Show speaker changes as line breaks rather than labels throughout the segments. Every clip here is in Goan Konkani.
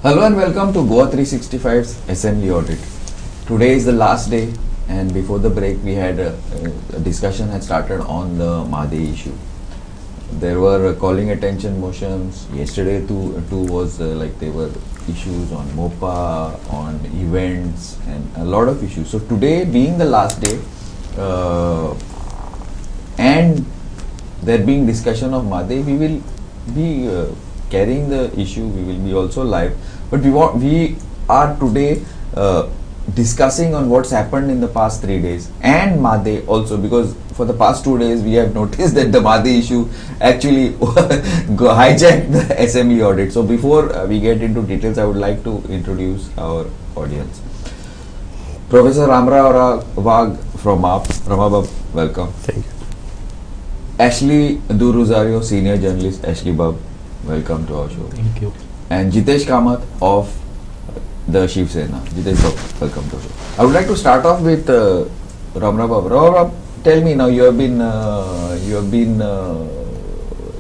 Hello and welcome to Goa 365's Assembly Audit. Today is the last day, and before the break, we had a discussion had started on the Mhadei issue. There were calling attention motions. Yesterday, two was like there were issues on MOPA, on events, and a lot of issues. So today, being the last day, and there being discussion of Mhadei, we will be carrying the issue. We will be also live, but we are today discussing on what's happened in the past 3 days and Mhadei also, because for the past 2 days we have noticed that the Mhadei issue actually go hijacked the assembly audit. So before we get into details, I would like to introduce our audience. Professor Ramrao Wagh from AAP. Ramabab, welcome.
Thank you.
Ashley Du Rosario, senior journalist. Ashley Bab, welcome to our show.
Thank you.
And Jitesh Kamath of the Shiv Sena. Jitesh Bab, welcome to our show. I would like to start off with Ramrao Bab. Ramrao Bab, tell me now, you have been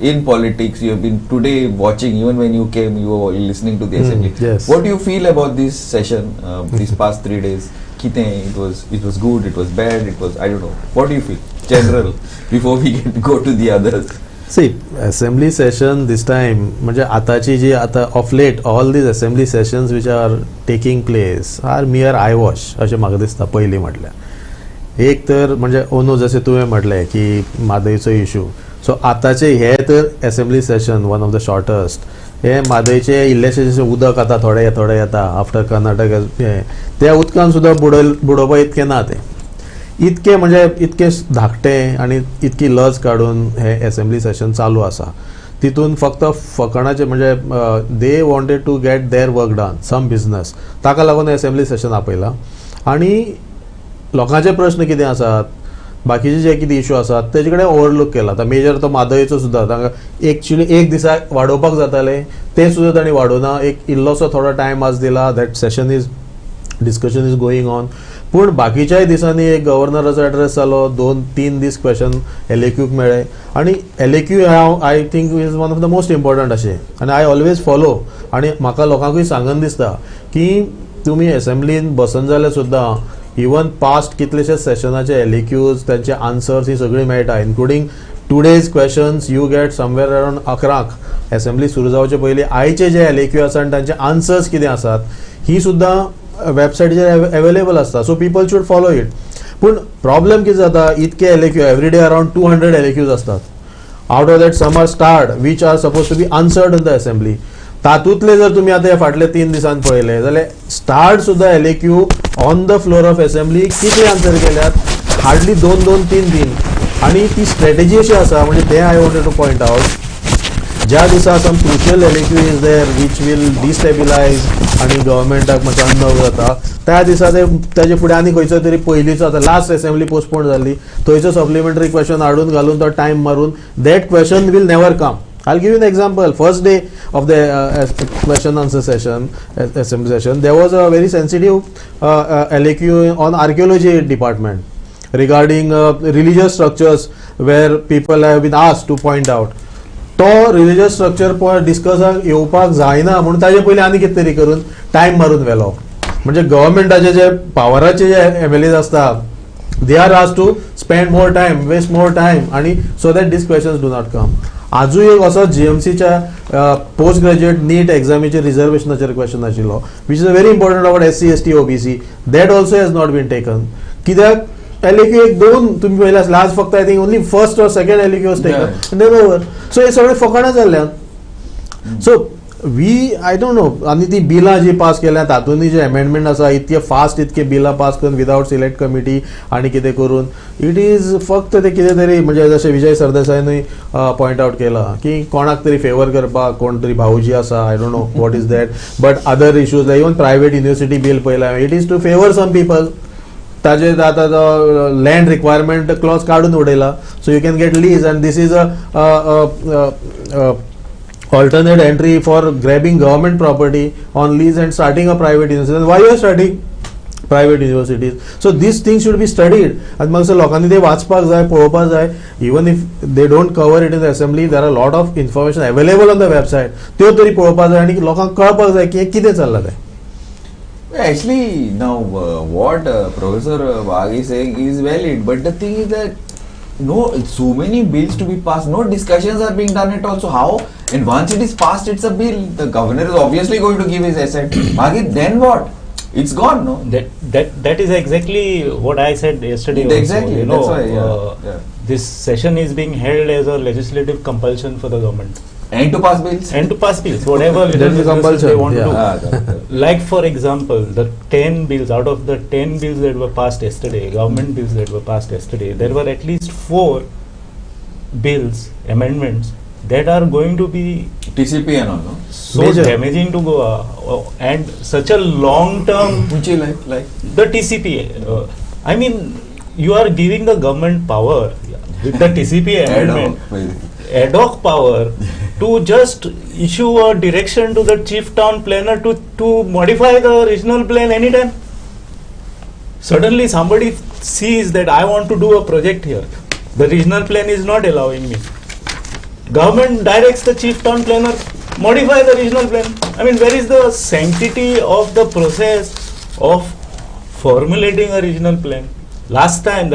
in politics. You have been today watching. Even when you came, you were listening to the assembly.
Yes.
What do you feel about this session? These past 3 days? कितें, it was good. It was bad. It was, I don't know. What do you feel? General, before we go to the others.
See, assembly session this time, म्हणजे आताची जी आता of late all these assembly sessions which are taking place are mere eyewash अशें म्हाका दिसता. पयलीं म्हटल्यार एक तर म्हणजे अंदू जशें तुवें म्हटलें की म्हादयचो इशू, सो आताचे हे तर assembly session one of the shortest. हे म्हादयचे इल्लेशें जशें उदक आतां थोडें थोडें येता आफ्टर कर्नाटक, हें त्या उदकान सुद्दां बुडयल बुडोवपा इतकें ना. तें इतकें म्हणजे इतकें धाकटें आनी इतकी लज काडून हे एसेंब्ली सेशन चालू आसा. तितून फक्त फकाणाचे, म्हणजे they wanted to get their work done, some business, ताका लागून एसेंब्ली सेशन आपयलां. आनी लोकांचे प्रश्न कितें आसात, बाकीचे जे कितें इशू आसात, तेजे कडेन ओवरलूक केला. आतां मेजर तो म्हादयचो सुद्दां तांकां एक्चुली एक दिसा वाडोवपाक जातालें, तें सुद्दां तांणी वाडोवना. एक इल्लोसो थोडो टायम आज दिला, that session is discussion is going on. पूण बाकीच्याय दिसांनी एक गव्हर्नराचो एड्रेस जालो, दोन तीन दीस क्वेश्चन एल ए क्यूक मेळ्ळे. आनी एल ए क्यू हांव I think is one of the most important अशें, आनी I always follow. आनी म्हाका लोकांकूय सांगन दिसता की तुमी एसेंब्लीन बसन जाल्यार सुद्दां इवन पास्ट कितलेशेच सेशनाचे एल ए क्यूज, तांचे आन्सर्स ही सगळीं मेळटा, including today's questions you get somewhere around 11 क एसेंब्ली सुरू जावचे पयलीं. आयचे जे एल ए क्यू आसा आनी तांचे आन्सर्स कितें आसात, ही सुद्दां वेबसायटीचेर अवेलेबल आसता, so people should follow it. पूण प्रॉब्लेम कितें जाता, इतके LAQ, every day around 200 LAQs आसतात. Out of that, some are starred, which are supposed to be answered in the assembly. तातूंतले जर तुमी आतां हे फाटले तीन दिसान पळयले जाल्यार स्टार्ड सुद्दां LAQ on the floor of assembly कितले आन्सर केल्यात? हार्डली दोन दोन, तीन तीन. आनी ती स्ट्रेटेजी अशी आसा, म्हणजे तें I wanted to point out, ज्या दिसा some crucial LAQ is there which will destabilize आनी गव्हर्मेंटाक मातशें अननर्व जाता, त्या दिसा ते ताजे फुडें आनी खंयचो तरी पयलींचो, आतां लास्ट एसेंब्ली पोस्टपोन जाल्ली, थंयचो सप्लिमेंटरी क्वेश्चन हाडून घालून तो टायम मारून, that question will never come. I'll give you an example. First day of the question answer session, assembly session, there was a very sensitive LAQ on archaeology department regarding religious structures where people have been asked to point out. तो रिलिजियस स्ट्रक्चर पळय डिस्कसाक येवपाक जायना म्हणून ताजे पयलीं आनी कितें तरी करून टायम मारून व्हेलो. म्हणजे गव्हर्मेंटाचे जे पावराचे जे एम एल एज आसता, they are asked to spend more time, waste more time, आणि so that these questions do not come. आजूय एक असो जीएमसीच्या पोस्ट ग्रॅज्युएट नीट एग्जामीचेर रिझर्वेशनाचेर क्वेश्चन आशिल्लो, which is a very important about SC, ST, OBC, that also has not been taken. कित्याक एल ए क्यू एक दोन तुमी पळयले आसले, आज फक्त I think only first or second LAQ was taken, then over. So हे सगळे फकाणां जाल्ल्यान, so we, I don't know. आनी ती बिलां जी पास केल्या, तातूंतय जे अमेंडमेंट आसा, इतके फास्ट इतके बिलां पास करून विदावट सिलेक्ट कमिटी आनी कितें करून, it is फक्त ते कितें तरी, म्हणजे जशें विजय सरदेसायनूय पॉयंट आउट केला की कोणाक तरी फेवर करपाक, कोण तरी भाऊजी आसा, I don't know what is that. But other issues, even private university bill पळयला, it is to favour some people. ताजे आतां तो लँड रिक्वायरमेंट क्लॉज काडून उडयला, so you can get lease, and this is a alternate entry for grabbing government property on lease and starting a private university. Why you are starting? Private universities. So these things should be studied आनी म्हाका दिसता लोकांनी ते वाचपाक जाय, पळोवपाक जाय. Even if they don't cover it in the assembly, there are lot of information available on the website. त्यो तरी पळोवपाक जाय आनी लोकांक कळपाक जाय की हें कितें चल्लां तें.
Actually, now what Professor Wagh is saying is valid, but the thing is that no, so many bills to be passed, no discussions are being done at all. So how? And once it is passed, it's a bill. The governor is obviously going to give his assent. Maghi, then what? It's gone, no?
That is exactly what I said yesterday also.
Exactly,
You know,
that's why, yeah.
This session is being held as a legislative compulsion for the government.
And to pass bills.
And to pass bills, whatever
That
little
is
business
compulsion,
they want
yeah.
to do.
Ah, correct.
Like for example, the 10 bills out of the 10 bills that were passed yesterday, government bills that were passed yesterday, there were at least 4 bills, amendments that are going to be
TCP and all, no?
so
Major.
Damaging to Goa, and such a long term.
Which you like?
The TCP. I mean, you are giving the government power with the TCP amendment.
Ad hoc,
Ad hoc power to just issue a direction to the chief town planner to modify the regional plan anytime. Suddenly somebody sees that I want to do a project here. The regional plan is not allowing me. Government directs the chief town planner, modify the regional plan. I mean, where is the sanctity of the process of formulating a regional plan? The last time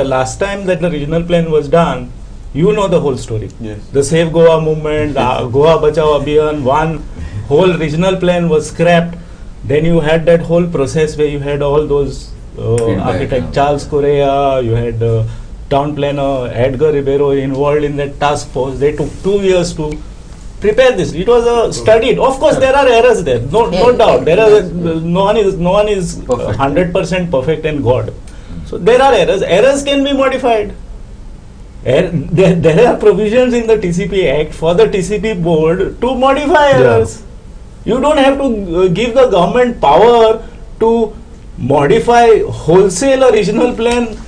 that the regional plan was done, you know the whole story.
Yes.
The Save Goa movement, the Goa Bachao Abhiyan, one whole regional plan was scrapped. Then you had that whole process where you had all those architect
yeah.
Charles Correa, you had town planner Edgar Ribeiro involved in that task force. They took 2 years to prepare this. It was a studied. Of course, there are errors there. No, no doubt. There are no one is 100% perfect and God. So there are errors. Errors can be modified. There are provisions in the TCP Act for the TCP board to modify errors. You don't have to give the government power to modify wholesale a regional plan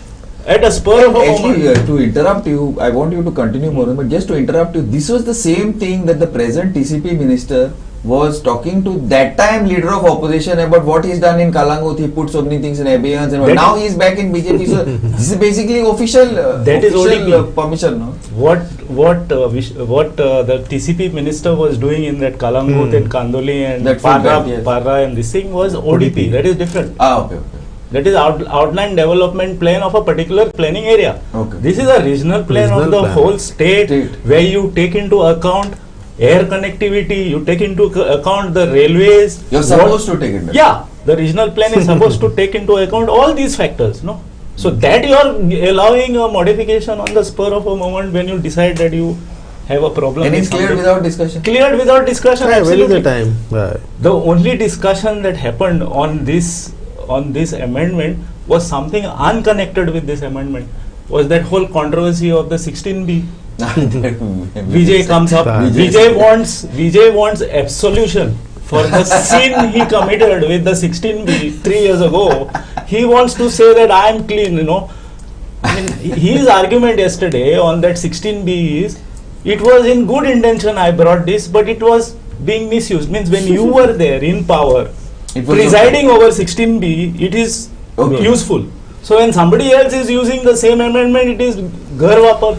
at a spur of a
Actually,
moment.
To interrupt you, I want you to continue more, but just to interrupt you, this was the same thing that the present TCP minister was talking to that time leader of opposition about what he's done in Calangute. He put so many things in abeyance, and now he's back in BJP. So this is basically official,
that is
official permission. No?
What the TCP minister was doing in that Calangute and Kandoli and
that
Parra,
yes.
Parra and this thing was ODP. That is different.
Ah, okay.
That is outline development plan of a particular planning area.
Okay.
This is a regional plan of the whole state, where you take into account air connectivity, you take into account the railways.
You're supposed to take it.
Yeah, the regional plan is supposed to take into account all these factors, no? So that you are allowing a modification on the spur of a moment when you decide that you have a problem.
And it's cleared without discussion.
Cleared without discussion.
Yeah,
absolutely.
Where is the time? Right.
The only discussion that happened on this amendment was something unconnected with this amendment, was that whole controversy of the 16B. Vijay comes up. Vijay wants absolution for the sin he committed with the 16B 3 years ago. He wants to say that I am clean, you know. I mean, his argument yesterday on that 16B is, it was in good intention I brought this, but it was being misused. Means when you were there in power, presiding over 16B, it is useful. So when somebody else is using the same amendment, it is ghar vapar.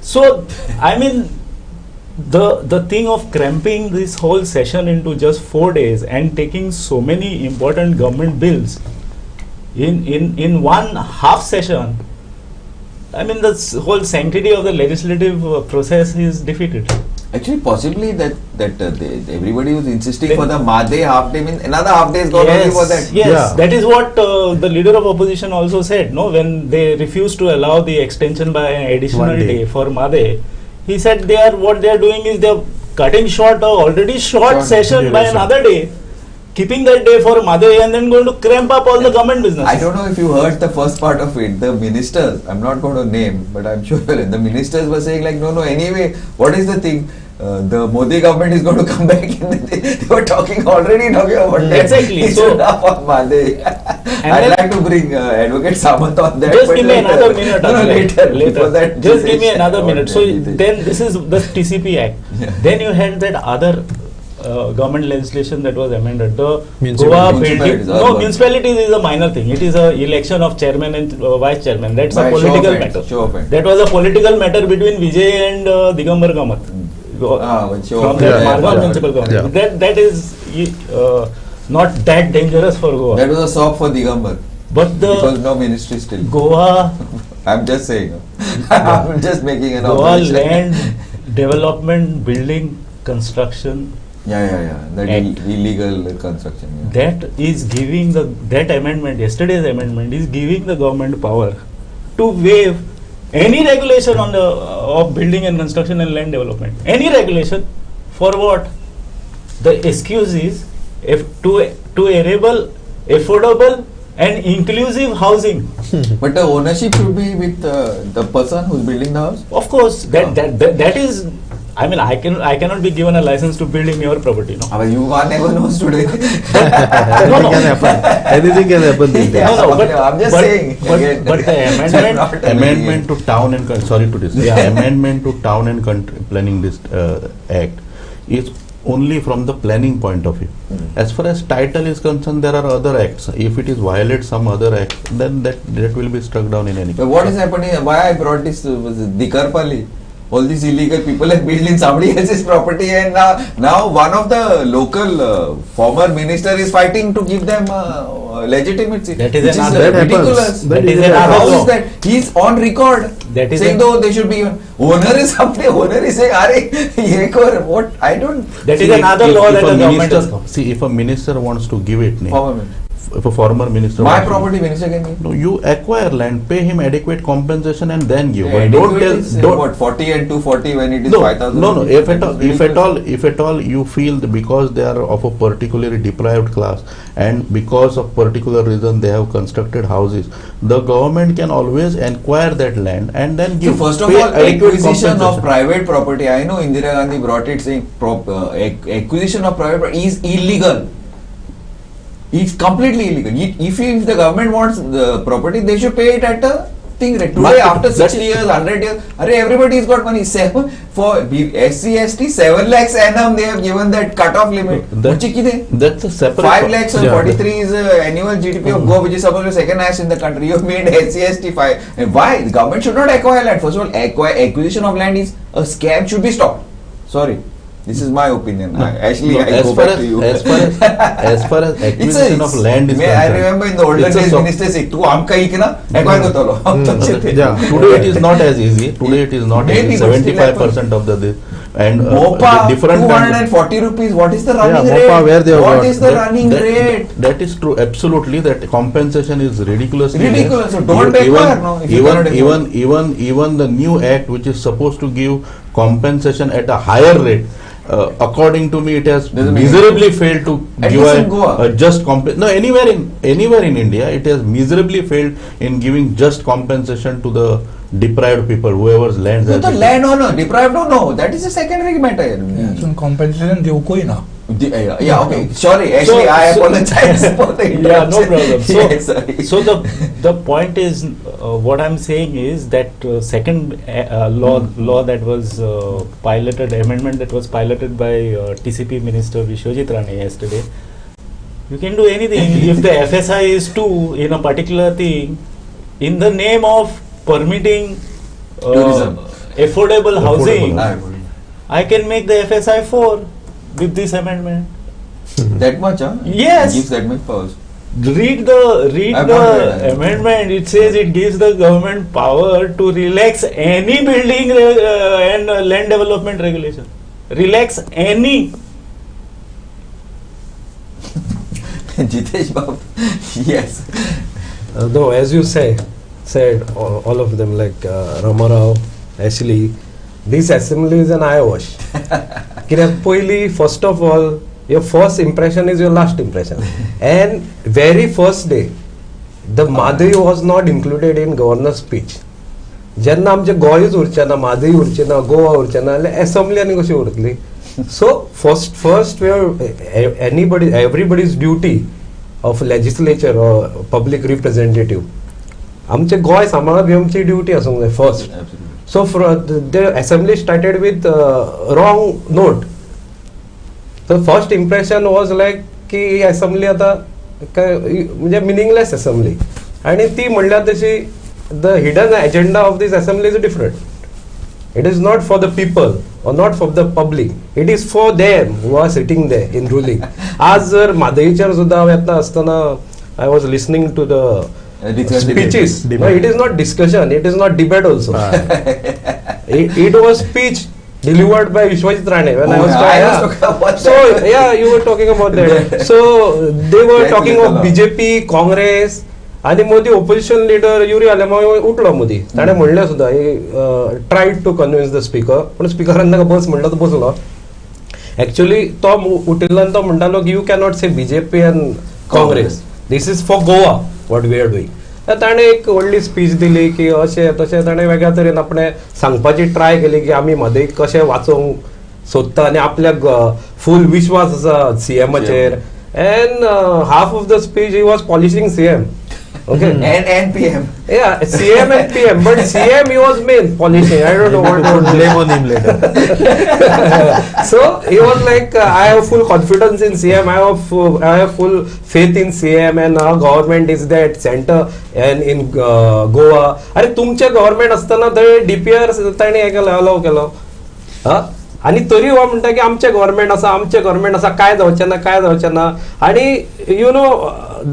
So, I mean, the thing of cramping this whole session into just 4 days and taking so many important government bills in one half session, I mean, the whole sanctity of the legislative process is defeated.
Actually, possibly that everybody was insisting for the Mhadei half day, means another half day is gone only for that.
Yes, yeah. That is what the leader of opposition also said. No, when they refused to allow the extension by an additional day for Mhadei, he said what they are doing is they are cutting short a already short session by another day, keeping that day for Mhadei and then going to cramp up all the government business.
I don't know if you heard the first part of it. The ministers, I'm not going to name, but I'm sure the ministers were saying like, no, anyway, what is the thing? The Modi government is going to come back. And they were already talking about that.
Exactly. So
enough on Mhadei. I'd like to bring Advocate Samant on that.
Just give me another minute.
No, later. That,
just give me another minute. So then this is the TCP Act. Yeah. Then you had that other government legislation that was amended. The
Municipalities.
Goa
Municipalities,
building. No,
urban.
Municipalities is a minor thing. It is a election of chairman and vice chairman. That's
By
a
show of
political
hands,
matter.
show of hands.
That was a political matter between Vijay and Digambar Kamath.
Ah, but show
From
of
that
hands.
Margao
Yeah.
municipal government.
Yeah.
That is not that dangerous for Goa.
That was a sop for Digambar.
But the
Because no ministry still.
Goa
I'm just saying. I'm just making an
Goa
observation.
Land Development Building Construction
Yeah. That
Act.
illegal construction. Yeah.
That is giving the that amendment, yesterday's amendment is giving the government power to waive any regulation on the of building and construction and land development. Any regulation for what? The excuse is if to enable affordable and inclusive housing.
But the ownership should be with the person who's building the house.
Of course, that is. I mean, I cannot be given a license to build in your property. No.
Ah, but you one never knows today.
Anything
No.
can happen. Anything can happen these days.
No, no, but,
I'm just
but,
saying.
But,
again.
but the amendment,
Not a
Amendment to town and sorry to disturb.
Yeah.
Amendment to town and country planning this act is only from the planning point of view. As far as title is concerned, there are other acts. If it is violate some other act, then that will be struck down in any
But what is happening? Why I brought this was Dikarpali? All these illegal people have built in somebody else's property, and now one of the local former minister is fighting to give them legitimacy.
That is
which
another-
That happens.
ridiculous.
That
That is
is
another
How
law.
is that? He's on record
That is
saying though they should be given. Owner is somebody. Owner is saying, "Arey, ye kar what? I don't."
That is
See,
another law
if
that
a
the government
minister,
has come.
See, if a minister wants to give it,
Former minister.
if a former minister
My
wants to-
property minister can give.
No, you acquire land, pay him adequate compensation, and then give.
Yeah,
But don't
adequate
tell.
is,
Don't,
what 40 and 240 when it is
no,
5,000.
no, no.
rupees.
If at
That
all,
is
if at
ridiculous.
all, if at all, you feel that because they are of a particularly deprived class and because of particular reason they have constructed houses, the government can always acquire that land and then
So
give.
first of
pay
all,
adequate
acquisition of
compensation.
private property. I know Indira Gandhi brought it saying acquisition of private property is illegal. It's completely illegal. If the government wants the property, they should pay it at a thing rate. Today,
Market.
after
That
60
is-
years, 100 years, arey, everybody's got money. Seven, for SC, ST, 7 lakhs annum, they have given that cut-off limit.
That-
Muchi kide?
That's a separate.
5 lakhs or
Yeah.
43 is annual GDP of Goa, which is supposed to be second highest in the country. You have made SC, ST 5. And why? The government should not acquire land. First of all, acquisition of land is a scam, should be stopped. Sorry. This is my opinion. Ashley,
No,
I
as
go
far
back
as,
to you.
As far as, as far as
It's a-
acquisition of land is
I
concerned,
remember in the olden
it's a
days, minister said, "Tu amka ikna, acquire kartalo."
Yeah.
Today it is not as easy. Today it is not
Maybe,
easy.
but still
75% of the and
Mopa,
the different kind of-
240 rupees. What is the running
Yeah,
rate?
Mopa, where they have
What
got?
is the running rate?
That is true. Absolutely, that compensation is ridiculously less.
Ridiculous. So don't acquire, no, if you cannot afford.
Even the new act, which is supposed to give compensation at a higher rate, according to me, it has
Doesn't make
miserably failed to
At
give
least in Goa.
a just no, anywhere in India, it has miserably failed in giving just compensation to the deprived people, whoever's lands.
No,
has
the
been-
land owner, deprived or no, that is a secondary matter.
अजून कॉम्पेन्सेशन दिवकूय ना.
Yeah, okay. Sorry, actually, I apologize for the interruption.
Yeah, no problem. So,
Yeah, sorry.
so the point is, what I'm saying is that second law that was piloted, amendment that was piloted by TCP Minister Vishwajit Rane yesterday. You can do anything if the FSI is 2 in a particular thing, in the name of permitting
Tourism.
affordable housing.
housing.
I can make the FSI 4 with this amendment.
That much, huh?
Yes.
It gives that much powers.
Read the
I've not read that.
amendment. It says it gives the government power to relax any building and land development regulation. Relax any.
Jitesh Babu, yes.
No, as you said all of them like Ramarao, Ashley, this assembly is an eyewash. कित्याक पयली first of all, your first impression is your last impression. And very first day, the Mhadei was not included in governor's speech. जेन्ना आमचें गोंयूच उरचें ना, म्हादय उरचें ना, गोवा उरचें ना, जाल्यार एसेंब्ली आनी कशी उरतली? So first anybody, everybody's duty of legislature or public representative, आमचें गोंय सांबाळप ही आमची ड्युटी आसूंक जाय first.
Absolutely.
So the assembly started with wrong note. So first impression was like की ही असेंब्ली आतां काय म्हणजे मिनिंगलेस असेंब्ली आणि ती म्हणल्यार तशी the hidden agenda of this assembly is different. It is not for the people or not for the public. It is for them who are sitting there in ruling. आज जर म्हादईचेर सुद्दां हांव येता आसतना I was listening to the speeches.
Debate.
It is not discussion, it is not debate also. It was speech delivered by Vishwajit Rane when I
Oh,
was
yeah, I was
yeah.
talking about
So
that.
yeah, you were talking about that. So they were
That's
talking of
little.
BJP, Congress आणि मोदी ओपोजिशन लिडर युरी आलेमाव उठलो मोदी ताणें म्हणलें सुद्दां, he tried to convince the speaker, पूण स्पिकरान ताका बस म्हणलो तो बसलो. एक्चुअली तो उठिल्लो आनी तो म्हणटालो की you cannot say BJP and Congress, this is for Goa what we are doing. ताणें एक व्हडली स्पीच दिली की अशें तशें ताणें वेगळ्या तरेन आपणें सांगपाची ट्राय केली की आमी म्हादय कशें वाचोवंक सोदता आनी आपल्याक फूल विश्वास आसा सीएमाचेर. And half of the speech he was polishing CM, okay.
And PM.
Yeah, CM and PM, but CM he was main polishing. I don't know what
Put blame on him later.
So he was like, I have full confidence in CM. I have full faith in CM, and our government is there at center and in Goa. अरे तुमचे गव्हर्नमेंट असताना थंय डीपीआर ताणी हे केलो, अलाव केलो हा. आणि तरी हो म्हणटा की आमचे गव्हर्नमेंट आसा, आमचे गव्हर्नमेंट आसा, काय जावचें ना, काय जावचें ना. आणि you know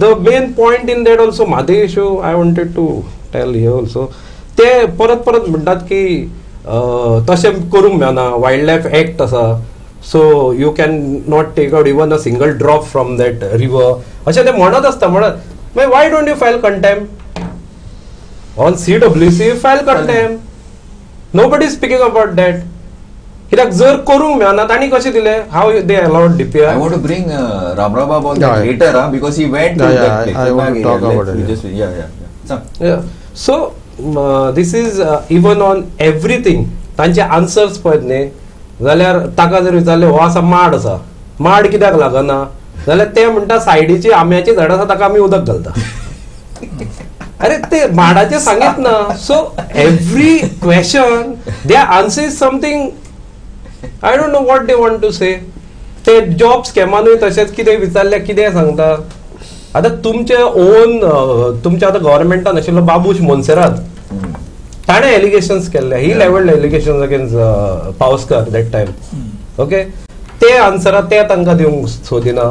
the main point in that also Mhadei issue I wanted to tell here also, ते परत परत म्हणटात की तशें करूंक मेळना, वायल्ड लायफ एक्ट आसा, so you can not take out even a single drop from that river, अशें ते म्हणत आसता. म्हणत मागीर why don't you file contempt on CWC? File contempt. Nobody is speaking about that. कित्याक जर करूंक मेळना तांणी कशें दिलें? How they allowed DPR?
I want to bring Ramrao Bab on that
Yeah, yeah.
later, huh, because he went to
Yeah, yeah,
that place.
I want to
Yeah,
talk
let's-
about it,
we
yeah.
Just, yeah. Some.
Yeah. So this is even on everything. तांचे आन्सर्स पळयत न्ही जाल्यार ताका जर विचारलें हो आसा माड आसा, माड कित्याक लागना जाल्यार ते म्हणटा सायडीची आंब्याची झाडां आसा ताका आमी उदक घालता. अरे ते माडाचे सांगीत ना. So every question their answer is something. I don't know what they want to say. ते जॉब स्कॅमानूय तशेंच कितें विचारल्यार कितें सांगता. आतां तुमचे ओन तुमच्या आतां गव्हर्मेंटान आशिल्लो बाबूश मोन्सेरात ताणें एलिगेशन्स केल्ले. He levelled allegation against Pawaskar that time, okay. ते आन्सरां ते तांकां दिवंक सोदिना,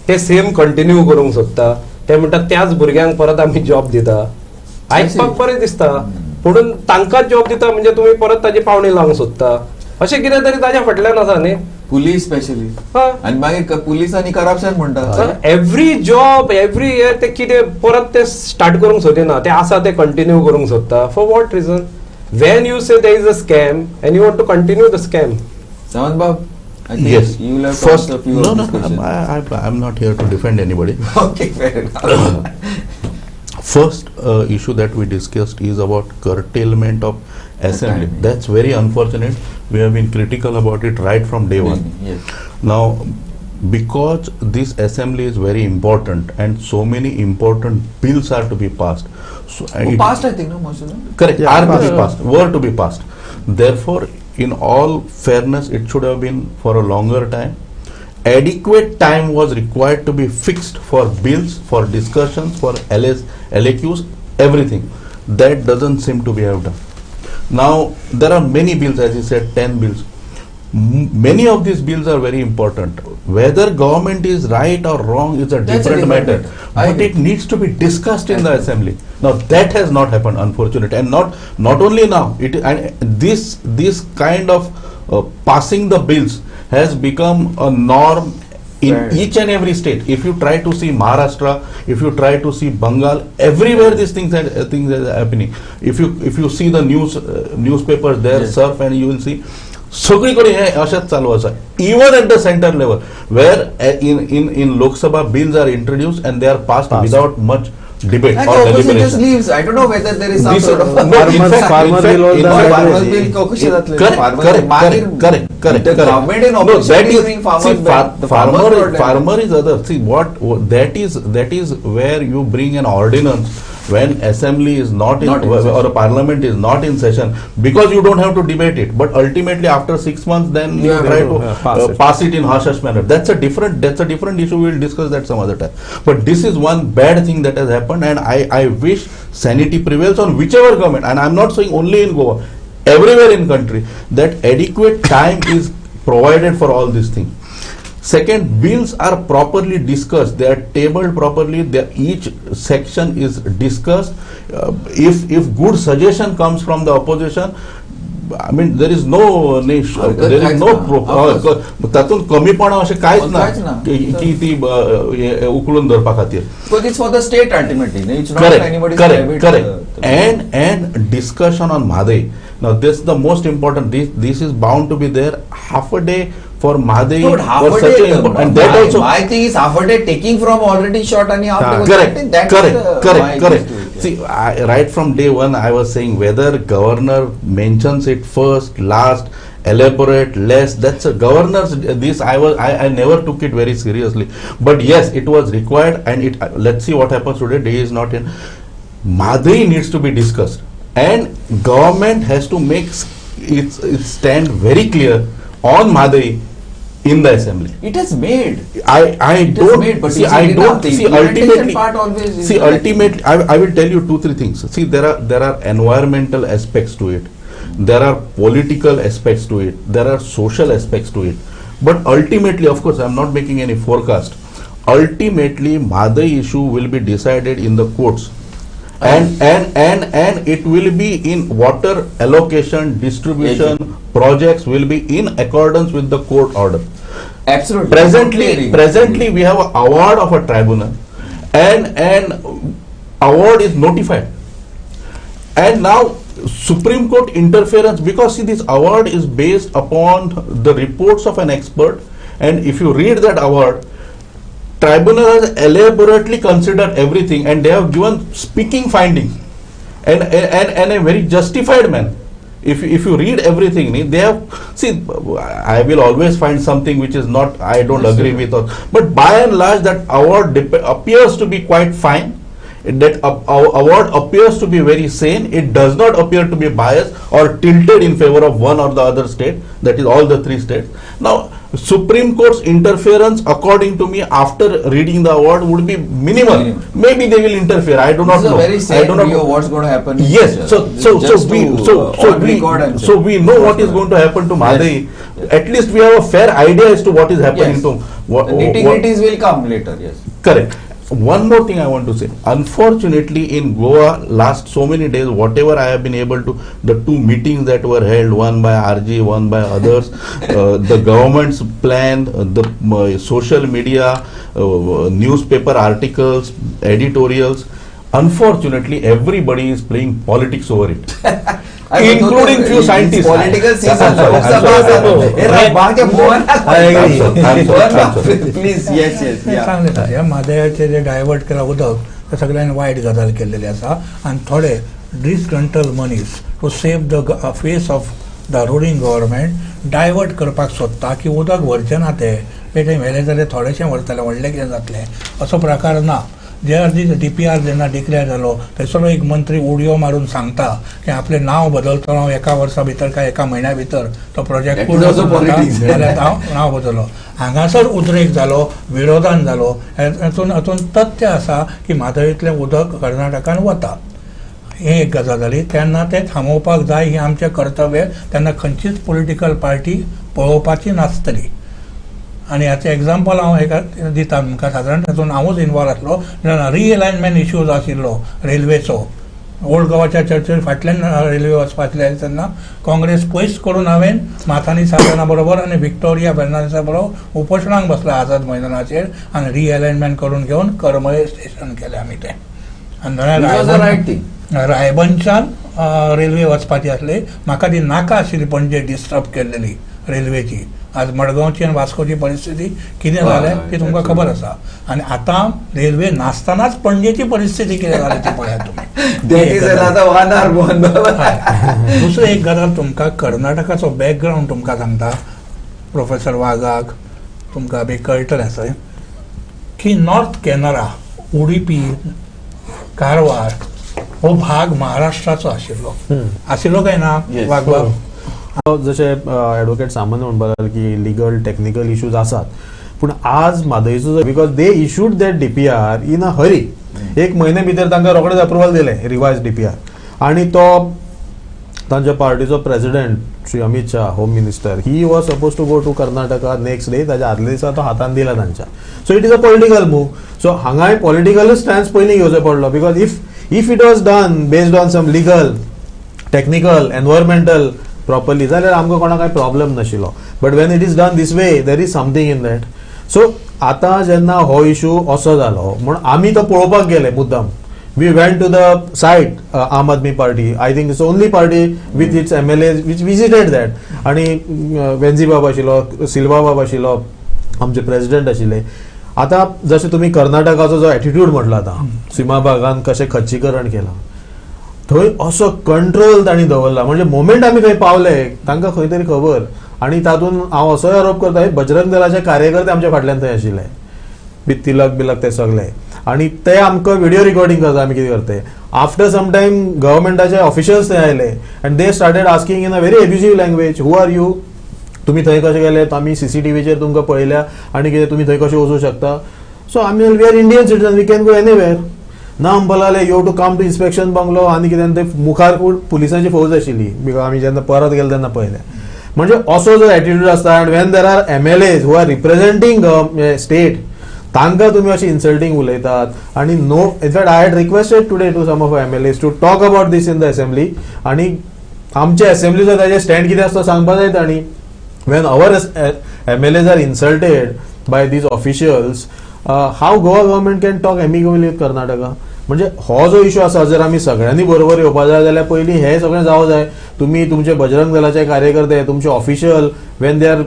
ते सेम कंटिन्यू करूंक सोदता. ते म्हणटात त्याच भुरग्यांक परत आमी जॉब दिता. आयकपाक बरें दिसता, पुणून तांकांच जॉब दिता म्हणजे तुमी परत ताजी पावणी लावंक सोदता अशें कितें तरी ताज्या फाटल्यान आसा न्ही.
Police specially.
हा.
आणि मागीर पुलिसांनी करप्शन म्हणटा.
एवरी जॉब एवरी इयर ते कितें परत ते स्टार्ट करूंक सोदिना, ते आसा ते कंटिन्यू करूंक सोदता. For what reason when you say there is a scam and you want to continue the scam?
Samant Bab, I think
Yes.
you will have to
First,
answer a few
no,
of
no,
these questions.
I'm not here to defend anybody.
Okay, fair enough.
First issue that we discussed is about curtailment of assembly.
Timing.
That's very unfortunate. We have been critical about it right from day one. Now, because this assembly is very important and so many important bills are to be passed. So,
Oh, passed, I think, no, most of them.
Correct,
Yeah,
are to be
passed.
Passed, were to be passed. Therefore, in all fairness, it should have been for a longer time. Adequate time was required to be fixed for bills, for discussions, for LS, LAQs, everything. That doesn't seem to be have done. Now, there are many bills, as you said, 10 bills. Many of these bills are very important. Whether government is right or wrong is a
That's a
different
different
matter.
matter. I
But
agree.
it needs to be discussed in the assembly. Now that has not happened, unfortunately, and not only now. It and this kind of passing the bills has become a norm in
Right.
each and every state. If you try to see Maharashtra, if you try to see Bengal, everywhere these things are happening. If you see the newspapers there, surf and you will see. सगळीकडे हे अशेंच चालू आसा, even at the center level where in Lok Sabha bills are introduced and they are passed
Passed.
Without much debate
And
or
the opposition just
deliberation.
Leaves. I don't know whether there is some sort of
No, in
Farmers-
fact-
farmer
in fact-
will
in
also
fact-
Farmers bill कशें जातलें?
Correct,
Farmers-
correct,
मागीर
correct,
the
correct.
Government in
No,
opposition
that
is
is
doing farmers
see,
bad. The farmers
farmer,
not
farmer is other. See, what that is where you bring an ordinance When assembly is not in,
Not in session.
Or a parliament is not in session, because you don't have to debate it. But ultimately, after 6 months, then
You
you
have
try
to,
to
pass it.
Pass it in hush hush manner. That's a different issue. We will discuss that some other time. But this is one bad thing that has happened, and I wish sanity prevails on whichever government. And I'm not saying only in Goa, everywhere in country, that adequate time is provided for all these things. Second, bills are properly discussed. They are tabled properly. Each section is discussed. If good suggestion comes from the opposition, I mean, there is no
हरकत
there is
कांयच
no
ना. Of course.
तातूंत कमीपणा अशें कांयच ना
कांयच ना.
की की ती उखलून धरपा खातीर.
Because it's for the state ultimately. No? It's not
Correct,
anybody's
correct,
private.
Correct. And discussion on Mhadei. Now this is the most important. This is bound to be there. Half a day for Mhadei
No, but half
for
a
such
day,
a and that also
my thing is half a day taking from already short and half day.
Correct,
That's
correct,
my
correct, correct.
gist to it, yeah.
See, right from day one, I was saying whether governor mentions it first, last, elaborate, less. That's a governor's. This I was. I never took it very seriously. But yes, it was required, and it. Let's see what happens today. Day is not in. Mhadei needs to be discussed, and government has to make its stand very clear on Mhadei in the assembly.
It has made.
I
It is
don't
made, but
see.
is
I
it
don't
enough? The
see
implementation
ultimately.
part always is
See,
the-
ultimately, I will tell you 2-3 things. See, there are environmental aspects to it, there are political aspects to it, there are social aspects to it. But ultimately, of course, I am not making any forecast. Ultimately, Mhadei issue will be decided in the courts. And it will be in water allocation, distribution, projects will be in accordance with the court order.
Absolutely.
Presently,
Totally agree.
Presently we have a award of a tribunal, and award is notified, and now Supreme Court interference, because see, this award is based upon the reports of an expert, and if you read that award, tribunal has elaborately considered everything, and they have given speaking finding and a very justified man. If you read everything, they have, see, I will always find something which is not, I don't agree with, or, but by and large that award appears to be quite fine. That award appears to be very sane. It does not appear to be biased or tilted in favor of one or the other state, that is all the three states. Now, Supreme Court's interference, according to me, after reading the award, would be minimal.
Minimal.
Maybe they will interfere. I do
This
not
is a
know.
very
I
sad
do not
view
know.
of what's going to happen in
Yes,
future.
so
This
so
is
so
just
we
to,
so so
on
we
record, I'm
so
saying.
we know what is going to happen to Mhadei. At least we have a fair idea as to what is happening
Yes.
to what,
The nitty-gritties will come later. Yes.
Correct. One more thing I want to say. Unfortunately, in Goa, last so many days, whatever I have been able to, the two meetings that were held, one by RG, one by others, the government's plan, the social media, newspaper articles, editorials. Unfortunately, everybody is playing politics over it,
I
including few
it's
scientists.
Political season.
I'm sorry, I'm sorry.
Lok Sabha.
I agree.
I'm sorry, I'm sorry.
Please, yes, yeah.
सांगलें तशें ह्या म्हादयाचें जें डायवर्ट केलां उदक तें सगळ्यांनी वायट गजाल केल्लेली आसा आनी थोडे डिसग्रंटल मनीस to save the face of the ruling government divert करपाक सोदता की उदक व्हरचें ना तें बेठें व्हेलें जाल्यार थोडेशें व्हरतलें, व्हडलें कितें जातलें असो प्रकार ना. जे अर्दी डीपीआर जेन्ना डिक्लेअर जालो थंयसर एक मंत्री उडयो मारून सांगता की आपलें नांव बदलतलो हांव एका वर्सा भितर काय एका म्हयन्या भितर तो प्रोजेक्ट
That is
पूर्ण
also
जाता
politics.
जाल्यार हांव नांव बदललो. हांगासर उद्रेक जालो, विरोधान जालो. हातून हातून तथ्य आसा की म्हादयतलें उदक कर्नाटकान वता हें एक गजाल जाली. तेन्ना तें थांबोवपाक जाय हें आमचें कर्तव्य. तेन्ना खंयचीच पॉलिटिकल पार्टी पळोवपाची नासतली. आनी हाचें एग्जाम्पल हांव एका दिता तुमकां. सादारण तातूंत हांवूच इनवॉल्व आसलो जेन्ना रिएलायनमेंट इश्यूज आशिल्लो रेल्वेचो. ओल्ड गोवाच्या चर्चीर फाटल्यान रेल्वे वचपाचें आसली तेन्ना काँग्रेस पयस करून हांवें माथानी साधना बरोबर आनी विक्टोरिया फेर्नांडीसा बरोबर उपोशणाक बसला आझाद मैदानाचेर आनी रिएलायनमेंट करून घेवन करमळे स्टेशन केलें आमी तें. आनी
It was the right thing.
रायबनच्यान रेल्वे वचपाची आसली. म्हाका ती नाका आशिल्ली पणजे डिस्टर्ब केल्लेली रेल्वेची. आज मडगांवची आनी वास्कोची परिस्थिती कितें जाल्या ती तुमकां खबर आसा. आनी आतां रेल्वे नासतनाच पणजेची परिस्थिती कितें जाल्या ती पळयात तुमी.
That is another 1 hour, Mohan Baba.
हय. दुसरें एक गजाल तुमकां कर्नाटकाचो बॅकग्रावंड तुमकां सांगता. प्रोफेसर वाघाक तुमकां बी कळटलें आसा की नॉर्थ केनरा, उडुपी, कारवार हो भाग महाराष्ट्राचो आशिल्लो. आशिल्लो काय ना?
Yes.
वाघबाब.
जशें एडवोकेट सामंत म्हणपाक लागले की लिगल टेक्निकल इश्यूज आसात, पूण आज म्हादयचो, because they issued that DPR in a hurry, एक म्हयने भितर तांकां रोखडेच अप्रुवल दिलें रिवायज डीपीआर. आनी तो तांच्या पार्टीचो president Shri Amit Shah, home minister, he was suppose to go to Karnataka next day. ताच्या आदल्या दिसा तो हातान दिला तांच्या. So it is a political move. So हांगाय पॉलिटिकल स्टँड पयलीं घेवचो पडलो, because if it was done based on some legal, technical, environmental properly जाल्यार आमकां कोणाक कांय प्रॉब्लम नाशिल्लो, but when it is done this way, there is something in that. So आतां जेन्ना हो इशू असो जालो म्हूण आमी तो पळोवपाक गेले मुद्दम. We went to the site. Aam Aadmi Party, I think it's only party with its MLA which visited that. आनी वेन्झी बाब आशिल्लो, सिल्वा बाब आशिल्लो, आमचे प्रेसिडेंट आशिल्ले. आतां जशें तुमी कर्नाटकाचो जो एटिट्यूड म्हटलो, आतां सीमा भागान कशें खच्चीकरण केलां, थंय असो कंट्रोल तांणी दवरला, म्हणजे मोमेंट आमी थंय पावले तांकां खंय तरी खबर. आनी तातूंत हांव असोय आरोप करता, हे बजरंग दलाचे कार्यकर्ते आमच्या फाटल्यान थंय आशिल्ले विथ तिलक बिलक ते सगळे, आनी ते आमकां व्हिडिओ रिकॉर्डिंग करता आमी कितें करते. आफ्टर सम टायम गव्हर्मेंटाचे ऑफिशियल्स थंय आयले and they started asking in a very abusive language, "Who are you? तुमी थंय कशे गेले? आमी सीसीटीव्हीचेर तुमकां पळयल्या आनी कितें, तुमी थंय कशे वचूं शकता?" सो आमी, "We are Indian citizen, we can go anywhere." ना म्हणपाक लागले, "You to come to inspection bungalow." आनी कितें, ते मुखार पुलिसांची फौज आशिल्ली, because आमी जेन्ना परत गेले तेन्ना पळयलें. म्हणजे असो जो एटिट्यूड आसता, and when there are MLAs who are representing state, तांकां तुमी अशें इन्सल्टींग उलयतात. आनी no, in fact I had requested today to some of MLAs to talk about this in the assembly. आनी आमच्या असेंब्लीचो ताजें स्टँड कितें आसता सांगपा जाय तांणी. When our MLAs are insulted by these officials, how Goa government can talk amicably with Karnataka? म्हणजे हो जो इशू आसा, जर आमी सगळ्यांनी बरोबर येवपा जाय जाल्यार पयलीं हें सगळें जावं जाय. तुमी तुमचे बजरंग दलाचे कार्यकर्ते, तुमचे official, when they are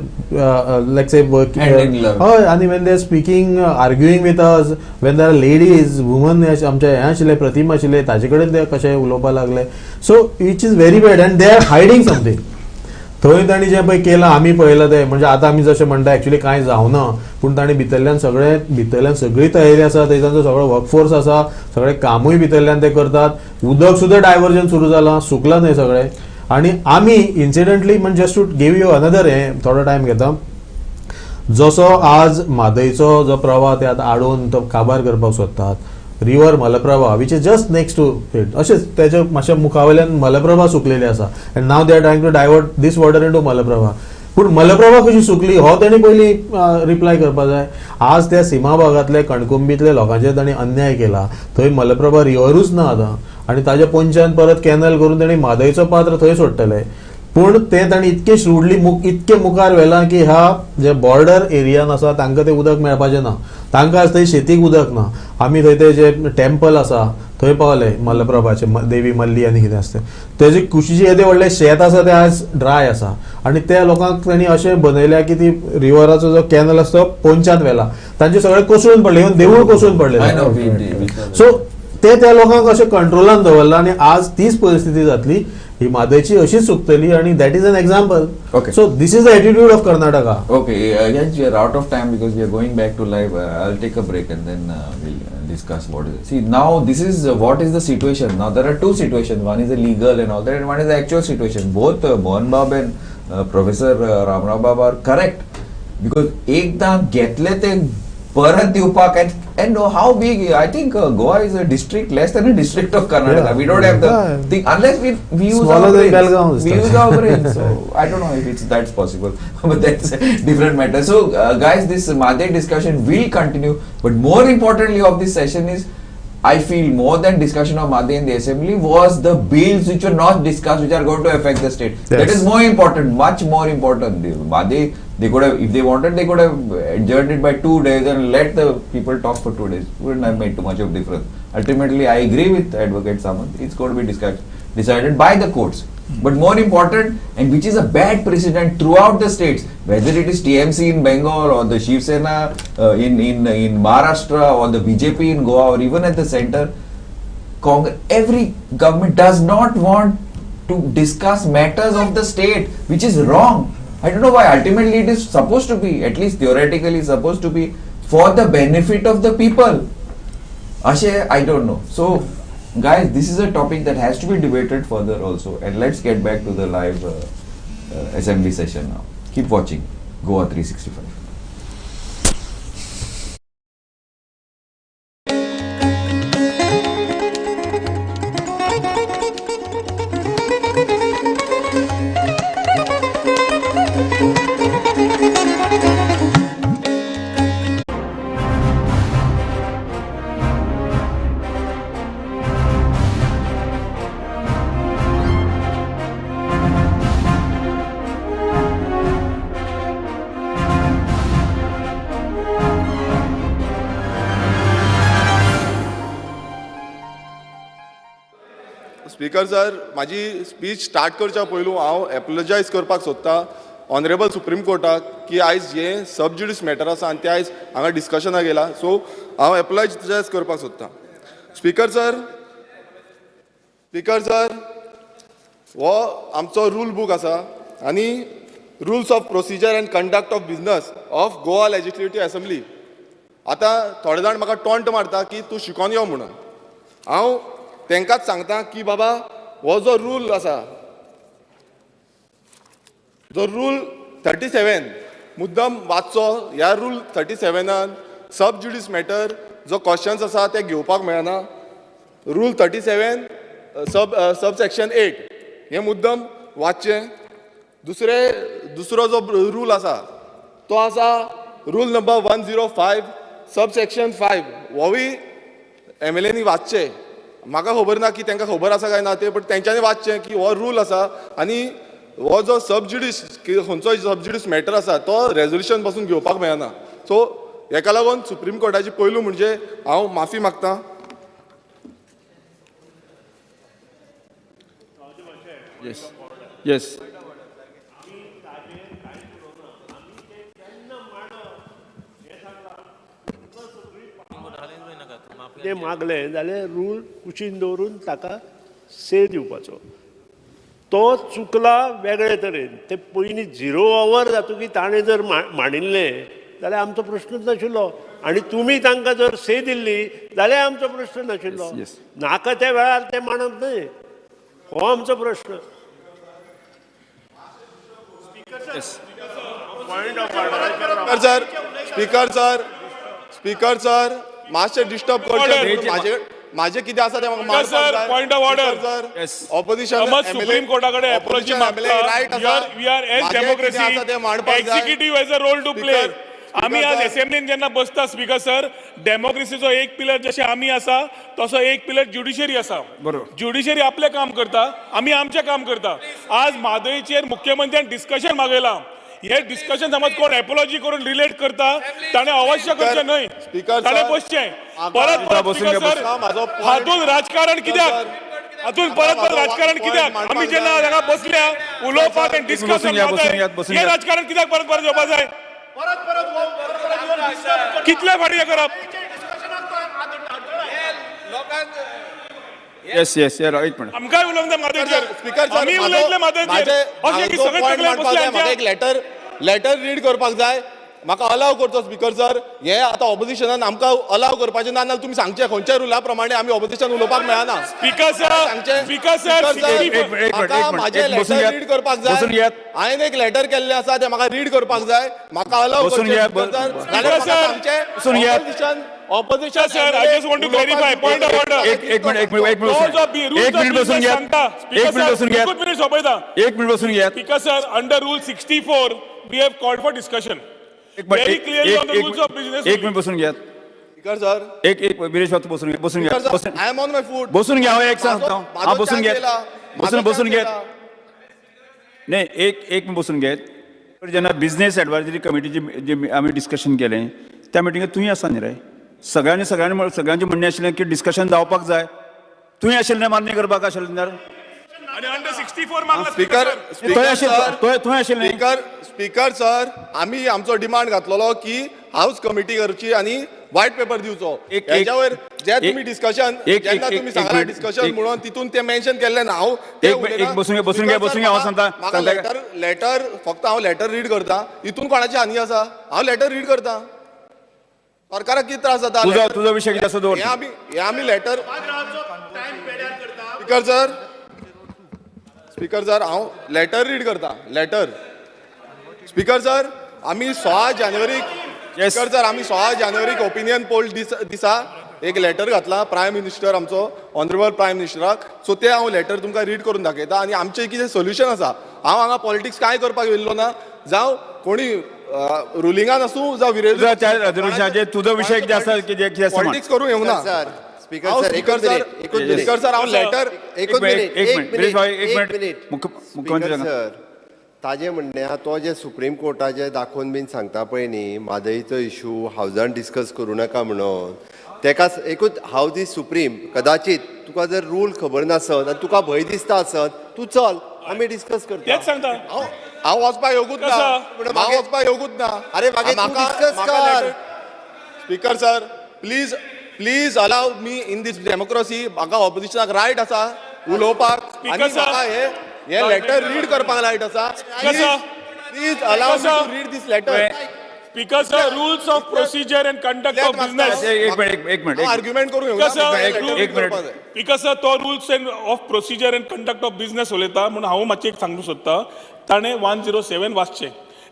like say
Hand in glove.
हय, आनी when they are speaking, arguing with us, when there are ladies, women, आमचे हें आशिल्ले, प्रतिमा आशिल्ले, ताजे कडेन ते कशे उलोवपाक लागले, so which is very bad and they are hiding something. थंय तांणी जें पळय केलां आमी पळयलां तें, म्हणजे आतां आमी जशें म्हणटा, एक्चुली कांय जावना, पूण तांणी भितरल्यान सगळें, भितरल्यान सगळी तयारी आसा. थंय तांचो सगळो वर्कफोर्स आसा, सगळें कामूय भितरल्यान ते करतात. उदक सुद्दां डायवर्जन सुरू जालां, सुकलां न्हय सगळें. आनी आमी इन्सिडंटली, म्हणजे just to give you another हें, थोडो टायम घेता, जसो आज म्हादयचो जो प्रवाह ते आतां आडोवन तो काबार करपाक सोदतात, river Malaprabha, which is just next to it, अशेंच तेच्या मातशें मुखावयल्यान मलप्रभा सुकलेली आसा and now they are trying to divert this water into Malaprabha. पूण मलप्रभा कशी सुकली हो तेणी पयलीं रिप्लाय करपा जाय. आज त्या सीमा भागांतले, कणकुंबीतले लोकांचेर तांणी अन्याय केला. थंय मलप्रभा रिवरूच ना आतां आनी ताज्या पोंच्यान परत कॅनल करून तांणी म्हादयचो पात्र थंय सोडटले. पूण ते तांणी इतके श्रूडली इतके मुखार व्हेलां की ह्या जे बॉर्डर एरियान आसा तांकां तें उदक मेळपाचें ना. तांकां आज थंय शेतीक उदक ना. आमी थंय ते जे टेम्पल आसा थंय पावले, मलप्रभाचे, देवी मल्ली आनी कितें आसता तें, तेजे कुशीचे येदे व्हडलें शेत आसा तें आज ड्राय आसा. आनी त्या लोकांक तांणी अशें बनयल्या की ती रिवराचो जो कॅनल आसा तो पोंच्यान व्हेला, तांचे सगळें कोसळून पडलें, इवन देवूळ कोसळून पडलें.
I know, we saw that.
So ते त्या लोकांक अशें कंट्रोलान दवरलां आनी आज तीच परिस्थिती जातली, ही म्हादयची अशीच सुकतली आनी that is an example. So this is the attitude of Karnataka.
Okay, yes, we are out of time because we are going back to live. I'll take a break and then we'll discuss what is. See, now this is what is the situation. Now there are two situations. One is the legal and all that, and one is the actual situation. Both Mohan Bab and Professor Ramrao Bab are correct because एकदा घेतले ते परत दिवपाक and how big, I think Goa is a district, less than a district of Karnataka. We don't have the thing unless we use
Smaller
our
than
brains.
Belgaum.
We use our brains. So I don't know if it's that's possible, but that's a different matter. So guys, this Mhadei discussion will continue, but more importantly of this session is, I feel more than discussion of Mhadei in the assembly was the bills which were not discussed, which are going to affect the state. That is more important, much more important. The Mhadei, they could have, if they wanted, they could have adjourned it by 2 days and let the people talk for 2 days. Wouldn't have made too much of difference. Ultimately, I agree with Advocate Samant. It's going to be discussed, decided by the courts. But more important, and which is a bad precedent throughout the states, whether it is TMC in Bengal or the Shiv Sena in Maharashtra or the BJP in Goa or even at the center, Congress, every government does not want to discuss matters of the state, which is wrong. I don't know why. Ultimately, it is supposed to be, at least theoretically, supposed to be for the benefit of the people. अशें, I don't know. So guys, this is a topic that has to be debated further also, and let's get back to the live assembly session now. Keep watching Goa 365.
Speaker sir, म्हाजी स्पीच स्टार्ट करच्या पयलू हांव एपोलोजायज करपाक सोदता ऑनरेबल सुप्रीम कोर्टाक की आयज हें सब ज्युडीस मॅटर आसा आनी तें आयज हांगा डिस्कशनाक येयला. सो हांव एपोलोजायज करपाक सोदता. स्पीकर सर, स्पीकर सर, हो आमचो रूल बूक आसा आनी rules of procedure and conduct of business of Goa Legislative Assembly. आतां थोडे जाण म्हाका टॉन्ट मारता की तूं शिकोन यो म्हणून. हांव तांकांच सांगता की बाबा हो जो रूल आसा, जो रूल 37 मुद्दम वाचचो. ह्या रूल 37 सब ज्युडीस मॅटर जो क्वेश्चन्स आसा ते घेवपाक मेळना. रूल 37 सब सेक्शन 8 हे मुद्दम वाचचें. दुसरो जो रूल आसा तो आसा rule number 105 sub section 5, होवूय एमएलएनी वाचचें. म्हाका खबर ना की तांकां खबर आसा काय ना तें, बट तेंच्यांनी वाचचें की हो रूल आसा आनी हो जो सब ज्युडीस खंयचोय सब ज्युडीस मॅटर आसा तो रेजोल्युशन पासून घेवपाक मेळना. सो हेका लागून सुप्रीम कोर्टाची पयलू म्हणजे हांव माफी मागता.
Yes yes.
ते मागले जाल्यार रूल कुशीन दवरून ताका से दिवपाचो. तो चुकला वेगळे तरेन. ते पयलीं 0 our जातकीर ताणें जर मांडिल्लें जाल्यार आमचो प्रश्नच नाशिल्लो, आनी तुमी तांकां जर से दिल्ली जाल्यार आमचो प्रश्न नाशिल्लो. नाका त्या वेळार ते मांडप न्हय, हो आमचो प्रश्न.
Sir, speaker sir, speaker sir, मातशें डिस्टर्ब करचें. म्हाजें कितें आसा तें म्हाका
sir, point of order.
Opposition
supreme Carta कडेन एप्रोची मागता. We are as democracy, executive has a role to play. आमी आज असेंब्लीन जेन्ना बसता स्पीकर सर, डेमोक्रेसीचो एक पिलर जशें आमी आसा तसो एक पिलर ज्युडिशरी आसा. ज्युडिशरी आपलें काम करता, आमी आमचें काम करता. आज म्हादयचेर मुख्यमंत्र्यान डिस्कशन मागयलां. हे डिस्कशन समज कोण एपोलॉजी करून रिलेट करता ताणें अवश्य करचें न्हय, ताणें बसचें. परत परत सर हातून राजकारण कित्याक, हातून परत परत राजकारण कित्याक? आमी जेन्ना हांगा बसल्या उलोवपाक आनी डिस्कशन हे राजकारण कित्याक परत परत येवपा जाय? कितले फाटी हें करप?
येस येस एक मिनिट.
आमकांय उलोवंक जाय म्हादयचेर. आमी उलयतले म्हादयचेर. अशें की सगळे तकलेर बसले.
एक लेटर रीड करपाक जाय, म्हाका अलाव करचो स्पीकर सर. हे आतां ऑपोजिशनान आमकां अलाव करपाचें ना, नाल्यार तुमी सांगचें खंयच्या रुला प्रमाणे आमी ऑपोजिशन उलोवपाक मेळना.
स्पीकर सर, स्पीकर सर,
म्हाका म्हाजें लेटर रीड करपाक जाय. हांवें एक लेटर केल्लें आसा तें म्हाका रीड करपाक जाय, म्हाका अलाव करचें स्पीकर सर. जाल्यार म्हाका सांगचें opposition.
Sir, I just want to clarify point of order.
एक मिनिट, एक मिनिट, एक मिनिट बसून घ्या. एक मिनिट बसून घ्या.
एक मिनिट सोंपयता.
एक मिनिट बसून घ्या.
Speaker sir, under rule 64 we have called for discussion.
एक
Very clearly on the rules of business.
एक मिनिट बसून घ्या.
स्पीकर सर,
एक एक विरेश बाबू बसून घ्या. बसून घ्या.
I am on my foot.
बसून घ्या. एक सांगता हांव. बसून घ्या. बसून बसून घ्या. नाही, एक एक मिनिट बसून घेत. जेन्ना बिझनेस एडवायजरी कमिटीची जे आमी डिस्कशन केलें त्या मिटिंगेत तुंय आसा न्ही रे? सगळ्यांनी सगळ्यांनी सगळ्यांचें म्हणणें आशिल्लें की डिस्कशन जावपाक जाय. तुंय आशिल्लें मान्य करपाक आशिल्लें.
स्पीकर स्पीकर स्पीकर सर, आमी आमचो डिमांड घातलेलो की हाऊस कमिटी करची आनी व्हायट पेपर दिवचो. हेच्यावयर जे तुमी डिस्कशन जेन्ना तुमी सांगला डिस्कशन म्हणून तितून ते मेन्शन केल्लें ना. हांव
बसून बसून घे बसून घे. हांव सांगता
म्हाका लेटर लेटर फक्त हांव लेटर रीड करता, हितून कोणाची हानी आसा? हांव लेटर रीड करता, सरकाराक कितें त्रास जाता?
तुजो विशय कितें आसा दवर.
हे आमी letter Speaker sir, speaker sir, हांव लेटर रीड करता, लेटर. स्पीकर सर, आमी 16 जानेवारीक, स्पीकर सर, आमी 16 जानेवारीक ओपिनियन पोल दिसा एक लेटर घातला प्रायम मिनिस्टर आमचो, ऑनरेबल प्रायम मिनिस्टराक. सो ते हांव लेटर तुमकां रीड करून दाखयता आनी आमचें कितें सोल्युशन आसा. हांव हांगा पॉलिटिक्स कांय करपाक येयल्लो ना, जावं कोणी रुलिंगान आसूं जावं विरोधी.
तुजो त्या रेजोल्युशनाचेर तुजो विशय कितें आसा, कितें कितें आसा?
पॉलिटिक्स करूंक येवंक ना.
सर, स्पीकर
हांव
सर,
स्पीकर
एकूच
सर,
मिनिट, एकूच मिनिट.
स्पीकर सर, हांव लेटर
एकूच मिनिट,
एक
एक
मिनिट,
मिनिट,
भाई, एक
एक
मिनिट.
मिनिट.
मुख्यमंत्री
स्पीकर
सांगा.
सर, ताजें म्हणणें आहा, तो जे सुप्रीम कोर्टाचे दाखोवन बीन सांगता पळय न्ही, म्हादयचो इशू हावजान डिस्कस करूं नाका म्हणून तेका एकूच हावज is supreme. कदाचित तुका जर रूल खबर नासत आनी तुका भंय दिसता आसत, तूं चल, आमी डिस्कस करता.
तेच सांगता.
हांव हांव वचपाक येवकूच ना.
कसो?
हांव वचपाक येवकूच ना.
अरे मागीर तूं discuss कर.
Speaker sir, please, please allow me in this democracy. म्हाका ऑपोजिशनाक रायट आसा उलोवपाक आनी
sir.
म्हाका हे हे लेटर रीड करपाक रायट आसा.
Sir.
Please allow me
sir.
To read this letter.
Speaker sir, rules of procedure and conduct of business.
एक मिनिट, एक एक मिनिट.
आर्ग्युमेंट करूंक येवना.
Sir,
एक minute.
Speaker sir, तो rules and of procedure and conduct of business उलयता म्हणून हांव मातशें एक सांगूंक सोदता. ताणें 107 वाचचें.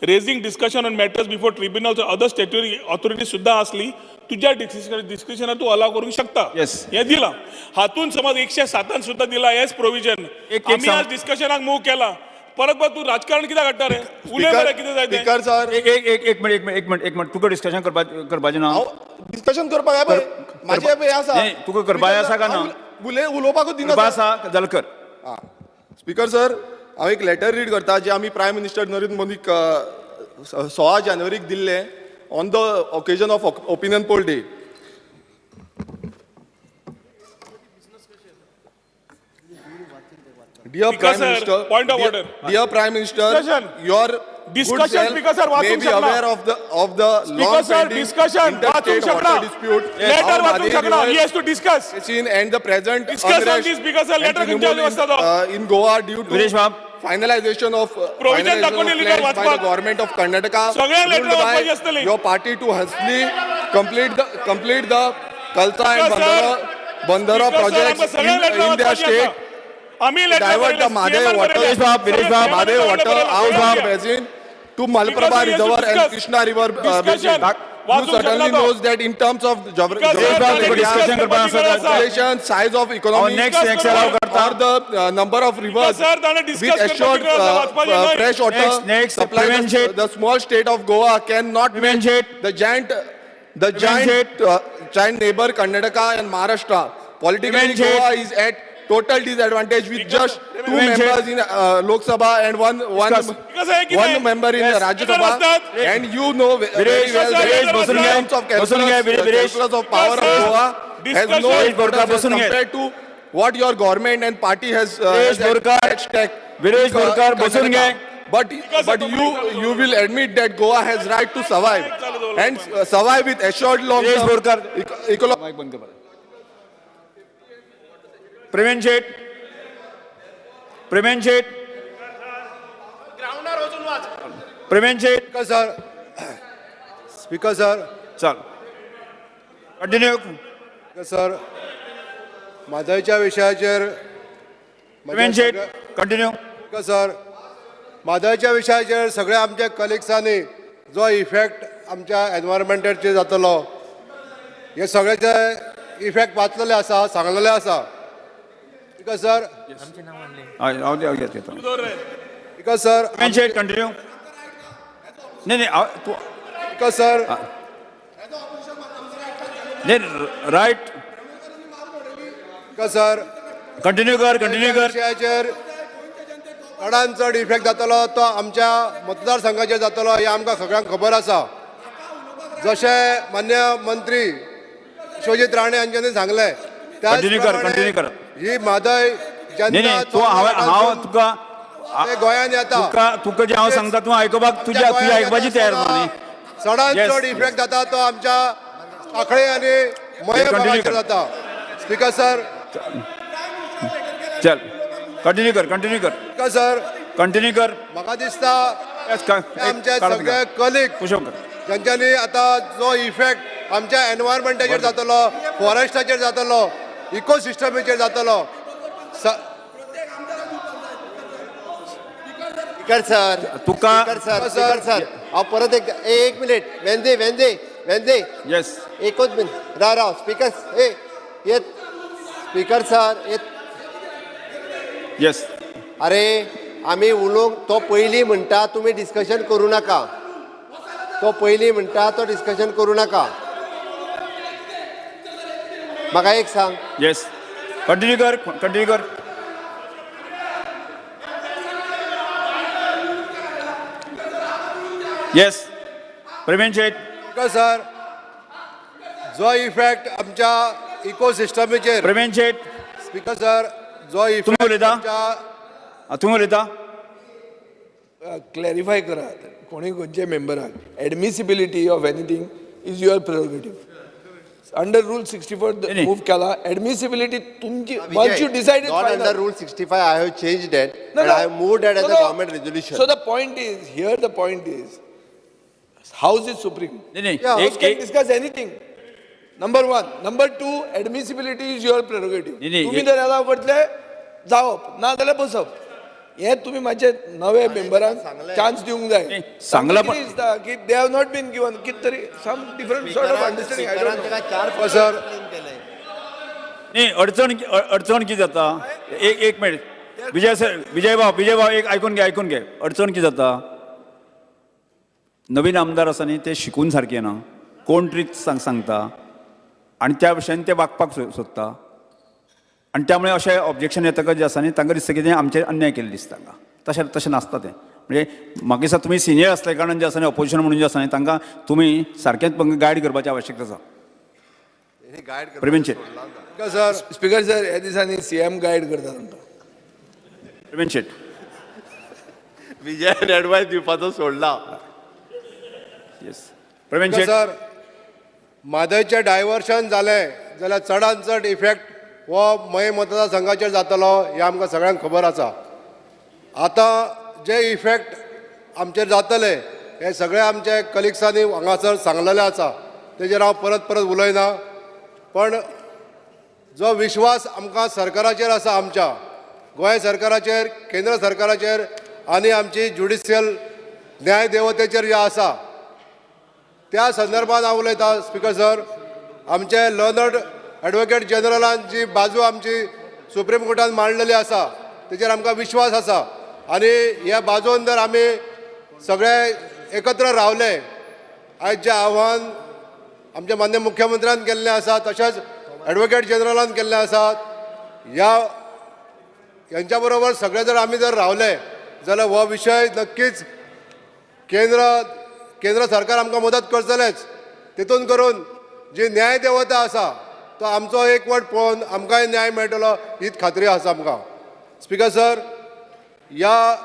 Raising discussion on matters before tribunals, other statutory authority सुद्दां आसली, तुज्या डिस्क्रिशनात तूं अलाव करूंक शकता. हें दिलां हातून. समज 107 सुद्दां दिला हेच प्रोविजन.
एक
आमी
सांग.
आज डिस्कशनाक मूव केला, परत परत तूं राजकारण कित्याक हाडटा रे? उलय मरे, कितें जाय तें.
स्पीकर सर,
एक एक एक एक मिनिट, एक मिनिट, एक मिनिट, एक मिनिट. तुका डिस्कशन करपाचें ना?
हांव डिस्कशन करपाक हें पळय, म्हाजें हें पळय आसा.
नाही, तुका करपाचें आसा काय ना?
उलोवपाकूच दिना.
करपा आसा जाल्यार कर.
स्पीकर सर, हांव एक लेटर रीड करता जे आमी प्रायम मिनिस्टर नरेंद्र मोदीक 16 जानेवारीक दिल्ले on the occasion of opinion poll day. Dear
Speaker
Prime
sir,
Minister,
point of
dear,
order.
Dear Prime Minister,
Discussion.
your good
Discussion,
self
Speaker sir,
may
वाचूंक
be
शकना.
aware of the
Speaker
long
sir,
pending
discussion, वाचूंक
interstate
शकना.
Water dispute.
Letter
how
वाचूंक
Mhadei
शकना.
River
He has to discuss.
Basin and the present
Discuss on
unrest
this, because sir,
and
letter खंयच्या
Trinamool
वाचता तो?
In Goa due to
Viresh Bab.
finalization of
Provision
finalization
दाखोवन
of
दिली तर
plans by the
वाचपाक.
Government of Karnataka,
सगळ्यांक letter
ruled by
वाचपाची आसतली.
Your party to hastily complete the Kalsa and
Speaker sir,
Bandhara
Speaker sir,
projects
आमकां सगळ्यांक letter
in their
वाचपाची
state
आसा. आमी letter
divert the
बरयलें,
Mhadei
CM
water,
बरयलें.
Viresh Bab,
Mhadei
सगळ्यांनी
water
बरयलें.
Out of basin to Malaprabha
Because he has to
Reservoir and
discuss.
Krishna River
Discussion.
basin. You
वाचूंक
certainly
शकना तो.
Knows that in terms of
Because sir,
geographical
discussion करपा आसा जाल्यार
population, size of economy,
next next allow करता.
Or the number of rivers
Because sir, ताणें
with
discuss करपाची
assured
गरज आसा, वाचपाचें न्हय.
Fresh water
Next, next,
supply,
Prevent Shet.
The small state of Goa cannot
Prevent
match
Shet.
the
Prevent
giant neighbor Karnataka and Maharashtra. Politically,
Prevent Shet.
Goa is at total disadvantage with just two
Prevent Shet.
Members in Lok Sabha and one one
Discuss.
Because हे कितें?
One member in
Yes.
Rajya
Speaker
Sabha.
बसतात.
And you know very
Viresh,
well that
Viresh,
in
बसून घे.
terms of
बसून घे,
calculus,
Viresh.
calculus of power of
Sir,
Goa has no
discussion.
Viresh Borkar,
importance as
बसून घे.
Compared to what your government and party has
Viresh
has
Borkar.
at stake
Viresh
in
Borkar, बसून घे.
Karnataka. But you will admit that Goa has right to survive and survive with assured long
Viresh
term
Borkar.
Economic
mic बंद कर. प्रवीण शेट, प्रवीण शेट, प्रवीण शेट.
Speaker sir, speaker sir.
चल, कंटिन्यू.
स्पीकर सर, म्हादयच्या विशयाचेर
प्रवीण शेट, कंटिन्यू.
स्पीकर सर, म्हादयच्या विशयाचेर सगळ्या आमच्या कलिग्सांनी जो इफेक्ट आमच्या एनवायरमेंटाचेर जातलो, हे सगळ्याचे इफेक्ट वाचलेले आसा, सांगलेले आसा. स्पीकर सर,
हांव घेता.
स्पीकर सर,
प्रवीण शेट, कंटिन्यू. नाही नाही, तू
स्पीकर सर,
नाही राईट.
स्पीकर सर,
कंटिन्यू कर, कंटिन्यू कर.
विशयाचेर चडान चड इफेक्ट जातलो तो आमच्या मतदारसंघाचेर जातलो, हें आमकां सगळ्यांक खबर आसा. जशें मान्य मंत्री विश्वजीत राणे हांच्यांनी सांगलें,
Continue कर, continue कर.
ही म्हादय
नाही
जेन्ना
नाही, तूं हांव हांव तुका
ते गोंयांत येता,
तुका तुका जें हांव सांगता तूं आयकुपाक तुज्या तुज्या आयकुपाची तयार ना न्ही.
चडान
Yes.
चड इफेक्ट जाता तो आमच्या सांखळे आनी मये
Continue
भागाचेर
कर.
जाता. स्पीकर सर,
चल, कंटिन्यू कर, कंटिन्यू कर.
स्पीकर सर,
कंटिन्यू कर.
म्हाका दिसता
Yes,
आमचे
काड
सगळे कलीग
पुशप कर.
ज्यांच्यानी आता जो इफेक्ट आमच्या एनवायरमेंटाचेर जातलो, फॉरेस्टाचेर जातलो, इकोसिस्टमीचेर जातलो. स्पीकर सर,
तुका
स्पीकर सर, सर हांव परत एक एक मिनीट, वेंदे वेंदे वेंदे,
येस,
एकूच मिनीट, राव राव स्पीकर, ए येत स्पीकर सर येत,
येस.
अरे आमी उलोवंक, तो पयलीं म्हणटा तुमी डिस्कशन करूं नाका, तो पयलीं म्हणटा तो डिस्कशन करूं नाका. म्हाका एक सांग.
येस, कंटिन्यू कर, कंटिन्यू कर. येस, प्रवीण शेट.
सर, जो इफेक्ट आमच्या इकोसिस्टमीचेर,
प्रवीण शेट,
स्पीकर सर, जो
तुमी उलयता, तुमी उलयता,
क्लॅरिफाय करात कोणी खंयच्या मेंबराक. Admissibility of anything is your prerogative under rule 64 move केला. एडमिसिबिलिटी तुमची, once you decide.
Not under rule 65, I have changed that and I have moved that as a government resolution.
So the point is here, the point is house is supreme.
नाही,
house can discuss anything. Number 1. Number 2, admissibility is your prerogative. तुम्ही जर अलाव करतले जावप, ना जाल्यार बसप. हे तुम्ही माझे नवे मेंबरांक चान्स दिवंक जाय.
सांगला पण
दिसता की they have not been given कित तरी some different sort of understanding. I don't know
sir.
नाही, अडचण अडचण कितें जाता, एक एक मिनिट विजय सर, विजय भाव, विजय भाव एक आयकून घे, आयकून घे. अडचण कितें जाता, नवीन आमदार आसा न्ही, ते शिकून सारके ना, कोण ट्रीक सांगता आनी त्या भशेन ते वागपाक सोदता आनी त्यामुळे अशें ऑब्जेक्शन येतकच जें आसा न्ही तांकां दिसता कितें आमचेर अन्याय केल्लो दिसता तांकां. तशें तशें नासता तें. म्हणजे म्हाका दिसता तुमी सिनियर आसल्या कारणान जें आसा न्ही ऑपोजिशन म्हणून जें आसा न्ही तांकां तुमी सारकेंच गायड करपाची आवश्यकता आसा. प्रवीण शेट.
सर, स्पीकर सर, ह्या दिसांनी सीएम गायड करता तांकां.
प्रवीण शेट.
विजयान एडवायस दिवपाचो सोडला.
येस, प्रवीण शेट.
सर, म्हादयचें डायवर्शन जालें जाल्यार चडान चड इफेक्ट हो मये मतदारसंघाचेर जातलो हें आमकां सगळ्यांक खबर आसा. आतां जे इफेक्ट आमचेर जातले हे सगळे आमचे कलिग्सांनी हांगासर सांगलेलें आसा, तेजेर हांव परत परत उलयना. पण जो विश्वास आमकां सरकाराचेर आसा, आमच्या गोंय सरकाराचेर, केंद्र सरकाराचेर आनी आमची ज्युडिशियल न्यायदेवतेचेर जे आसा त्या संदर्भात हांव उलयतां. स्पीकर सर, आमचे लर्नड एडवोकेट जनरलान जी बाजू आमची सुप्रीम कोर्टान मांडलेली आसा तेजेर आमकां विश्वास आसा आनी ह्या बाजून जर आमी सगळे एकत्र रावले, आयज जें आव्हान आमच्या मान्य मुख्यमंत्र्यान केल्लें आसा तशेंच एडवोकेट जनरलान केल्लें आसा, ह्या हेंच्या बरोबर सगळे जर आमी जर रावले जाल्यार हो विशय नक्कीच केंद्र सरकार आमकां मदत करतलेंच. तितून करून जी न्यायदेवता आसा तो आमचो एकवट पळोवन आमकांय न्याय मेळटलो हीच खात्री आसा आमकां. स्पीकर सर, ह्या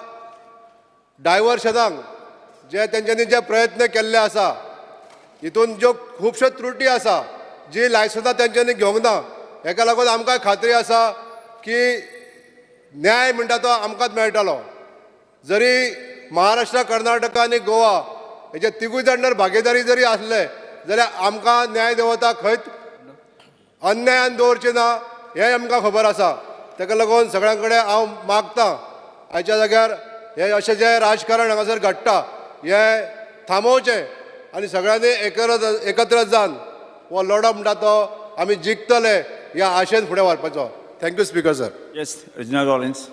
डायवर्शनाक जे तेंच्यांनी जे प्रयत्न केल्ले आसा हितून ज्यो खुबश्यो त्रुटी आसा, जी लायसन्सां तेंच्यांनी घेवंक ना, हेका लागून आमकां खात्री आसा की न्याय म्हणटा तो आमकांच मेळटलो. जरी महाराष्ट्र, कर्नाटका आनी गोवा हेजे तिगूय जाण जर भागीदारी जरी आसले जाल्यार आमकां न्यायदेवता खंयच अन्यायान दवरची ना हें आमकां खबर आसा. ताका लागून सगळ्यां कडेन हांव मागता आयच्या जाग्यार हें अशें जें राजकारण हांगासर घडटा हें थांबोवचें आनी सगळ्यांनी एकत्र जावन हो लढो म्हणटा तो आमी जिखतले ह्या आशेन फुडें व्हरपाचो. Thank you speaker sir.
Yes, Reginald Rollins.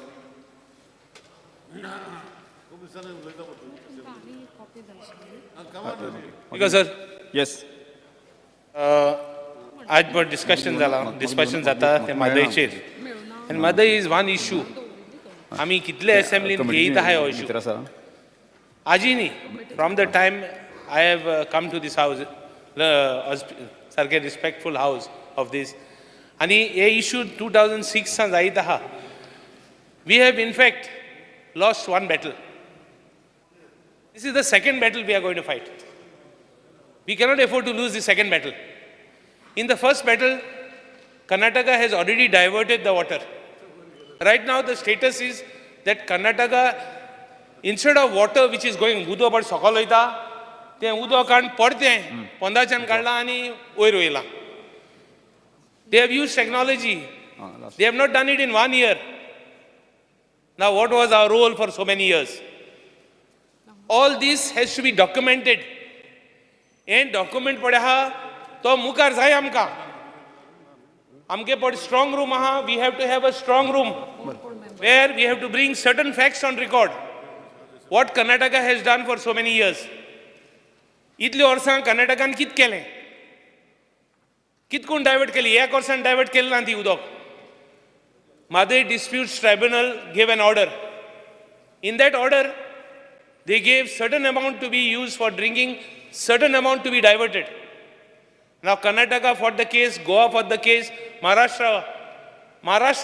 Speaker sir.
Yes.
आज पण डिस्कशन जाला, डिस्कशन जाता ते म्हादयचेर आनी म्हादय is one issue. आमी कितले असेंब्लीन घेयत आहाय हो इशू आजी न्ही. From the time I have come to this house, सारकें रिस्पेक्टफूल हावज ऑफ these, आनी हे इशू 2006 जायत आहा. We have in fact lost one battle. This is the second battle we are going to fight. We cannot afford to lose the second battle. In the first battle, Karnataka has already diverted the water. Right now, the status is that Karnataka, instead of water which is going, उदक पण सकयल वयता, तें उदक काडून परतें पोंदाच्यान काडलां आनी वयर वयलां.
They have used technology. They have not done it in 1 year. Now, what was our role for so many years? All this has to be documented. And document पडे आहा तो मुखार जाय आमकां. आमगे पड strong room आहा. We have to have a strong room where we have to bring certain facts on record. What Karnataka has done for so many years. इतली वर्सां कर्नाटकान कित केलें, कित कोण डायवर्ट केली, एक वर्सान डायवर्ट केलें ना ती उदक. Mhadei Disputes Tribunal gave an order. In that order, they gave certain amount to be used for drinking, certain amount to be diverted. Now Karnataka fought the case, Goa fought the case, Maharashtra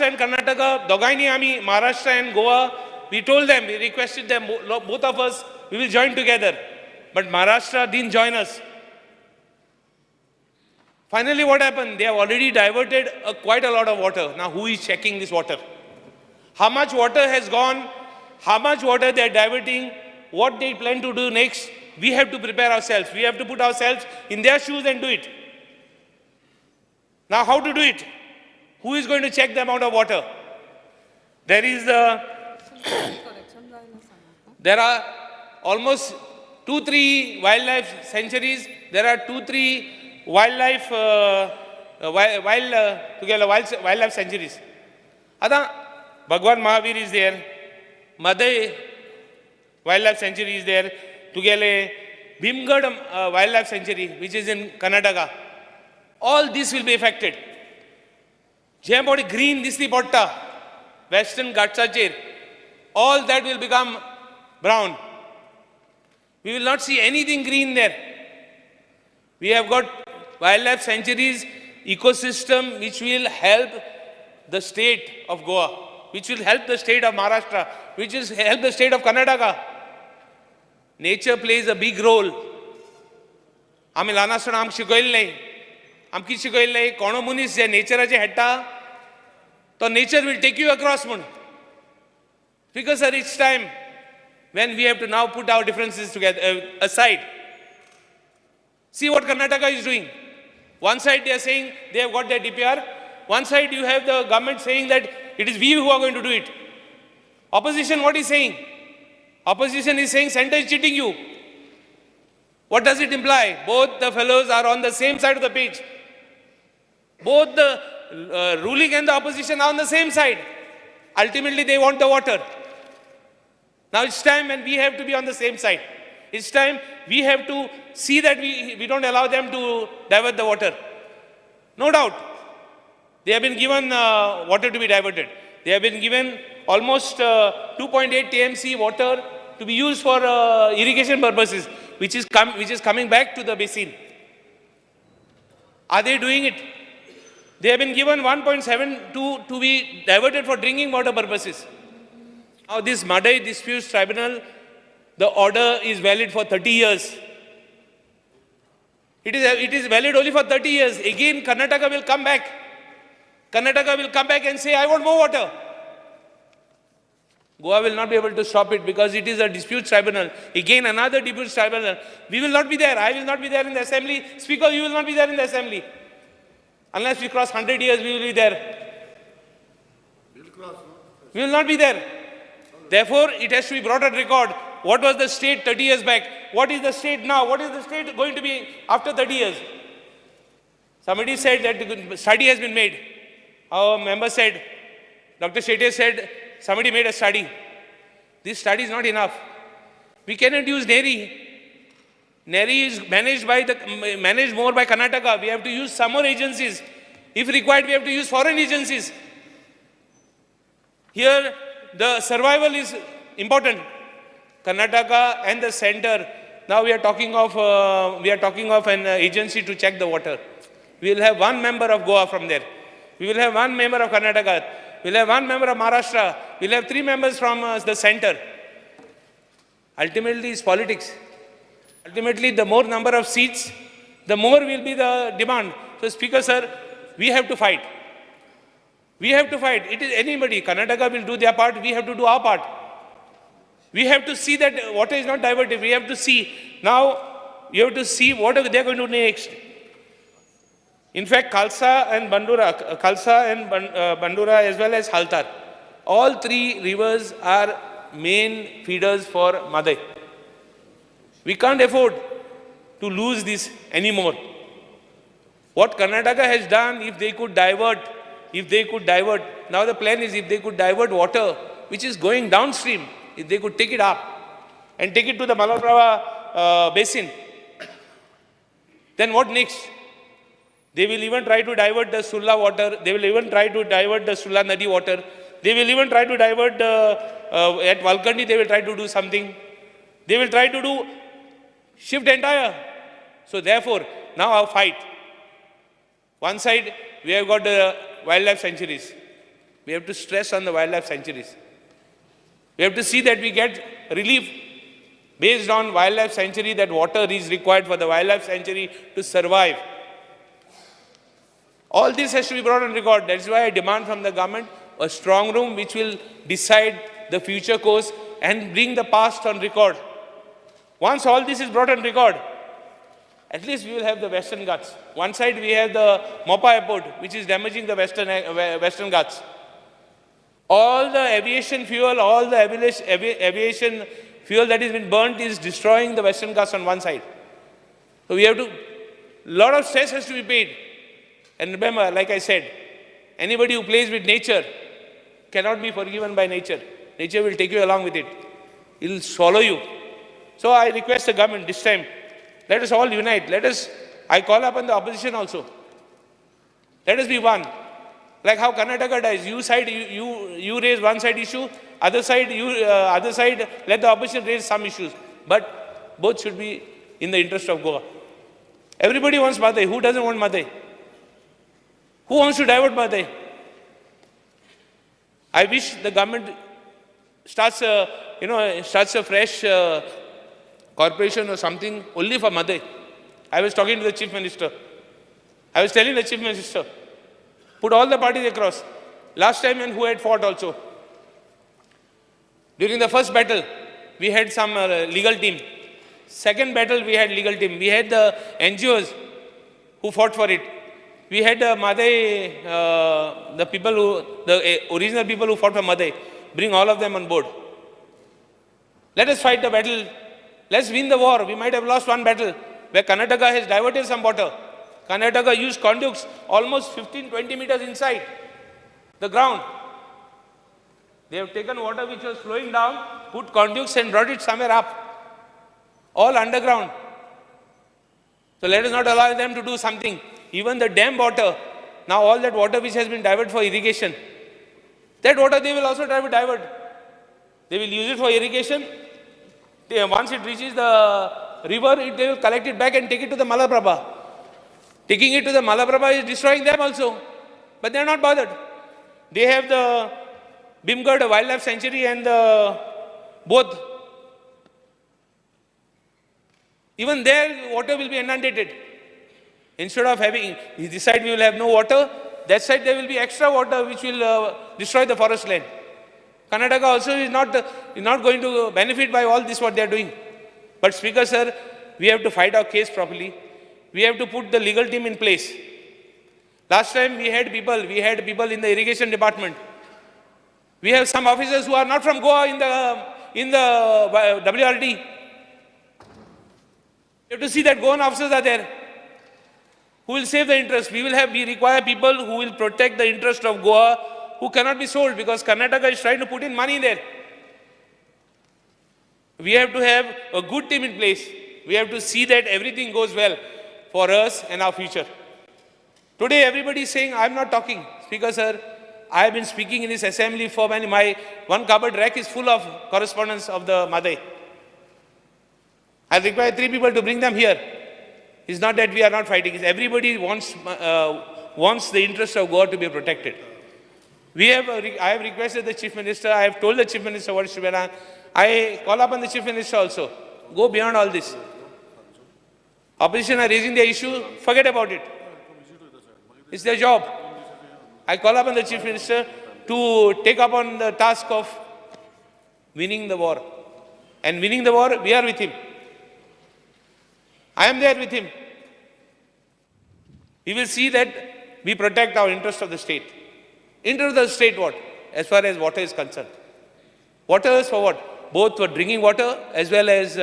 and Karnataka, दोगांयनी आमी Maharashtra and Goa, we told them, we requested them, both of us, we will join together. But Maharashtra didn't join us. Finally, what happened? They have already diverted quite a lot of water. Now, who is checking this water? How much water has gone? How much water they are diverting? What they plan to do next? We have to prepare ourselves. We have to put ourselves in their shoes and do it. Now, how to do it? Who is going to check the amount of water? There is the there are almost 2-3 wildlife sanctuaries. There are 2-3 wildlife wildlife sanctuaries. Ada Bhagwan Mahavir is there, Mhadei Wildlife Sanctuary is there, Tugele Bhimgad Wildlife Sanctuary, which is in Karnataka. All this will be affected. Jem body green disli potta, Western Ghats, all that will become brown. We will not see anything green there. We have got wildlife sanctuaries, ecosystem which will help the state of Goa, which will help the state of Maharashtra, which will help the state of Karnataka. Nature plays a big role. आमी ल्हान आसतना आमकां शिकयल्लें, आमकां कितें शिकयल्लें, कोणो मनीस जे नेचराचे हेडटा तो nature will take you across म्हूण. Because sir, it's time when we have to now put our differences together aside. See what Karnataka is doing. One side they are saying they have got their DPR. One side you have the government saying that it is we who are going to do it. Opposition, what is saying? Opposition is saying center is cheating you. What does it imply? Both the fellows are on the same side of the page. Both the ruling and the opposition are on the same side. Ultimately, they want the water. Now it's time and we have to be on the same side. It's time we have to see that we don't allow them to divert the water. No doubt, they have been given water to be diverted. They have been given almost 2.8 TMC water to be used for irrigation purposes, which is coming back to the basin. Are they doing it? They have been given 1.72 to be diverted for drinking water purposes. Now this Mhadei Disputes Tribunal, the order is valid for 30 years. It is valid only for 30 years. Again, Karnataka will come back. Karnataka will come back and say, I want more water. Goa will not be able to stop it because it is a dispute tribunal. Again, another dispute tribunal. We will not be there. I will not be there in the assembly. Speaker, you will not be there in the assembly. Unless we cross 100 years, we will be there. We will not be there. Therefore, it has to be brought on record. What was the state 30 years back? What is the state now? What is the state going to be after 30 years? Somebody said that the study has been made. Our member said, Dr. Shetty said, somebody made a study. This study is not enough. We cannot use NERI. NERI is managed more by Karnataka. We have to use some more agencies. If required, we have to use foreign agencies. Here, the survival is important. Karnataka and the center. Now we are talking of an agency to check the water. We will have one member of Goa from there. We will have one member of Karnataka. We will have one member of Maharashtra. We will have 3 members from the center. Ultimately, it's politics. Ultimately, the more number of seats, the more will be the demand. So, Speaker sir, we have to fight. We have to fight. It is anybody. Karnataka will do their part. We have to do our part. We have to see that water is not diverted. We have to see. Now, you have to see what they are going to do next. In fact, Khalsa and Bandura, as well as Haltar, all three rivers are main feeders for Mhadei. We can't afford to lose this anymore. What Karnataka has done, if they could divert, now the plan is if they could divert water which is going downstream, if they could take it up and take it to the Malaprabha basin, then what next? They will even try to divert the Sulla water, they will even try to divert the Sulla Nadi water, they will even try to divert the, at Valkandi they will try to do something. They will try to do shift entire. So therefore, now our fight. One side, we have got the wildlife sanctuaries. We have to stress on the wildlife sanctuaries. We have to see that we get relief based on wildlife sanctuary, that water is required for the wildlife sanctuary to survive. All this has to be brought on record. That's why I demand from the government a strong room which will decide the future course and bring the past on record. Once all this is brought on record, at least we will have the Western Ghats. One side we have the Mopa Airport, which is damaging the Western Ghats. All the aviation fuel, all the aviation fuel that has been burnt is destroying the Western Ghats on one side. So we have to, lot of stress has to be paid. And remember, like I said, anybody who plays with nature cannot be forgiven by nature. Nature will take you along with it. It will swallow you. So I request the government this time, let us all unite. Let us, I call upon the opposition also. Let us be one. Like how Karnataka does, you side, you raise one side issue, other side, other side, let the opposition raise some issues. But both should be in the interest of Goa. Everybody wants Mhadei. Who doesn't want Mhadei? Who wants to divert Mhadei? I wish the government starts a, starts a fresh corporation or something only for Mhadei. I was talking to the Chief Minister. I was telling the Chief Minister, put all the parties across. Last time when who had fought also. During the first battle, we had some legal team. Second battle, we had legal team. We had the NGOs who fought for it. We had Mhadei, the people who, the original people who fought for Mhadei, bring all of them on board. Let us fight the battle. Let's win the war. We might have lost one battle where Karnataka has diverted some water. Karnataka used conduits almost 15-20 meters inside the ground. They have taken water which was flowing down, put conduits and brought it somewhere up. All underground. So let us not allow them to do something. Even the dam water, now all that water which has been diverted for irrigation, that water they will also try to divert. They will use it for irrigation. Once it reaches the river, they will collect it back and take it to the Malaprabha. Taking it to the Malaprabha is destroying them also. But they are not bothered. They have the Bhimgarh Wildlife Sanctuary and the both. Even there, water will be inundated. Instead of having, this side we will have no water, that side there will be extra water which will destroy the forest land. Karnataka also is not going to benefit by all this what they are doing. But Speaker sir, we have to fight our case properly. We have to put the legal team in place. Last time we had people in the irrigation department. We have some officers who are not from Goa in the WRD. You have to see that Goan officers are there who will save the interest. We require people who will protect the interest of Goa, who cannot be sold because Karnataka is trying to put in money there. We have to have a good team in place. We have to see that everything goes well for us and our future. Today everybody is saying, I'm not talking. Speaker sir, I have been speaking in this assembly for many, my one cupboard rack is full of correspondence of the Mhadei. I require 3 people to bring them here. It's not that we are not fighting. It's everybody wants the interest of Goa to be protected. I have requested the Chief Minister. I have told the Chief Minister what should be done. I call upon the Chief Minister also. Go beyond all this. Opposition are raising their issue. Forget about it. It's their job. I call upon the Chief Minister to take up on the task of winning the war. And winning the war, we are with him. I am there with him. We will see that we protect our interest of the state. Interest of the state what? As far as water is concerned. Water is for what? Both for drinking water as well as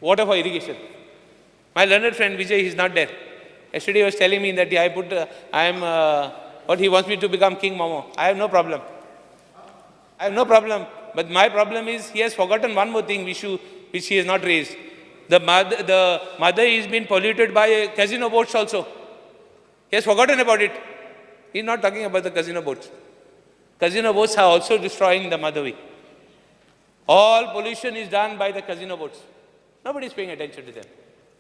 water for irrigation. My learned friend Vijay is not there. Yesterday he was telling me that he wants me to become King Momo. I have no problem. I have no problem. But my problem is he has forgotten one more thing issue which he has not raised. The Mhadei has been polluted by casino boats also. He has forgotten about it. He is not talking about the casino boats. Casino boats are also destroying the Mhadei. All pollution is done by the casino boats. Nobody is paying attention to them.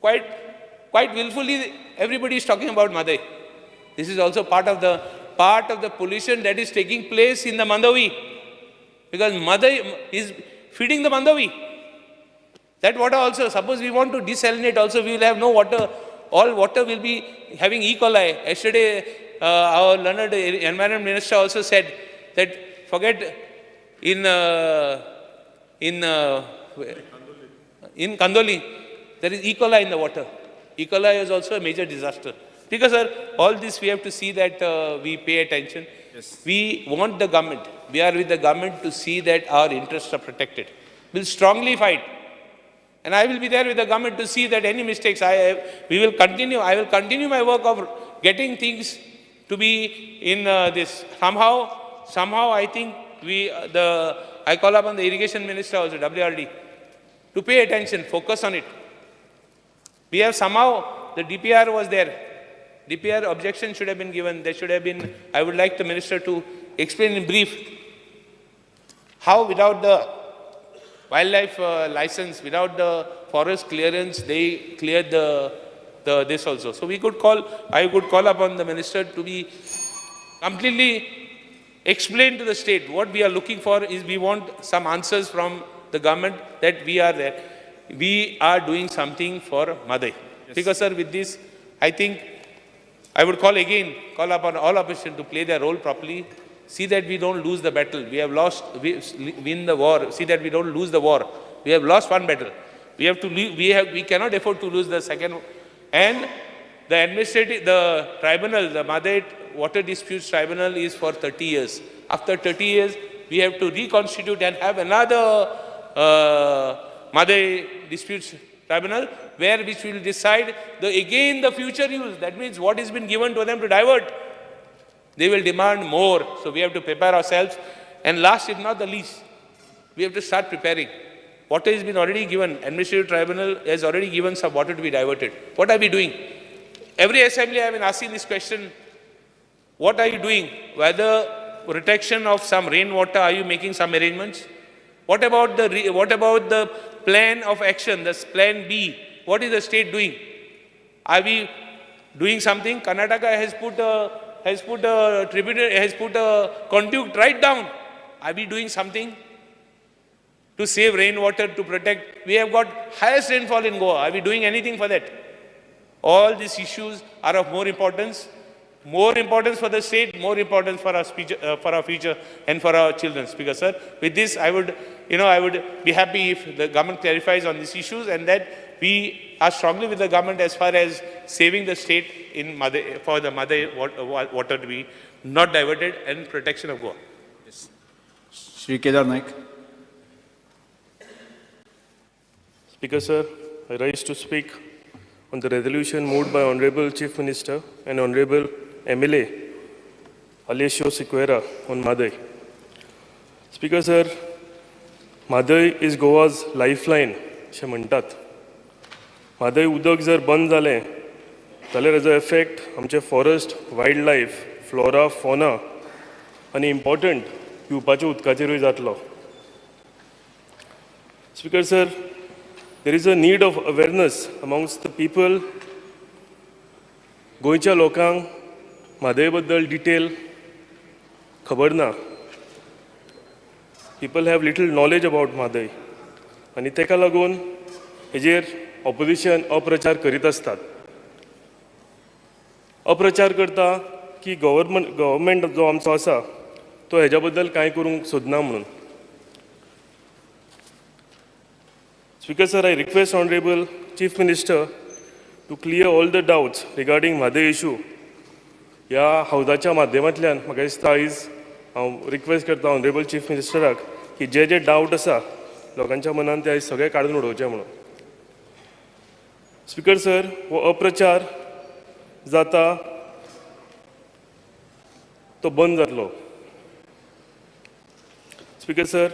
Quite willfully, everybody is talking about Mhadei. This is also part of the pollution that is taking place in the Mandovi. Because Mhadei is feeding the Mandovi. That water also, suppose we want to desalinate also, we will have no water. All water will be having E. coli. Yesterday, our learned environment minister also said that forget in Kandoli, there is E. coli in the water. E. coli is also a major disaster. Because sir, all this we have to see that we pay attention.
Yes.
We want the government. We are with the government to see that our interests are protected. We'll strongly fight. And I will be there with the government to see that any mistakes I have, we will continue. I will continue my work of getting things to be in this. Somehow I think I call upon the irrigation minister also, WRD, to pay attention, focus on it. We have somehow, the DPR was there. DPR objection should have been given. There should have been, I would like the minister to explain in brief how without the wildlife license, without the forest clearance, they cleared the this also. So we could call, I could call upon the minister to be completely explain to the state what we are looking for is we want some answers from the government that we are there. We are doing something for Mhadei.
Yes.
Because sir, with this, I think I would call upon all opposition to play their role properly. See that we don't lose the battle. We have lost, we win the war. See that we don't lose the war. We have lost one battle. We have to, we cannot afford to lose the second. And the administrative, the tribunal, the Mhadei Water Disputes Tribunal is for 30 years. After 30 years, we have to reconstitute and have another Mhadei Disputes Tribunal, where which will decide the again the future use. That means what has been given to them to divert, they will demand more. So we have to prepare ourselves. And last, if not the least, we have to start preparing. Water has been already given. Administrative Tribunal has already given some water to be diverted. What are we doing? Every assembly I have been asking this question, what are you doing? Whether protection of some rainwater, are you making some arrangements? What about the plan of action, this plan B? What is the state doing? Are we doing something? Karnataka has put a tributary, has put a conduit right down. Are we doing something to save rainwater, to protect? We have got highest rainfall in Goa. Are we doing anything for that? All these issues are of more importance for the state, more importance for our future, and for our children. Speaker, sir, with this, I would, I would be happy if the government clarifies on these issues and that we are strongly with the government as far as saving the state in Mhadei, for the Mhadei water to be not diverted and protection of Goa.
Yes. Shri Kedar Naik.
Speaker, sir, I rise to speak on the resolution moved by Honorable Chief Minister and Honorable MLA Aleixo Sequeira on Mhadei. Speaker, sir, Mhadei is Goa's lifeline, अशें म्हणटात. म्हादय उदक जर बंद जालें जाल्यार हेजो इफेक्ट आमचे forest, wild life, flora, fauna आनी इम्पॉर्टंट पिवपाच्या उदकाचेरूय जातलो. Speaker, sir, there is a need of awareness amongst the people. गोंयच्या लोकांक म्हादय बद्दल डिटेल खबर ना. People have little knowledge about Mhadei आनी तेका लागून हेजेर ऑपोजिशन अप्रचार करीत आसतात. अप्रचार करता की गव्हर्मेंट जो आमचो आसा तो हेज्या बद्दल कांय करूंक सोदना म्हणून. Speaker, sir, I request Honorable Chief Minister to clear all the doubts regarding Mhadei issue. ह्या हावजाच्या माध्यमांतल्यान म्हाका दिसता आयज हांव रिक्वेस्ट करता ऑनरेबल चीफ मिनिस्टराक की जे जे डावट आसा लोकांच्या मनान ते आयज सगळे काडून उडोवचे म्हणून. स्पिकर सर, हो अप्रचार जाता तो बंद जातलो. Speaker sir,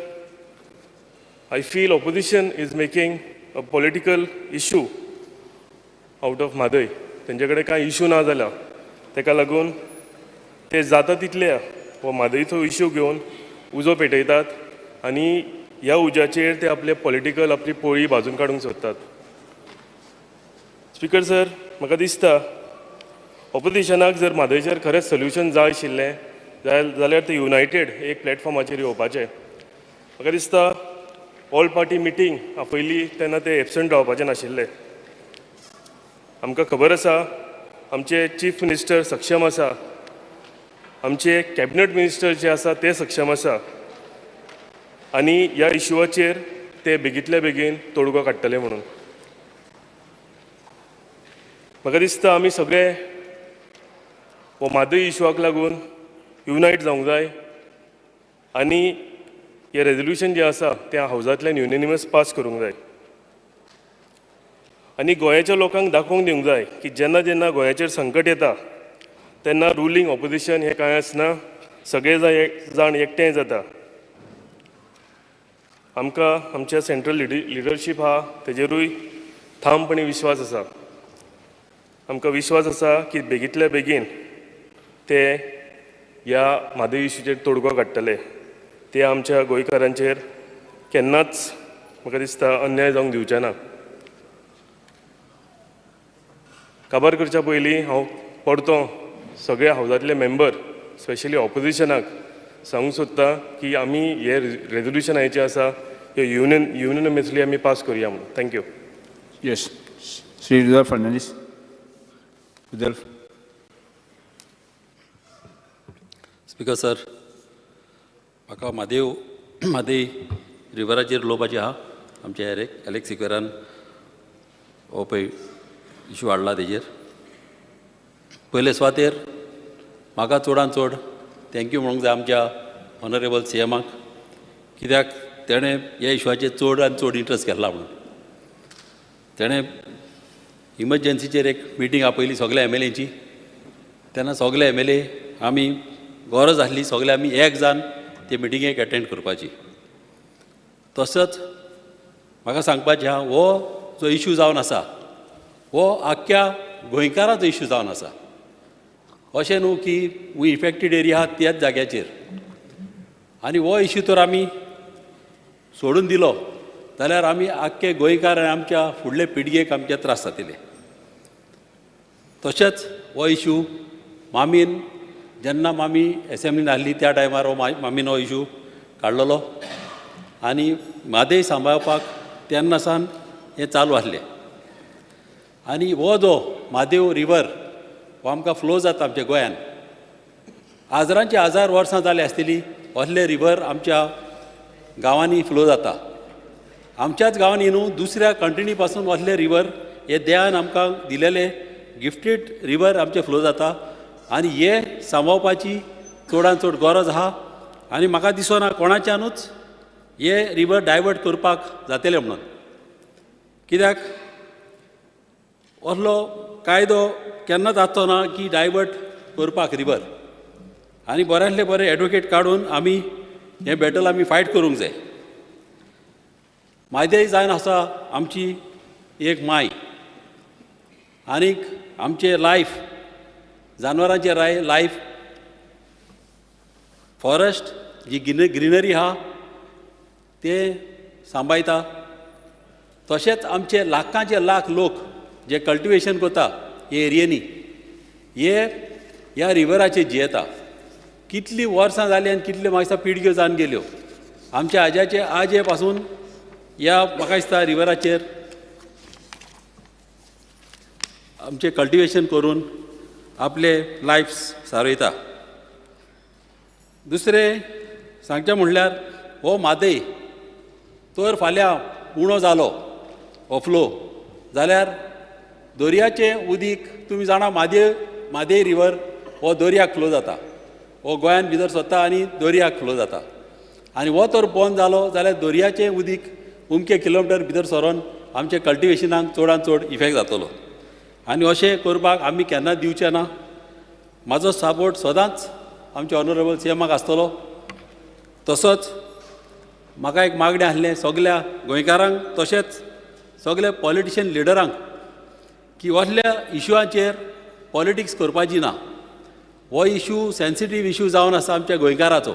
I feel opposition is making a political issue out of Mhadei. तेंचे कडेन कांय इशू ना जाल्या तेका लागून ते जाता तितले हो म्हादयचो इशू घेवन उजो पेटयतात आनी ह्या उज्याचेर ते आपले पॉलिटिकल आपली पोळी भाजून काडूंक सोदतात. स्पिकर सर, म्हाका दिसता ऑपोजिशनाक जर म्हादयचेर खरेंच सोल्युशन जाय आशिल्लें जाल्यार ते युनायटेड एक प्लॅटफॉर्माचेर येवपाचें. म्हाका दिसता ऑल पार्टी मिटींग आपयली तेन्ना ते एबसंट रावपाचे नाशिल्ले. आमकां खबर आसा आमचे चीफ मिनिस्टर सक्षम आसा, आमचे कॅबिनेट मिनिस्टर जे आसा ते सक्षम आसा आनी ह्या इशुवाचेर ते बेगींतल्या बेगीन तोडगो काडटले म्हणून. म्हाका दिसता आमी सगळे हो म्हादय इशुवाक लागून युनायट जावंक जाय आनी हें रेजोल्युशन जें आसा तें हावजांतल्यान युनेनिमस पास करूंक जाय आनी गोंयाच्या लोकांक दाखोवंक दिवंक जाय की जेन्ना जेन्ना गोंयाचेर संकट येता तेन्ना रुलींग ऑपोजिशन हें कांय आसना, सगळे जाण एकठांय जाता. आमकां आमच्या सेंट्रल लिडरशीप आहा तेजेरूय ठामपणी विश्वास आसा. आमकां विश्वास आसा की बेगींतल्या बेगीन ते ह्या म्हादय इशूचेर तोडगो काडटले. ते आमच्या गोंयकारांचेर केन्नाच म्हाका दिसता अन्याय जावंक दिवचे ना. काबार करच्या पयलीं हांव परतो सगळे हावजांतले मेंबर स्पेशली ऑपोजिशनाक सांगूंक सोदता की आमी हे रेजोल्युशन आयचें आसा हे युनियनमसली आमी पास करुया म्हणून. Thank you.
Yes, Shri Rudolf Fernandes. Rudolf.
Speaker sir, म्हाका म्हादय रिवराचेर उलोवपाचें आहा. आमच्या एलेक्स सिक्वेरान हो पळय इशू हाडला तेजेर. पयले सुवातेर म्हाका चडान चड thank you म्हणूंक जाय आमच्या ऑनरेबल सी एमाक, कित्याक तेणें ह्या इशुआचेर चड आनी चड इंट्रस्ट घेतला म्हणून. तेणें इमर्जन्सीचेर एक मिटींग आपयली सगल्या एम एल एची. तेन्ना सगले एम एल ए आमी गरज आसली सगले आमी एक जावन ते मिटिंगेक एटेंड करपाची. तसोच म्हाका सांगपाचें आहा, हो जो इशू जावन आसा हो आख्ख्या गोंयकाराचो इशू जावन आसा. अशें न्हू की we affected area आहा त्याच जाग्याचेर, आनी हो इशू तर आमी सोडून दिलो जाल्यार आमी आख्खे गोंयकार आनी आमच्या फुडले पिळगेक आमचे त्रास जातले. तशेंच हो इशू मामीन जेन्ना मामी एसेंब्लीन आहली त्या टायमार हो मामीन हो इशू काडलेलो आनी म्हादय सांबाळपाक तेन्ना सावन हें चालू आसलें. आनी हो जो म्हादेव रिवर हो आमकां फ्लो जाता आमच्या गोंयान, हजारांचे हजार वर्सां जाली आसतली असले रिवर आमच्या गांवांनी फ्लो जाता. आमच्याच गांवांनी न्हू दुसऱ्या कंट्रीनी पासून असले रिवर हे देवान आमकां दिलेले गिफ्टेड रिवर आमचे फ्लो जाता आनी हे सांबाळपाची चडान चड गरज आहा. आनी म्हाका दिसना कोणाच्यानूच हे रिवर डायवर्ट करपाक जातले म्हणून, कित्याक असलो कायदो केन्नाच आसचो ना की डायवर्ट करपाक रिवर. आनी बऱ्यांतले बरे एडवोकेट काडून आमी हें बॅटल आमी फायट करूंक जाय. म्हादय जावन आसा आमची एक माय आनीक आमचें लायफ, जानवरांचें लायफ, फॉरेस्ट जी ग्रिनरी आहा ते सांबाळटा. तशेंच आमचे लाखांचे लाख लोक जे कल्टिवेशन करता हे एरियेनी हे ह्या रिवराचेर जियेता. कितलीं वर्सां जालीं आनी कितल्यो म्हाका दिसता पिळग्यो जावन गेल्यो. आमच्या आज्याचे आजे पासून ह्या म्हाका दिसता रिवराचेर आमचें कल्टिवेशन करून आपले लायफ सारयता. दुसरें सांगचें म्हणल्यार हो म्हादय तर फाल्यां उणो जालो हो फ्लो जाल्यार दर्याचें उदीक तुमी जाणा, म्हादय रिवर हो दर्याक फ्लो जाता, हो गोंयान भितर सरता आनी दर्याक फ्लो जाता. आनी हो तर बंद जालो जाल्यार दर्याचें उदीक उमके किलोमिटर भितर सरोन आमचे कल्टिवेशनाक चडान चड इफेक्ट जातलो. आनी अशें करपाक आमी केन्ना दिवचे ना. म्हाजो सपोर्ट सदांच आमच्या ऑनरेबल सी एमाक आसतलो. तसोच म्हाका एक मागणें आसलें सगल्या गोंयकारांक तशेंच सगल्या पॉलिटिशियन लिडरांक की असल्या इशुआचेर पॉलिटिक्स करपाची ना. हो इशू सेन्सिटीव इशू जावन आसा आमच्या गोंयकाराचो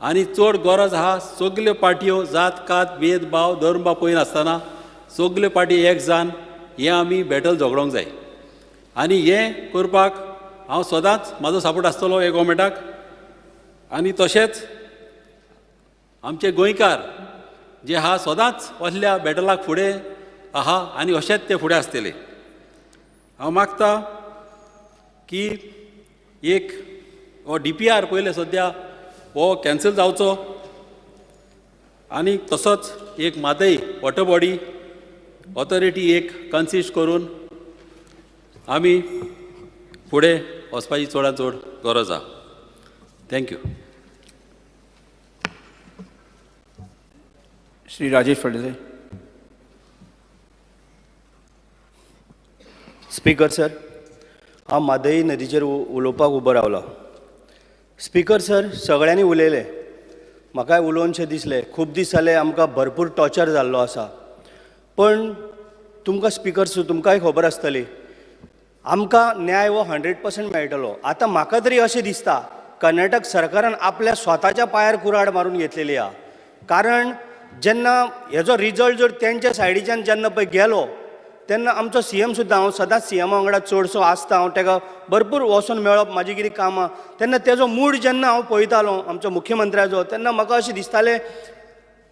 आनी चड गरज आहा सगल्यो पार्टयो जात कात भेदभाव धर्म पळयनासतना सगल्यो पार्टी एक जावन हें आमी बॅटल झगडोंक जाय. आनी हें करपाक हांव सदांच म्हाजो सपोर्ट आसतलो हे गोवोरमेंटाक. आनी तशेंच आमचे गोंयकार जे आहा सदांच असल्या बॅटलाक फुडें आहा आनी अशेंच ते फुडें आसतले. हांव मागता की एक हो DPR पयले सद्या हो कॅन्सल जावचो आनी तसोच एक म्हादय वॉटर बॉडी ऑथॉरिटी एक कन्सिस्ट करून आमी फुडें वचपाची चडान चड गरज आहा. Thank you.
Shri Rajesh Phaldesai.
Speaker sir, हांव म्हादय नदीचेर उलोवपाक उबो रावलो. स्पीकर सर, सगळ्यांनी उलयलें, म्हाकाय उलोवनशें दिसलें. खूब दीस जाले आमकां भरपूर टॉर्चर जाल्लो आसा. पण तुमकां स्पीकर सर तुमकांय खबर आसतली आमकां न्याय हो 100% मेळटलो. आतां म्हाका तरी अशें दिसता कर्नाटक सरकारान आपल्या स्वताच्या पांयार कुराड मारून घेतलेली आहा. कारण जेन्ना हेजो रिजल्ट जर तेंच्या सायडीच्यान जेन्ना पळय गेलो तेन्ना आमचो सी एम सुद्दां, हांव सदांच सी एमा वांगडा चडसो आसता, हांव तेका भरपूर वचोन मेळप म्हाजी कितें कामां, तेन्ना तेजो मूड जेन्ना हांव पळयतालो आमच्या मुख्यमंत्र्याचो तेन्ना म्हाका अशें दिसतालें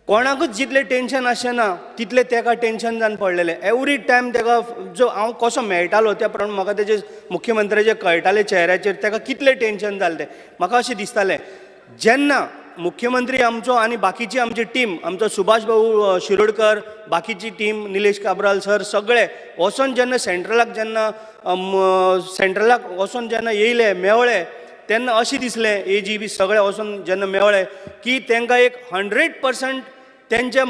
कोणाकूच जितलें टेंशन आसचें ना तितलें तेका टेंशन जावन पडलेलें. एवरी टायम तेका जो हांव कसो मेळटालो त्या प्रमाणे म्हाका तेजे मुख्यमंत्र्याचे कळटालें चेहऱ्याचेर तेका कितलें टेंशन जालें तें. म्हाका अशें दिसतालें जेन्ना मुख्यमंत्री आमचो आनी बाकीची आमची टीम, आमचो सुभाष भाऊ शिरोडकर, बाकीची टीम, निलेश काब्राल सर, सगळे वचोन जेन्ना सेंट्रलाक जेन्ना सेंट्रलाक वचोन जेन्ना येयले मेवळे तेन्ना अशें दिसलें ए जी बी सगळे वचोन जेन्ना मेवळे की तांकां एक 100% तेंच्या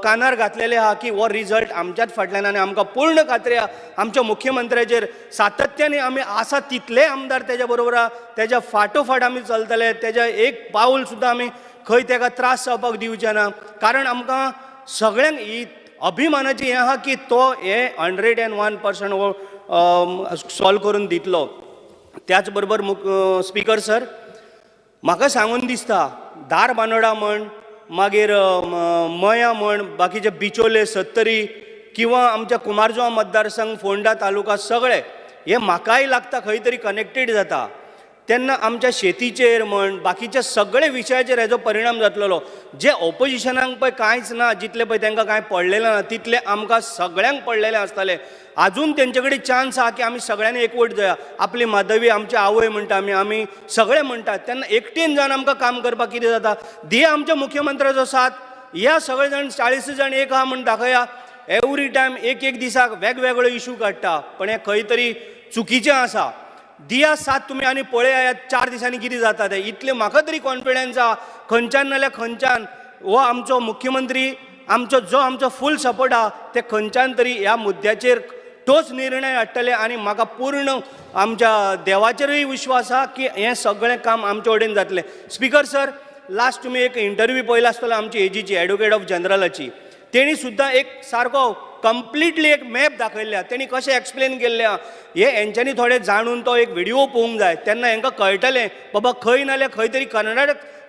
कानार घातलेले आहा की हो रिजल्ट आमच्याच फाटल्यान आनी आमकां पूर्ण खात्री आहा आमच्या मुख्यमंत्र्याचेर सातत्याने आमी आसा तितले आमदार तेज्या बरोबर आहा, तेज्या फाटोफाट आमी चलतले, तेज्या एक पावल सुद्दां आमी खंय तेका त्रास जावपाक दिवचे ना. कारण आमकां सगळ्यांक ही अभिमानाची हें आहा की तो हे 101% हो सॉल्व करून दितलो. त्याच बरोबर स्पीकर सर म्हाका सांगून दिसता धारबानोडा म्हण, मागीर मया म्हण, बाकीचे बिचोले, सत्तरी किंवा आमच्या कुमारजुंवा मतदारसंघ, फोंडा तालुका सगळे हे म्हाकाय लागता खंय तरी कनेक्टेड जाता. तेन्ना आमच्या शेतीचेर म्हण बाकीच्या सगळे विशयाचेर हेजो परिणाम जातलो. जे ऑपोजिशनाक पळय कांयच ना, जितले पळय तांकां कांय पडलेलें ना तितले आमकां सगळ्यांक पडलेलें आसतलें. आजून तेंचे कडेन चान्स आहा की आमी सगळ्यांनी एकवट जाया. आपली माधवी आमची आवय म्हणटा आमी, आमी सगळे म्हणटात. तेन्ना एकटेन जावन आमकां काम करपाक कितें जाता, दिया आमच्या मुख्यमंत्र्याचो साथ, या सगळे जाण 40 जाण एक आहा म्हूण दाखया. एवरी टायम एक एक दिसाक वेगवेगळो इशू काडटा, पण हें खंय तरी चुकीचें आसा. दिया साथ तुमी आनी पळयात 4 दिसांनी कितें जाता तें. इतलें म्हाका तरी कॉन्फिडन्स आहा खंयच्यान नाल्यार खंयच्यान हो आमचो मुख्यमंत्री आमचो जो आमचो फूल सपोर्ट आहा ते खंयच्यान तरी ह्या मुद्द्याचेर ठोस निर्णय हाडटले. आनी म्हाका पूर्ण आमच्या देवाचेरूय विश्वास आहा की हें सगळें काम आमचे कडेन जातलें. स्पीकर सर, लास्ट तुमी एक इंटरव्यू पळयला आसतलो आमची एजीची, एडवोकेट ऑफ जनरलाची, तेणी सुद्दां एक सारको कंप्लिटली एक मॅप दाखयल्ल्या, तेणी कशें एक्सप्लेन केल्लें आहा हें हेंच्यांनी थोडें जाणून तो एक व्हिडिओ पळोवंक जाय, तेन्ना हेंकां कळटलें बाबा खंय नाल्यार खंय तरी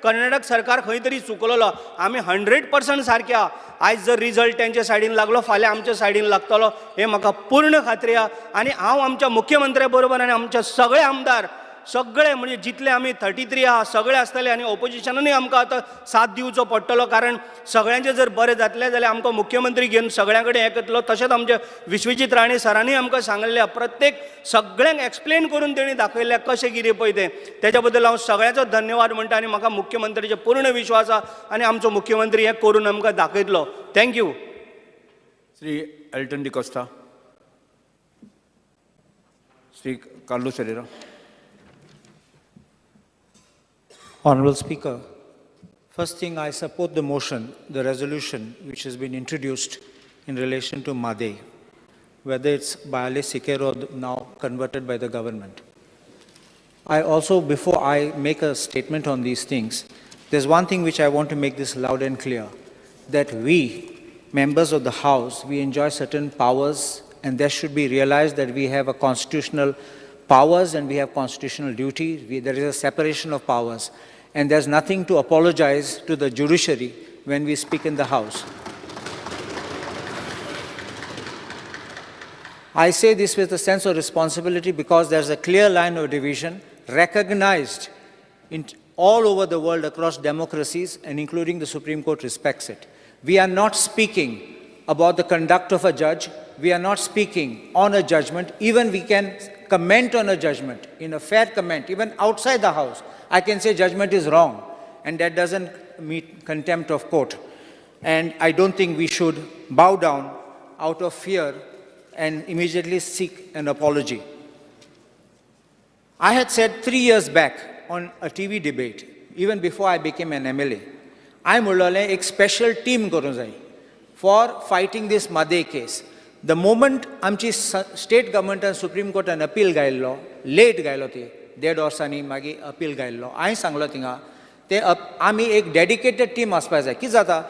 कर्नाटक सरकार खंय तरी चुकलेलो. आमी 100% सारके आहा. आयज जर रिजल्ट तेंच्या सायडीन लागलो फाल्यां आमच्या सायडीन लागतलो हें म्हाका पूर्ण खात्री आहा. आनी हांव आमच्या मुख्यमंत्र्या बरोबर आनी आमच्या सगळे आमदार सगळे म्हणजे जितले आमी 33 आहा सगळे आसतले आनी ऑपोजिशनानूय आमकां आतां साथ दिवचो पडटलो. कारण सगळ्यांचें जर बरें जातलें जाल्यार आमकां मुख्यमंत्री घेवन सगळ्यां कडेन हें करतलो. तशेंच आमच्या विश्वजीत राणे सरांनी आमकां सांगलें, प्रत्येक सगळ्यांक एक्सप्लेन करून तेणी दाखयलें कशें कितें पळय तें. तेच्या बद्दल हांव सगळ्यांचो धन्यवाद म्हणटा आनी म्हाका मुख्यमंत्र्याचेर पूर्ण विश्वास आहा आनी आमचो मुख्यमंत्री हें करून आमकां दाखयतलो. Thank you.
Shri Elton D'Costa. Shri Carlos Ferreira.
Honorable Speaker, first thing, I support the motion, the resolution which has been introduced in relation to Mhadei, whether it's by Alex Sequeira or now converted by the government. I also, before I make a statement on these things, there's one thing which I want to make this loud and clear, that we, members of the House, we enjoy certain powers, and there should be realized that we have a constitutional powers and we have constitutional duty. There is a separation of powers, and there's nothing to apologize to the judiciary when we speak in the House. I say this with a sense of responsibility because there's a clear line of division recognized in all over the world across democracies, and including the Supreme Court respects it. We are not speaking about the conduct of a judge. We are not speaking on a judgment. Even we can comment on a judgment, in a fair comment, even outside the House. I can say judgment is wrong, and that doesn't meet contempt of court. And I don't think we should bow down out of fear and immediately seek an apology. I had said 3 years back on a TV debate, even before I became an MLA, I म्हणलोलें एक special team करूंक जाय for fighting this Mhadei case. The moment आमची state गव्हर्मेंटान सुप्रीम कोर्टान अपील घायल्लो, लेट घायलो, ती 1.5 वर्सांनी मागीर अपील घायल्लो, हांवें सांगलो थिंगा ते आमी एक डेडिकेटेड टीम आसपाक जाय. कितें जाता,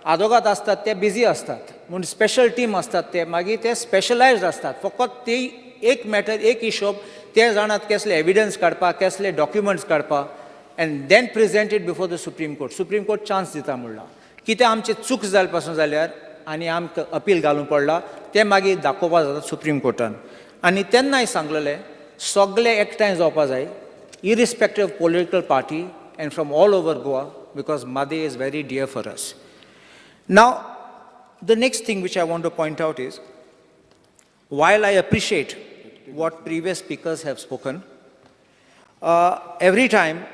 आदोगाद आसतात ते बिजी आसतात, म्हूण स्पेशल टीम आसतात ते मागीर ते स्पेशलायज्ड आसतात, फकत ती एक मॅटर एक हिशोब ते जाणात कसले एविडन्स काडपाक, कसले डॉक्युमेंट्स काडपाक, and then present it before the Supreme Court. Supreme Court chance दिता म्हणला कितें आमचें चूक जाले पासून जाल्यार आनी आमकां अपील घालूंक पडला तें मागीर दाखोवपा जाता सुप्रीम कोर्टान. आनी तेन्नाय सांगलेलें सगळे एकठांय जावपा जाय, irrespective of political party and from all over Goa, because Mhadei is very dear for us. Now, the next thing which I want to point out is, while I appreciate what previous speakers have spoken, every time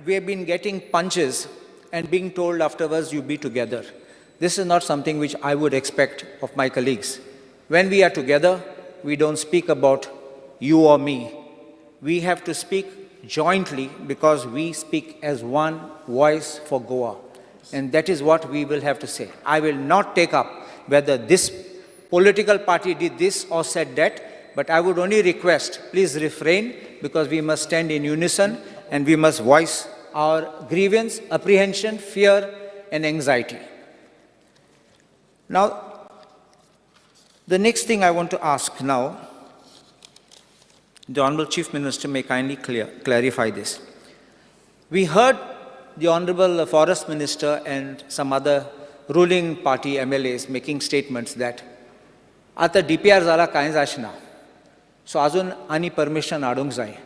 we have been getting punches and being told afterwards, you be together. This is not something which I would expect of my colleagues. When we are together, we don't speak about you or me. We have to speak jointly because we speak as one voice for Goa. And that is what we will have to say. I will not take up whether this political party did this or said that, but I would only request, please refrain, because we must stand in unison and we must voice our grievance, apprehension, fear, and anxiety. Now, the next thing I want to ask now, the Honorable Chief Minister may kindly clarify this. We heard the Honorable Forest Minister and some other ruling party MLAs making statements that आता DPR जाला कांयच आसना, so अजून आनी permission हाडूंक जाय.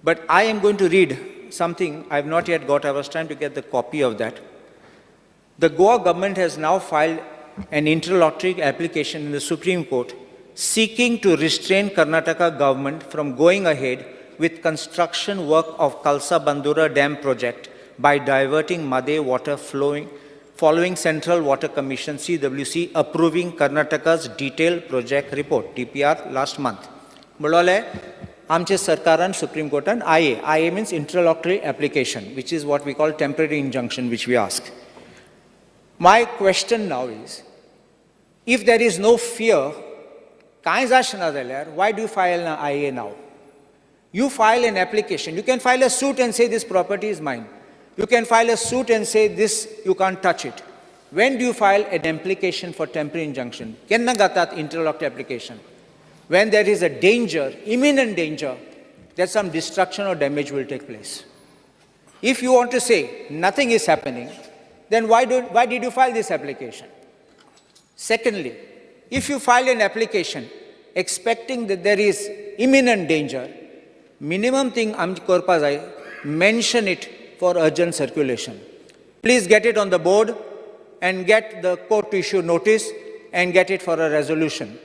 But I am going to read something I have not yet got. I was trying to get the copy of that. The Goa government has now filed an interlocutory application in the Supreme Court seeking to restrain Karnataka government from going ahead with construction work of Kalsa Bandura Dam project by diverting Mhadei water flowing following Central Water Commission CWC approving Karnataka's detailed project report DPR last month. म्हणलोले आमचे सरकारान supreme कोर्टान IA means interlocutory application, which is what we call temporary injunction, which we ask. My question now is, if there is no fear, कांय जाशना जाल्यार why do you file an IA now? You file an application. You can file a suit and say this property is mine. You can file a suit and say this, you can't touch it. When do you file an application for temporary injunction? Kenna gatat interlocutory application? When there is a danger, imminent danger, that some destruction or damage will take place. If you want to say nothing is happening, then why did you file this application? Secondly, if you file an application expecting that there is imminent danger, minimum thing am korpa jai, mention it for urgent circulation. Please get it on the board and get the court to issue notice and get it for a resolution.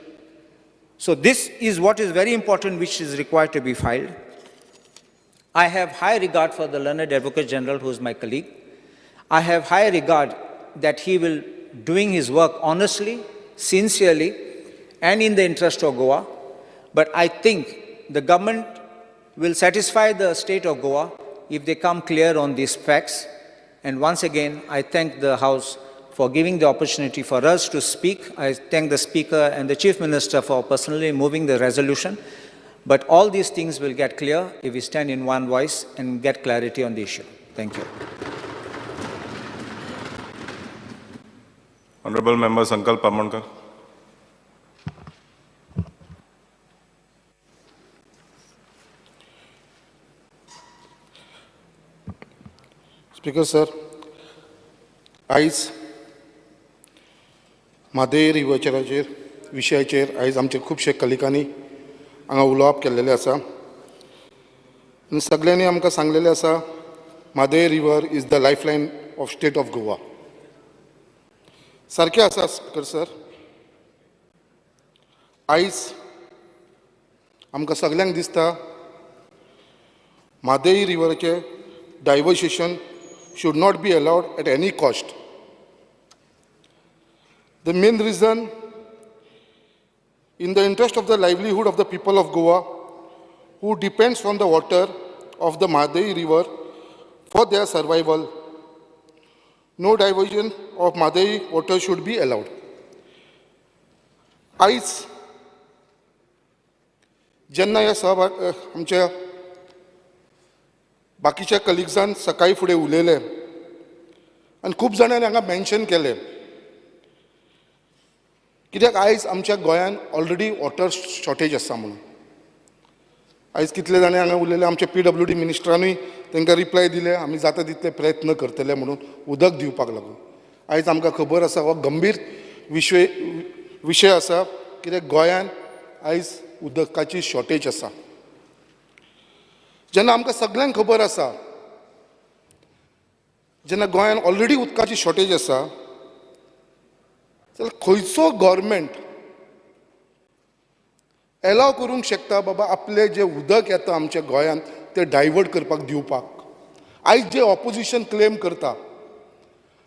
So this is what is very important, which is required to be filed. I have high regard for the learned Advocate General, who is my colleague. I have high regard that he will doing his work honestly, sincerely, and in the interest of Goa. But I think the government will satisfy the state of Goa if they come clear on these facts. And once again, I thank the House for giving the opportunity for us to speak. I thank the Speaker and the Chief Minister for personally moving the resolution. But all these things will get clear if we stand in one voice and get clarity on the issue. Thank you.
Honorable Member Sankalp Amonkar.
Speaker sir, आयज म्हादय रिव्हराचेर विशयाचेर आयज आमचे खुबशे कलिकांनी हांगा उलोवप केल्लेलें आसा आनी सगल्यांनी आमकां सांगलेलें आसा Mhadei river is the lifeline of state of Goa. सारकें आसा स्पीकर सर, आयज आमकां सगल्यांक दिसता Mhadei रिव्हराचें diversion should not be allowed at any cost. The main reason, in the interest of the livelihood of the people of Goa, who depends on the water of the Mhadei River for their survival, no diversion of Mhadei water should be allowed. आयज जेन्ना ह्या सहभाग आमच्या बाकीच्या कलिग्सान सकाळी फुडें उलयले आनी खूब जाणांनी हांगा मेन्शन केलें कित्याक आयज आमच्या गोंयांत ऑलरेडी वॉटर शॉर्टेज आसा म्हणून. आयज कितले जाणां हांगा उलयले, आमच्या PWD मिनिस्टरानूय तांकां रिप्लाय दिले आमी जाता तितले प्रयत्न करतले म्हणून उदक दिवपाक लागून. आयज आमकां खबर आसा हो गंभीर विशय आसा कित्याक गोंयांत आयज उदकाची शॉर्टेज आसा. जेन्ना आमकां सगल्यांक खबर आसा जेन्ना गोंयांत ऑलरेडी उदकाची शॉर्टेज आसा जाल्यार खंयचो गव्हर्मेंट एलाव करूंक शकता बाबा आपलें जें उदक येता आमच्या गोंयांत तें डायवर्ट करपाक दिवपाक? आयज जें ऑपोजिशन क्लेम करता,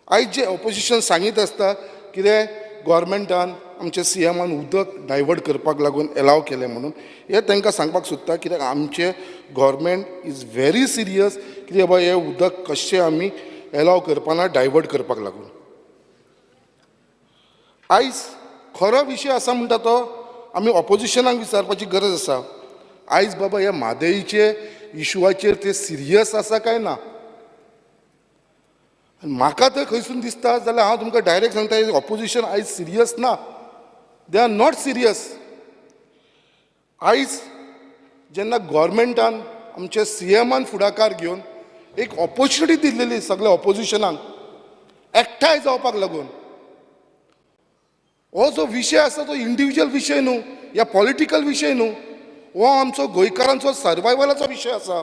आयज जें ऑपोजिशन सांगीत आसता कितें गव्हर्मेंटान आमच्या CMान उदक डायवर्ट करपाक लागून एलाव केलें म्हणून, हें तांकां सांगपाक सोदता कित्याक आमचें गव्हर्मेंट is very serious कितें बाबा हें उदक कशें आमी एलाव करपाना डायवर्ट करपाक लागून. आयज खरो विशय आसा म्हणटा तो आमी ऑपोजिशनाक विचारपाची गरज आसा. आयज बाबा ह्या म्हादयचे इशुआचेर ते सिरियस आसा काय ना? म्हाका तर खंयसून दिसता जाल्यार हांव तुमकां डायरेक्ट सांगता ऑपोजिशन आयज सिरियस ना, they are not serious. आयज जेन्ना गव्हर्मेंटान आमच्या CMान फुडाकार घेवन एक ऑपोर्च्युनिटी दिल्लेली सगळ्या ऑपोजिशनाक एकठांय जावपाक लागून, हो जो विशय आसा तो इंडिविज्युअल विशय न्हू या पॉलिटिकल विशय न्हू, हो आमचो गोंयकारांचो सर्वायवलाचो विशय आसा.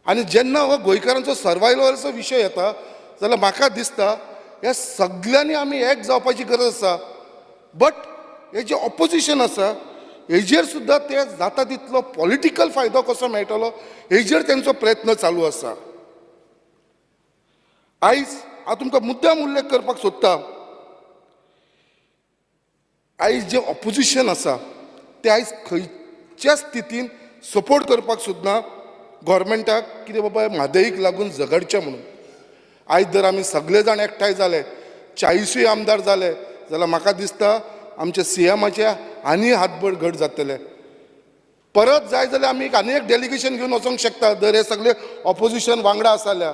आनी जेन्ना हो गोंयकारांचो सर्वायवलाचो विशय येता जाल्यार म्हाका दिसता ह्या सगल्यांनी आमी एक जावपाची गरज आसा. बट हे जे ऑपोजिशन आसा हेजेर सुद्दां ते जाता तितलो पॉलिटिकल फायदो कसो मेळटलो हेजेर तेंचो प्रयत्न चालू आसा. आयज हांव तुमकां मुद्दाम उल्लेख करपाक सोदता, आयज जें ऑपोजिशन आसा तें आयज खंयच्या स्थितीन सपोर्ट करपाक सोदना गव्हर्मेंटाक कितें बाबा म्हादयीक लागून झगडचें म्हणून. आयज जर आमी सगळे जाण एकठांय जाले, 40 आमदार जाले जाल्यार म्हाका दिसता आमच्या CMाचे आनी हातबळ घट जातले. परत जाय जाल्यार आमी आनी एक डेलिगेशन घेवन वचोंक शकता जर हे सगळे ऑपोजिशन वांगडा आसा जाल्यार.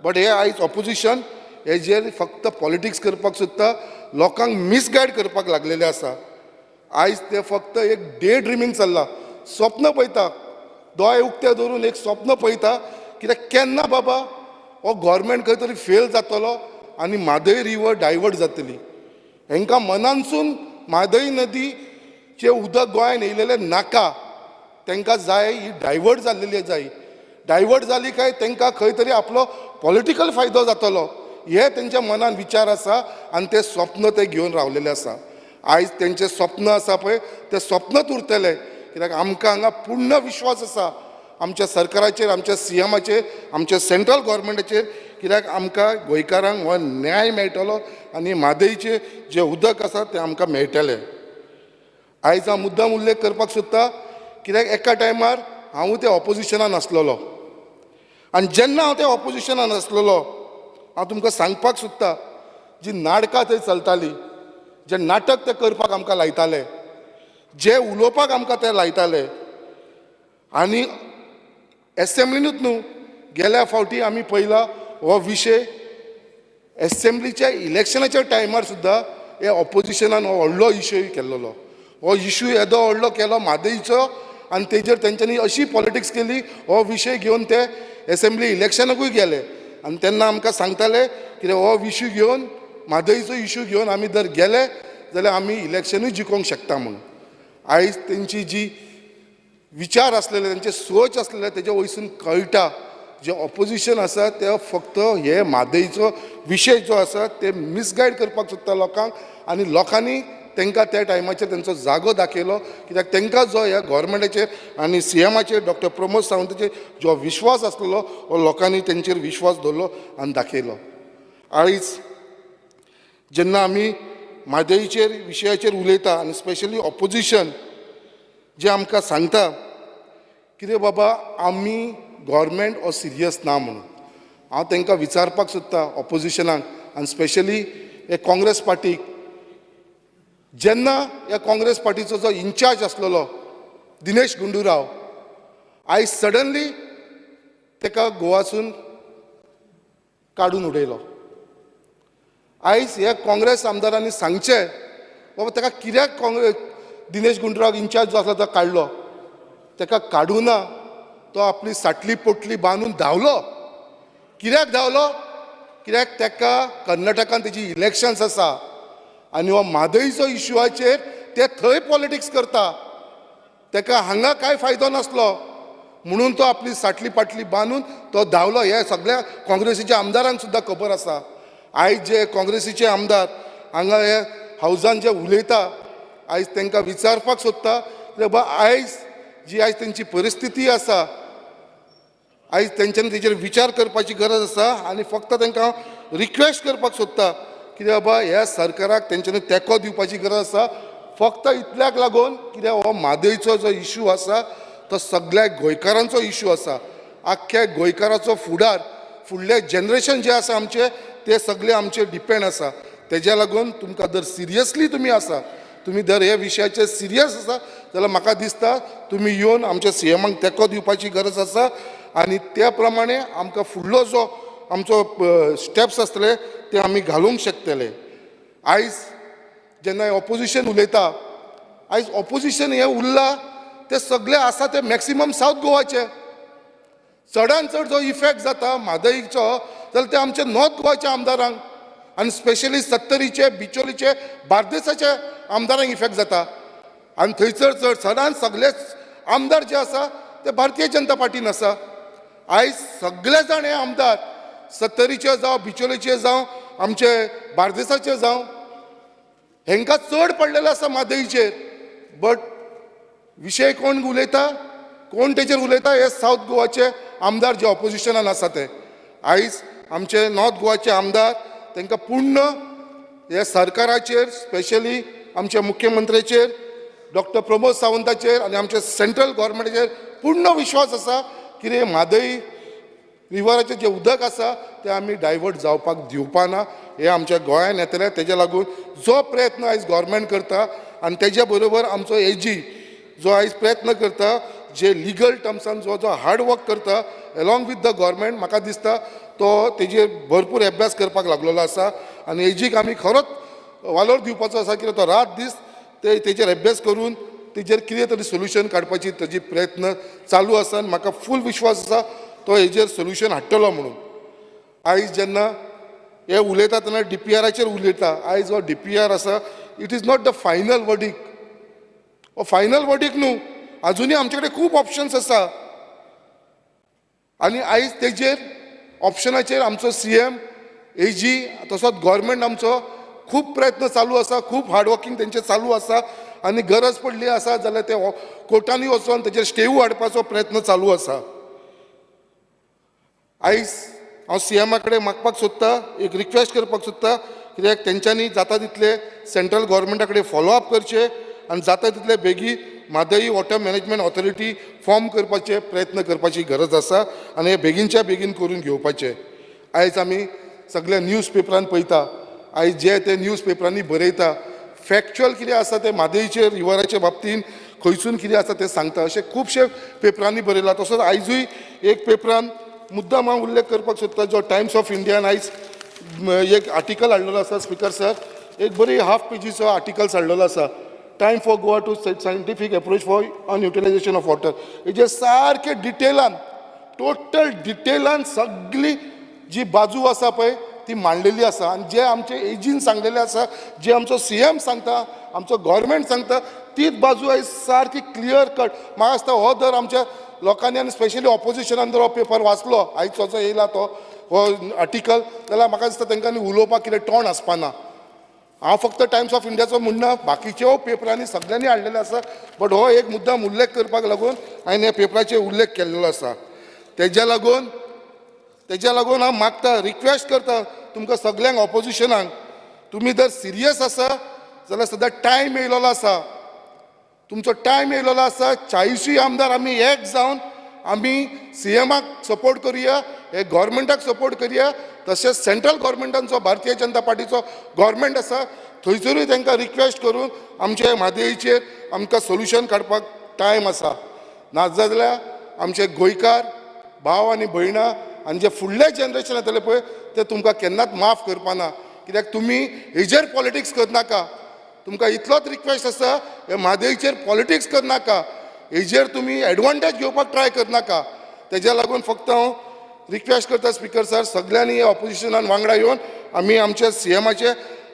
बट हे आयज ऑपोजिशन हेजेर फक्त पॉलिटिक्स करपाक सोदता, लोकांक मिसगायड करपाक लागलेले आसा. आयज ते फक्त एक डे ड्रिमींग चल्लां, स्वप्न पळयता, दोळे उक्ते दवरून एक स्वप्न पळयता कित्याक केन्ना बाबा हो गव्हर्मेंट खंय तरी फेल जातलो आनी म्हादय रिवर डायवर्ट जातली. हेंकां मनानसून म्हादय नदीचें उदक गोंयांत येयलेलें नाका, तांकां जाय ही डायवर्ट जाल्लेली जाय. डायवर्ट जाली काय तांकां खंय तरी आपलो पॉलिटिकल फायदो जातलो हे तेंच्या मनान विचार आसा आनी ते स्वप्न ते घेवन रावलेले आसा. आयज तेंचें स्वप्न आसा पळय तें स्वप्नच उरतलें कित्याक आमकां हांगा पूर्ण विश्वास आसा आमच्या सरकाराचेर, आमच्या CMाचेर, आमच्या सेंट्रल गव्हर्मेंटाचेर कित्याक आमकां गोंयकारांक हो न्याय मेळटलो आनी म्हादयचें जें उदक आसा तें आमकां मेळटलें. आयज हांव मुद्दाम उल्लेख करपाक सोदता कित्याक एका टायमार हांवूय त्या ऑपोजिशनान आसलेलो आनी जेन्ना हांव त्या ऑपोजिशनान आसलेलो हांव तुमकां सांगपाक सोदता जी नाटकां थंय चलताली, जे नाटक ते करपाक आमकां लायताले, जे उलोवपाक आमकां ते लायताले. आनी एसेंब्लीनूच न्हू, गेल्या फावटी आमी पळयला हो विशय एसेंब्लीच्या इलेक्शनाच्या टायमार सुद्दां हे ऑपोजिशनान हो व्हडलो इशू केल्लो. हो इशू येदो व्हडलो केलो म्हादईचो आनी तेजेर तेंच्यांनी अशी पॉलिटिक्स केली, हो विशय घेवन ते एसेंब्ली इलेक्शनाकूय गेले आनी तेन्ना आमकां सांगताले कितें हो इशू घेवन म्हादईचो इशू घेवन आमी जर गेले जाल्यार आमी इलेक्शनूय जिखोवंक शकता म्हणून. आयज तेंची जी विचार आसलेले, तेंचे सोच आसलेले तेजे वयसून कळटा जे ऑपोजिशन आसा ते फक्त हे म्हादईचो विशय जो आसा ते मिसगायड करपाक सोदता लोकांक आनी लोकांनी तांकां त्या टायमाचेर तेंचो जागो दाखयलो. कित्याक तांकां जो ह्या गव्हर्मेंटाचेर आनी सीएमाचेर डॉक्टर प्रमोद सावंताचेर जो विश्वास आसलेलो हो लोकांनी तेंचेर विश्वास दवरलो आनी दाखयलो. आयज जेन्ना आमी म्हादईचेर विशयाचेर उलयता आनी स्पेशली ऑपोजिशन जे आमकां सांगता कितें बाबा आमी गव्हर्मेंट हो सिरियस ना म्हणून, हांव तांकां विचारपाक सोदता ऑपोजिशनाक आनी स्पेशली हे काँग्रेस पार्टीक, जेन्ना ह्या काँग्रेस पार्टीचो जो इन्चार्ज आसलेलो दिनेश गुंडूराव आयज सडनली ताका गोवासून काडून उडयलो. आयज ह्या काँग्रेस आमदारांनी सांगचें बाबा ताका कित्याक काँग्रेस दिनेश गुंडूराव इन्चार्ज जो आसलो तो काडलो, ताका काडूना तो आपली साटली पोटली बांदून धांवलो. कित्याक धांवलो? कित्याक ताका कर्नाटकान तेजी इलेक्शन्स आसा आनी हो म्हादईचो इशुआचेर ते थंय पॉलिटिक्स करता, ताका हांगा कांय फायदो नासलो म्हणून तो आपली साटली पाटली बांदून तो धांवलो. हे सगळ्या काँग्रेसीच्या आमदारांक सुद्दां खबर आसा. आयज जे काँग्रेसीचे आमदार हांगा हे हावजान जे उलयता आयज तांकां विचारपाक सोदता बाबा आयज जी आयज तेंची परिस्थिती आसा आयज तेंच्यांनी तेजेर विचार करपाची गरज आसा आनी फक्त तांकां रिक्वेस्ट करपाक सोदता कितें बाबा ह्या सरकाराक तेंच्यांनी तेंको दिवपाची गरज आसा. फक्त इतल्याक लागून कित्याक हो म्हादईचो जो इशू आसा तो सगळ्या गोंयकारांचो इशू आसा. आख्ख्या गोंयकाराचो फुडार, फुडलें जनरेशन जें आसा आमचें ते सगळे आमचेर डिपेंड आसा. तेज्या लागून तुमकां जर सिरियसली तुमी आसा, तुमी जर ह्या विशयाचेर सिरियस आसा जाल्यार म्हाका दिसता तुमी येवन आमच्या सीएमाक तेंको दिवपाची गरज आसा आनी त्या प्रमाणे आमकां फुडलो जो आमचो स्टेप्स आसतले ते आमी घालूंक शकतले. आयज जेन्ना ऑपोजिशन उलयता, आयज ऑपोजिशन हें उरलां ते सगळे आसा ते मॅक्सिमम सावथ गोवाचे. चडान चड जो इफेक्ट जाता म्हादईचो जाल्यार ते आमचे नॉर्थ गोवाच्या आमदारांक आनी स्पेशली सत्तरीचे, बिचोलीचे, बार्देसाचे आमदारांक इफेक्ट जाता. आनी थंयसर चड चडान सगळे आमदार जे आसा ते भारतीय जनता पार्टीन आसा. आयज सगळे जाण हे आमदार सत्तरीचे जावं, बिचोलीचे जावं, आमचे बार्देसाचे जावं, हेंकां चड पडलेलें आसा म्हादईचेर. बट विशय कोण उलयता, कोण तेचेर उलयता हे सावथ गोवाचे आमदार जे ऑपोजिशनान आसा ते. आयज आमचे नॉर्थ गोवाचे आमदार तांकां पूर्ण हे सरकाराचेर, स्पेशली आमच्या मुख्यमंत्र्याचेर डॉक्टर प्रमोद सावंताचेर आनी आमच्या सेंट्रल गव्हर्मेंटाचेर पूर्ण विश्वास आसा कितें म्हादई रिवराचें जें उदक आसा तें आमी डायवर्ट जावपाक दिवपाना. हें आमच्या गोंयान येतलें. तेज्या लागून जो प्रयत्न आयज गव्हर्मेंट करता आनी तेज्या बरोबर आमचो एजी जो आयज प्रयत्न करता, जे लिगल टर्म्सान जो जो हार्ड वर्क करता एलॉंग विथ the government, म्हाका दिसता तो तेजेर भरपूर अभ्यास करपाक लागलेलो आसा आनी एजीक आमी खरोच वालोर दिवपाचो आसा कित्याक तो रात दीस ते तेजेर अभ्यास करून तेजेर कितें तरी सोल्युशन काडपाची तेजी प्रयत्न चालू आसा आनी म्हाका फूल विश्वास आसा तो हेजेर सोल्युशन हाडटलो म्हणून. आयज जेन्ना हे उलयता तेन्ना डीपीआराचेर उलयता. आयज हो डीपीआर आसा, it is not the final verdict. हो फायनल वर्डीक न्हू, आजुनूय आमचे कडेन खूब ऑप्शन्स आसा आनी आयज तेजेर ऑप्शनाचेर आमचो सीएम, एजी, तसोच गव्हर्मेंट आमचो खूब प्रयत्न चालू आसा, खूब हार्डवर्कींग तेंचें चालू आसा आनी गरज पडली आसा जाल्यार ते कोर्टांनी वचोन तेजेर स्टेवू हाडपाचो प्रयत्न चालू आसा. आयज हांव सीएमा कडेन मागपाक सोदता, एक रिक्वेस्ट करपाक सोदता कित्याक तेंच्यांनी जाता तितले सेंट्रल गव्हर्मेंटा कडेन फॉलोअप करचें आनी जाता तितले बेगीन Mhadei water management authority form करपाचे प्रयत्न करपाची गरज आसा आनी हे बेगीनच्या बेगीन करून घेवपाचे. आयज आमी सगल्या न्यूज पेपरान पळयता, आयज जे ते न्यूज पेपरांनी बरयता फॅक्च्युअल कितें आसा तें म्हादयचेर रिवराचे बाबतीन खंयसून कितें आसा तें सांगता, अशें खुबशे पेपरांनी बरयलां. तसोच आयजूय एक पेपरान मुद्दाम हांव उल्लेख करपाक सोदता, जो टायम्स ऑफ इंडियान आयज एक आर्टिकल हाडलेलो आसा स्पिकर सर, एक बरी हाफ पेजीचो आर्टिकल्स हाडलेलो आसा, time for Goa to scientific approach for on utilisation of water. हेजेर सारकें डिटेलान, टोटल डिटेलान सगळी जी बाजू आसा पळय ती मांडलेली आसा आनी जे आमचे एजीन सांगलेले आसा, जे आमचो सीएम सांगता, आमचो गव्हर्मेंट सांगता, तीच बाजू आयज सारकी क्लियर कट. म्हाका दिसता हो जर आमच्या लोकांनी आनी स्पेशली ऑपोजिशनान जर हो पेपर वाचलो आयचो जो येयला तो हो आर्टिकल, जाल्यार म्हाका दिसता तांकां उलोवपाक कितें तोंड आसपाना. हांव फक्त टायम्स ऑफ इंडियाचो म्हणना, बाकीच्यो पेपरांनी सगळ्यांनी हाडलेले आसा, बट हो एक मुद्दाम उल्लेख करपाक लागून हांवें ह्या पेपराचेर उल्लेख केल्लो आसा. तेज्या लागून हांव मागता, रिक्वेस्ट करता तुमकां सगल्यांक ऑपोजिशनाक, तुमी जर सिरियस आसा जाल्यार सद्या टायम येयलेलो आसा, तुमचो टायम येयलेलो आसा. 40 आमदार आमी एक जावन आमी सीएमाक सपोर्ट करुया, हे गव्हर्मेंटाक सपोर्ट करुया, तशेंच सेंट्रल गव्हर्मेंटांचो भारतीय जनता पार्टीचो गव्हर्मेंट आसा थंयसरूय तांकां रिक्वेस्ट करून आमचे म्हादयचेर आमकां सोल्युशन काडपाक टायम आसा. नाजाल्यार आमचे गोंयकार भाव आनी भयणां आनी जे फुडले जनरेशन येतले पळय ते तुमकां केन्नाच माफ करपाना, कित्याक तुमी हेजेर पॉलिटिक्स करनाका. तुमकां इतलोच रिक्वेस्ट आसा, हे म्हादयचेर पॉलिटिक्स करनाका, हेजेर तुमी एडवांटेज घेवपाक ट्राय करनाका. तेज्या लागून फक्त हांव रिक्वेस्ट करता स्पिकर सर, सगळ्यांनी ऑपोजिशनान वांगडा येवन आमी आमच्या सीएमाचे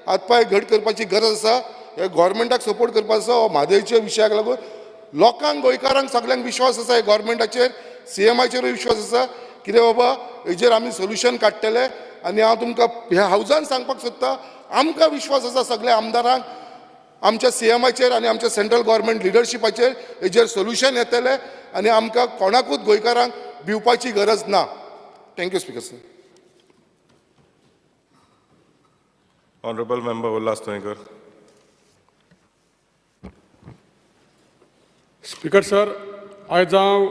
हातपांय घट करपाची गरज आसा, हे गव्हर्मेंटाक सपोर्ट करपाचो आसा. हो म्हादयच्या विशयाक लागून लोकांक, गोंयकारांक सगळ्यांक विश्वास आसा हे गव्हर्मेंटाचेर, सीएमाचेरूय विश्वास आसा कितें बाबा हेजेर आमी सोल्युशन काडटले. आनी हांव तुमकां ह्या हावजान सांगपाक सोदता, आमकां विश्वास आसा सगळ्या आमदारांक आमच्या सीएमाचेर आनी आमच्या सेंट्रल गव्हर्मेंट लिडरशिपाचेर, हेजेर सोल्युशन येतलें आनी आमकां कोणाकूच गोंयकारांक भिवपाची गरज ना. Thank you speaker sir.
Honourable member Ulhas Tuyenkar.
Speaker sir, आयज हांव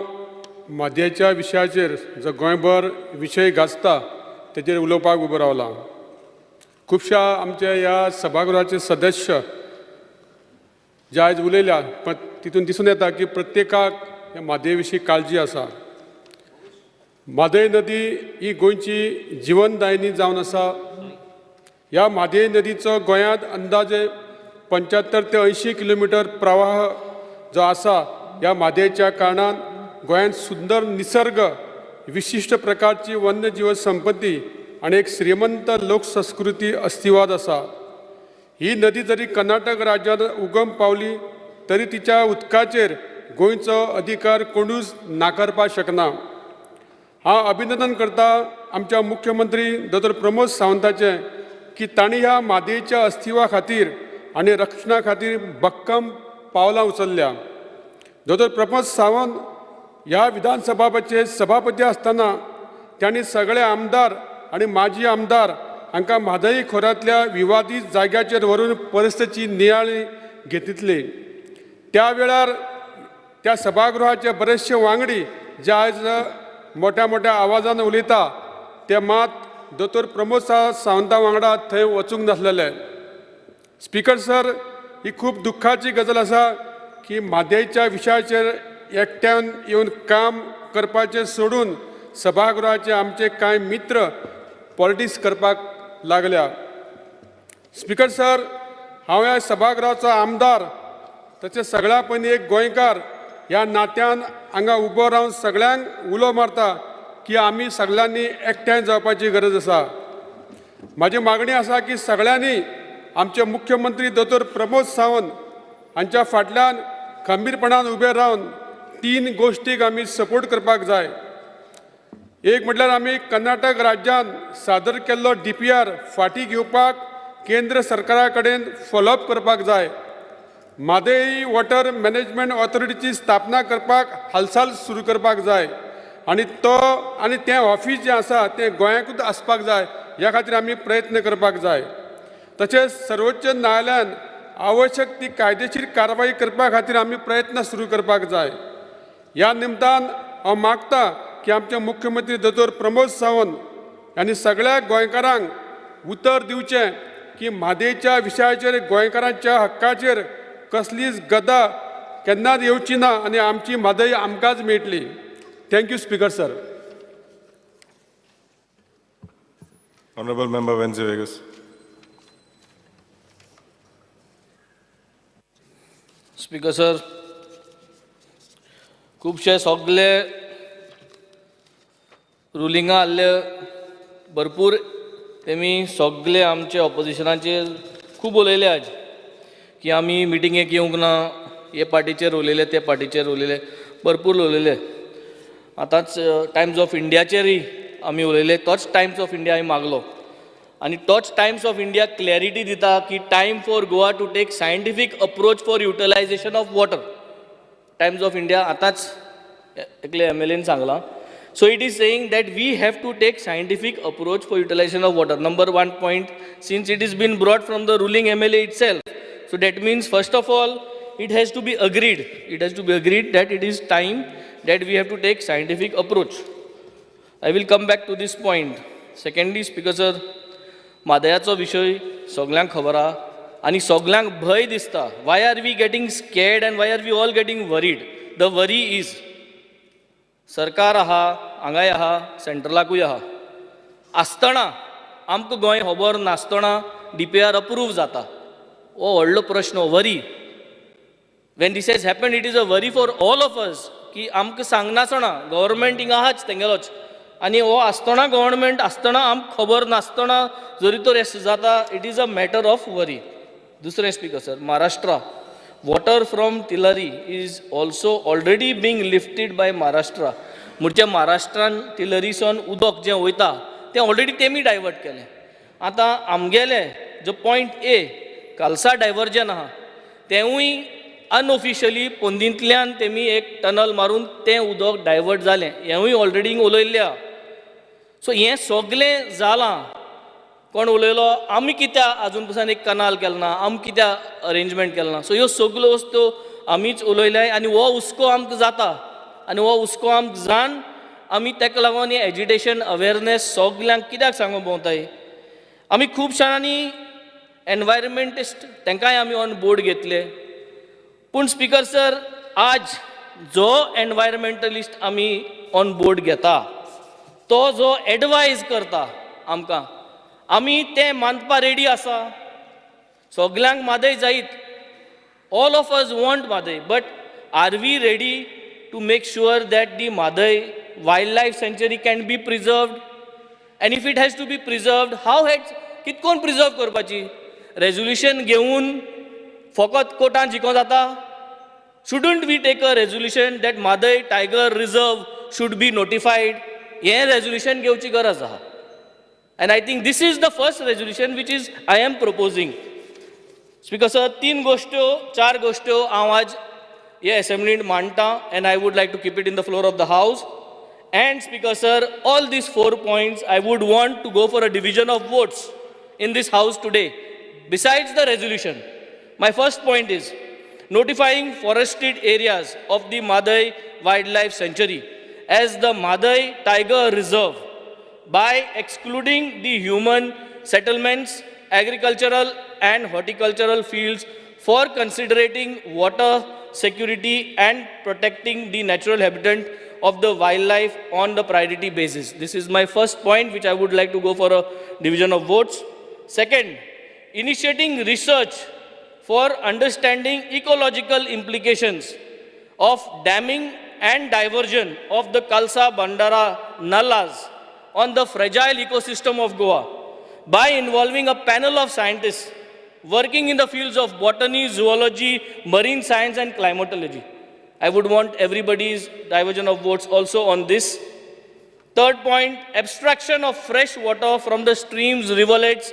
म्हादयच्या विशयाचेर जो गोंयभर विशय गाजता तेजेर उलोवपाक उबो रावला. खुबश्या आमच्या ह्या सभागृहाचे सदस्य जे आयज उलयल्या पण तितून दिसून येता की प्रत्येकाक ह्या म्हादय विशीं काळजी आसा. म्हादय नदी ही गोंयची जिवनदायिनी जावन आसा. ह्या म्हादय नदीचो गोंयांत अंदाजे 75 ते 80 किलोमिटर प्रवाह जो आसा, ह्या म्हादयच्या कारणान गोंयांत सुंदर निसर्ग, विशिश्ट प्रकारची वन्यजीव संपत्ती आनी एक श्रीमंत लोकसंस्कृती अस्तिवाद आसा. ही नदी जरी कर्नाटक राज्यांत उगम पावली तरी तिच्या उदकाचेर गोंयचो अधिकार कोणूच नाकारपाक शकना. हांव अभिनंदन करता आमच्या मुख्यमंत्री दोतोर प्रमोद सावंताचें की तांणी ह्या म्हादयच्या अस्तित्वा खातीर आनी रक्षणा खातीर भक्कम पावलां उचलल्या. दोतोर प्रमोद सावंत ह्या विधानसभाचे सभापती आसतना तांणी सगळे आमदार आनी माजी आमदार हांकां म्हादय खोऱ्यांतल्या विवादीत जाग्याचेर व्हरून परिस्थितीची नियाळणी घेतितली. त्या वेळार त्या सभागृहाचे बरेचशे वांगडी जे आयज मोठ्या मोठ्या आवाजान उलयता ते मात दोतोर प्रमोद सावंता वांगडा थंय वचूंक नासलेले. स्पिकर सर, ही खूब दुख्खाची गजाल आसा की म्हादयच्या विशयाचेर एकट्यान येवन काम करपाचें सोडून सभागृहाचे आमचे कांय मित्र पॉलिटिक्स करपाक लागल्या. स्पिकर सर, हांव ह्या सभागृहाचो आमदार तशें सगळ्या पयलीं एक गोंयकार ह्या नात्यान हांगा उबो रावन सगळ्यांक उलो मारता की आमी सगळ्यांनी एकठांय जावपाची गरज आसा. म्हाजी मागणी आसा की सगळ्यांनी आमचे मुख्यमंत्री दोतोर प्रमोद सावंत हांच्या फाटल्यान खंबीरपणान उबे रावन 3 गोश्टीक आमी सपोर्ट करपाक जाय. एक म्हटल्यार आमी कर्नाटक राज्यान सादर केल्लो DPR फाटीं घेवपाक केंद्र सरकारा कडेन फॉलोअप करपाक जाय. म्हादय वॉटर मॅनेजमेंट ऑथॉरिटीची स्थापना करपाक हालचाल सुरू करपाक जाय आनी तो आनी तें ऑफीस जें आसा तें गोंयांकूच आसपाक जाय, ह्या खातीर आमी प्रयत्न करपाक जाय. तशेंच सर्वोच्च न्यायालयान आवश्यक ती कायदेशीर कारवाई करपा खातीर आमी प्रयत्न सुरू करपाक जाय. ह्या निमतान हांव मागता की आमचे मुख्यमंत्री दोतोर प्रमोद सावंत आनी सगळ्या गोंयकारांक उतर दिवचें की म्हादयच्या विशयाचेर गोंयकारांच्या हक्काचेर कसलीच गदा केन्नाच येवची ना आनी आमची म्हादय आमकांच मेळटली. Thank you speaker sir.
Honorable Member Venzy Viegas.
Speaker sir, खुबशे सगळे रुलिंगां आहले भरपूर, तेमी सगळे आमचे ऑपोजिशनाचेर खूब उलयले आज की आमी मिटिंगेक येवंक ना, हे पार्टीचेर उलयले, ते पार्टीचेर उलयले, भरपूर उलयले. आतांच टायम्स ऑफ इंडियाचेरय आमी उलयले, तोच टायम्स ऑफ इंडिया हांवें मागलो आनी तोच टायम्स ऑफ इंडिया क्लॅरिटी दिता की time for Goa to take scientific approach for utilisation of water. Times of India आतांच एकले एम एल एन सांगलां. So it is saying that we have to take scientific approach for utilisation of water. Number one point, since it is been brought from the ruling M L A itself, so that means first of all it has to be agreed. It has to be agreed that it is time that we have to take scientific approach. I will come back to this point. Secondly, Speaker sir, म्हादयाचो विशय सगल्यांक खबर आहा आनी सगल्यांक भंय दिसता. Why are we getting scared and why are we all getting worried? The worry is सरकार आहा, हांगाय आहा, सेंट्रलाकूय आहा, आसतना आमकां गोंय खबर नासतना डी पी आर अप्रूव जाता. हो व्हडलो प्रश्न, worry. When this has happened, it is a worry for all of us की आमकां सांगनासतना गव्हर्मेंट हिंगा आहाच तेंगेलोच आनी हो आसतना गव्हर्मेंट आसतना आमकां खबर नासतना जरी तर हें जाता, it is a matter of worry. दुसरें speaker sir, Maharashtra water from Tillari is also already being lifted by Maharashtra. म्हणजे महाराष्ट्रान तिलरीसून उदक जें वयता तें ऑलरेडी तेमी डायवर्ट केलें. आतां आमगेलें जो पॉयंट ए कालसा डायवर्जन आहा तेंवूय अनऑफिशियली पोंदींतल्यान तेमी एक टनल मारून तें उदक डायवर्ट जालें, हेंवूय ऑलरेडी उलयल्लें आहा. सो हें सगळें जालां. कोण उलयलो आमी कित्याक आजून पसून एक कनाल केलो ना, आमी कित्याक अरेंजमेंट केलो ना. सो ह्यो सगल्यो वस्तू आमीच उलयल्या आनी हो हुस्को आमकां जाता आनी हो हुस्को आमकां जावन आमी ताका लागून हें एजिटेशन अवेरनेस सगल्यांक कित्याक सांगूंक भोंवताय. आमी खुबशांनी एनवायरमेंटिस्ट तांकांय आमी ऑन बोर्ड घेतले, पूण स्पीकर सर आज जो एनवायरमेंटलिस्ट आमी ऑन बोर्ड घेता तो जो एडवायज करता आमकां, आमी तें मानपा रेडी आसा. सगल्यांक म्हादय जायत, all of us want Mhadei, but are we ready to make sure that the Mhadei wild life sanctuary can be preserved? And if it has to be preserved, how has कितकोन preserve करपाची? रेजोल्युशन घेवन फकत कोर्टान जिखों जाता? Shouldn't we take a resolution that Mhadei tiger reserve should be notified? हें रेजोल्युशन घेवची गरज आहा. And I think this is the first resolution which is I am proposing. Speaker sir, तीन गोश्ट्यो चार गोश्ट्यो हांव आज हे असेंब्लींत मांडटा and I would like to keep it in the floor of the house. And speaker sir, all these 4 points I would want to go for a division of votes in this house today. Besides the resolution, my first point is notifying forested areas of the Mhadei Wildlife Sanctuary as the Mhadei Tiger Reserve by excluding the human settlements, agricultural and horticultural fields for considering water security and protecting the natural habitat of the wildlife on the priority basis. This is my first point which I would like to go for a division of votes. Second, initiating research for understanding ecological implications of damming and diversion of the Kalsa Bandara Nallas on the fragile ecosystem of Goa by involving a panel of scientists working in the fields of botany, zoology, marine science and climatology. I would want everybody's diversion of votes also on this. Third point, abstraction of fresh water from the streams, rivulets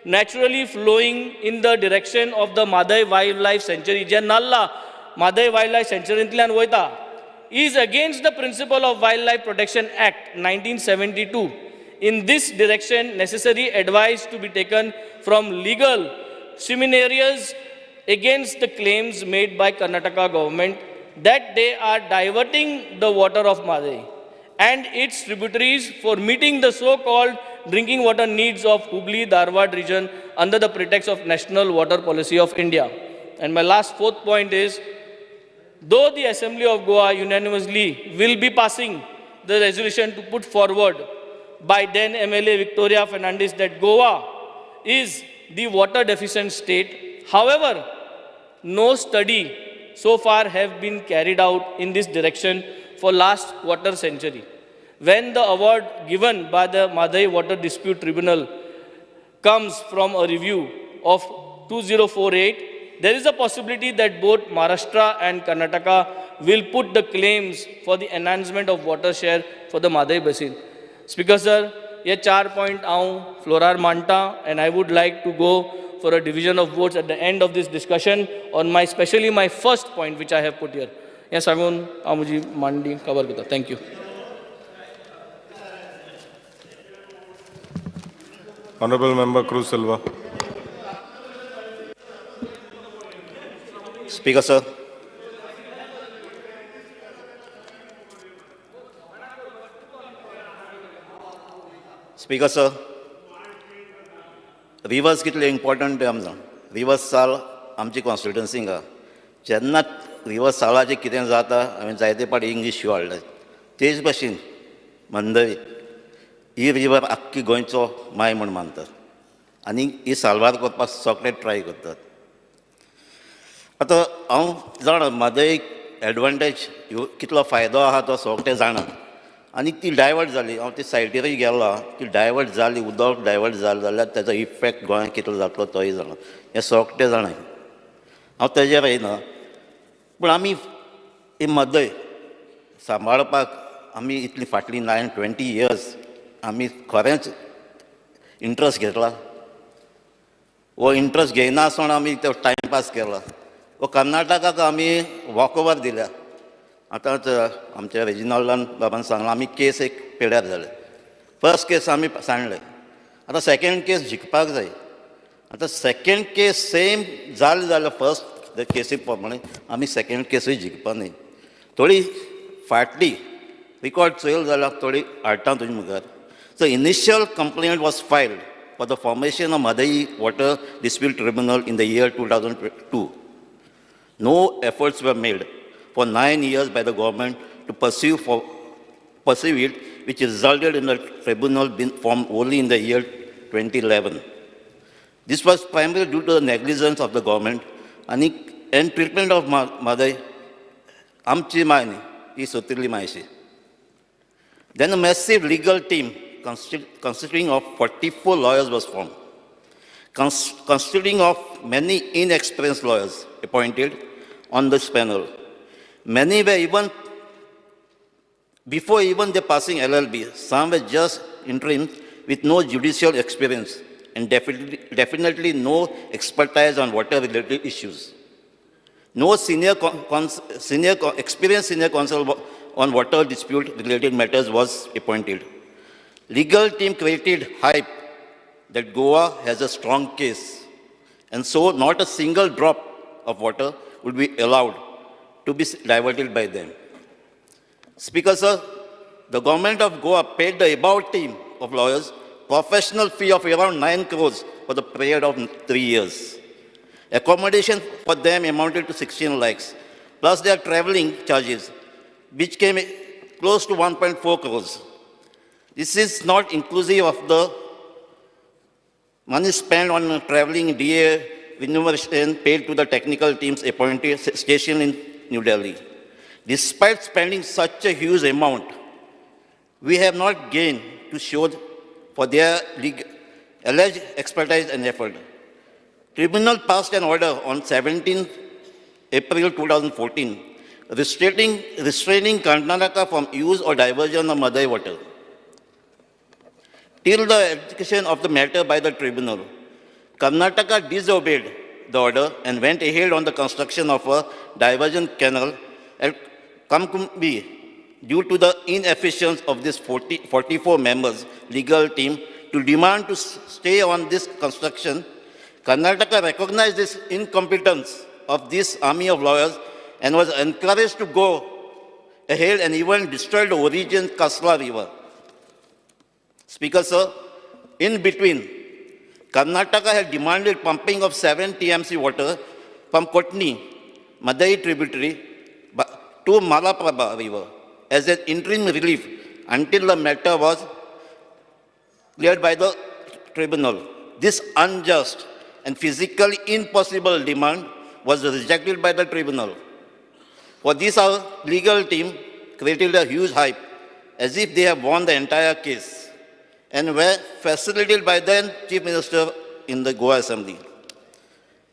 naturally flowing in the direction of the Mhadei Wildlife Sanctuary, जे नाल्ला Mhadei Wildlife Sanctuary वयता, is against the principle of Wildlife Protection Act 1972. In this direction, necessary advice to be taken from legal seminaries, against the claims made by Karnataka government that they are diverting the water of Mhadei and its tributaries for meeting the so-called drinking water needs of Hubli Dharwad region under the pretext of National Water Policy of India. And my last fourth point is, though the Assembly of Goa unanimously will be passing the resolution to put forward by then MLA Victoria Fernandez that Goa is the water deficient state, however, no study so far have been carried out in this direction for last quarter century. When the award given by the Mhadei Water Dispute Tribunal comes from a review of 2048, there is a possibility that both Maharashtra and Karnataka will put the claims for the enhancement of water share for the Mhadei basin. Speaker sir, हे चार पॉयंट हांव फ्लोरार मांडटा and I would like to go for a division of votes at the end of this discussion on my, specially my first point which I have put here. हें सांगून हांव म्हजी मांडणी कवर करता. Thank you.
Honorable Member Cruz Silva.
Speaker, sir. Speaker, sir. Rivers कितले इम्पॉर्टंट ते आमकां. रिवर्स साल आमची कॉन्स्टिट्युन्सी हांगा जेन्ना रिवर्स सालाचें कितें जाता हांवें जायते फावटी इंग्लीश शो हाडले. तेच भाशेन मंदई ही रिवर आख्खी गोंयचो माय म्हूण मानतात आनी ही साल्वार करपाक सगळे ट्राय करतात. आतां हांव जाणा म्हादय एडवांटेज कितलो फायदो आहा तो सगळे जाणा आनी ती डायवर्ट जाली. हांव ती सायटीरूय गेलो, ती डायवर्ट जाली, उदक डायवर्ट जालें जाल्यार ताजो इफेक्ट गोंयांत कितलो जातलो तोय जाणा, हें सगळें जाणा. हांव ताजेर येयना, पूण आमी ही म्हादय सांबाळपाक आमी इतली फाटलीं 9-20 इयर्स आमी खरेंच इंट्रस्ट घेतला. हो इंट्रस्ट घेयना आसतना आमी तो टायमपास केला. हो कर्नाटकाक आमी वॉकओवर दिल्या. आतांच आमच्या रेजिनाल्डान बाबान सांगलां आमी केस एक पेड्यार जाले. फर्स्ट केस आमी सांडले, आतां सेकेंड केस जिखपाक जाय. आतां सेकेंड केस सेम जालें जाल्यार फर्स्ट केसी प्रमाणे आमी सेकेंड केसूय जिखपा न्ही. थोडी फाटली रिकॉर्ड चोयल जाल्यार थोडी हाडटा तुजे मुखार. So initial complaint was filed for the formation of Mhadei Water Dispute Tribunal in the year 2002. No efforts were made for 9 years by the government to pursue it, which resulted in the tribunal being formed only in the year 2011. This was primarily due to the negligence of the government and treatment of Mhadei, Amchi Mayani, he Sotirli Maheshi. Then a massive legal team consisting of 44 lawyers was formed, consisting of many inexperienced lawyers appointed on this panel. Many were even before even the passing LLB, some were just interim with no judicial experience and definitely no expertise on water-related issues. No experienced senior counsel on water dispute-related matters was appointed. Legal team created hype that Goa has a strong case, and so not a single drop of water would be allowed to be diverted by them. Speaker, sir, the government of Goa paid the above team of lawyers professional fee of around 9 crores for the period of 3 years. Accommodation for them amounted to 16 lakhs, plus their traveling charges, which came close to 1.4 crores. This is not inclusive of the money spent on traveling, DA, remuneration paid to the technical teams appointed stationed in New Delhi. Despite spending such a huge amount, we have not gained to show for their alleged expertise and effort. Tribunal passed an order on 17 April 2014, restraining Karnataka from use or diversion of Mhadei water. Till the execution of the matter by the tribunal, Karnataka disobeyed the order and went ahead on the construction of a diversion canal at Kamkumbi due to the inefficiency of this 44 members legal team to demand to stay on this construction. Karnataka recognized this incompetence of this army of lawyers and was encouraged to go ahead and even destroy the origin Kasla River. Speaker, sir, in between, Karnataka had demanded pumping of 7 TMC water from Kotni, Madai tributary, to Malaprabha River as an interim relief until the matter was cleared by the tribunal. This unjust and physically impossible demand was rejected by the tribunal. For this, our legal team created a huge hype, as if they have won the entire case, and were facilitated by then Chief Minister in the Goa Assembly.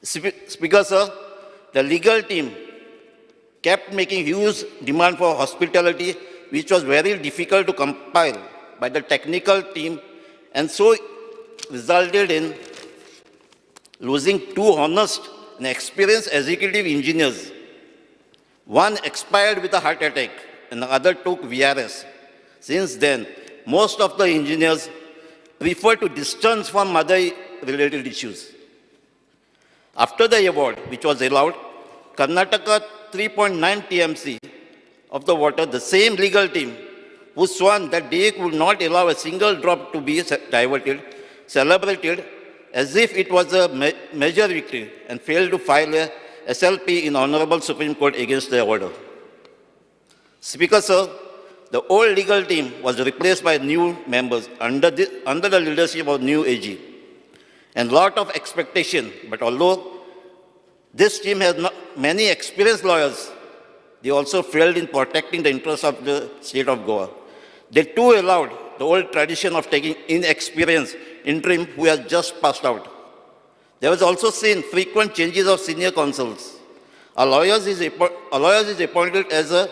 Speaker, sir, the legal team kept making huge demand for hospitality, which was very difficult to compile by the technical team, and so resulted in losing 2 honest and experienced executive engineers. One expired with a heart attack and the other took VRS. Since then, most of the engineers prefer to distance from Madai-related issues. After the award, which was allowed, Karnataka 3.9 TMC of the water, the same legal team who sworn that they would not allow a single drop to be diverted, celebrated as if it was a major victory and failed to file a SLP in Honorable Supreme Court against the order. Speaker, sir, the old legal team was replaced by new members under the leadership of new AG. And lot of expectation, but although this team has not many experienced lawyers, they also failed in protecting the interests of the state of Goa. They too allowed the old tradition of taking inexperienced interim who has just passed out. There was also seen frequent changes of senior counsels. A lawyer is appointed as a,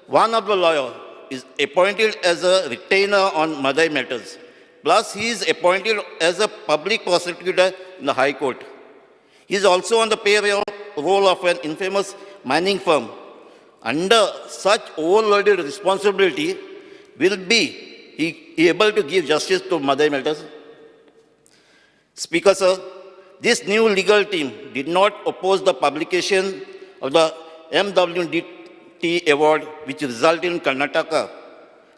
one of the lawyer is appointed as a retainer on Madai matters. Plus, he is appointed as a public prosecutor in the High Court. He is also on the payroll of an infamous mining firm. Under such overloaded responsibility, will be he able to give justice to Madai matters? Speaker, sir, this new legal team did not oppose the publication of the MWDT award, which resulted in Karnataka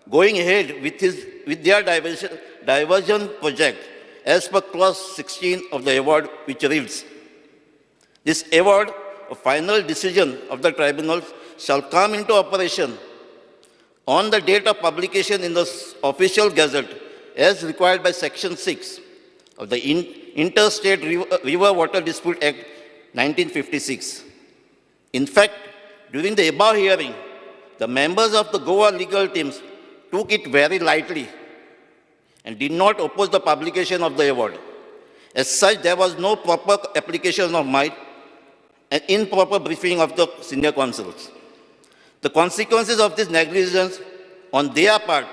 going ahead with their diversion project as per clause 16 of the award, which reads, this award, a final decision of the tribunal, shall come into operation on the date of publication in the official gazette as required by Section 6 of the Interstate River Water Dispute Act 1956. In fact, during the above hearing, the members of the Goa legal teams took it very lightly and did not oppose the publication of the award. As such, there was no proper application of might and improper briefing of the senior counsels. The consequences of this negligence on their part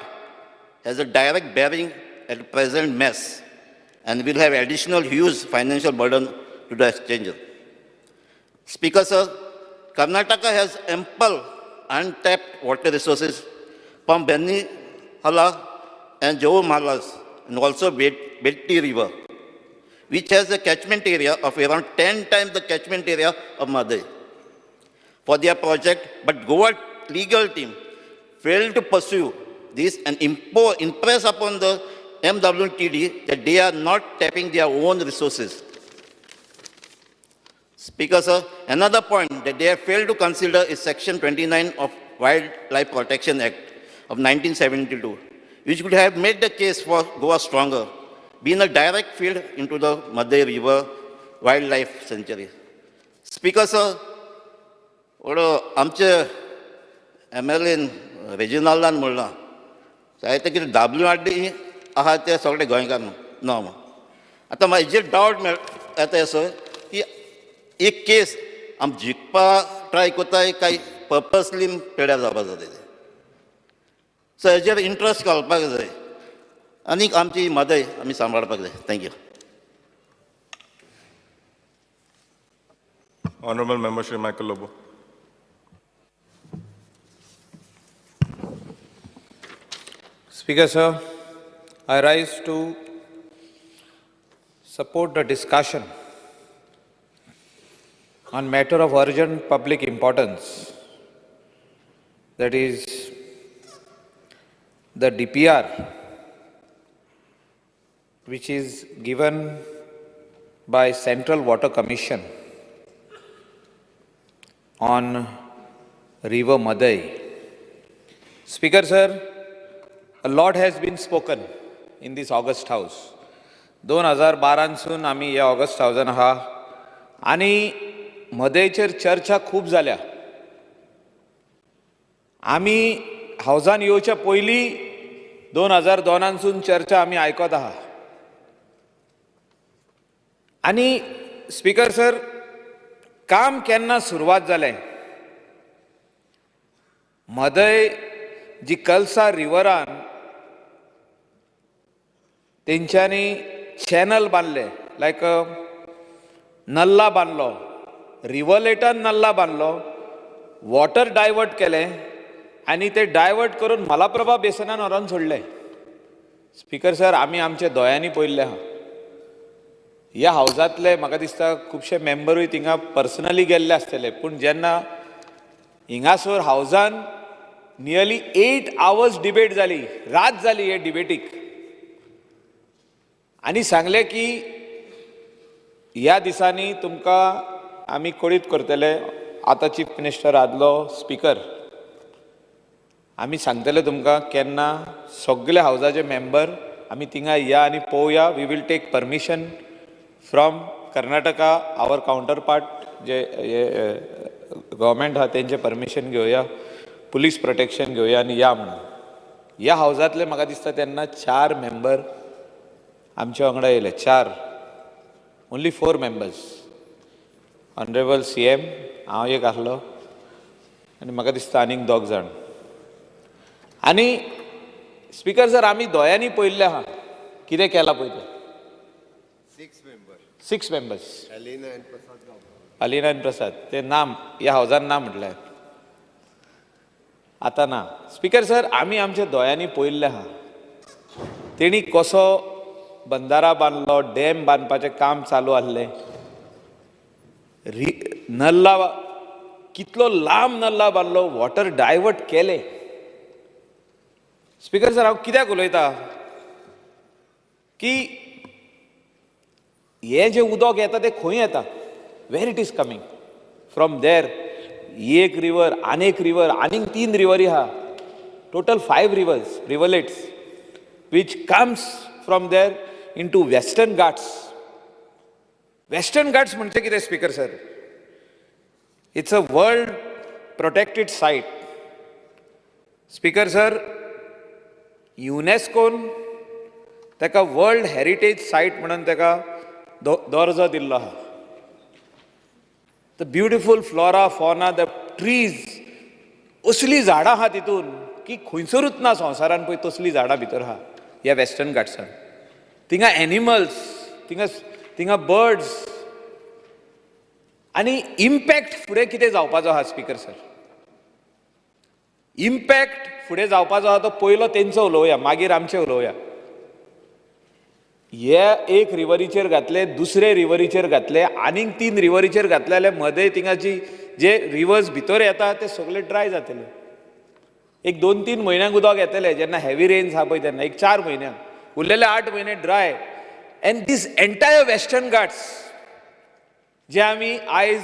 has a direct bearing at the present mess and will have additional huge financial burden to the exchanger. Speaker, sir, Karnataka has ample untapped water resources from Benihala and Jomalas and also Bedti River, which has a catchment area of around 10 times the catchment area of Madai for their project, but Goa legal team failed to pursue this and impress upon the MWTD that they are not tapping their own resources. Speaker, sir, another point that they have failed to consider is Section 29 of Wildlife Protection Act of 1972, which could have made the case for Goa stronger, being a direct field into the Madai River Wildlife Sanctuary. Speaker, sir, आमचे MLA रेजिनाल्डान म्हणलां जायते कितें WRD आहा ते सगळे गोंयकार ना. आतां म्हाजेर डावट येता असो की एक केस आम जिखपा ट्राय करताय काय पर्पसली पेड्यार जावपा जाय तेजें. सो हेजेर इंट्रस्ट घालपाक जाय आनीक आमची मदय आमी सांबाळपाक जाय. Thank you.
Honorable Member Shri Michael Lobo.
Speaker, sir, I rise to support the discussion on matter of urgent public importance, that is the DPR, which is given by Central Water Commission on River Mhadei. Speaker sir, a lot has been spoken in this August House. 2012 आमी ह्या ऑगस्ट हावजान आहा आनी मदयचेर चर्चा खूब जाल्या. आमी हावजान येवच्या पयलीं 2002 चर्चा आमी आयकत आहा. आनी स्पीकर सर, काम केन्ना सुरवात जालें? मदय जी कलसा रिवरान तेंच्यांनी चॅनल बांदले, लायक नल्ला बांदलो, रिवलेटान नल्ला बांदलो, वॉटर डायवर्ट केलें आनी ते डायवर्ट करून मलाप्रभा बेसनान व्हरोन सोडलें. स्पीकर सर, आमी आमच्या दोळ्यांनी पळयल्लें आहा. ह्या हावजांतले म्हाका दिसता खुबशे मेंबरूय थिंगा पर्सनली गेल्ले आसतले, पूण जेन्ना हिंगासर हावजान नियरली 8 आवर्स डिबेट जाली, रात जाली हे डिबेटीक, आनी सांगलें की ह्या दिसांनी तुमकां आमी कळीत करतले. आतां चीफ मिनिस्टर आदलो स्पीकर, आमी सांगतले तुमकां केन्ना सगळे हावजाचे मेंबर आमी थिंगा या आनी पळोवया. We will take permission from Karnataka, our counterpart J government आहा तेंचें परमिशन घेवया, पुलीस प्रोटेक्शन घेवया आनी या म्हणून. ह्या हावजांतले म्हाका दिसता तेन्ना 4 मेंबर आमच्या वांगडा येयले, 4, only 4 members. Honourable CM, हांव एक आसलो आनी म्हाका दिसता आनीक 2 जाण. आनी स्पीकर सर, आमी दोळ्यांनी पळयल्लें आहा कितें केलां पळय तें. 6 members, Alina आनी प्रसाद, ते नाम ह्या हावजान ना म्हटलें आतां ना. स्पीकर सर, आमी आमच्या दोळ्यांनी पळयल्लें आहा तेणी कसो बंदारा बांदलो, डॅम बांदपाचें काम चालू आसलें, नल्ला कितलो लांब नल्ला बांदलो, वॉटर डायवर्ट केलें. स्पीकर सर, हांव कित्याक उलयता की हें जें उदक येता तें खंय येता, where it is coming from? There एक रिवर, आनीक रिवर, आनीक 3 रिवरी आहा, total 5 rivers, rivulets which comes from there into Western Ghats. Western Ghats म्हणजे कितें speaker sir? It's a world protected site. Speaker sir, युनेस्कोन ताका वर्ल्ड हेरिटेज सायट म्हणून ताका दर्जो दिल्लो आहा. The beautiful flora, fauna, the trees, असलीं झाडां आहा तितून की खंयसरूच ना संवसारान पळय तसलीं झाडां भितर आहा ह्या वेस्टर्न घाट्सान. थिंगा एनिमल्स, थिंगा बर्ड्स, आनी इम्पॅक्ट फुडें कितें जावपाचो आहा स्पीकर सर, इम्पॅक्ट फुडें जावपाचो आहा तो पयलो तेंचो उलोवया, मागीर आमचें उलोवया. हे एक रिवरीचेर घातले, दुसरे रिवरीचेर घातले, आनीक 3 रिवरीचेर घातले जाल्यार मदें थिंगाची जे रिवर्स भितर येता ते सगळे ड्राय जातले. एक 2-3 म्हयन्यांक उदक येतलें जेन्ना हेवी रेन्स आहा पळय तेन्ना, एक 4 म्हयन्यांक, उरलेले 8 म्हयने dry. And this entire Western Ghats जे आमी आयज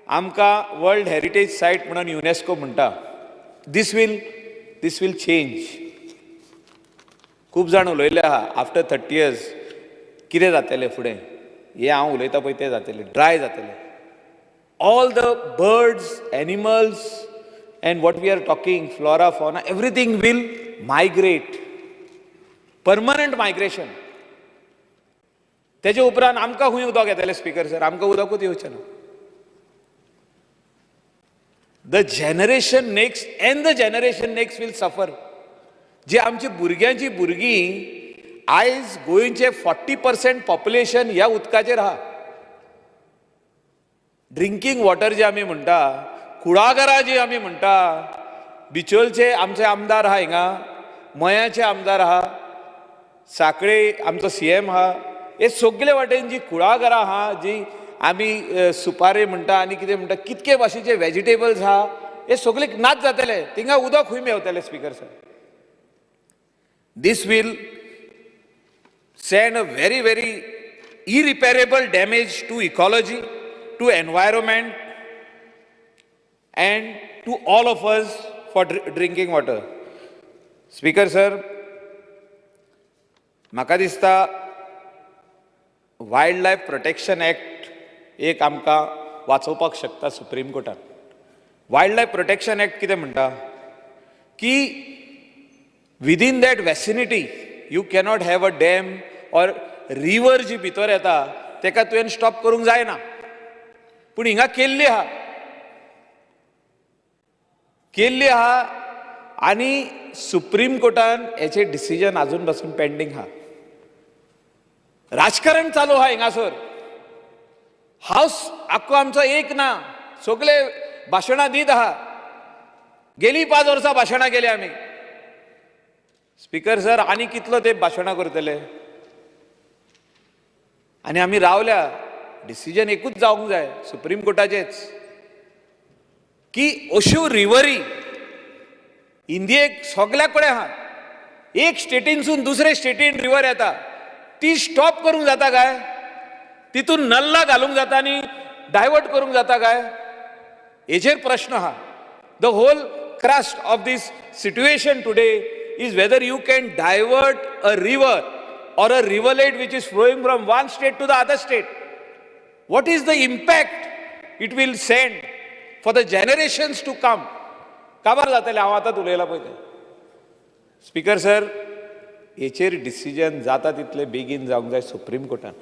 आमकां वर्ल्ड हेरिटेज सायट म्हणून युनेस्को म्हणटा, दीस will change. खूब जाण उलयले आहा आफ्टर 30 इयर्स कितें जातलें फुडें, हें हांव उलयता पळय तें जातलें, ड्राय जातलें. All the birds, animals and what we are talking, flora, fauna, everything will migrate, permanent migration. तेजे उपरांत आमकां खंय उदक येतलें स्पीकर सर? आमकां उदकूच येवचें ना. The generation next and the generation next will suffer. जे आमची भुरग्यांची भुरगीं आयज गोंयचें 40% पॉप्युलेशन ह्या उदकाचेर आहा. ड्रिंकींग वॉटर जे आमी म्हणटा, कुळागरां जी आमी म्हणटा, बिचोलचे आमचे आमदार आहा हिंगा, मयाचे आमदार आहा, साखळे आमचो CM आहा, हे सगळे वाटेन जी कुळागरां आहा, जी आमी सुपारे म्हणटा आनी कितें म्हणटा, कितके भाशेचे वेजिटेबल्स आहा, हे सगळे नाच जातले. थिंगा उदक खंय मेवतले speaker sir? This will send a very very irreparable damage to ecology, to environment and to all of us for drinking water. Speaker sir, म्हाका दिसता वायल्ड लायफ प्रोटेक्शन एक्ट एक आमकां वाचोवपाक शकता सुप्रीम कोर्टान. वायल्ड लायफ प्रोटेक्शन एक्ट कितें म्हणटा की within that vicinity you cannot have a dam or river जी भितर येता तेका तुवें स्टॉप करूंक जायना. पूण हिंगा केल्ली आहा, केल्ली आहा आनी सुप्रीम कोर्टान हेचें डिसिजन आजून पासून पेंडींग आहा. राजकारण चालू आहा हिंगासर. हावस आख्खो आमचो एक ना, सगळे भाशणां दीत आहा. गेली 5 वर्सां भाशणां केली आमी. स्पीकर सर, आनी कितलो ते भाशणां करतले? आनी आमी रावल्या. डिसिजन एकूच जावंक जाय सुप्रीम कोर्टाचेच की अश्यो रिवरी इंडियेक सगल्या कडेन आहा, एक स्टेटीनसून दुसरे स्टेटीन रिवर येता, ती स्टॉप करूंक जाता काय? तितून नल्ला घालूंक जाता आनी डायवर्ट करूंक जाता काय? हेचेर प्रश्न आहा. The whole crux of this situation today is whether you can divert a river or a rivulet which is flowing from one state to the other state. What is the impact it will send for the generations to come? काबार जातलें हांव आतां उलयलां पळय तें. स्पीकर सर, हेचेर डिसिजन जाता तितले बेगीन जावंक जाय सुप्रीम कोर्टान.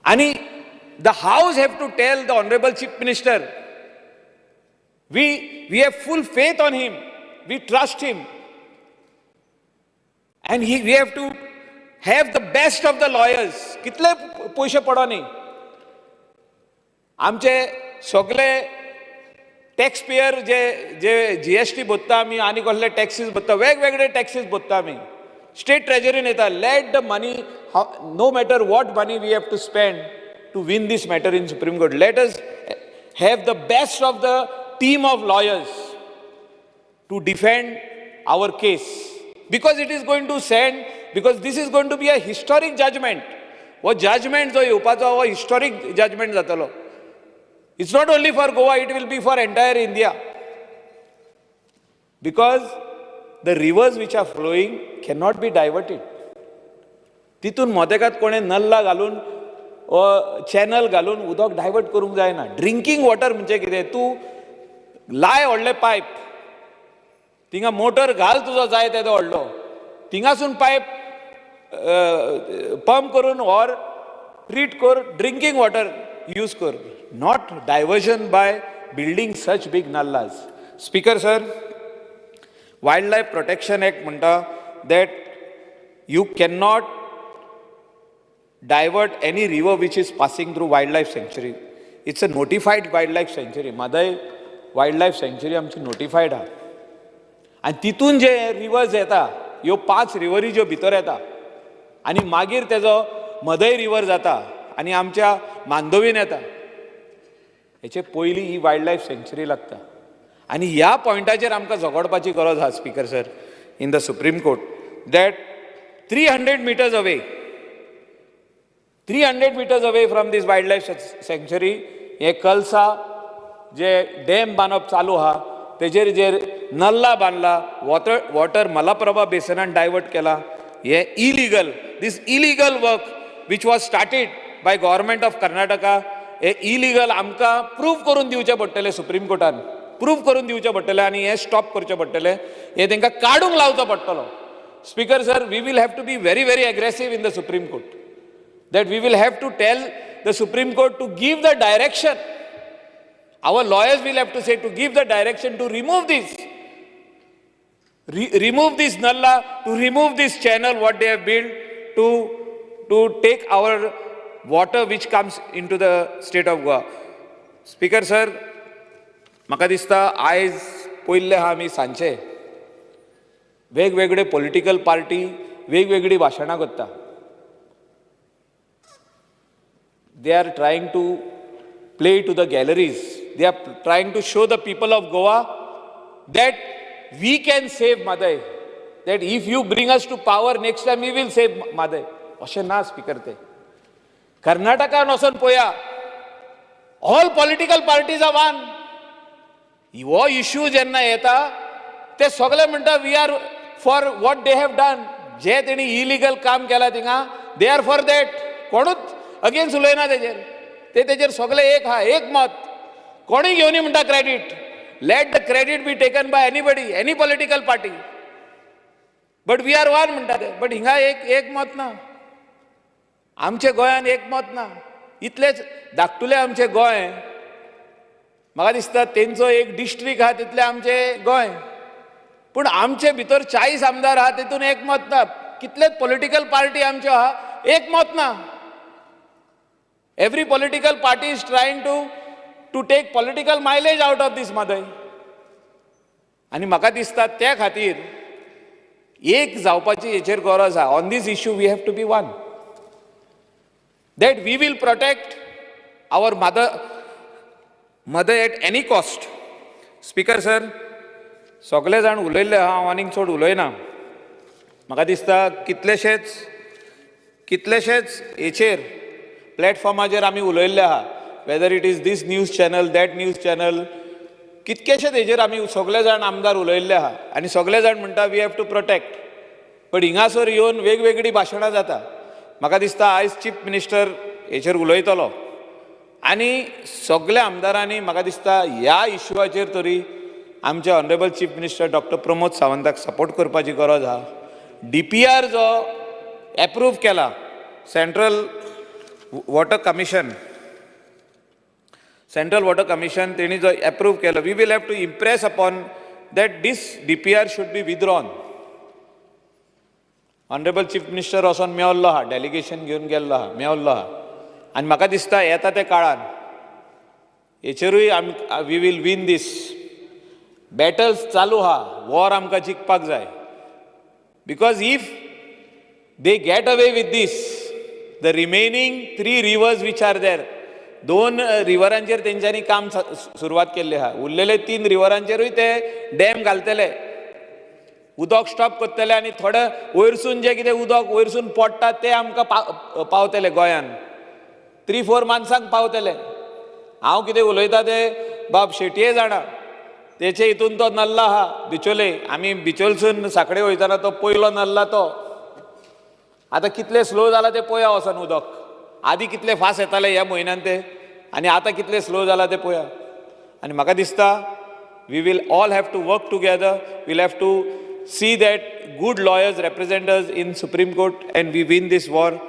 आनी the house have to tell the honourable chief minister, we have full faith on him, we trust him, and we have to have the best of the lawyers. कितले पयशे पडो न्ही, आमचे सगळे टॅक्स पेयर जे जे GST भरता आमी आनी कसले टॅक्सीस भरता, वेगवेगळे टॅक्सीस भरता आमी, स्टेट ट्रेजरीन येता. Let the money, no matter what money we have to spend to win this matter in Supreme Court, let us have the best of the team of lawyers to defend our case, because it is going to send, because this is going to be a historic judgment. हो judgment जो येवपाचो हो historic judgment जातलो. It's not only for Goa, it will be for entire India, because the rivers which are flowing cannot be diverted. तितून मोदेकात कोणें नल्ला घालून चॅनल घालून उदक डायवर्ट करूंक जायना. ड्रिंकींग वॉटर म्हणजे कितें, तूं लाय व्हडलें पायप, थिंगा मोटर घाल तुजो जाय तेदो व्हडलो, थिंगासून पायप पंप करून or treat कर, ड्रिंकींग वॉटर यूज कर, not diversion by building such big nullahs. Speaker sir, wild life protection act म्हणटा that you can not divert any river which is passing through wild life sanctuary. It's a notified wild life sanctuary. Mhadei wild life sanctuary आमची नोटिफायड आहा आनी तितून जे रिवर्स येता, ह्यो 5 रिवरी ज्यो भितर येता आनी मागीर तेजो मदय रिवर जाता आनी आमच्या मांडवीन येता, हेचे पयलीं ही वायल्ड लायफ सँच्युरी लागता. आनी ह्या पॉयंटाचेर आमकां झगडपाची गरज आहा speaker sir, in the Supreme Court, that 300 meters away, 300 meters away from this wild life sanctuary हे कलसा जे डॅम बांदप चालू आहा तेजेर जे नल्ला बांदला, वॉटर मलाप्रभा बेसनान डायवर्ट केला, हे illegal, this illegal work which was started by government of Karnataka, hey illegal आमकां प्रूव करून दिवचें पडटलें सुप्रीम कोर्टान, प्रूव करून दिवचें पडटलें आनी हें स्टॉप करचें पडटलें, हें तांकां काडूंक लावचो पडटलो. Speaker sir, we will have to be very very aggressive in the Supreme Court, that we will have to tell the Supreme Court to give the direction. Our lawyers will have to say to give the direction to remove this, remove this nullah, to remove this channel what they have built to take our water which comes into the state of Goa. Speaker sir, म्हाका दिसता आयज पयल्ले आहा आमी सांजचे वेगवेगळे पॉलिटिकल पार्टी वेगवेगळी भाशणां करता. They are trying to play to the galleries. They are trying to show the people of Goa that we can save Mhadei, that if you bring us to power next time we will save Mhadei. अशें ना स्पीकर. ते कर्नाटकान वचोन पळया, all political parties are one. हो इश्यू जेन्ना येता ते सगळे म्हणटा we are for what they have done. जे तेणी इलिगल काम केलां थिंगा, they are for that. कोणूच अगेन्स्ट उलयना तेजेर. ते तेजेर सगळे एक आहा, एक मत. कोणूय घेवनी म्हणटा credit. Let the credit be taken by anybody, any political party, but we are one म्हणटा ते. बट हिंगा एक एक मत ना, आमच्या गोंयान एक मत ना. इतलेच धाकटुलें आमचें गोंय, म्हाका दिसता तेंचो एक डिस्ट्रिक्ट आहा तितलें आमचें गोंय, पूण आमचे भितर 40 आमदार आहा, तितून एक मत ना. कितलेच पॉलिटिकल पार्टी आमच्यो आहा, एक मत ना. Every political party is trying to take political mileage out of this Mhadei. आनी म्हाका दिसता त्या खातीर एक जावपाची हेचेर गरज आहा. On this issue we have to be one, that we will protect our mother at any cost. Speaker sir, सगळे जाण उलयल्ले आहा, हांव आनीक चड उलयना. म्हाका दिसता कितलेशेच हेचेर प्लॅटफॉर्माचेर आमी उलयल्ले आहा, whether it is this news channel, that news channel, कितकेशेच हेजेर आमी सगळे जाण आमदार उलयल्ले आहा आनी सगळे जाण म्हणटा we have to protect. But हिंगासर येवन वेगवेगळीं भाशणां जाता. म्हाका दिसता आयज चीफ मिनिस्टर हेचेर उलयतलो आनी सगल्या आमदारांनी म्हाका दिसता ह्या इश्यूचेर तरी आमचे honourable chief minister doctor Pramod सावंताक सपोर्ट करपाची गरज आहा. DPR जो एप्रूव केला central water commission, central water commission तेणी जो एप्रूव केलो, we will have to impress upon that this DPR should be withdrawn. Honourable chief minister वचोन मेवल्लो आहा, डेलिगेशन घेवन गेल्लो आहा, मेवल्लो आहा आनी म्हाका दिसता येता त्या काळान हेचेरूय आमी we will win this battles. चालू आहा, वॉर आमकां जिखपाक जाय. Because if they get away with this, the remaining 3 rivers which are there, 2 रिवरांचेर तेंच्यांनी काम सुरवात केल्ली आहा, उरलेले 3 रिवरांचेरूय ते डॅम घालतले, उदक स्टॉप करतले आनी थोडे वयरसून जे कितें उदक वयरसून पडटा ते आमकां पावतले गोंयान, 3-4 माणसांक पावतले. हांव कितें उलयता ते बाब शेटये जाणा, तेचे हितून तो नल्ला आहा बिचोले, आमी बिचोलसून साकडे वयतना तो पयलो नल्ला तो आतां कितले स्लो जाला ते पळया वचोन उदक. आदी कितले फास्ट येताले ह्या म्हयन्यान ते आनी आतां कितले स्लो जाला ते पळया. आनी म्हाका दिसता we will all have to work together, we'll have to see that good lawyers represent us in Supreme Court and we win this war.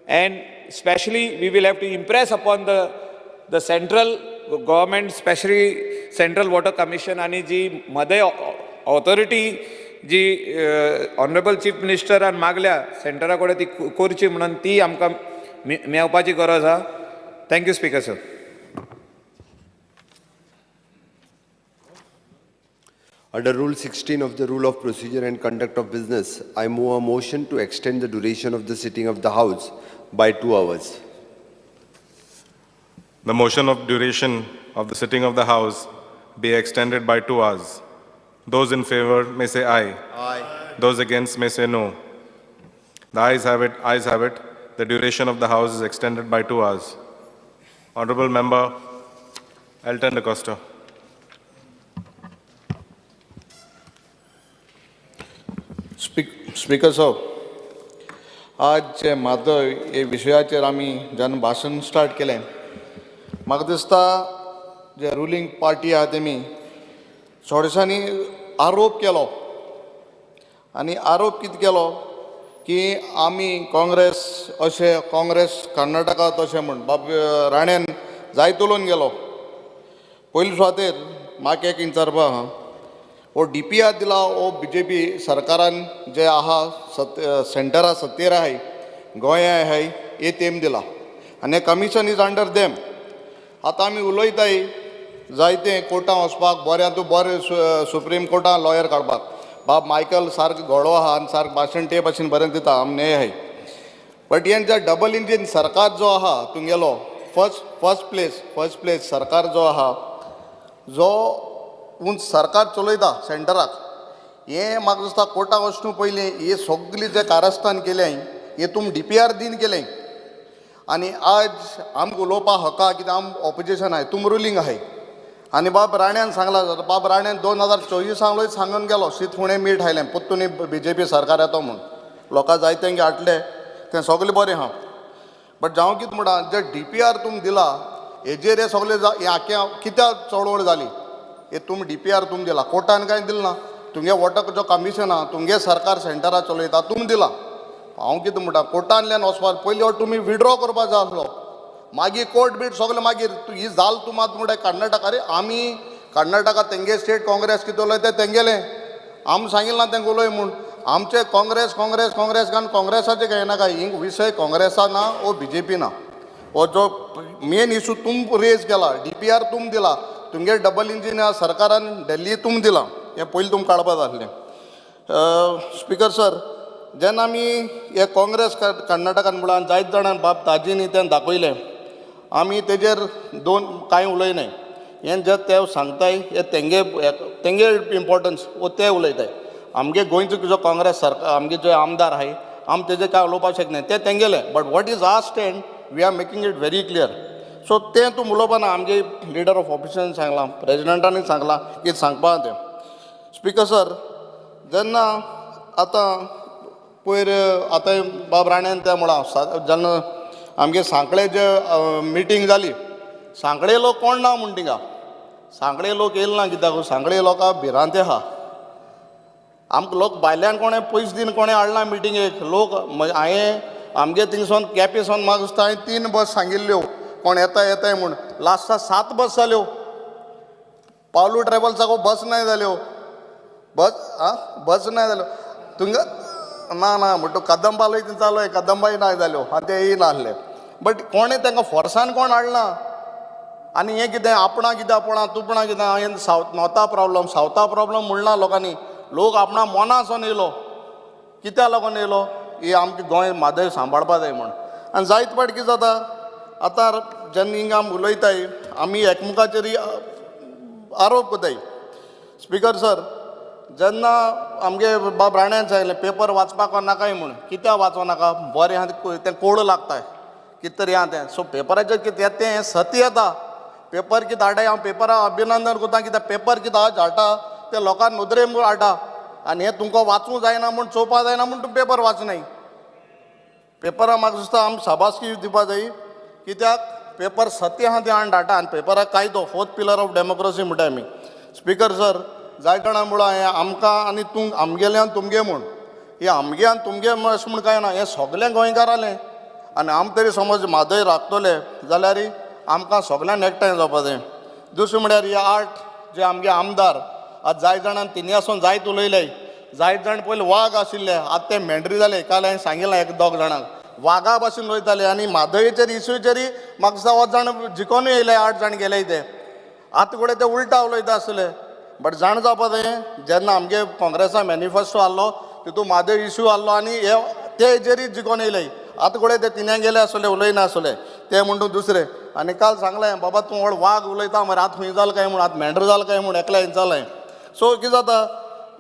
And specially we will have to impress upon the central government, specially central water commission आनी जी मदय ऑथॉरिटी जी ऑनरेबल चीफ मिनिस्टरान मागल्या सेंटरा कडेन ती करची म्हणून ती आमकां मेवपाची गरज आहा. Thank you speaker sir.
Under Rule 16 of the Rule of Procedure and Conduct of Business, I move a motion to extend the duration of the sitting of the House by 2 hours.
The motion of duration of the sitting of the House be extended by 2 hours. Those in favor may say aye.
Aye.
Those against may say no. The ayes have it, ayes have it. The duration of the House is extended by 2 hours. Honorable Member Elton D'Costa.
Speaker साहब, आज जे म्हादय हे विशयाचेर आमी जेन्ना भाशण स्टार्ट केलें, म्हाका दिसता जे रुलींग पार्टी आहा तेमी थोडेशांनी आरोप केलो आनी आरोप कितें केलो की आमी काँग्रेस अशें, काँग्रेस कर्नाटकांत अशें म्हूण बाब राण्यान जायत उलोवन गेलो. पयले सुवातेर म्हाका एक विचारपा आहा, हो DPR दिला हो बी जे पी सरकारान जे आहा सेंटरा सत्तेर आहाय, गोंया आहाय, हे तेम दिला आनी हें कमिशन is under them. आतां आमी उलयताय जायते कोर्टां वचपाक, बऱ्यांतू बरें सुप्रीम कोर्टान लॉयर काडपाक. बाब मायकल सारको घोडो आहा आनी सारको भाशण ते भाशेन बरें दिता, आमी न्हय आहाय. बट हें जे डबल इंजीन सरकार जो आहा तुमगेलो फर्स्ट प्लेस सरकार जो आहा जो उंच सरकार चलयता सेंटराक, हें म्हाका दिसता कोर्टाक वचून पयलीं हे सगळीं जे कारस्थान केलें हे तुम DPR दीन केलें. आनी आज आमकां उलोवपा हका कित्याक आम ऑपोजिशन आहाय, तुम रुलींग आहाय. आनी बाब राण्यान सांगला, बाब राण्यान 2024 सांगून गेलो शीत फुणें मीठ आयलें पोत्तून BJP सरकार येतो म्हूण, लोकां जायते हाडले तें सगळें बरें आहा. बट जावं कितें म्हणटा जे DPR तुम दिला हेजेर हे सगळे हें आख्खें कित्याक चळवळ जाली, हे तुम DPR तुम दिला, कोर्टान कांय दिलें ना. तुमगे वॉटर जो कमिशन आहा तुमगे सरकार सेंटराक चलयता तुम दिला. हांव कितें म्हणटा कोर्टांतल्यान वचपाक पयलीं फावट तुमी विड्रॉ करपा जाय आसलो, मागीर कोर्ट बीट सगळें मागीर ही जाल तूं मात म्हणटा कर्नाटका. अरे आमी कर्नाटका तेंगे स्टेट काँग्रेस कितें उलयता तें तेंगेलें, आमी सांगिल्लें ना तेंका उलय म्हूण. आमचे काँग्रेस काँग्रेस काँग्रेस कारण काँग्रेसाचें कांय नाका, हिंग विशय काँग्रेसा ना वो BJP ना. हो जो मेन इशू तुम रेज केला, DPR तुम दिला, तुमगे डबल इंजीन सरकारान दिल्ली तुम दिला, हें पयलीं तुम काडपा जाय आसलें. स्पिकर सर, जेन्ना आमी हे काँग्रेस कर्नाटकान म्हणलां जायत जाणां बाब ताजीनी तें दाखयलें, आमी तेजेर दोन कांय उलयनाय. हें जे ते सांगताय हे तेंगे तेंगे इम्पोर्टन्स वो ते उलयताय. आमगे गोंयचो जो काँग्रेस सरकार आमगे जे आमदार आहाय आम तेजेर कांय उलोवपाक शकनाय, ते तेंगेले. But what is our stand we are making it very clear. So तें तूं उलोवपा ना, आमगे लिडर ऑफ ऑपोजिशन सांगलां, प्रेजिडेंटानूय सांगलां की सांगपा तें. स्पिकर सर, जेन्ना आतां पयर आतां बाब राण्यान तें म्हळां जेन्ना आमगे सांखळे जे मिटींग जाली, सांखळे लोक कोण ना म्हूण थिंगा सांखळे लोक येयले ना कित्याक, सांखळे लोकांक भिरांत आहा. आमकां लोक भायल्यान कोणें पयशे दिवन कोणें हाडला मिटिंगेक लोक. हांवें आमगे थिंगसोन केपें म्हाका दिसता हांवें 3 बस सांगिल्ल्यो कोण येता येताय म्हूण, लास्टाक 7 बस जाल्यो. पावलू ट्रॅवल्साक बस ना जाल्यो, बस आं बस ना जाल्यो तुमकां ना ना म्हणटा कदंबालय चालू कदंबाय ना जाल्यो आनी ते येयना आसले. बट कोणें तांकां फोर्सान कोण हाडना. आनी हें कितें आपणा कितें आपणा तुपणा कितें, हांवें सावथ नॉर्था प्रॉब्लम सावथा प्रॉब्लम म्हणना लोकांनी, लोक आपणा मनासून येयलो. कित्याक लागून येयलो, ही आमकां गोंय म्हादय सांबाळपा जाय म्हूण. आनी जायत फावट कितें जाता आतां जेन्ना हिंगा आमी उलयताय आमी एकमेकाचेर आरोप करताय. स्पिकर सर, जेन्ना आमगे बाब राण्यान सांगलें पेपर वाचपाक नाकाय म्हूण, कित्याक वाचों नाका, बरें आहा तें कोड लागता कितें तरी आहा तें. सो पेपराचेर कितें येता तें सत्य येता. पेपर कितें हाडटा, हांव पेपराक अभिनंदन करता कित्याक पेपर कितें आज हाडटा ते लोकांक नदरे म्हूण हाडटा. आनी हें तुमकां वाचूंक जायना म्हूण चोवपा जायना म्हूण तूं पेपर वाचनाय. पेपराक म्हाका दिसता आमी शाबासकी दिवपा जाय कित्याक पेपर सत्य आहा तें हाडून धाडटा. आनी पेपराक कायदो फोर्थ पिलर ऑफ डेमोक्रेसी म्हणटा आमी. स्पिकर सर, जायत जाणां म्हळां हें आमकां आनी तूं आमगेलें आनी तुमगे म्हूण, हें आमगे आनी तुमगे अशें म्हूण कांय ना, हें सगळें गोंयकारालें. आनी आम तरी समज म्हादय राखतले जाल्यार आमकां सगळ्यांक एकठांय जावपा जाय. दुसरें म्हळ्यार हे 8 जे आमगे आमदार आज जायत जाणां तिनी आसून जायत उलयले, जायत जाण पयलीं वाग आशिल्ले आतां ते मेंढरी जाले. काल हांवें सांगिल्लें एक दोग जाणांक वागा भाशेन वयताले आनी म्हादयचेर इशूचेरय म्हाका दिसता 8 जाण जिकोनूय येयले, 8 जाण गेले ते. आतां कडेन ते उल्टा उलयता आसले. बट जाण जावपा जाय जेन्ना आमगे काँग्रेसा मॅनिफेस्टो आहलो तितून म्हादय इशू आहलो आनी हे ते हेजेरय जिकोन येयले. आतां कडेन ते तिन्या गेले आसले उलयना आसले ते म्हणटू दुसरे. आनी काल सांगलें बाबा तूं व्हड वाग उलयता मरे आतां खंय जाल काय म्हूण, आतां मेंढर जाल काय म्हूण, एकल्या जालें. सो कितें जाता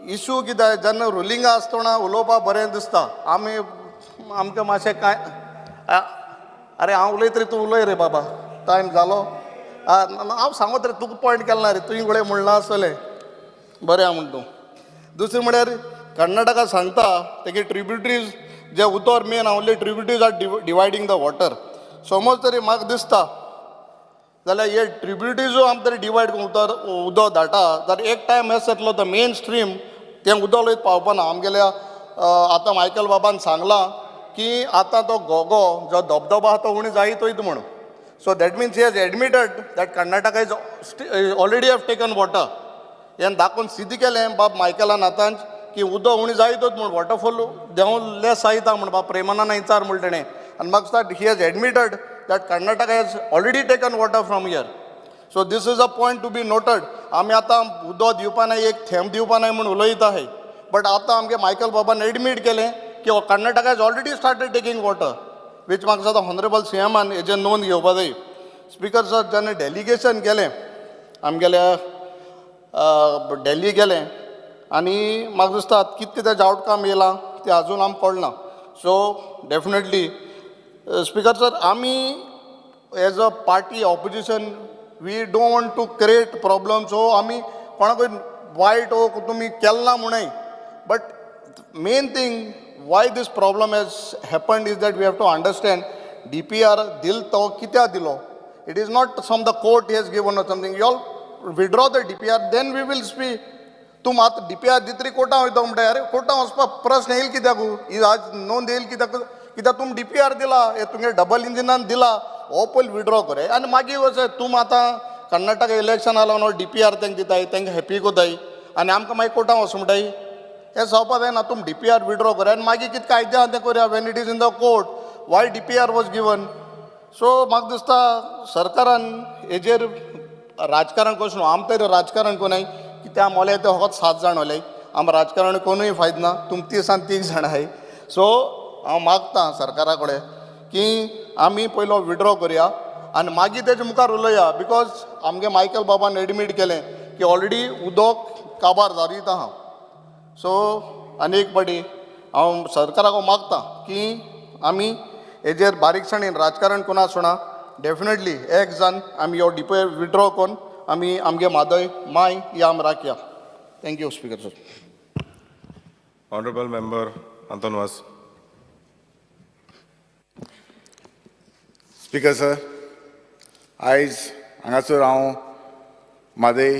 इशू कितें जेन्ना रुलिंगा आसतना उलोवपाक बरें दिसता. आमी आमकां मातशें कांय अरे हांव उलयत रे तूं उलय रे बाबा, टायम जालो हांव सांगत रे तुका पॉयंट केलो ना रे, तुवें उलय म्हणलां आसतलें बरें आहा म्हण तूं. दुसरें म्हळ्यार कर्नाटका सांगता तेगे ट्रिब्युटरीज जे उदक main only tributaries are dividing the water. समज तरी म्हाका दिसता जाल्यार हे ट्रिब्युटरीजो आमी तरी डिवायड करून उदक धाडटा जाल्यार एक टायम हें जातलो the main stream तें उदक लेगीत पावपाना. आमगेल्या आतां मायकल बाबान सांगलां की आतां तो गोगो जो धबधबो आहा तो उणें जायत वयता म्हूण. So that means he has admitted that Karnataka is already have taken water. हें दाखोवन सिद्ध केलें बाब मायकलान आतांच की उदक उणें जायत वयता म्हूण, वॉटरफॉल देंवून लेस जायता म्हूण बाब प्रेमानंद विचार म्हूण तेणें. आनी म्हाका दिसता he has admitted that Karnataka has already taken water from here. So this is a point to be noted. आमी आतां उदक दिवपा नाय, एक थेंब दिवपा नाय म्हूण उलयता आहाय, बट आतां आमगे मायकल बाबान एडमीट केलें की Karnataka has already started taking water. Which म्हाका दिसता ऑनरेबल सी एमान हेजेर नोंद घेवपा जाय. स्पिकर सर, जेन्ना डेलिगेशन गेलें आमगेल्या दिल्ली गेलें आनी म्हाका दिसता कितें तेजें आवटकम येयलां तें आजून आमकां कळना. सो डेफिनेटली स्पिकर सर, आमी as a party opposition we don't want to create problem. So आमी कोणाकूय वायट हो तुमी केल्ला ना म्हणय, but main thing why this problem has happened is that we have to understand DPR दिल तो कित्याक दिलो. It is not some the court has given or something. You all withdraw the DPR, then we will speak. तूं आतां DPR दितरी कोर्टां वयता म्हणटा, अरे कोर्टां वचपाक प्रस्न येयल कित्याक? ही आज नोंद येयल कित्याक? कित्याक तुमी DPR दिला, हे तुमगे डबल इंजिनान दिला, हो पयलीं विड्रॉ करे आनी मागीर वच. तूं आतां कर्नाटका इलेक्शन आला म्हणून DPR तांकां दिताय, तांकां हॅपी कोताय आनी आमकां मागीर कोर्टां वच म्हणटाय. हें जावपा जायना. तुमी DPR withdraw करे आनी मागीर कितें कायदे आहा तें करुया. When it is in the court, why DPR was given? So म्हाका दिसता सरकारान हेजेर राजकारण कशें न्हू, आम तरी राजकारण कोनाय कित्याक आम ओले ते फकत 7 जाण ओले, आम राजकारण कोनूय फायदो ना, तुम 30 आनी 3 जाण आहाय. सो हांव मागता सरकारा कडेन की आमी पयलो विड्रॉ करुया आनी मागीर तेजे मुखार उलोवया. Because आमगे मायकल बाबान एडमीट केलें की ऑलरेडी उदक काबार जारीत आहा. सो आनी एक पाटी हांव सरकाराक मागता की आमी हेजेर बारीकसाणेन राजकारण कोना सुणा, डेफिनेटली एक जाण आमी हो डिपो विड्रॉ करून आमी आमगे म्हादय माय ही आम राखया. Thank you speaker sir.
Honourable member Anton Vaz.
Speaker sir, आयज हांगासर हांव म्हादय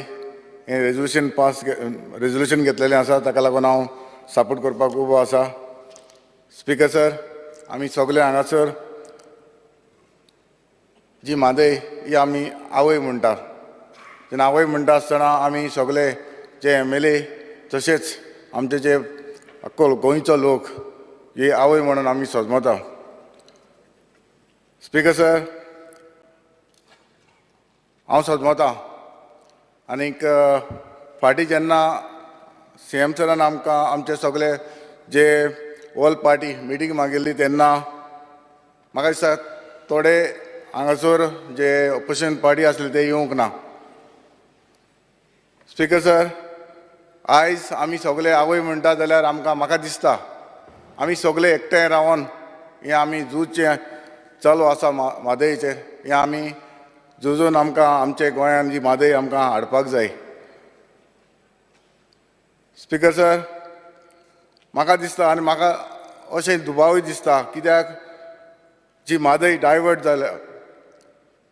हें रेजोल्युशन पास रेजोल्युशन घेतलेलें आसा, ताका लागून हांव सपोर्ट करपाक उबो आसा. स्पिकर सर, आमी सगळे हांगासर जी म्हादय ही आमी आवय म्हणटा, जेन्ना आवय म्हणटा आसतना आमी सगळे जे MLA तशेंच आमचे जे अक्को गोंयचो लोक ही आवय म्हणून आमी सजमता. स्पिकर सर, हांव सजमता आनीक फाटीं जेन्ना CM सरान आमकां आमचे सगळे जे ऑल पार्टी मिटींग मागिल्ली तेन्ना म्हाका दिसता थोडे हांगासर जे ऑपोजिशन पार्टी आसली ते येवंक ना. स्पिकर सर, आयज आमी सगळे आवय म्हणटा जाल्यार आमकां म्हाका दिसता आमी सगळे एकठांय रावन हें आमी झूज चालू आसा म्हादयचेर, हें आमी झुजून आमकां आमचे गोंयान जी म्हादय आमकां हाडपाक जाय. स्पिकर सर, म्हाका दिसता आनी म्हाका अशें दुबावूय दिसता कित्याक जी म्हादय डायवर्ट जाल्या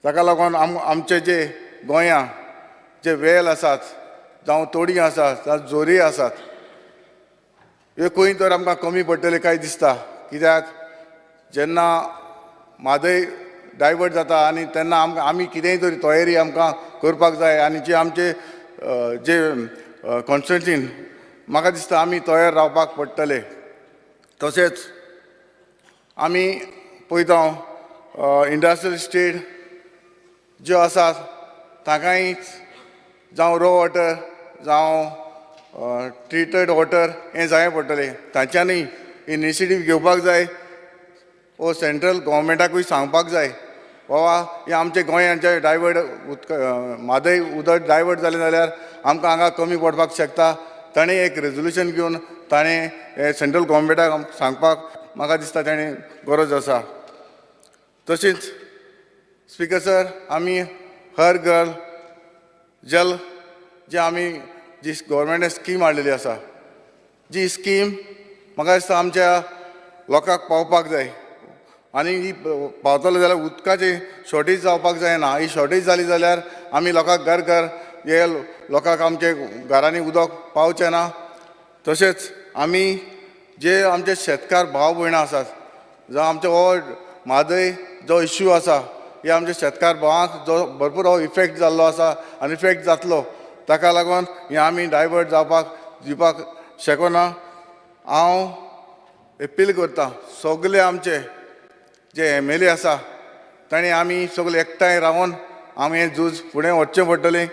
ताका लागून आमचे जे गोंया जे वेल आसात जावं तोडी आसात जावं जोरी आसात ह्यो खंय तर आमकां कमी पडटले काय दिसता. कित्याक जेन्ना म्हादय डायवर्ट जाता आनी तेन्ना आमकां आमी कितेंय तरी तयारी आमकां करपाक जाय आनी जे आमचे जे कॉन्स्टिट्युएन्सीन म्हाका दिसता आमी तयार रावपाक पडटले. तशेंच आमी पळयता इंडस्ट्रियल स्टेट ज्यो आसात तांकांय जावं रो वॉटर जावं ट्रिटेड वॉटर हें जाय पडटलें. तांच्यांनी इनिशिएटीव घेवपाक जाय वो सेंट्रल गव्हर्मेंटाकूय सांगपाक जाय बाबा हें आमच्या गोंयांचे डायवर्ट उदक म्हादय उदक डायवर्ट जालें जाल्यार आमकां हांगा कमी पडपाक शकता. ताणें एक रेजोल्युशन घेवन ताणें हें सेंट्रल गव्हर्मेंटाक सांगपाक म्हाका दिसता ताणें गरज आसा. तशीच स्पिकर सर, आमी हर घर जल जे आमी जी गव्हर्मेंटान स्कीम हाडलेली आसा जी स्कीम म्हाका दिसता आमच्या लोकांक पावपाक जाय आनी ही पावतलो जाल्यार उदकाची शॉर्टेज जावपाक जायना. ही शॉर्टेज जाली जाल्यार आमी लोकांक घर घर हे लोकांक आमचे घरांनी उदक पावचें ना. तशेंच आमी जे आमचे शेतकार भाव भयणां आसात जावं आमचो हो म्हादय जो इश्यू आसा हे आमच्या शेतकार भावांक जो भरपूर हो इफेक्ट जाल्लो आसा आनी इफेक्ट जातलो ताका लागून हें आमी डायवर्ट जावपाक दिवपाक शकना. हांव एपील करता सगळे आमचे जे MLA आसा तांणी आमी सगळे एकठांय रावन आमी हें झूज फुडें वचचें पडटलें.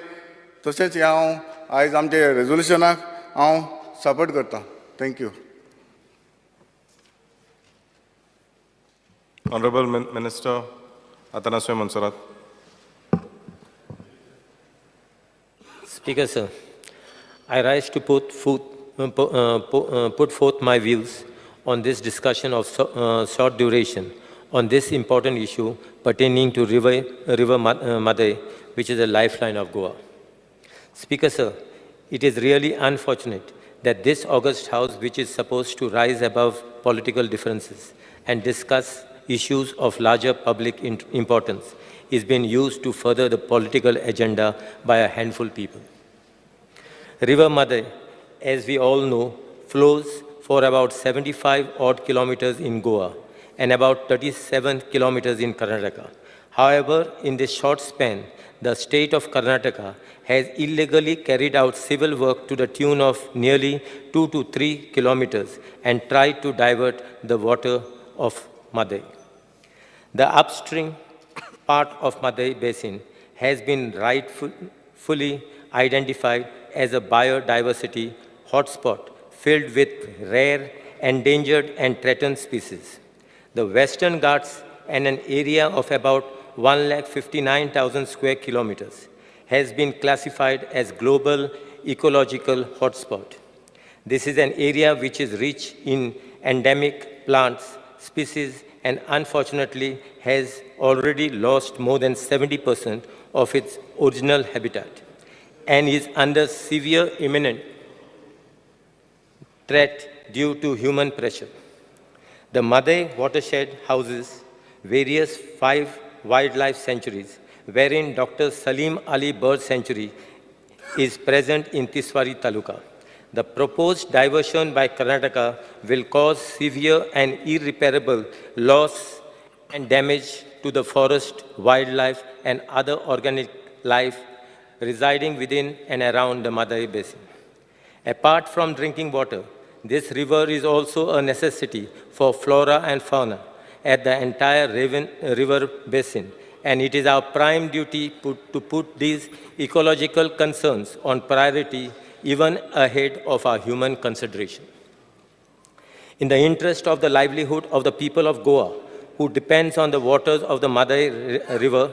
तशेंच हांव आयज आमचे रेजोल्युशनाक हांव सपोर्ट करता. Thank you.
Honorable Minister Atanasio Monserrate.
Speaker, sir, I rise to put forth my views on this discussion of short duration on this important issue pertaining to River Mhadei, which is a lifeline of Goa. Speaker, sir, it is really unfortunate that this august house, which is supposed to rise above political differences and discuss issues of larger public importance, is being used to further the political agenda by a handful of people. River Mhadei, as we all know, flows for about 75 odd kilometers in Goa and about 37 kilometers in Karnataka. However, in this short span, the state of Karnataka has illegally carried out civil work to the tune of nearly 2 to 3 kilometers and tried to divert the water of Mhadei. The upstream part of Mhadei Basin has been rightfully identified as a biodiversity hotspot filled with rare, endangered, and threatened species. The Western Ghats and an area of about 159,000 square kilometers has been classified as global ecological hotspot. This is an area which is rich in endemic plants, species, and unfortunately has already lost more than 70% of its original habitat and is under severe imminent threat due to human pressure. The Mhadei watershed houses various 5 wildlife sanctuaries, wherein Dr. Salim Ali Bird Sanctuary is present in Tiswadi Taluka. The proposed diversion by Karnataka will cause severe and irreparable loss and damage to the forest, wildlife, and other organic life residing within and around the Mhadei Basin. Apart from drinking water, this river is also a necessity for flora and fauna at the entire river basin, and it is our prime duty to put these ecological concerns on priority even ahead of our human consideration. In the interest of the livelihood of the people of Goa, who depends on the waters of the Mhadei River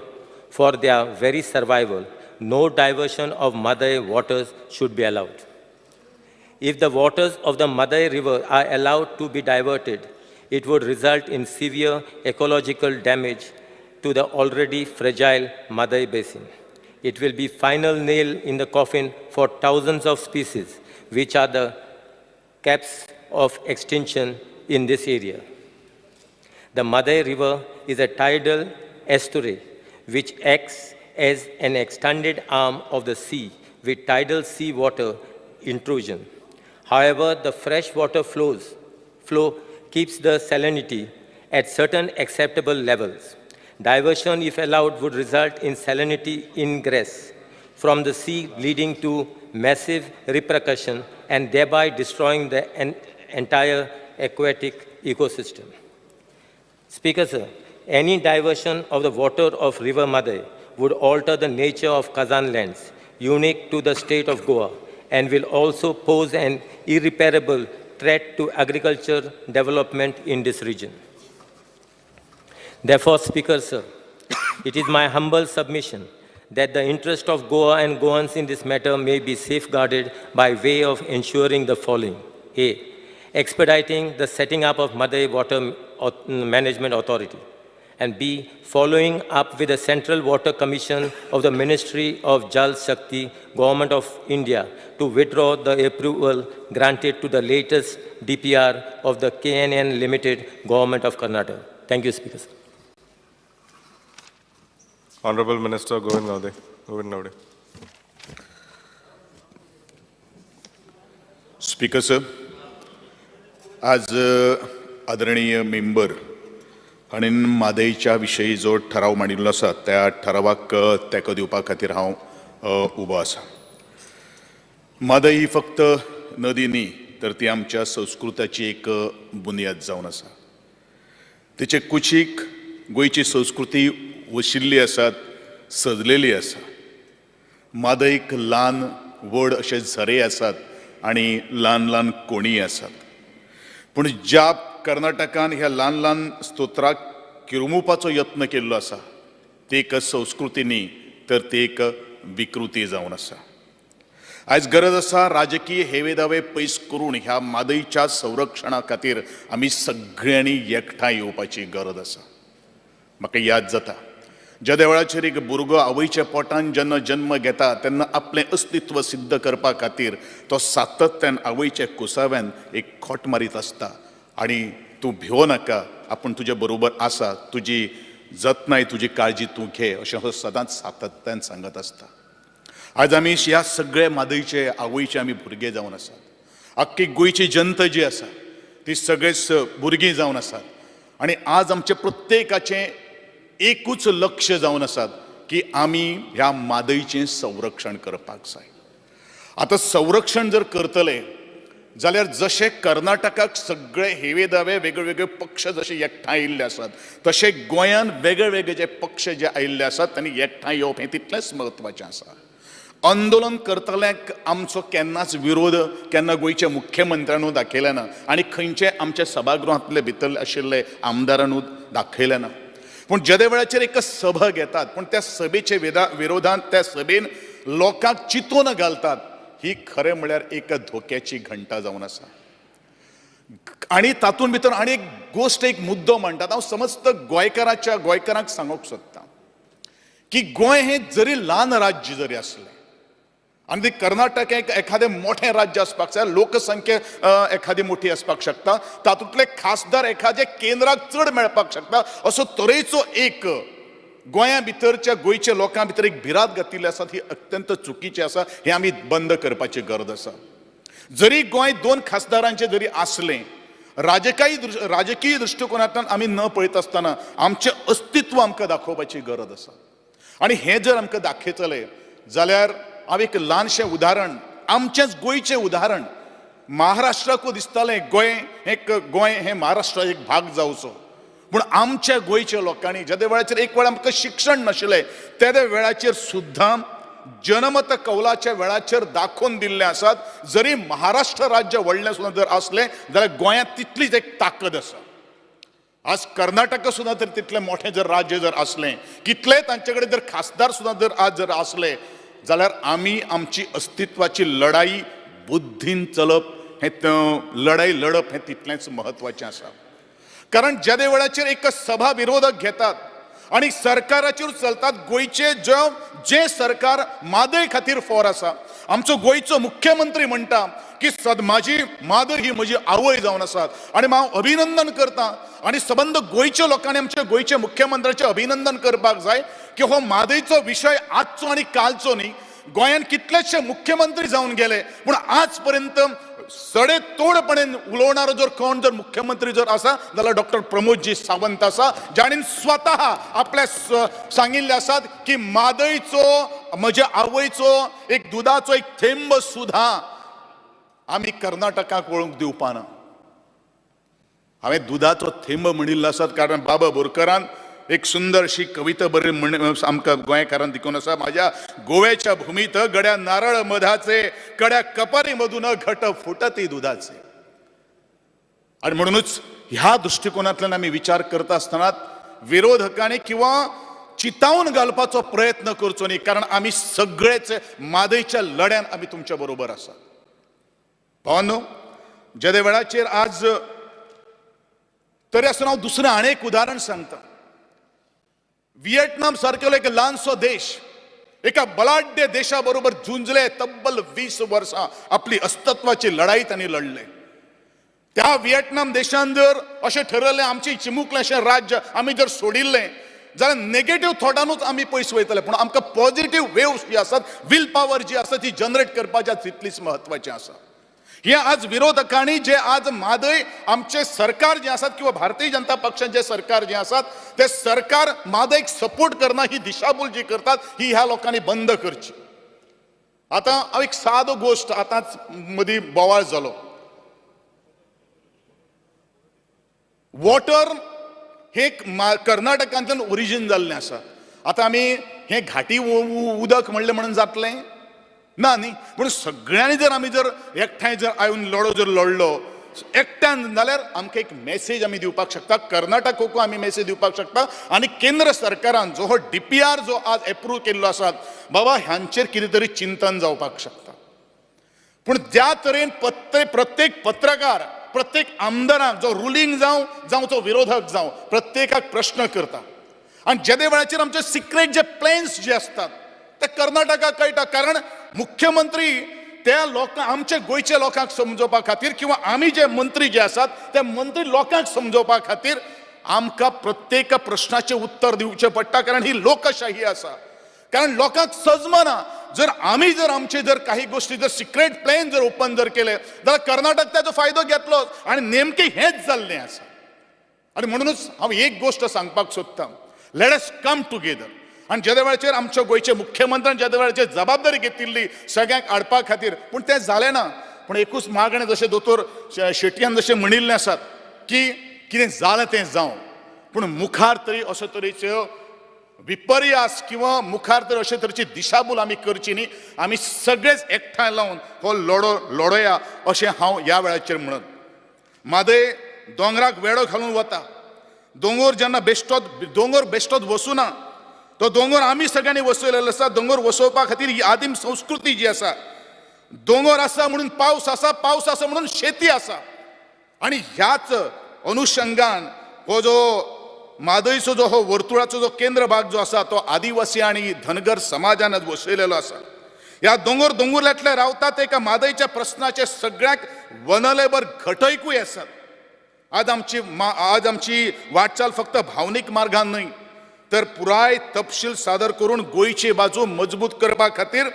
for their very survival, no diversion of Mhadei waters should be allowed. If the waters of the Mhadei River are allowed to be diverted, it would result in severe ecological damage to the already fragile Mhadei Basin. It will be final nail in the coffin for thousands of species, which are the caps of extinction in this area. The Mhadei River is a tidal estuary which acts as an extended arm of the sea with tidal sea water intrusion. However, the fresh water flow keeps the salinity at certain acceptable levels. Diversion, if allowed, would result in salinity ingress from the sea, leading to massive repercussion and thereby destroying the entire aquatic ecosystem. Speaker, sir, any diversion of the water of River Mhadei would alter the nature of Kazan lands, unique to the state of Goa, and will also pose an irreparable threat to agriculture development in this region. Therefore, Speaker, sir, it is my humble submission that the interest of Goa and Goans in this matter may be safeguarded by way of ensuring the following. A. Expediting the setting up of Mhadei Water Management Authority. And B. Following up with the Central Water Commission of the Ministry of Jal Shakti, Government of India, to withdraw the approval granted to the latest DPR of the KNN Limited, Government of Karnataka. Thank you, Speaker.
Honorable Minister Govind Gaude. Govind Gaude.
Speaker, sir, आज आदरणीय मेंबर आनी म्हादयच्या विशयी जो ठराव मांडिल्लो आसा त्या ठरावाक तेंको दिवपा खातीर हांव उबो आसा. म्हादय ही फक्त नदी न्ही तर ती आमच्या संस्कृताची एक बुन्याद जावन आसा. तिचे कुशीक गोंयची संस्कृती वशिल्ली आसात, सजलेली आसा. म्हादयक ल्हान व्हड अशे झरे आसात आनी ल्हान ल्हान कोणी आसात. पूण ज्या कर्नाटकान ह्या ल्हान ल्हान स्तोत्राक किरमुपाचो यत्न केल्लो आसा. ती एक संस्कृती न्ही तर ती एक विकृती जावन आसा. आयज गरज आसा राजकीय हेवे दावे पयस करून ह्या म्हादयच्या संरक्षणा खातीर आमी सगळ्यांनी एकठांय येवपाची गरज आसा. म्हाका याद जाता जेद्या वेळाचेर एक भुरगो आवयच्या पोटान जेन्ना जन्म घेता तेन्ना आपलें अस्तित्व सिद्ध करपा खातीर तो सातत्यान आवयच्या कुसाव्यान एक खोट मारीत आसता आनी तूं भिवो नाका, आपूण तुजे बरोबर आसा, तुजी जतनाय तुजी काळजी तूं घे अशें हो सदांच सातत्यान सांगत आसता. आज आमी ह्या सगळे म्हादयचे आवयचे आमी भुरगे जावन आसात. आख्खी गोंयची जनता जी आसा ती सगळेच भुरगीं जावन आसात आनी आज आमचे प्रत्येकाचें एकूच लक्ष जावन आसात की आमी ह्या म्हादयचें संरक्षण करपाक जाय. आतां संरक्षण जर करतले जाल्यार जशें कर्नाटकाक सगळे हेवे दावे वेगळे वेगळे पक्ष जशे एकठांय आयिल्ले आसात तशें गोंयान वेगळे वेगळे जे पक्ष जे आयिल्ले आसात तांणी एकठांय येवप हें तितलेंच म्हत्वाचें आसा. आंदोलन करतल्यांक आमचो केन्नाच विरोध केन्ना गोंयच्या मुख्यमंत्र्यानू दाखयलें ना आनी खंयचे आमच्या सभागृहांतले भितर आशिल्ले आमदारानू दाखयलें ना. पूण जेद्या वेळाचेर एक सभा घेतात पूण त्या सभेचे विरोधांत त्या सभेन लोकांक चिंतून घालतात ही खरें म्हळ्यार एक धोक्याची घंटा जावन आसा. आनी तातूंत भितर आनी एक गोश्ट एक मुद्दो म्हणटात, हांव समस्त गोंयकाराच्या गोंयकारांक सांगूंक सोदतां की गोंय हें जरी ल्हान राज्य जरी आसलें आनी कर्नाटक एक एखादें मोठें राज्य आसपाक जाय, लोकसंख्या एखादी मोठी आसपाक शकता, तातूंतले खासदार एखाद्या केंद्राक चड मेळपाक शकता, असो तरेचो एक गोंया भितरच्या गोंयच्या लोकां भितर एक भिरांत घातिल्ली आसा ही अत्यंत चुकीची आसा. हें आमी बंद करपाची गरज आसा. जरी गोंय 2 खासदारांचें जरी आसलें राजकीय दृश्टिकोनांतल्यान आमी न पळयत आसतना आमचें अस्तित्व आमकां दाखोवपाची गरज आसा. आनी हें जर आमकां दाखयतले जाल्यार हांव एक ल्हानशें उदाहरण आमचेंच गोंयचें उदाहरण महाराष्ट्राकूय दिसतालें गोंय एक गोंय हें महाराष्ट्राचो एक भाग जावचो, पूण आमच्या गोंयच्या लोकांनी जेद्या वेळाचेर एक वेळ आमकां शिक्षण नाशिल्लें तेद्या वेळाचेर सुद्दां जनमत कौलाच्या वेळाचेर दाखोवन दिल्लें आसात जरी महाराष्ट्र राज्य व्हडलें सुद्दां जर आसलें जाल्यार गोंयांत तितलीच एक ताकद आसा. आज कर्नाटका सुद्दां तर तितलें मोठें जर राज्य जर आसलें कितलें तांचे कडेन जर खासदार सुद्दां जर आज जर आसले जाल्यार आमी आमची अस्तित्वाची लढाई बुद्धीन चलप हें लढाई लढप हें तितलेंच म्हत्वाचें आसा. कारण जेद्या वेळाचेर एक सभा विरोधक घेतात आनी सरकाराचेर चलतात गोंयचे जें सरकार म्हादय खातीर फॉर आसा, आमचो गोंयचो मुख्यमंत्री म्हणटा की म्हाजी म्हादय ही म्हजी आवय जावन आसा आनी हांव अभिनंदन करता आनी सबंद गोंयच्या लोकांनी आमच्या गोंयच्या मुख्यमंत्र्याचें अभिनंदन करपाक जाय की हो म्हादयचो विशय आजचो आनी कालचो न्ही. गोंयांत कितलेशे मुख्यमंत्री जावन गेले पूण आज पर्यंत सडेतोडपणे उलोवणारो जर कोण जर मुख्यमंत्री जर आसा जाल्यार डॉक्टर प्रमोदजी सावंत आसा, जाणीन स्वतः आपल्या सांगिल्लें आसात की म्हादयचो म्हज्या आवयचो एक दुदाचो एक थेंब सुद्दां आमी कर्नाटकाक वळूंक दिवपाना. हांवें दुदाचो थेंब म्हणिल्लो आसात कारण बाबा बोरकरान एक सुंदरशी कविता बरी म्हण आमकां गोंयकारान देखून आसा, म्हाज्या गोव्याच्या भूमीत गड्या नारळ मधाचे कड्या कपारी मधून घट फुटती दुधाचे. आनी म्हणूनच ह्या दृश्टिकोनांतल्यान आमी विचार करता आसतना विरोधकांनी किंवा चितावन घालपाचो प्रयत्न करचो न्ही, कारण आमी सगळेच म्हादयच्या लढ्यान आमी तुमच्या बरोबर आसात. भावांनो, जेद्या वेळाचेर आज तरी आसतना हांव दुसरें आनी एक उदाहरण सांगता. व्हिएतनाम सारकेलो एक ल्हानसो देश एका बलाढ्य देशा बरोबर झुंजले तब्बल 20 वर्सां आपली अस्तित्वाची लढाई तांणी लढले. त्या व्हिएतनाम देशान जर अशें ठरयलें आमचें चिमुकलेंशें राज्य आमी जर सोडिल्लें जाल्यार नेगेटीव थॉटानूच आमी पयस वयतले, पूण आमकां पॉझिटीव वेव्स जी आसात will power जी आसा ती जनरेट करपाच्या तितलीच म्हत्वाचें आसा. हे आज विरोधकांनी जे आज म्हादय आमचे सरकार जे आसात किंवा भारतीय जनता पक्षाचे सरकार जे आसात ते सरकार म्हादयक सपोर्ट करना ही दिशाभूल जी करतात ही ह्या लोकांनी बंद करची. आतां हांव एक सादो गोश्ट आतांच मदीं बोवाळ जालो, वॉटर हे कर्नाटकांतल्यान ओरिजीन जाल्लें आसा. आतां आमी हें घाटी उदक म्हणलें म्हणून जातलें ना न्ही, पूण सगळ्यांनी जर आमी जर एकठांय जर आयोन लढो जर लढलो एकट्यान जाल्यार आमकां एक मॅसेज आमी दिवपाक शकता, कर्नाटकाकूय आमी मॅसेज दिवपाक शकता आनी केंद्र सरकारान जो हो DPR जो आज एप्रूव केल्लो आसा बाबा ह्यांचेर कितें तरी चिंतन जावपाक शकता. पूण ज्या तरेन प्रत्येक पत्रकार, प्रत्येक आमदाराक जो रुलींग जावं जावं तो विरोधक जावं प्रत्येकाक प्रश्न करता आनी जेदे वेळाचेर आमचे सिक्रेट जे प्लॅन्स जे आसतात ते कर्नाटकाक कळटा, कारण मुख्यमंत्री त्या लोकांक आमचे गोंयच्या लोकांक समजोवपा खातीर किंवा आमी जे मंत्री जे आसात ते मंत्री लोकांक समजोवपा खातीर आमकां प्रत्येक प्रश्नाचें उत्तर दिवचें पडटा, कारण ही लोकशाही आसा. कारण लोकांक सजमना जर आमी जर आमचे जर काही गोष्टी जर सिक्रेट प्लॅन जर ओपन जर केले जाल्यार कर्नाटक ताचो फायदो घेतलो आनी नेमकें हेंच जाल्लें आसा. आनी म्हणूनच हांव एक गोश्ट सांगपाक सोदतां, let us come together. आनी जेदे वेळाचेर आमच्या गोंयचे मुख्यमंत्र्यान जेदे वेळाचेर जबाबदारी घेतिल्ली सगळ्यांक हाडपा खातीर, पूण तें जालें ना. पूण एकूच मागणें जशें दोतोर शेटयान जशें म्हणिल्लें आसात की कितें जालें तें जावं, पूण मुखार तरी अशे तरेच्यो विपर्यास किंवा मुखार तर अशे तरेची दिशाभूल आमी करची न्ही, आमी सगळेच एकठांय लावन हो लढो लढोया अशें हांव ह्या वेळाचेर म्हणत. म्हादय दोंगराक वेडो घालून वता, दोंगोर जेन्ना बेश्टोत दोंगोर बेश्टोत वसुना, तो दोंगोर आमी सगळ्यांनी वसयलेलो आसा. दोंगोर वसोवपा खातीर ही आदीम संस्कृती जी आसा, दोंगोर आसा म्हणून पावस आसा, पावस आसा म्हणून शेती आसा. आनी ह्याच अनुशंगान हो जो म्हादयचो जो हो वर्तुळाचो जो केंद्र भाग जो आसा तो आदिवासी आनी धनगर समाजान वसयलेलो आसा. ह्या दोंगर दोंगुर्ल्यांतले रावतात एका म्हादयच्या प्रस्नाचे सगळ्यांक वनलेबर घटयकूय आसात. आज आमची वाटचाल फक्त भावनीक मार्गान न्हय तर पुराय तपशील सादर करून गोंयची बाजू मजबूत करपा खातीर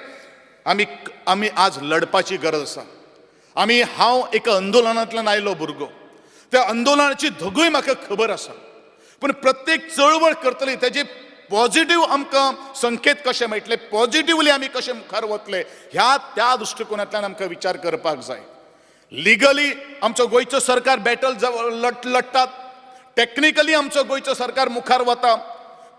आमी आज लढपाची गरज आसा. आमी हांव एका आंदोलनांतल्यान आयलो भुरगो, त्या आंदोलनाची धगूय म्हाका खबर आसा. पूण प्रत्येक चळवळ करतली तेजे पॉझिटिव्ह आमकां संकेत कशे मेळटले, पॉझिटिवली आमी कशे मुखार वतले ह्या त्या दृश्टिकोनांतल्यान आमकां विचार करपाक जाय. लिगली आमचो गोंयचो सरकार बॅटल लडटात, टॅक्निकली आमचो गोंयचो सरकार मुखार वता,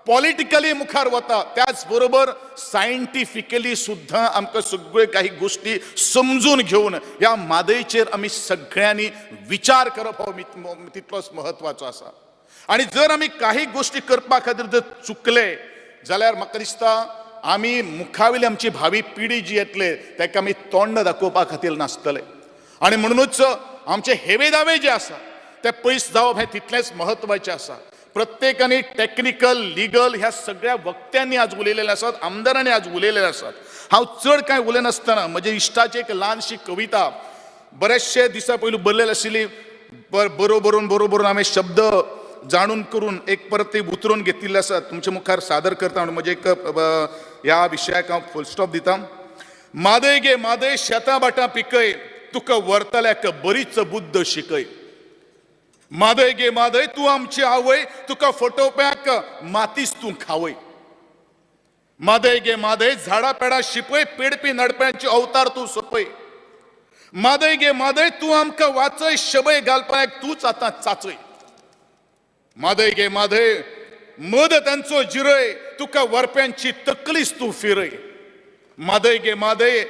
पॉलिटिकली मुखार वता, त्याच बरोबर सायंटिफिकली सुद्दां आमकां सगळ्यो काही गोश्टी समजून घेवन ह्या म्हादयचेर आमी सगळ्यांनी विचार करप हो तितलोच म्हत्वाचो आसा. आनी जर आमी काही गोश्टी करपा खातीर जर चुकले जाल्यार म्हाका दिसता आमी मुखावेली आमची भावी पिढी जी येतले ताका आमी तोंड दाखोवपा खातीर नासतले. आनी म्हणूनच आमचे हेवे दावे जे आसा ते पयस जावप हें तितलेंच म्हत्वाचें आसा. प्रत्येकाने टॅक्निकल लिगल ह्या सगळ्या वक्त्यांनी आज उलयलेले आसात, आमदारांनी आज उलयलेले आसात. हांव चड कांय उलयनासतना म्हज्या इश्टाची एक ल्हानशी कविता बरेचशे दिसा पयलू बरयलेली आशिल्ली, बरोबरून बरोबरून हांवें शब्द जाणून करून एक परत ती उतरून घेतिल्ले आसा, तुमच्या मुखार सादर करता म्हणून म्हजे एक ह्या विशयाक हांव फुल स्टॉप दिता. म्हादय गे म्हादय शेतां भाटां पिकय, तुका व्हरतल्याक बरीच बुद्द शिकय. म्हादय गे म्हादय तूं आमची आवय, तुका फटोवप्याक मातीच तूं खावय. म्हादय गे म्हादय झाडां पेडां शिपय, पेडपी नडप्यांची अवतार तूं सोंपय. म्हादय गे म्हादय तूं आमकां वाचय, शबय घालपाक तूंच आतां चाचय. म्हादय गे म्हादय मद तांचो जिरय, तुका व्हरप्यांची तकलीच तूं फिरय. म्हादय गे म्हादय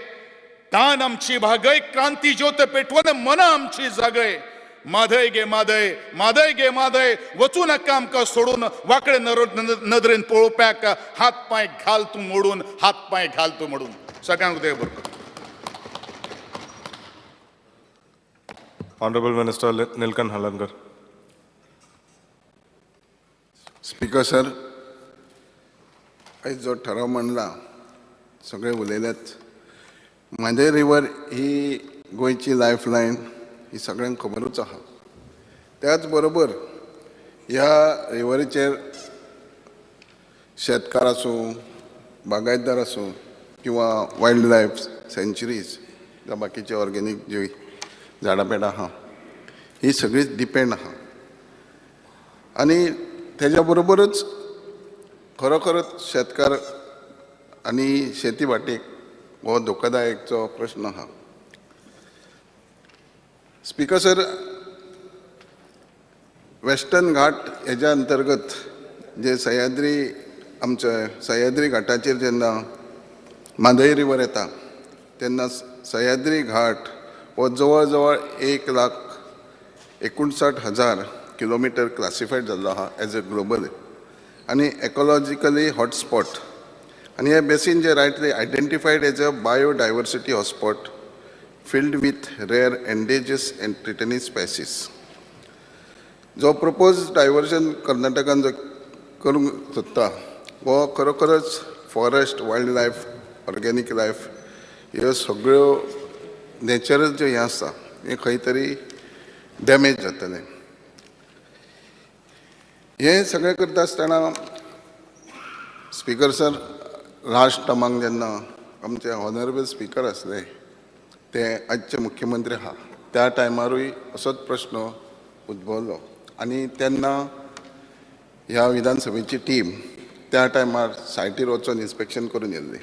तान आमची भागय, क्रांती ज्योत पेटोवन मनां आमची जागय. म्हादय गे म्हादय म्हादय गे म्हादय वचूं नाका आमकां सोडून, वांकडे नदरेन पळोवप्याक हात पांय घाल तूं मोडून, हात पांय घाल तूं मोडून. सगळ्यांक देव बरें करूं.
Honorable Minister Nilkanth Halarnkar.
Speaker sir, आयज जो ठराव मांडला सगळे उलयल्यात. म्हादय रिवर ही गोंयची लायफ लायन ही सगळ्यांक खबरूच आसा. त्याच बरोबर ह्या रिवरीचेर शेतकार आसूं, बागायतदार आसूं किंवा वायल्ड लायफ सँच्युरीज जावं बाकीचे ऑर्गेनीक जी झाडां पेडां आहा ही सगळीच डिपेंड आहा. आनी तेज्या बरोबरच खरोखरच शेतकार आनी शेती वाटेक हो धोकादायकचो प्रश्न आहा. स्पीकर सर, वेस्टर्न घाट हेज्या अंतर्गत जे सह्याद्री आमचे सह्याद्री घाटाचेर जेन्ना म्हादय रिवर येता तेन्ना सह्याद्री घाट हो जवळ जवळ 1 लाख 59,000 किलोमिटर क्लासिफायड जाल्लो आहा एज अ ग्लोबल आनी इकॉलॉजिकली हॉटस्पॉट. आनी हे basin J rightly identified as a biodiversity hotspot filled with rare, endangered and threatening species. जो प्रपोज डायवर्जन कर्नाटकान जो करूंक सोदता हो खरोखरच forest, wild life, organic life ह्यो सगळ्यो नॅचरल ज्यो हें आसा हें खंय तरी डॅमेज जातलें. हें सगळें करता आसतना स्पिकर सर, लास्ट टर्माक जेन्ना आमचे ऑनरेबल स्पिकर आसले ते आजचे मुख्यमंत्री आहा, त्या टायमारूय असोच प्रश्न उद्भवलो आनी तेन्ना ह्या विधानसभेची टीम त्या टायमार सायटीर वचून इन्स्पेक्शन करून येयल्ली.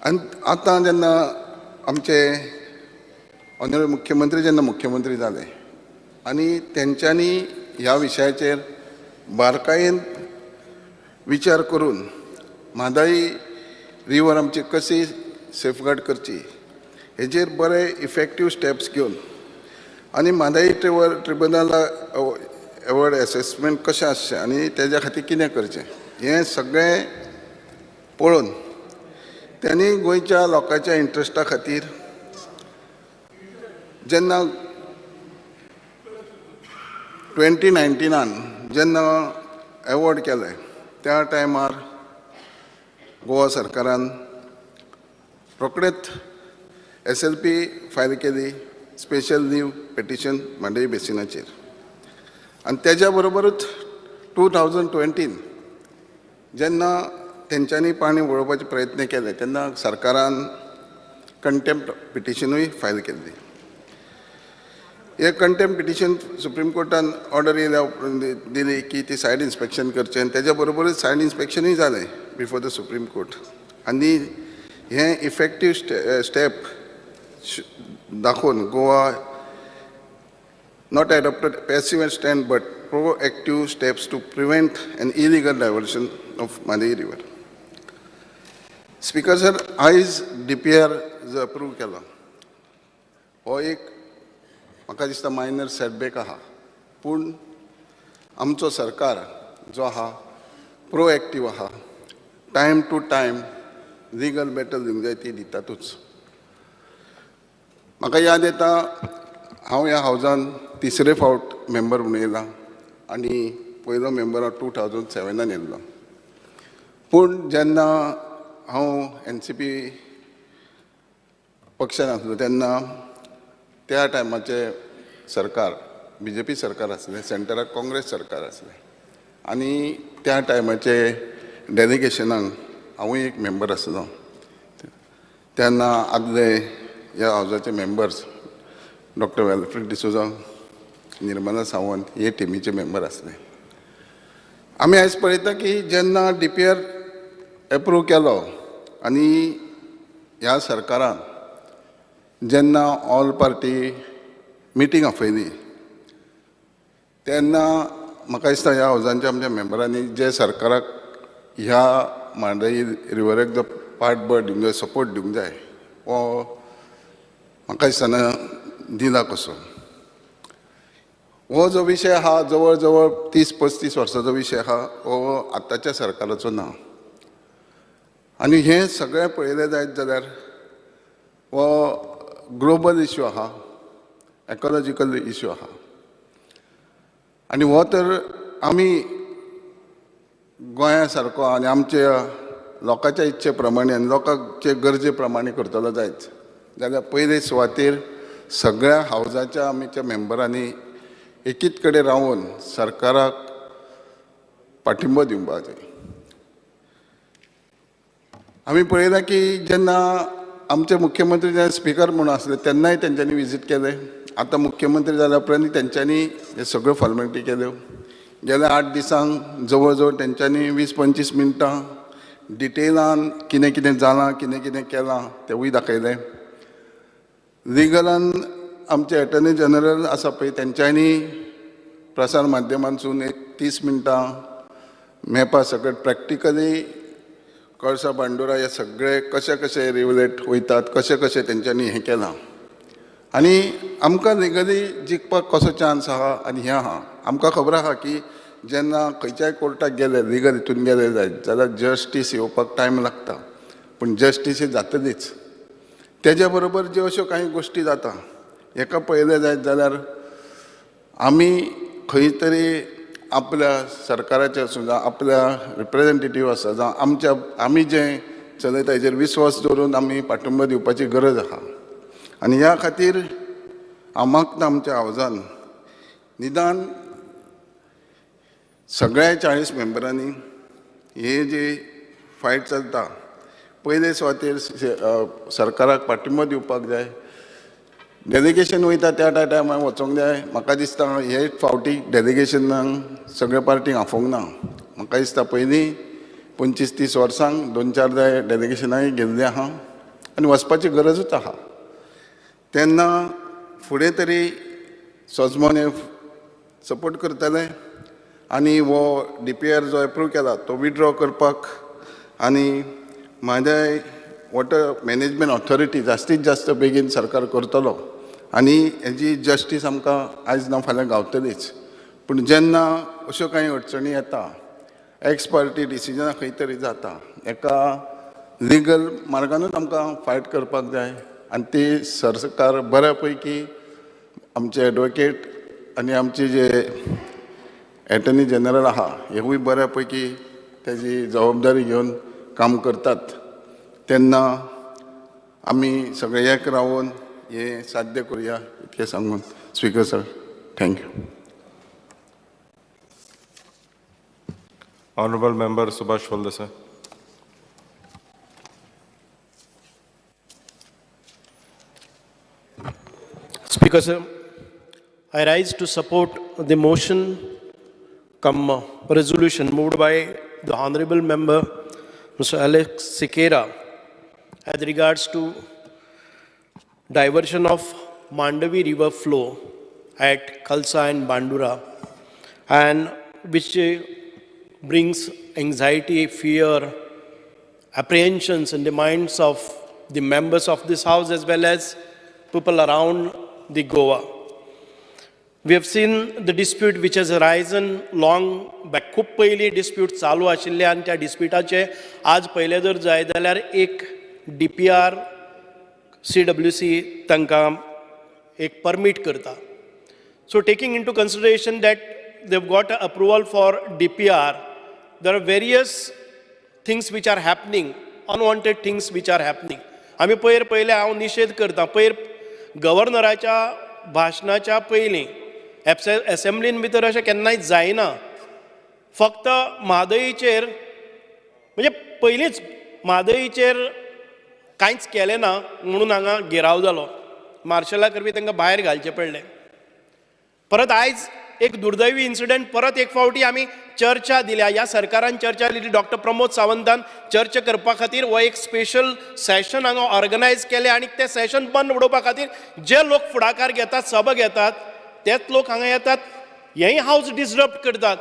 आनी आतां जेन्ना आमचे ऑनरेबल मुख्यमंत्री जेन्ना मुख्यमंत्री जाले आनी तेंच्यांनी ह्या विशयाचेर बारकायेन विचार करून म्हादय रिवर आमची कशी सेफगार्ड करची हेजेर बरे इफेक्टीव स्टेप्स घेवन आनी म्हादय रिवर ट्रिब्युनला एवॉर्ड एसेसमेंट कशें आसचें आनी तेज्या खातीर कितें करचें हें सगळें पळोवन त्यांनी गोंयच्या लोकांच्या इंट्रस्टा खातीर जेन्ना 2019 जेन्ना एवॉर्ड केलें त्या टायमार गोवा सरकारान रोखडेच SLP file केली, स्पेशल लीव पिटिशन म्हादय बेसिनाचेर. आनी तेज्या बरोबरूच 2020 जेन्ना तेंच्यांनी पाणी वळोवपाचे प्रयत्न केले तेन्ना सरकारान कंटेम्प्ट पिटिशनूय फायल केल्ली. हे कंटेम्प्ट पिटिशन सुप्रीम कोर्टान ऑर्डर येयल्या उपरांत दिली की ती सायड इन्स्पेक्शन करचें आनी तेज्या बरोबरूच सायड इन्स्पेक्शनूय जालें बिफोर the supreme court. आनी हें इफेक्टीव स्टेप दाखोवन Goa not adopted passive stand but proactive steps to prevent an illegal diversion of Mhadei river. Speaker sir, आयज DPR जो अप्रूव केला हो एक म्हाका दिसता मायनर सेटबॅक आहा, पूण आमचो सरकार जो आहा प्रोएक्टीव आहा, time to time legal battle दिवंक जाय ती दितातूच. म्हाका याद येता हांव ह्या हावजान तिसरे फावट मेंबर म्हणून येयला आनी पयलो मेंबर हांव 2007 येयल्लो. पूण जेन्ना हांव NCP पक्षान आसलो तेन्ना त्या टायमाचे सरकार BJP सरकार आसलें, सेंटराक काँग्रेस सरकार आसलें आनी त्या टायमाचे डेलिगेशनाक हांवूय एक मेंबर आसलो. तेन्ना आदले ह्या हावजाचे मेंबर्स डॉक्टर वेल्फ्रीड डिसोजा, निर्मला सावंत हे टिमीचे मेंबर आसले. आमी आयज पळयता की जेन्ना DPR approve केलो आनी ह्या सरकारान जेन्ना ऑल पार्टी मिटींग आपयली तेन्ना म्हाका दिसता ह्या हावजांच्या आमच्या मेंबरांनी जे सरकाराक ह्या म्हादय रिवराक जो पाठबळ दिवंक जाय, सपोर्ट दिवंक जाय, हो म्हाका दिसतना दिला कसो. हो जो विशय आहा जवळ जवळ 30-35 वर्सांचो विशय आहा, हो आतांच्या सरकाराचो ना. आनी हें सगळें पळयलें जायत जाल्यार हो ग्लोबल इश्यू आहा, इकॉलॉजिकल इश्यू आहा आनी हो तर आमी गोंया सारको आनी आमच्या लोकांच्या इच्छे प्रमाणे आनी लोकांचे गरजे प्रमाणे करतलो जायत जाल्यार पयले सुवातेर सगळ्या हावजाच्या आमच्या मेंबरांनी एकीच कडेन रावन सरकाराक पाठिंबो दिवपाक जाय. आमी पळयलां की जेन्ना आमचे मुख्यमंत्री जेन्ना स्पिकर म्हणून आसले तेन्नाय तेंच्यांनी विजीट केलें. आतां मुख्यमंत्री जाल्या उपरांत तेंच्यांनी हे सगळ्यो फॉर्मेलिटी केल्यो. गेल्या 8 दिसांक जवळ जवळ तेंच्यांनी 20-25 मिनटां डिटेलान कितें कितें जालां, कितें कितें केलां तेवूय दाखयलें. लिगलान आमचे एटर्नी जनरल आसा पळय तेंच्यांनी प्रसार माध्यमांतसून एक 30 मिनटां मॅपा सकट प्रॅक्टिकली कळसा भांडुरा हे सगळे कशे कशे रिवलेट वयतात, कशे कशे तेंच्यांनी हें केलां. आनी आमकां लिगली जिखपाक कसो चान्स आहा आनी हें आहा. आमकां खबर आहा की जेन्ना खंयच्याय कोर्टाक गेले, लिगल हितून गेले जायत जाल्यार जस्टीस येवपाक टायम लागता, पूण जस्टीस ही जातलीच. तेज्या बरोबर ज्यो अश्यो कांय गोश्टी जाता, हेका पळयलें जायत जाल्यार आमी खंय तरी आपल्या सरकाराचेर आसूं जावं आपल्या रिप्रेजेंटेटीव आसा जावं आमच्या आमी जें चलयता हेजेर विस्वास दवरून आमी पाठिंबो दिवपाची गरज आहा. आनी ह्या खातीर हांव मागता आमच्या हावजान निदान सगळ्या 40 मेंबरांनी हे जी फायट चलता पयले सुवातेर सरकाराक पाठिंबो दिवपाक जाय. डेलिगेशन वयता त्या त्या टायमार वचोंक जाय. म्हाका दिसता हे फावटी डेलिगेशनाक सगळ्या पार्टींक आफोवंक ना. म्हाका दिसता पयलीं 25-30 वर्सांक 2-4 जाय डेलिगेशनाय गेल्लीं आहा आनी वचपाची गरजूच आहा. तेन्ना फुडें तरी सोजमोन हे सपोर्ट करतले आनी हो DPR जो एप्रूव केला तो विड्रॉ करपाक आनी म्हादय वॉटर मॅनेजमेंट ऑथॉरिटी जास्तीत जास्त बेगीन सरकार करतलो आनी हेजी जस्टीस आमकां आयज ना फाल्यां गावतलीच. पूण जेन्ना अश्यो कांय अडचणी येता, एक्स पार्टी डिसिजनां खंय तरी जाता, एका लिगल मार्गानूच आमकां फायट करपाक जाय आनी ती सरकार बऱ्या पैकी आमचे एडवोकेट आनी आमचे जे एटर्नी जनरल आहा हेवूय बऱ्या पैकी तेजी जबाबदारी घेवन काम करतात. तेन्ना आमी सगळे एक रावन हें साध्य करुया इतकें सांगून speaker sir, thank you.
Honourable member Subhash Faldessai.
Speaker sir, I rise to support the motion cum resolution moved by the Honorable Member Mr. Alex Sequeira as regards to diversion of Mandovi River flow at Khalsa and Bandura, and which brings anxiety, fear, apprehensions in the minds of the members of this house as well as people around the Goa. We have seen the dispute which has arisen long back. खूब पयलीं डिस्प्यूट चालू आशिल्ले आनी त्या डिस्प्युटाचे आज पयले जर जाय जाल्यार एक DPR CWC तांकां एक परमीट करता. So taking into consideration that they've got approval for DPR, there are various things which are happening, unwanted things which are happening. आमी पयर पयलें हांव निशेध करता, पयर गव्हर्नराच्या भाशणाच्या पयलीं एसेंब्लीन भितर अशें केन्नाय जायना. फक्त म्हादईचेर म्हणजे पयलींच म्हादईचेर कांयच केलें ना म्हणून हांगा घेराव जालो, मार्शला करवी तांकां भायर घालचें पडलें. परत आयज एक दुर्दैवी इन्सिडंट, परत एक फावटी आमी चर्चा दिल्या, ह्या सरकारान चर्चा दिली, डॉक्टर प्रमोद सावंतान चर्चा करपा खातीर हो एक स्पेशल सेशन हांगा ऑर्गनायज केलें आनी तें सेशन बंद उडोवपा खातीर जे लोक फुडाकार घेतात, सभा घेतात, तेच लोक हांगा येतात, हेंय हावज डिस्टर्ब करतात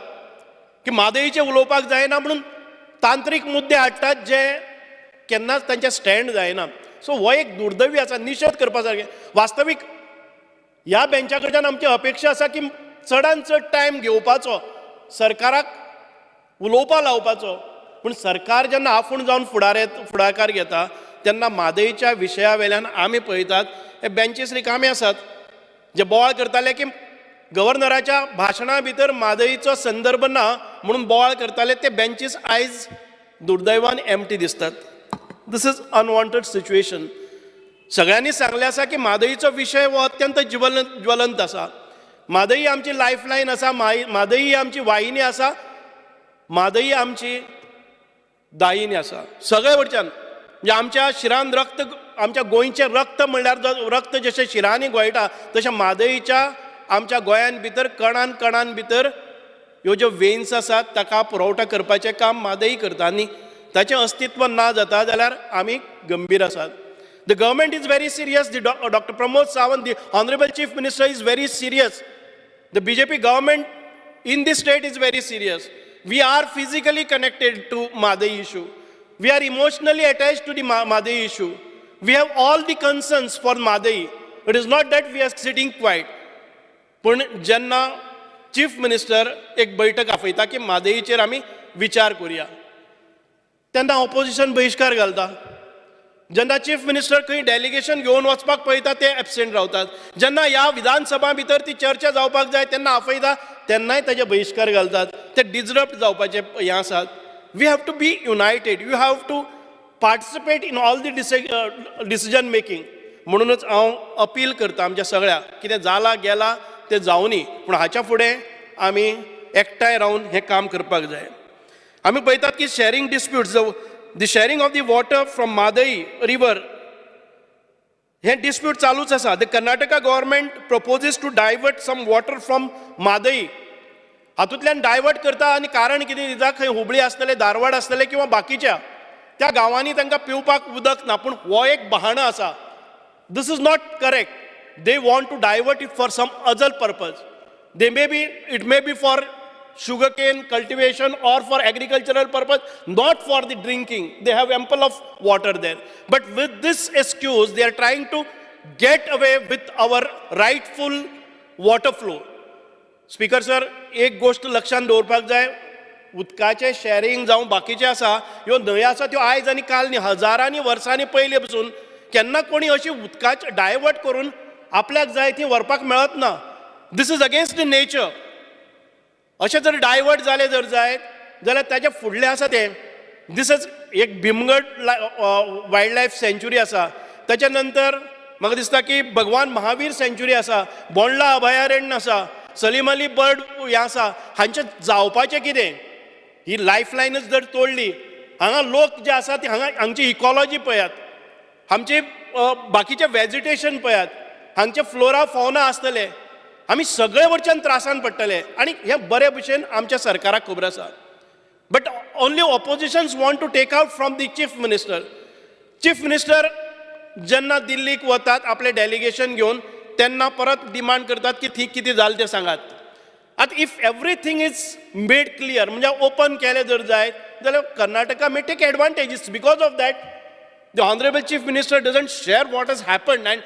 की म्हादईचें उलोवपाक जायना म्हणून तांत्रीक मुद्दे हाडटात जे केन्नाच तांचे स्टँड जायना. सो हो एक दुर्दैवी आसा, निशेध करपा सारकें. वास्तवीक ह्या बँचा कडच्यान आमची अपेक्षा आसा की चडान चड टायम घेवपाचो, सरकाराक उलोवपा लावपाचो, पूण सरकार जेन्ना आपूण जावन फुडाकार घेता तेन्ना म्हादईच्या विशया वेल्यान आमी पळयतात हे बँचीस रिकामे आसात, जे बोवाळ करताले की गव्हर्नराच्या भाशणा भितर म्हादईचो संदर्भ ना म्हणून बोवाळ करताले, ते बँचीस आयज दुर्दैवान एमटी दिसतात. This is unwanted situation. सगळ्यांनी सांगलें आसा की म्हादईचो विशय हो अत्यंत ज्वलंत आसा. म्हादई आमची लायफलायन आसा, म्हादई आमची वाहिनी आसा, म्हादई आमची दायिनी आसा. सगळे वटच्यान म्हणजे आमच्या शिरान रक्त, आमच्या गोंयचें रक्त म्हणल्यार रक्त जशें शिरांनी गळटा तशें म्हादईच्या आमच्या गोंयान भितर कणान कणान भितर ह्यो ज्यो वेन्स आसात ताका पुरवठा करपाचें काम म्हादई करता आनी ताचें अस्तित्व ना जाता जाल्यार आमी गंभीर आसात. The government is very serious. The Dr. Pramod Sawant, the Honorable Chief Minister, is very serious. The BJP government in this state is very serious. We are physically connected to Mhadei issue. We are emotionally attached to the Mhadei issue. We have all the concerns for Mhadei. It is not that we are sitting quiet. पूण जेन्ना चीफ मिनिस्टर एक बैठक आपयता की म्हादईचेर आमी विचार करुया, तेन्ना ऑपोजिशन बहिश्कार घालता. जेन्ना चीफ मिनिस्टर खंय डेलिगेशन घेवन वचपाक पळयता ते एबसेंट रावतात. जेन्ना ह्या विधानसभा भितर ती चर्चा जावपाक जाय तेन्ना आपयता, तेन्नाय ताजे बहिश्कार घालतात. ते डिजरप्ट जावपाचे हें आसात. We have to be united. You have to participate in all the decision making. म्हणूनच हांव अपील करता आमच्या सगळ्या, कितें जालां गेलां तें जावनी, पूण हाच्या फुडें आमी एकठांय रावन हें काम करपाक जाय. आमी पळयतात की sharing disputes, the sharing of the water from Mhadei river हें डिस्प्यूट चालूच आसा. The Karnataka government proposes to divert some water from Mhadei. हातूंतल्यान डायवर्ट करता आनी कारण कितें दिता, खंय हुबळी आसतलें, धारवाड आसतलें किंवा बाकीच्या त्या गांवांनी तांकां पिवपाक उदक ना, पूण हो एक बहाणो आसा. This is not correct. They want to divert it for some other purpose. They may be, it may be for sugarcane cultivation or for agricultural purpose, not for the drinking. They have ample of water there. But with this excuse, they are trying to get away with our rightful water flow. Speaker sir, एक गोष्ट लक्षात दवरपाक जाय, उदकाचें शॅरिंग जावं बाकीचें आसा, ह्यो न्हंयो आसा त्यो आयज आनी काल न्ही, हजारांनी वर्सांनी पयलीं पसून केन्ना कोणी अशी उदकाचें डायवर्ट करून आपल्याक जाय ती व्हरपाक मेळत ना. This is against the nature. अशें जर डायवर्ट जालें जर जायत जाल्यार ताजे फुडलें आसा तें this is एक भीमगड वायल्ड लायफ सँच्युरी आसा, ताच्या नंतर म्हाका दिसता की भगवान महावीर सँच्युरी आसा, बोंडला अभयारण्य आसा, सलीम अली बर्ड हें आसा. हांचें जावपाचें कितें? ही लायफ लायनच जर तोडली, हांगा लोक जे आसा ते हांगा हांगची इकॉलॉजी पळयात, आमचे बाकीचें वेजिटेशन पळयात, हांगचे फ्लोरा फॉना आसतले, आमी सगळे वरच्यान त्रासान पडटले. आनी हें बरे भशेन आमच्या सरकाराक खबर आसा. But only oppositions want to take out from the chief minister. Chief minister जेन्ना दिल्लीक वतात आपलें डेलिगेशन घेवन तेन्ना परत डिमांड करतात की थंय कितें जालें तें सांगात. आतां if everything is made clear, म्हणजे ओपन केलें जर जायत जाल्यार Karnataka may take advantage. It's because of that the honourable chief minister doesn't share what has happened, and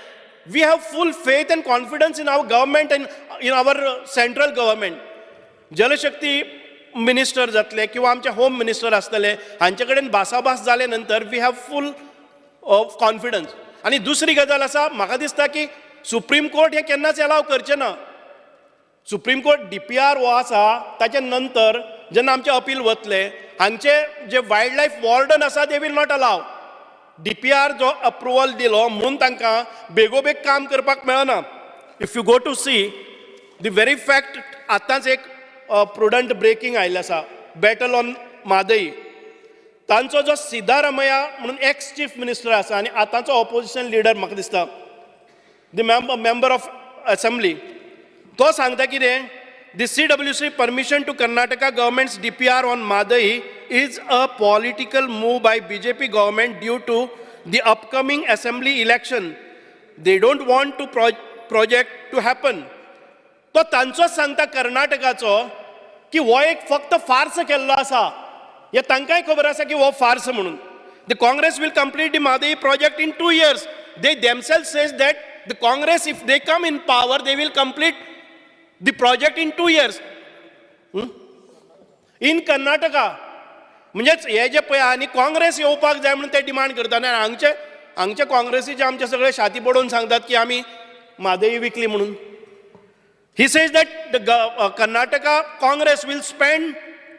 we have full faith and confidence in our government and in our central government. Jal Shakti minister जातले किंवा आमचे होम मिनिस्टर आसतले, हांचे कडेन भासाभास जाले नंतर we have full confidence. आनी दुसरी गजाल आसा, म्हाका दिसता की सुप्रीम कोर्ट हें केन्नाच एलाव करचें ना. सुप्रीम कोर्ट DPR हो आसा ताच्या नंतर जेन्ना आमचें अपील वतलें, हांगचे जे वायल्ड लायफ वॉर्डन आसा they will not allow. DPR जो अप्रुवल दिलो म्हणून तांकां बेगोबेग काम करपाक मेळना. If you go to see the very fact, आतांच एक प्रुडंट ब्रेकींग आयिल्लें आसा, बॅटल ऑन म्हादई. तांचो जो सिद्धारमया म्हणून एक्स चीफ मिनिस्टर आसा आनी आतांचो ऑपोजिशन लिडर म्हाका दिसता the member of assembly, तो सांगता कितें, the CWC permission to Karnataka government's DPR on Mhadei is a political move by BJP government due to the upcoming assembly election. They don't want to project to happen. तो तांचोच सांगता कर्नाटकाचो की हो एक फक्त फार्स केल्लो आसा, हें तांकांय खबर आसा की हो फार्स म्हणून. The Congress will complete the Mhadei project in 2 years. They themselves says that the Congress, if they come in power, they will complete the project in 2 years. In Karnataka. म्हणजेच हे जे पळय आनी काँग्रेस येवपाक जाय म्हणून ते डिमांड करता. आनी हांगचे हांगचे काँग्रेसीचे आमचे सगळे छाती बडोवन सांगतात की आमी म्हादई विकली म्हणून. He says that the Karnataka Congress will spend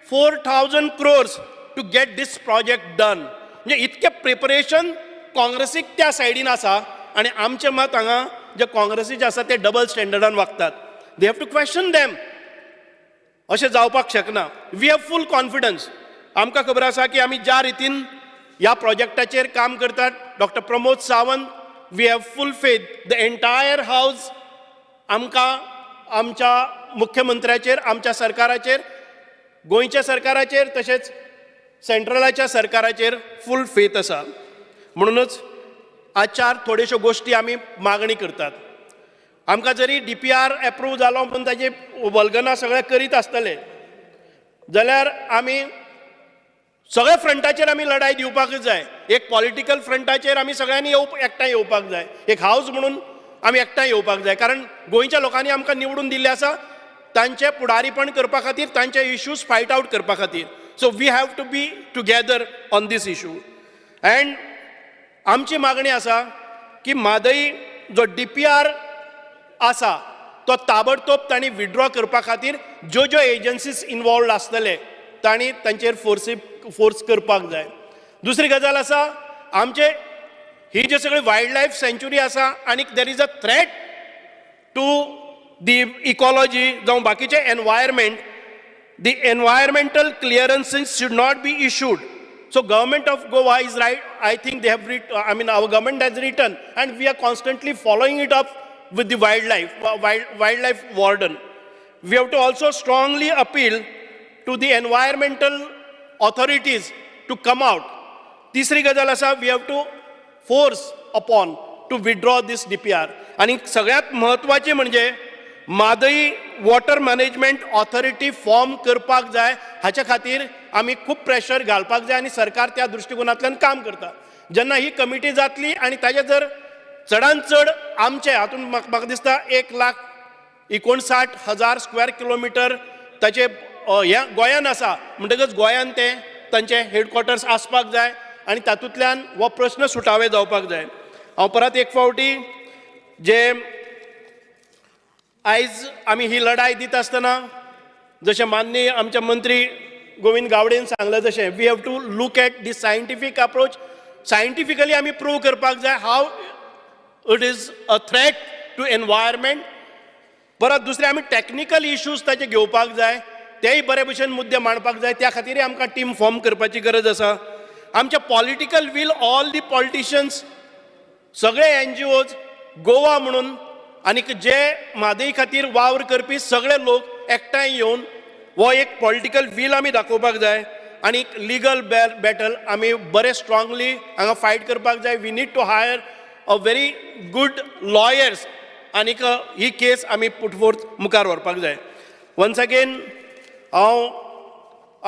4,000 crores to get this project done. म्हणजे इतकें प्रिपरेशन काँग्रेसीक त्या सायडीन आसा आनी आमचें मत हांगा जे काँग्रेसीचे आसा ते डबल स्टँडर्डान वागतात. They have to question them. अशें जावपाक शकना. We have full confidence. आमकां खबर आसा की आमी ज्या रितीन ह्या प्रोजेक्टाचेर काम करतात, doctor Pramod Sawant, we have full faith. The entire house आमकां आमच्या मुख्यमंत्र्याचेर, आमच्या सरकाराचेर, गोंयच्या सरकाराचेर तशेंच सेंट्रलाच्या सरकाराचेर फूल फेथ आसा. म्हणूनच आज चार थोड्योश्यो गोश्टी आमी मागणी करतात. आमकां जरी DPR approve जालो म्हणून ताजे वल्गना सगळें करीत आसतले जाल्यार आमी सगळ्या फ्रंटाचेर आमी लढाई दिवपाकच जाय. एक पॉलिटिकल फ्रंटाचेर आमी सगळ्यांनी एकठांय येवपाक जाय. एक हावज म्हणून आमी एकठांय येवपाक जाय, कारण गोंयच्या लोकांनी आमकां निवडून दिल्लें आसा तांचे फुडारीपण करपा खातीर, तांचे इश्यूज फायट आवट करपा खातीर. So we have to be together on this issue. And आमची मागणी आसा की म्हादय जो DPR आसा तो ताबडतोब तांणी विड्रॉ करपा खातीर ज्यो ज्यो एजन्सीज इनवॉल्वड आसतले तांणी तांचेर फोर्स करपाक जाय. दुसरी गजाल आसा, आमचे ही जे सगळी वायल्ड लायफ सँच्युरी आसा आनी there is a threat to the ecology जावं बाकीचे environment, the environmental clearances should not be issued. So government of Goa is right, I think they have written, I mean our government has written and we are constantly following it up with the wildlife warden. We have to also strongly appeal to the environmental authorities to come out. Tisri gazal asa, we have to force upon to withdraw this DPR. आनी सगळ्यात महत्वाचे म्हणजे Mhadei water management authority form करपाक जाय. हाच्या खातीर आमी खूब प्रेशर घालपाक जाय आनी सरकार त्या दृश्टिकोनांतल्यान काम करता. जेन्ना ही कमिटी जातली आनी ताजे जर चडान चड आमचे हातून म्हाका दिसता 1,59,000 स्क्वेअर किलोमिटर ताचे ह्या गोंयान आसा, म्हणटकच गोंयान ते तांचे हेडक्वॉर्टर्स आसपाक जाय आनी तातूंतल्यान हो प्रश्न सुटावे जावपाक जाय. हांव परत एक फावटी जे आयज आमी ही लढाय दिता आसतना जशें माननीय आमचे मंत्री गोविंद गावडेन सांगलें तशें we have to look at the scientific approach. Scientifically आमी प्रूव करपाक जाय how it is a threat to environment. परत दुसरें आमी टॅक्निकल इश्यूज ताचे घेवपाक जाय, तेय बरे भशेन मुद्दे मांडपाक जाय. त्या खातीरय आमकां टीम फॉर्म करपाची गरज आसा. आमचे political will, all the politicians, सगळे NGOs Goa म्हणून आनीक जे म्हादय खातीर वावर करपी सगळे लोक एकठांय येवन हो एक पॉलिटिकल वील आमी दाखोवपाक जाय आनी लिगल बॅटल आमी बरे स्ट्रांगली हांगा फायट करपाक जाय. We need to hire a very good lawyers आनीक ही केस आमी पुट फोर्थ मुखार व्हरपाक जाय. वन्स अगेन हांव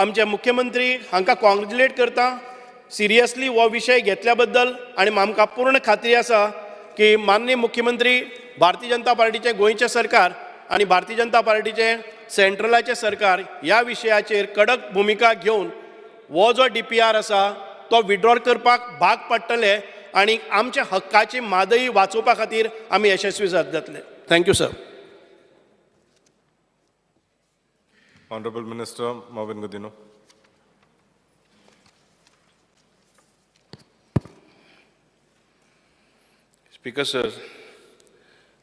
आमचे मुख्यमंत्री हांकां कॉंग्रेच्युलेट करता सिरियसली हो विशय घेतल्या बद्दल आनी आमकां पूर्ण खात्री आसा की माननीय मुख्यमंत्री भारतीय जनता पार्टीचें गोंयचें सरकार आनी भारतीय जनता पार्टीचें सेंट्रलाचें सरकार ह्या विशयाचेर कडक भुमिका घेवन हो जो DPR आसा तो विड्रॉ करपाक भाग पडटले आनी आमच्या हक्काची म्हादय वाचोवपा खातीर आमी यशस्वी जातले. Thank you sir.
Honorable Minister Mauvin Godinho.
Speaker sir,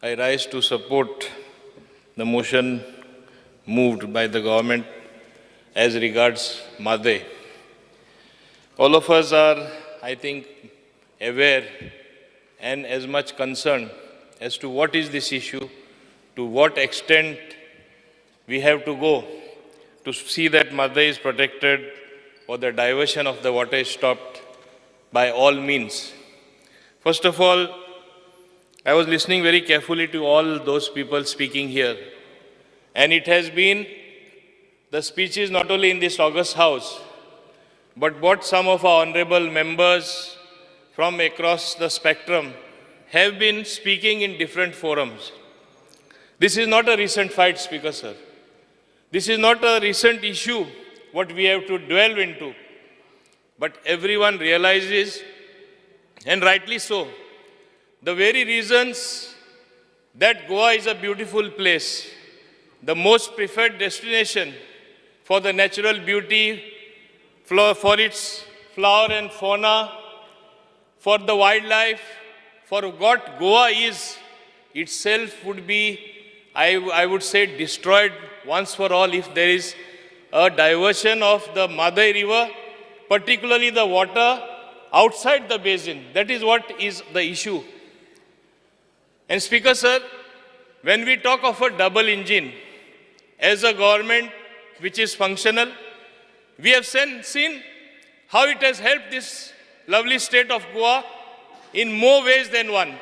I rise to support the motion moved by the government as regards Mhadei. All of us are, I think, aware and as much concerned as to what is this issue, to what extent we have to go to see that Mhadei is protected or the diversion of the water is stopped by all means. First of all, I was listening very carefully to all those people speaking here, and it has been the speeches not only in this august house, but what some of our honorable members from across the spectrum have been speaking in different forums. This is not a recent fight, Speaker sir. This is not a recent issue what we have to delve into. But everyone realizes, and rightly so, the very reasons that Goa is a beautiful place, the most preferred destination for the natural beauty, for its flora and fauna, for the wildlife, for what Goa is itself would be, I would say, destroyed once for all if there is a diversion of the Mhadei River, particularly the water outside the basin. That is what is the issue. And Speaker sir, when we talk of a double engine, as a government which is functional, we have seen how it has helped this lovely state of Goa in more ways than one,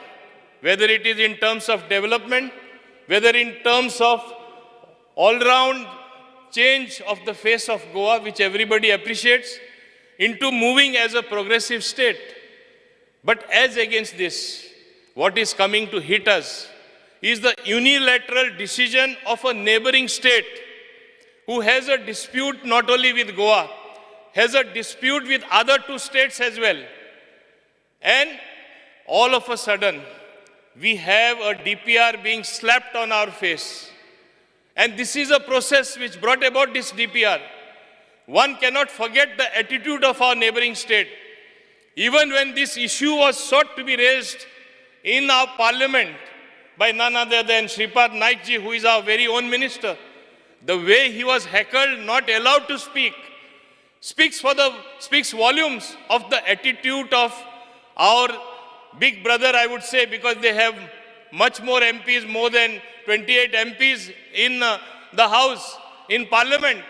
whether it is in terms of development, whether in terms of all-round change of the face of Goa, which everybody appreciates, into moving as a progressive state. But as against this, What is coming to hit us is the unilateral decision of a neighboring state who has a dispute not only with Goa, has a dispute with other two states as well. And all of a sudden, we have a DPR being slapped on our face. And this is a process which brought about this DPR. One cannot forget the attitude of our neighboring state. Even when this issue was sought to be raised in our parliament by none other than Shripad Naikji, who is our very own minister, the way he was heckled, not allowed to speak, speaks volumes of the attitude of our big brother, I would say, because they have much more MPs, more than 28 MPs in the House, in Parliament.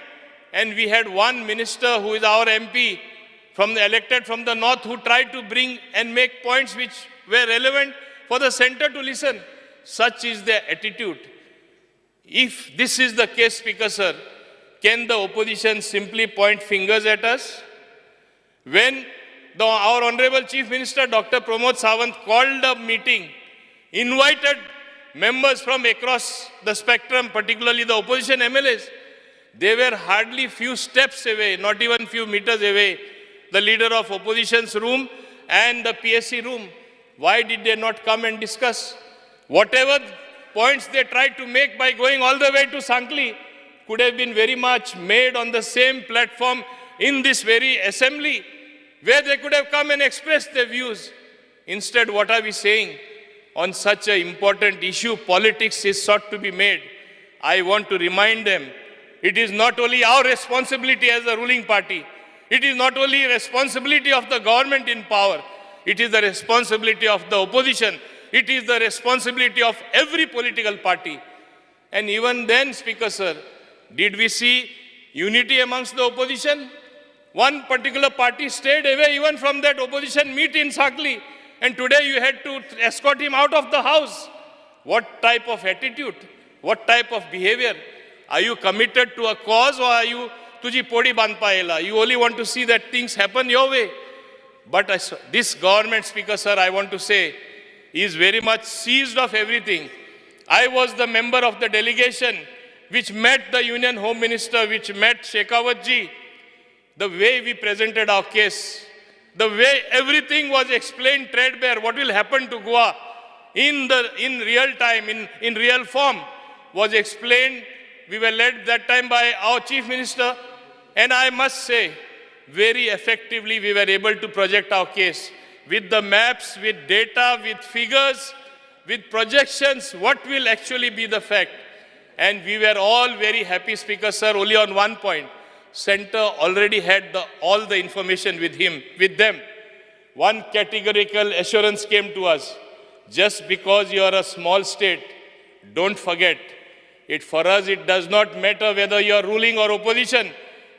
And we had one minister who is our MP, elected from the north, who tried to bring and make points which were relevant for the center to listen. Such is their attitude. If this is the case, Speaker sir, can the opposition simply point fingers at us? When our Honorable Chief Minister, Dr. Pramod Sawant, called a meeting, invited members from across the spectrum, particularly the opposition MLAs, they were hardly few steps away, not even few meters away, the leader of opposition's room and the PSC room. Why did they not come and discuss? Whatever points they tried to make by going all the way to Sankli could have been very much made on the same platform in this very assembly, where they could have come and expressed their views. Instead, what are we saying? On such an important issue, politics is sought to be made. I want to remind them, it is not only our responsibility as a ruling party, it is not only responsibility of the government in power, it is the responsibility of the opposition, it is the responsibility of every political party. And even then, Speaker sir, did we see unity amongst the opposition? One particular party stayed away even from that opposition meet in Sakli, and today you had to escort him out of the house. What type of attitude? What type of behavior? Are you committed to a cause, or are you tuji podi bandha? You only want to see that things happen your way. But this government, Speaker sir, I want to say, is very much seized of everything. I was the member of the delegation which met the Union Home Minister, which met Shekhawat ji. The way we presented our case, the way everything was explained threadbare, what will happen to Goa in real time, in real form, was explained. We were led that time by our Chief Minister, and I must say, very effectively we were able to project our case with the maps, with data, with figures, with projections, what will actually be the fact. And we were all very happy, Speaker sir, only on one point. Center already had all the information with them. One categorical assurance came to us. Just because you are a small state, don't forget, it for us it does not matter whether you are ruling or opposition.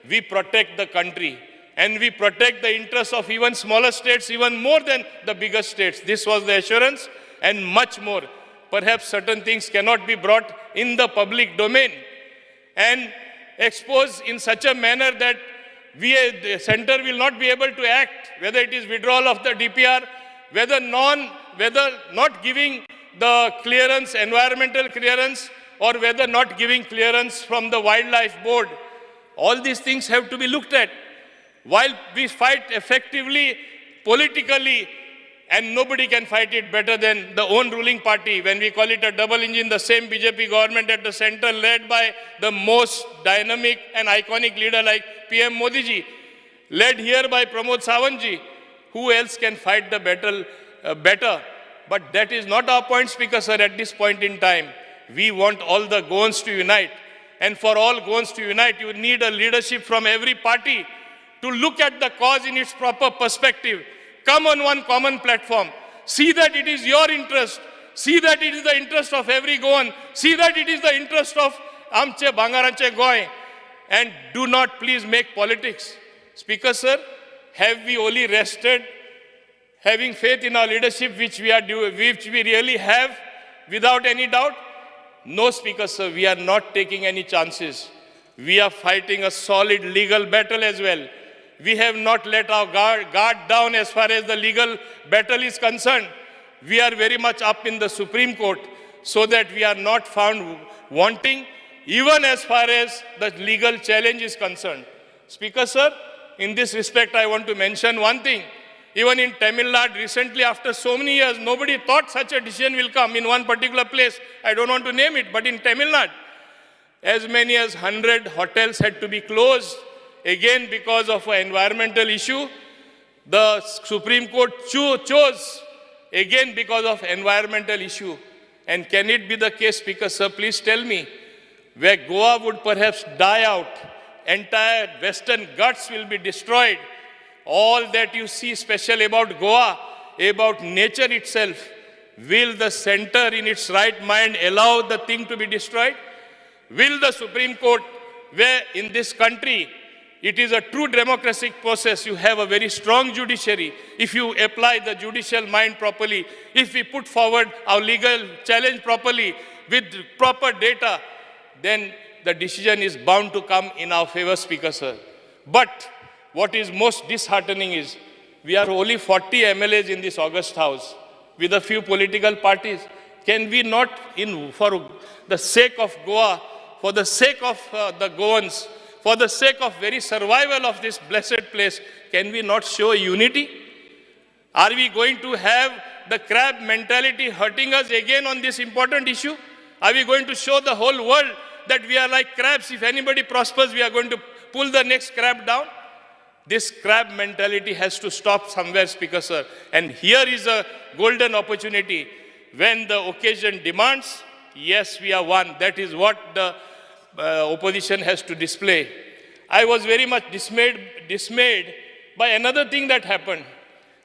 We protect the country and we protect the interests of even smaller states even more than the bigger states. This was the assurance and much more. Perhaps certain things cannot be brought in the public domain and exposed in such a manner that the center will not be able to act, whether it is withdrawal of the DPR, whether not giving the clearance, environmental clearance, or whether not giving clearance from the wildlife board. All these things have to be looked at. While we fight effectively, politically, and nobody can fight it better than the own ruling party. When we call it a double engine, the same BJP government at the center led by the most dynamic and iconic leader like PM Modi ji, led here by Pramod Sawant ji. Who else can fight the battle better? But that is not our point, Speaker sir, at this point in time. We want all the Goans to unite. And for all Goans to unite, you need a leadership from every party to look at the cause in its proper perspective. Come on one common platform. See that it is your interest. See that it is the interest of every Goan. See that it is the interest of Amche Bangaranche Goy. And do not please make politics. Speaker sir, have we only rested having faith in our leadership, which we really have without any doubt? No, Speaker sir, we are not taking any chances. We are fighting a solid legal battle as well. We have not let our guard down as far as the legal battle is concerned. We are very much up in the Supreme Court so that we are not found wanting, even as far as the legal challenge is concerned. Speaker, sir, in this respect, I want to mention one thing. Even in Tamil Nadu, recently, after so many years, nobody thought such a decision will come in one particular place. I don't want to name it, but in Tamil Nadu, as many as 100 hotels had to be closed, again because of an environmental issue. The Supreme Court chose, again because of environmental issue. And can it be the case, Speaker, sir, please tell me, where Goa would perhaps die out, entire Western Ghats will be destroyed. All that you see special about Goa, about nature itself, will the center in its right mind allow the thing to be destroyed? Will the Supreme Court, where in this country it is a true democratic process, you have a very strong judiciary. If you apply the judicial mind properly, if we put forward our legal challenge properly with proper data, then the decision is bound to come in our favor, Speaker, sir. But what is most disheartening is we are only 40 MLAs in this august house with a few political parties. Can we not, for the sake of Goa, for the sake of the Goans, for the sake of very survival of this blessed place, can we not show unity? Are we going to have the crab mentality hurting us again on this important issue? Are we going to show the whole world that we are like crabs? If anybody prospers, we are going to pull the next crab down? This crab mentality has to stop somewhere, Speaker, sir. And here is a golden opportunity. When the occasion demands, yes, we are one. That is what the opposition has to display. I was very much dismayed by another thing that happened.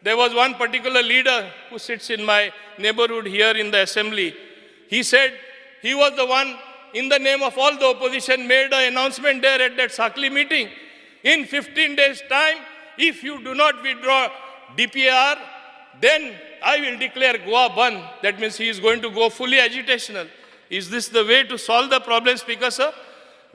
There was one particular leader who sits in my neighborhood here in the assembly. He said he was the one, in the name of all the opposition, made an announcement there at that Sakli meeting. In 15 days' time, if you do not withdraw DPR, then I will declare Goa ban. That means he is going to go fully agitational. Is this the way to solve the problem, Speaker, sir?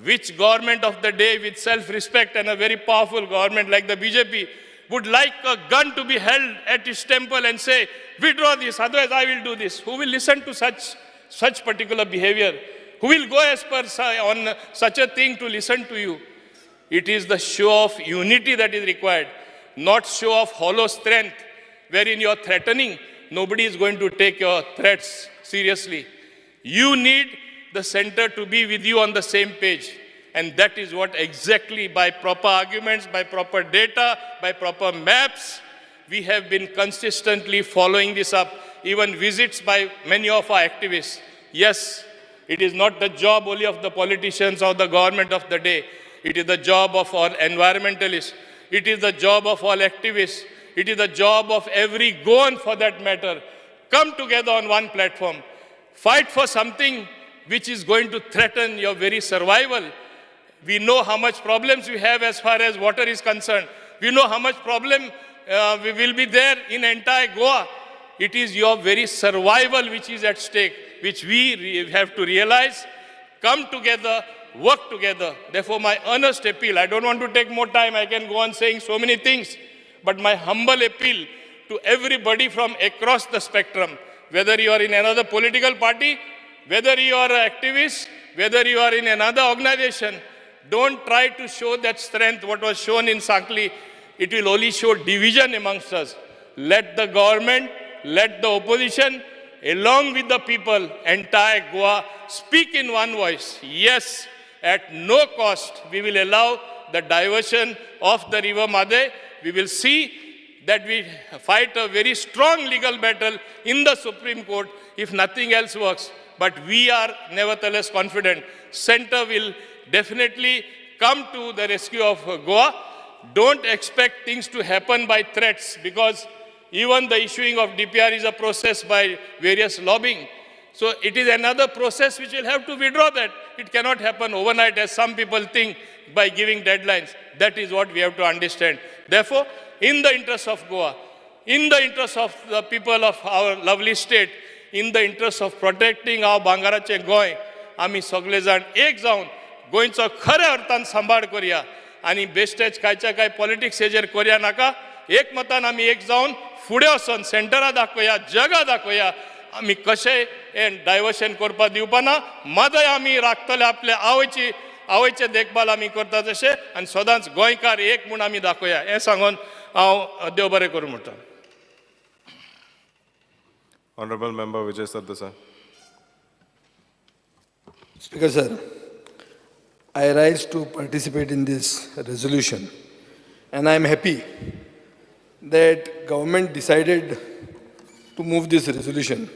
Which government of the day with self-respect and a very powerful government like the BJP would like a gun to be held at his temple and say, withdraw this, otherwise I will do this? Who will listen to such particular behavior? Who will go as per on such a thing to listen to you? It is the show of unity that is required, not show of hollow strength, wherein you are threatening. Nobody is going to take your threats seriously. You need the center to be with you on the same page. And that is what exactly, by proper arguments, by proper data, by proper maps, we have been consistently following this up, even visits by many of our activists. Yes, it is not the job only of the politicians or the government of the day. It is the job of all environmentalists. It is the job of all activists. It is the job of every Goan for that matter. Come together on one platform. Fight for something which is going to threaten your very survival. We know how much problems we have as far as water is concerned. We know how much problem we will be there in entire Goa. It is your very survival which is at stake, which we have to realize. Come together, work together. Therefore, my earnest appeal, I don't want to take more time, I can go on saying so many things, but my humble appeal to everybody from across the spectrum, whether you are in another political party, whether you are an activist, whether you are in another organization, don't try to show that strength what was shown in Sakli. It will only show division amongst us. Let the government, let the opposition, along with the people, entire Goa, speak in one voice. Yes, at no cost, we will allow the diversion of the river Mhadei. We will see that we fight a very strong legal battle in the Supreme Court if nothing else works. But we are nevertheless confident. Center will definitely come to the rescue of Goa. Don't expect things to happen by threats, because even the issuing of DPR is a process by various lobbying. So it is another process which will have to withdraw that. It cannot happen overnight, as some people think, by giving deadlines. That is what we have to understand. Therefore, in the interest of Goa, in the interest of the people of our lovely state, in the interest of protecting our Bangarache Goa, आमी सगळे जाण एक जावन गोंयचो खऱ्या अर्थान सांबाळ करया आनी बेश्टेच कांयच्या कांय पॉलिटिक्स हेजेर करया नाका. एकमतान आमी एक जावन फुडें वचोन सेंटरा दाखोवया, जगा दाखोवया आमी कशें हें डायवर्शन करपाक दिवपा ना. म्हादय आमी राखतले, आपले आवयची आवयचे देखभाल आमी करता तशें, आनी सदांच गोंयकार एक म्हूण आमी दाखोवया हें सांगून हांव देव बरें करूं म्हणटा.
Honorable Member Vijay Sardesai.
Speaker sir, I rise to participate in this resolution, and I am happy that government decided to move this resolution,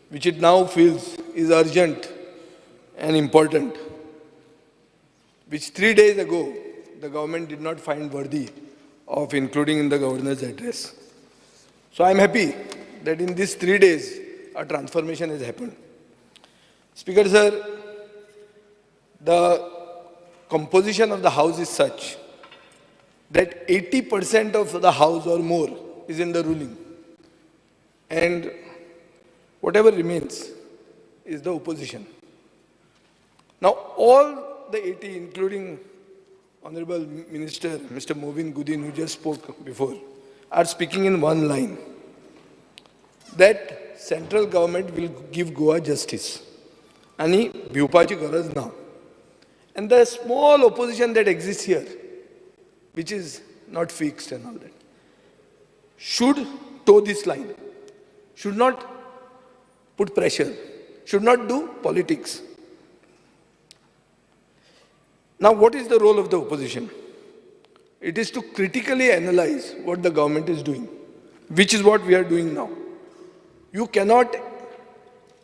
which it now feels is urgent and important, which 3 days ago the government did not find worthy of including in the governor's address. So I am happy that in these 3 days a transformation has happened. Speaker sir, the composition of the house is such that 80% of the house or more is in the ruling, and whatever remains is the opposition. Now all the 80, including Honorable Minister Mr. Mauvin Godinho, who just spoke before, are speaking in one line, that central government will give Goa justice. Ani भिवपाची गरज ना. And the small opposition that exists here, which is not fixed and all that, should toe this line, should not put pressure, should not do politics. Now, what is the role of the opposition? It is to critically analyze what the government is doing, which is what we are doing now. You cannot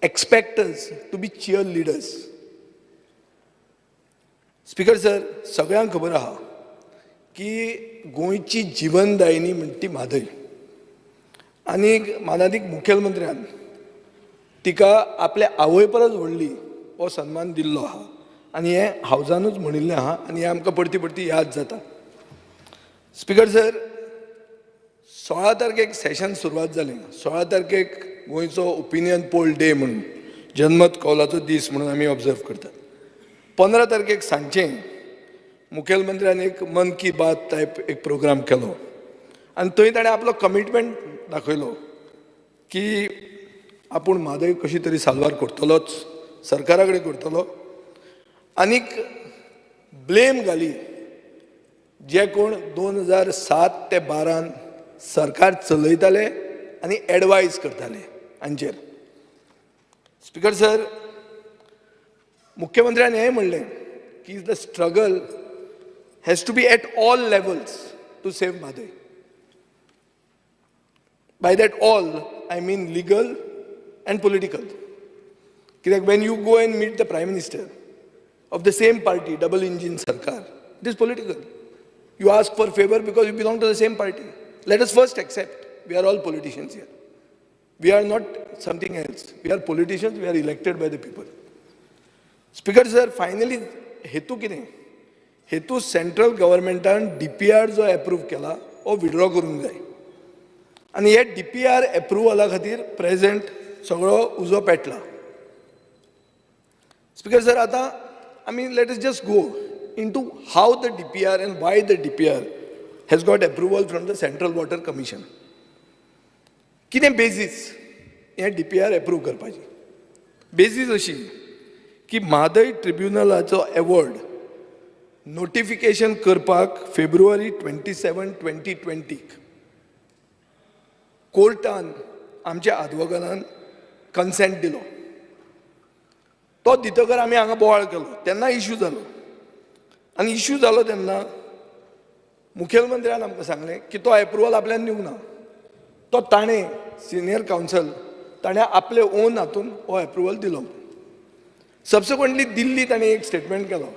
expect us to be cheerleaders. Speaker sir, सगळ्यांक खबर आहा की गोंयची जिवनदायिनी म्हणटी म्हादय, आनी मानादीक मुखेलमंत्र्यान तिका आपल्या आवय परस व्हडली हो सन्मान दिल्लो आहा, आनी हें हावजानूच म्हणिल्लें आहा, आनी हें आमकां परती परती याद जाता. स्पीकर सर, 16 तारखेक सेशन सुरवात जालें. 16 तारखेक गोंयचो ओपिनियन पोल डे म्हणून, जनमत कौलाचो दीस म्हणून आमी ऑब्जर्व करतात. 15 तारखेक सांजचें मुखेलमंत्र्यान एक मन की बात टायप एक प्रोग्राम केलो, आनी थंय ताणें आपलो कमिटमेंट दाखयलो की आपूण म्हादय कशी तरी साल्वार करतलोच, सरकारा कडेन करतलो, आनीक ब्लेम घाली जे कोण 2007 ते 12 सरकार चलयताले आनी एडवायज करताले हांचेर. स्पीकर सर, मुख्यमंत्र्यान हें म्हणलें की the struggle has to be at all levels to save Mhadei. By that all I mean legal and political. कित्याक when you go and meet the prime minister of the same party, double engine sarkar, it is political. You ask for favor because you belong to the same party. Let us first accept we are all politicians here. We are not something else. We are politicians, we are elected by the people. Speaker sir, finally हेतू कितें? हेतू सेंट्रल गव्हर्मेंटान DPR जो एप्रूव केला हो विड्रॉ करूंक जाय, आनी हे DPR एप्रुवला खातीर प्रेजेंट सगळो उजो पेटला. स्पीकर सर, आतां I mean, let us just go into how the DPR and why the DPR has got approval from the Central Water Commission. कितें बेजीस हें DPR approve करपाची? बेजीस अशी की म्हादय ट्रिब्युनलाचो एवॉर्ड नोटिफिकेशन करपाक फेब्रुवारी 27, 2020 कोर्टान आमच्या आदवोगादान कन्सेंट दिलो. तो दितकर आमी हांगा बोवाळ केलो, तेन्ना इशू जालो, आनी इशू जालो तेन्ना मुखेलमंत्र्यान आमकां सांगलें की तो एप्रुवल आपल्यान दिवंक ना, तो ताणें सिनियर कावन्सल ताणें आपले ओन हातून हो एप्रुवल दिलो. सबसिक्वंटली दिल्ली ताणें एक स्टेटमेंट केलो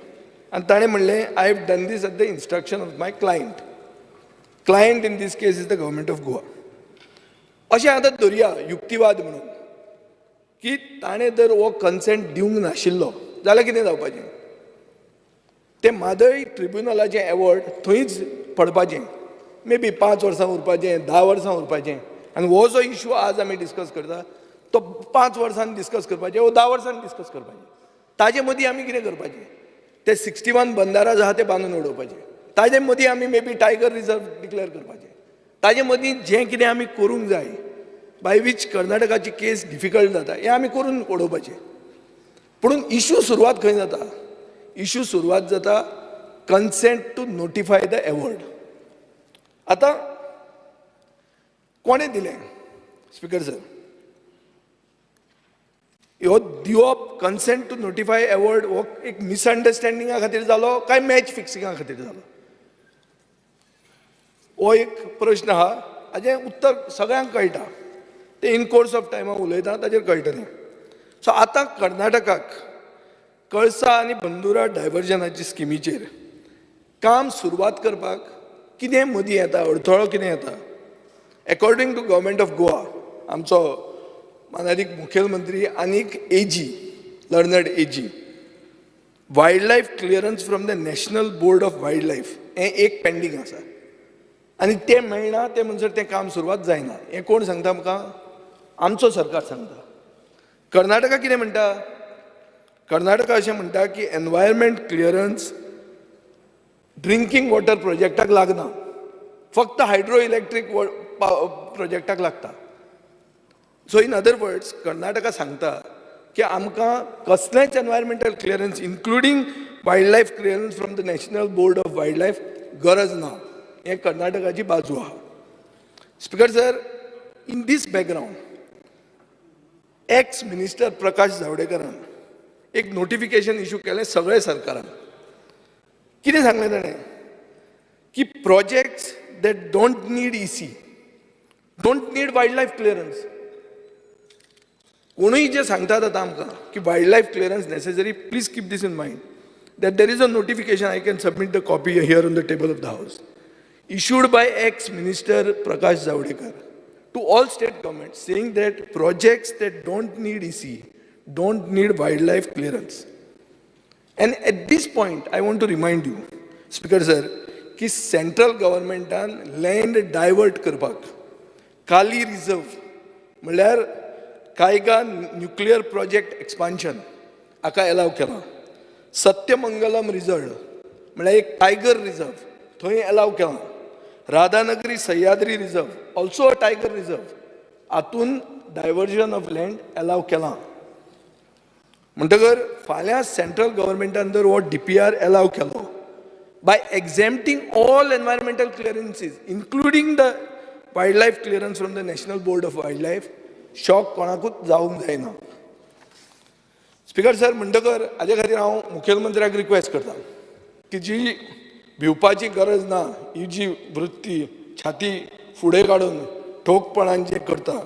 आनी ताणें म्हणलें, I have done this at the instruction of my client. Client in this case is the government of Goa. अशें आतां धरया युक्तिवाद म्हणून की ताणें जर हो कन्सेंट दिवंक नाशिल्लो जाल्यार कितें जावपाचें? तें म्हादय ट्रिब्युनलाचें एवॉर्ड थंयच पडपाचें, मे बी 5 वर्सां उरपाचें, 10 वर्सां उरपाचें, आनी हो जो इशू आज आमी डिस्कस करता तो 5 वर्सांनी डिस्कस करपाचें वो 10 वर्सांनी डिस्कस करपाचें. ताजे मदीं आमी कितें करपाचें? ते 61 बंदारा आहा ते बांदून उडोवपाचे. ताजे मदीं आमी may be tiger reserve declare करपाचें. ताजे मदीं जें कितें आमी करूंक जाय बाय वीच कर्नाटकाची केस डिफिकल्ट जाता हें आमी करून उडोवपाचें. पूण इशू सुरवात खंय जाता? इशू सुरवात जाता consent to notify the award. आतां कोणें दिलें स्पीकर सर ह्यो दिवप कन्सेंट टू नोटिफाय एवॉर्ड हो एक मिसअंडरस्टँडिंगा खातीर जालो काय मॅच फिक्सिंगा खातीर जालो हो एक प्रश्न आहा. हाजें उत्तर सगळ्यांक कळटा, तें इन कोर्स ऑफ टायमा उलयता ताजेर कळटलें. सो आतां कर्नाटकाक कळसा आनी बंदुरा डायवर्जनाची स्किमीचेर काम सुरवात करपाक कितें मदीं येता, अडथळो कितें येता? According to government of Goa, आमचो मानादीक मुखेलमंत्री आनीक AG, learned AG, wild life clearance from the national board of wild life हें एक पेंडींग आसा आनी तें मेळना तें म्हणसर तें काम सुरवात जायना. हें कोण सांगता आमकां? आमचो सरकार सांगता. कर्नाटका कितें म्हणटा? कर्नाटका अशें म्हणटा की एनवायरमेंट क्लियरन्स ड्रिंकींग वॉटर प्रोजेक्टाक लागना, फक्त हायड्रो इलेक्ट्रीक प्रोजेक्टाक लागता. So in other words Karnataka सांगता की आमकां कसलेंच environmental clearance including wild life clearance from the national board of wild life गरज ना. हें कर्नाटकाची बाजू आहा. Speaker sir, in this background ex minister Prakash जावडेकरान एक नोटिफिकेशन इशू केलें सगळे सरकारान. कितें सांगलें ताणें की projects that don't need EC, don't need wild life clearance. कोणूय जे सांगतात आतां आमकां की wild life clearance necessary, please keep this in mind that there is a notification. I can submit the copy here on the table of the house, issued by ex minister Prakash Javadekar to all state government saying that projects that don't need EC don't need wild life clearance. And at this point I want to remind you speaker sir की सेंट्रल गव्हर्मेंटान लँड डायवर्ट करपाक काली रिजर्व म्हणल्यार कायगा न्युक्लियर प्रोजेक्ट एक्सपान्शन हाका एलाव केलां, सत्यमंगलम रिजर्व म्हणल्यार एक टायगर रिजर्व थंय एलाव केलां, Radhanagari Sahyadri reserve also a tiger reserve हातून डायवर्जन ऑफ लँड एलाव केलां. म्हणटकर फाल्यां सेंट्रल गव्हर्मेंटान जर हो DPR allow केलो by exempting all environmental clearances including the wild life clearance from the national board of wild life, shock कोणाकूच जावंक जायना. स्पीकर सर, म्हणटकर हाजे खातीर हांव मुखेलमंत्र्याक रिक्वेस्ट करता की जी भिवपाची गरज ना, ही जी वृत्ती छाती फुडें काडून ठोकपणान जे करता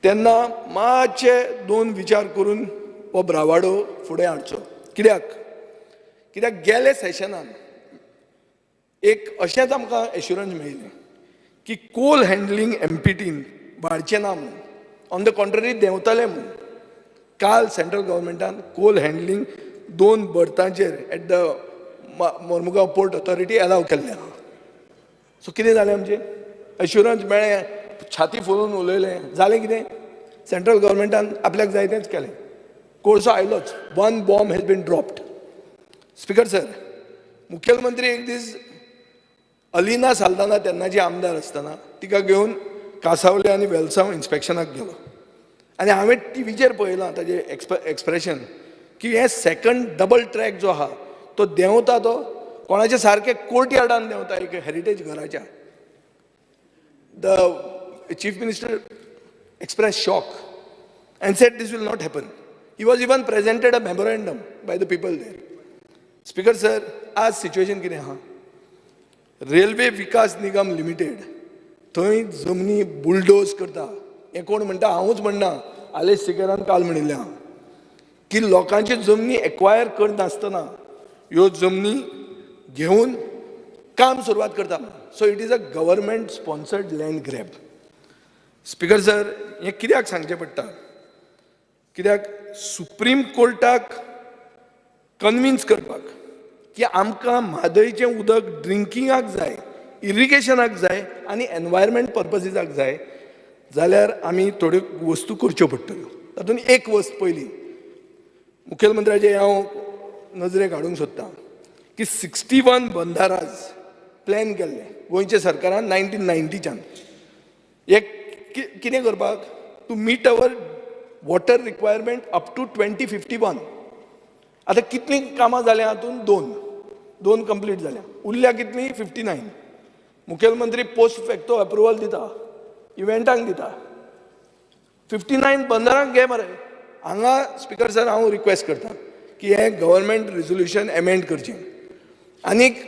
तेन्ना मातशे दोन विचार करून हो ब्रावाडो फुडें हाडचो. कित्याक? कित्याक गेले सेशनान एक अशेंच आमकां एश्युरन्स मेळिल्लें की कोल हँडलिंग एमपीटीन वाडचें ना म्हणून, ऑन the contrary देंवतलें म्हणून. काल सेंट्रल गव्हर्मेंटान कोल हँडलिंग 2 बर्थांचेर at the Mormugao port authority allow केल्लें आहा. सो कितें जालें आमचें? एश्युरन्स मेळ्ळें, छाती फुलोवन उलयलें, जालें कितें? सेंट्रल गव्हर्मेंटान आपल्याक जाय तेंच केलें, कोळसो आयलोच. 1 bomb has been dropped. Speaker sir, मुखेलमंत्री एक दीस अलिना साल्दाना तेन्नाची आमदार आसतना तिका घेवन कासावले आनी वेलसांव इन्स्पेक्शनाक गेलो आनी हांवें टिवीचेर पळयलां ताजें एक्सप्रेशन की हें सेकंड डबल ट्रॅक जो आहा तो देंवता, तो कोणाच्या सारकें कोर्ट यार्डान देंवता एक हेरिटेज घराच्या. The chief minister express shock and said this will not happen. He was even presented a memorandum by the people there. Speaker sir, आज सिच्युएशन कितें आहा? रेल्वे विकास निगम लिमिटेड थंय जमनी बुलडोज करता. हें कोण म्हणटा? हांवूच म्हणना, आलेश सिकेरान काल म्हणिल्लें आहा की लोकांची जमनी एक्वायर करनासतना ह्यो जमनी घेवन काम सुरवात करता. So it is a government sponsored land grab. Speaker sir, हें कित्याक सांगचें पडटा? कित्याक सुप्रीम कोर्टाक कन्विन्स करपाक की आमकां म्हादयचें उदक ड्रिंकिंगाक जाय, इरिगेशनाक जाय आनी एनवायरमेंट पर्पजीसाक जाय जाल्यार आमी थोड्यो वस्तू करच्यो पडटल्यो. तातूंत एक वस्त पयली मुखेलमंत्र्याचे हांव नजरेक हाडूंक सोदतां की 61 बंधाराज प्लॅन केल्लें गोंयच्या सरकारान 1990च्यान एक कितें करपाक to meet our water requirement up to 2051. आतां कितलीं कामां जाल्यां हातूंत? दोन कंप्लीट जाल्या, उरल्या कितलीं? 59. मुखेलमंत्री पोस्ट फॅक्टो अप्रुवल दिता, इव्हेंटांक दिता. 59 बंदरांक घे मरे. हांगा स्पिकर सर हांव रिक्वेस्ट करता की हें गव्हर्मेंट रेजोल्युशन एमेंड करचें आनीक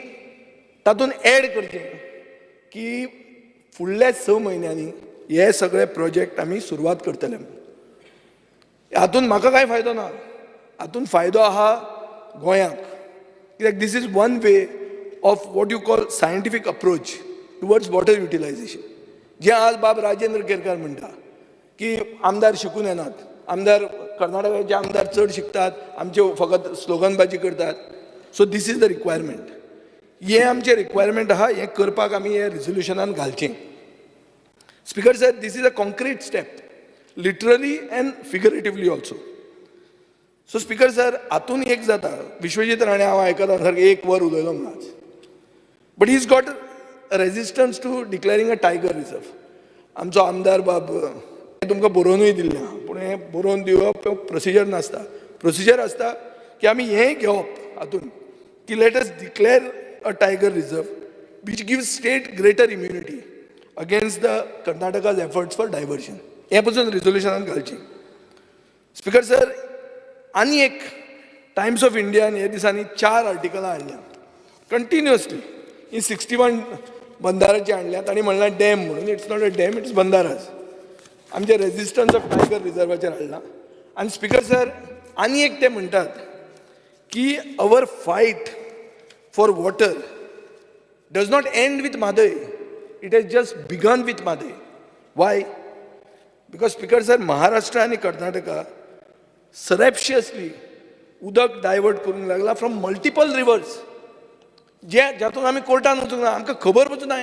तातूंत एड करचें की फुडल्या 6 म्हयन्यांनी हे सगळे प्रोजेक्ट आमी सुरवात करतले. हातूंत म्हाका कांय फायदो ना, हातूंत फायदो आहा गोंयाक, कित्याक this is one way of what you call scientific approach towards water utilisation. जें आज बाब राजेंद्र केरकार म्हणटा की आमदार शिकून येनात, आमदार कर्नाटकाचे आमदार चड शिकतात, आमचे फकत स्लोगनबाजी करतात. So this is the requirement. हें आमचें रिक्वायरमेंट आहा, हें करपाक आमी हें रेजोल्युशनान घालचें. Speaker sir, this is a concrete step, literally and figuratively also. So speaker sir, हातून एक जाता, विश्वजीत राणे हांव आयकता सारकें एक वर उलयलो म्हणून आज, but he is got resistance to declaring a tiger reserve. आमचो आमदार बाब तुमकां बरोवनूय दिल्लें आहा, पूण हें बरोवन दिवप प्रोसिजर नासता. प्रोसिजर आसता की आमी हें घेवप हातून की let us declare a tiger reserve which gives state greater immunity against the Karnataka's efforts for diversion. हें पसून रेजोल्युशनान घालचें. स्पिकर सर, आनी एक टायम्स ऑफ इंडियान हे दिसांनी 4 आर्टिकलां हाडल्यात कंटिन्युअसली. ही 61 बंदाराची हाडल्यात आनी म्हणलां डॅम म्हणून. It's not a dam, it's bandharas. आमचे रेजिस्टन्स ऑफ टायगर रिजर्वाचेर हाडलां. आनी स्पिकर सर, आनी एक ते म्हणटात की our fight for water does not end with Mhadei, it has just begun with Mhadei. Why? Because speaker sir, Maharashtra आनी कर्नाटका सरप्शियसली उदक डायवर्ट करूंक लागला फ्रॉम मल्टिपल रिवर्स, जे जातूंत आमी कोर्टान वचूंक ना, आमकां खबर पसून ना,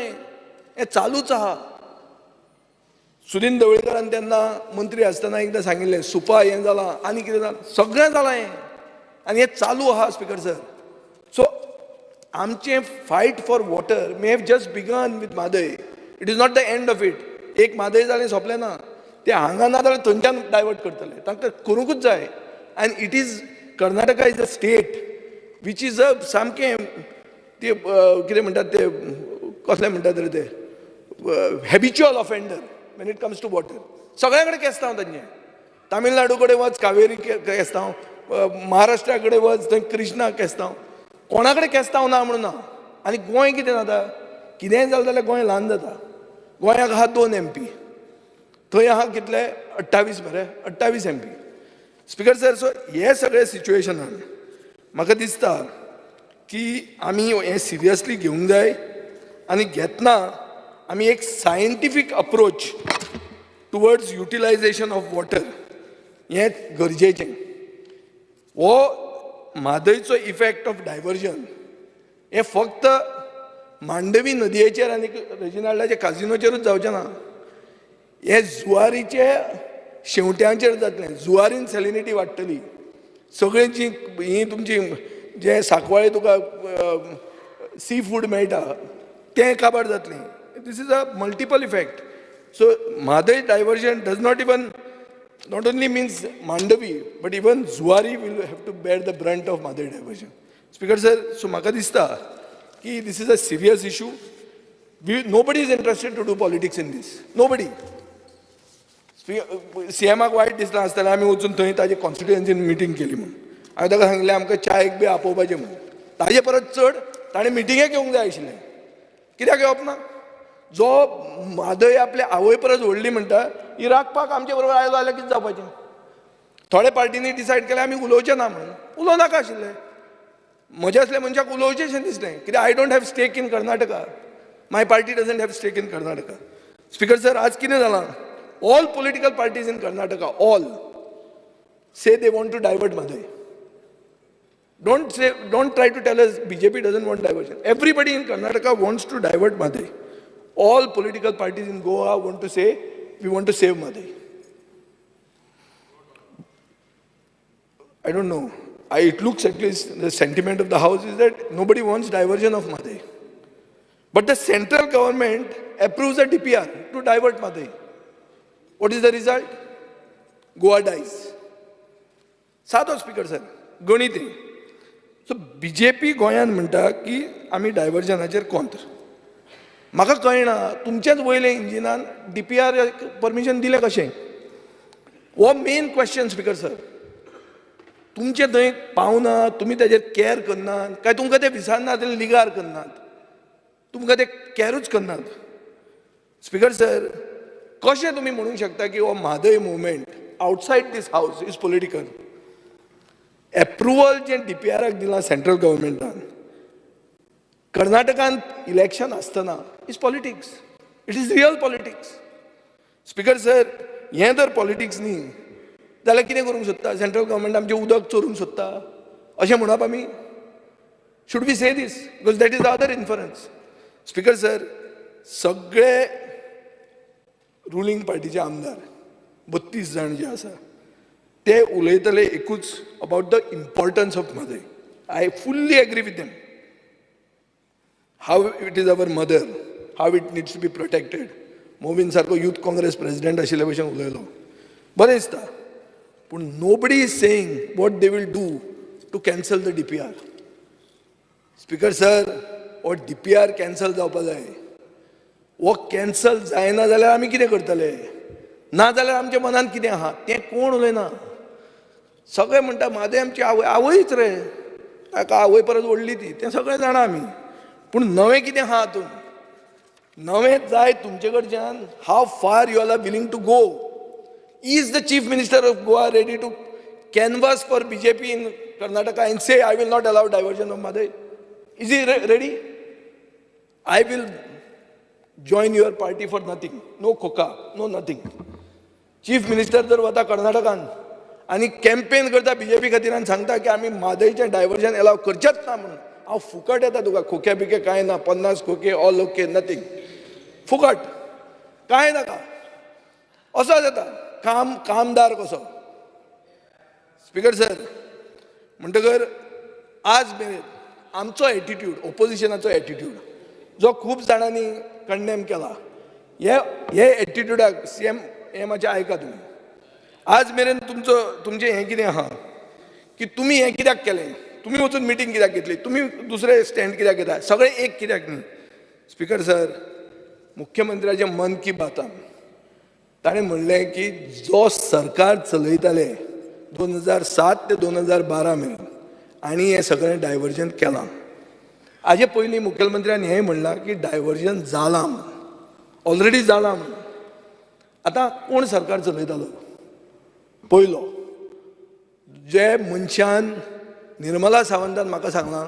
हें चालूच आहा. सुदिन ढवळीकारान तेन्ना मंत्री आसतना एकदां सांगिल्लें सुपा हें जालां आनी कितें जालां, सगळें जालां हें आनी हें चालू आहा स्पिकर सर. सो आमचें fight for water may have just begun with Mhadei, it is not the end of it. एक म्हादय जालें सोंपलें ना, ते हांगा ना जाल्यार थंयच्यान डायवर्ट करतले, तांकां करूंकूच जाय. And it is Karnataka is a state which is a सामकें ते कितें म्हणटात ते कसलें म्हणटात रे ते habitual offender when it comes to water. सगळ्या कडेन केस्तांव तांचें, तामिळनाडू कडेन वच कावेरी केस्तांव, महाराष्ट्रा कडेन वच थंय कृष्णा केस्तांव, कोणा कडेन केस्तांव ना म्हणून ना. आनी गोंय कितें जाता, कितेंय जालें जाल्यार गोंय ल्हान जाता. गोंयाक आहा 2 MP, थंय आहा कितले 28 मरे, 28 MP. Speaker sir, so हे सगळे सिच्युएशनान म्हाका दिसता की आमी हें सिरियसली घेवंक जाय आनी घेतना आमी एक scientific approach towards utilisation of water हें गरजेचें. हो म्हादयचो इफेक्ट ऑफ डायवर्जन हें फक्त मांडवी नदयेचेर आनी रेजिनाल्डाच्या काजिनोचेरूच जावचें ना, हें जुवारीचे शेंवट्यांचेर जातलें. जुवारीन सॅलिनिटी वाडटली, सगळीं जी ही तुमची जे सांकवाळे तुका सी फूड मेळटा तें काबार जातलें. This is a multiple effect. So Mhadei diversion does not even not only means Mandovi but even Zuari will have to bear the brunt of Mhadei diversion. Speaker sir, so म्हाका दिसता की this is a serious issue. Nobody is interested to do politics in this, nobody. सीएमाक वायट दिसलां आसतलें आमी वचून थंय ताजे कॉन्स्टिट्युएन्सीन मिटींग केली म्हणून. हांवें ताका सांगलें आमकां च्यायेक बी आपोवपाचें म्हणून, ताजे परत चड ताणें मिटिंगेक येवंक जाय आशिल्लें. कित्याक येवप ना? जो म्हादय आपल्या आवय परस व्हडली म्हणटा, ही राखपाक आमचे बरोबर आयलो जाल्यार कितें जावपाचें? थोड्या पार्टींनी डिसायड केलें आमी उलोवचें ना म्हणून, उलोवं नाका आशिल्लें. म्हज्या असल्या मनशाक उलोवचेंशें दिसलें, कित्याक I don't have stake in Karnataka, my party doesn't have stake in Karnataka. Speaker sir, आज कितें जालां, all political parties in Karnataka all say they want to divert Mhadei. Don't try to tell us BJP doesn't want diversion. Everybody in Karnataka wants to divert Mhadei. All political parties in Goa want to say we want to save Mhadei. I don't know. It looks, at least the sentiment of the house is that nobody wants diversion of Mhadei. But the central government approves a DPR to divert Mhadei. What is the result? Goa dies. सादो स्पीकर सर, गणीत हें. सो बीजेपी गोंयान म्हणटा की आमी डायवर्जनाचेर कोंत्र. म्हाका कळना तुमचेच वयले इंजिनान डीपीआर परमिशन दिलें कशें? हो मेन क्वेश्चन स्पीकर सर. तुमचे थंय पावना, तुमी ताजेर कॅर करनात काय तुमकां ते विसरना जाल्यार लिगार करनात, तुमकां ते कॅरूच करनात. स्पीकर सर, कशें तुमी म्हणूंक शकता की हो Mhadei movement outside this house is political? Approval जें डीपीआराक दिलां सेंट्रल गव्हर्मेंटान, कर्नाटकान इलेक्शन आसतना, is politics. It is real politics. Speaker sir, हें जर पॉलिटिक्स न्ही जाल्यार कितें करूंक सोदता? सेंट्रल गव्हर्मेंट आमचें उदक चोरूंक सोदता अशें म्हणप आमी? Should we say this? Because that is the other inference. Speaker sir, सगळे रुलींग पार्टीचे आमदार 32 जाण जे आसा ते उलयतले एकूच about the importance of Mhadei. I fully agree with them. How it is our mother, how it needs to be protected. Movin सारको यूथ काँग्रेस प्रेसिडेंट आशिल्ले भशेन उलयलो, बरें दिसता. पूण nobody is saying what they will do to cancel the DPR. Speaker sir, हो डीपीआर कॅन्सल जावपा जाय. हो कॅन्सल जायना जाल्यार आमी कितें करतले? ना जाल्यार आमच्या मनांत कितें आहा तें कोण उलयना. सगळे म्हणटा म्हादय आमची आवय, आवयच रे, ताका आवय परत व्हडली ती, तें सगळें जाणा आमी. पूण नवें कितें आहा हातूंत? नवें जाय तुमचे कडच्यान. How far you are willing to go? Is the chief minister of Goa ready to canvass for BJP in Karnataka and say I will not allow diversion of Mhadei? Is he ready? I will join your party for nothing. No खोका, no nothing. Chief minister जर वता कर्नाटकान आनी कॅम्पेन करता बीजेपी खातीर आनी सांगता की आमी म्हादयचें डायवर्जन एलाव करचेच ना म्हणून, हांव फुकट येता तुका, खोके बिके कांय ना, 50 खोके ऑल ओके नथींग, फुकट कांय नाका, असो जाता काम कामदार कसो. स्पीकर सर, म्हणटकर आज मेरेन आमचो एटिट्यूड, ओपोजिशनाचो एटिट्यूड जो खूब जाणांनी कंडेम केला, हे एटिट्यूडाक सीएम हे मातशें आयका तुमी. आज मेरेन तुमचो तुमचें हें कितें आहा की तुमी हें कित्याक केलें, तुमी वचून मिटींग कित्याक घेतली, तुमी दुसरे स्टँड कित्याक घेता, सगळे एक कित्याक न्ही? स्पीकर सर, मुख्यमंत्र्याच्या मन की बातान ताणें म्हणलें की जो सरकार चलयताले 2007 ते 2012 मेरेन आनी हें सगळें डायवर्जन केलां. हाजे पयलीं मुखेलमंत्र्यान हें म्हणलां की डायवर्जन जालां म्हणून, ऑलरेडी जालां म्हणून. आतां कोण सरकार चलयतालो? पयलो जे मनशान निर्मला सावंतान म्हाका सांगलां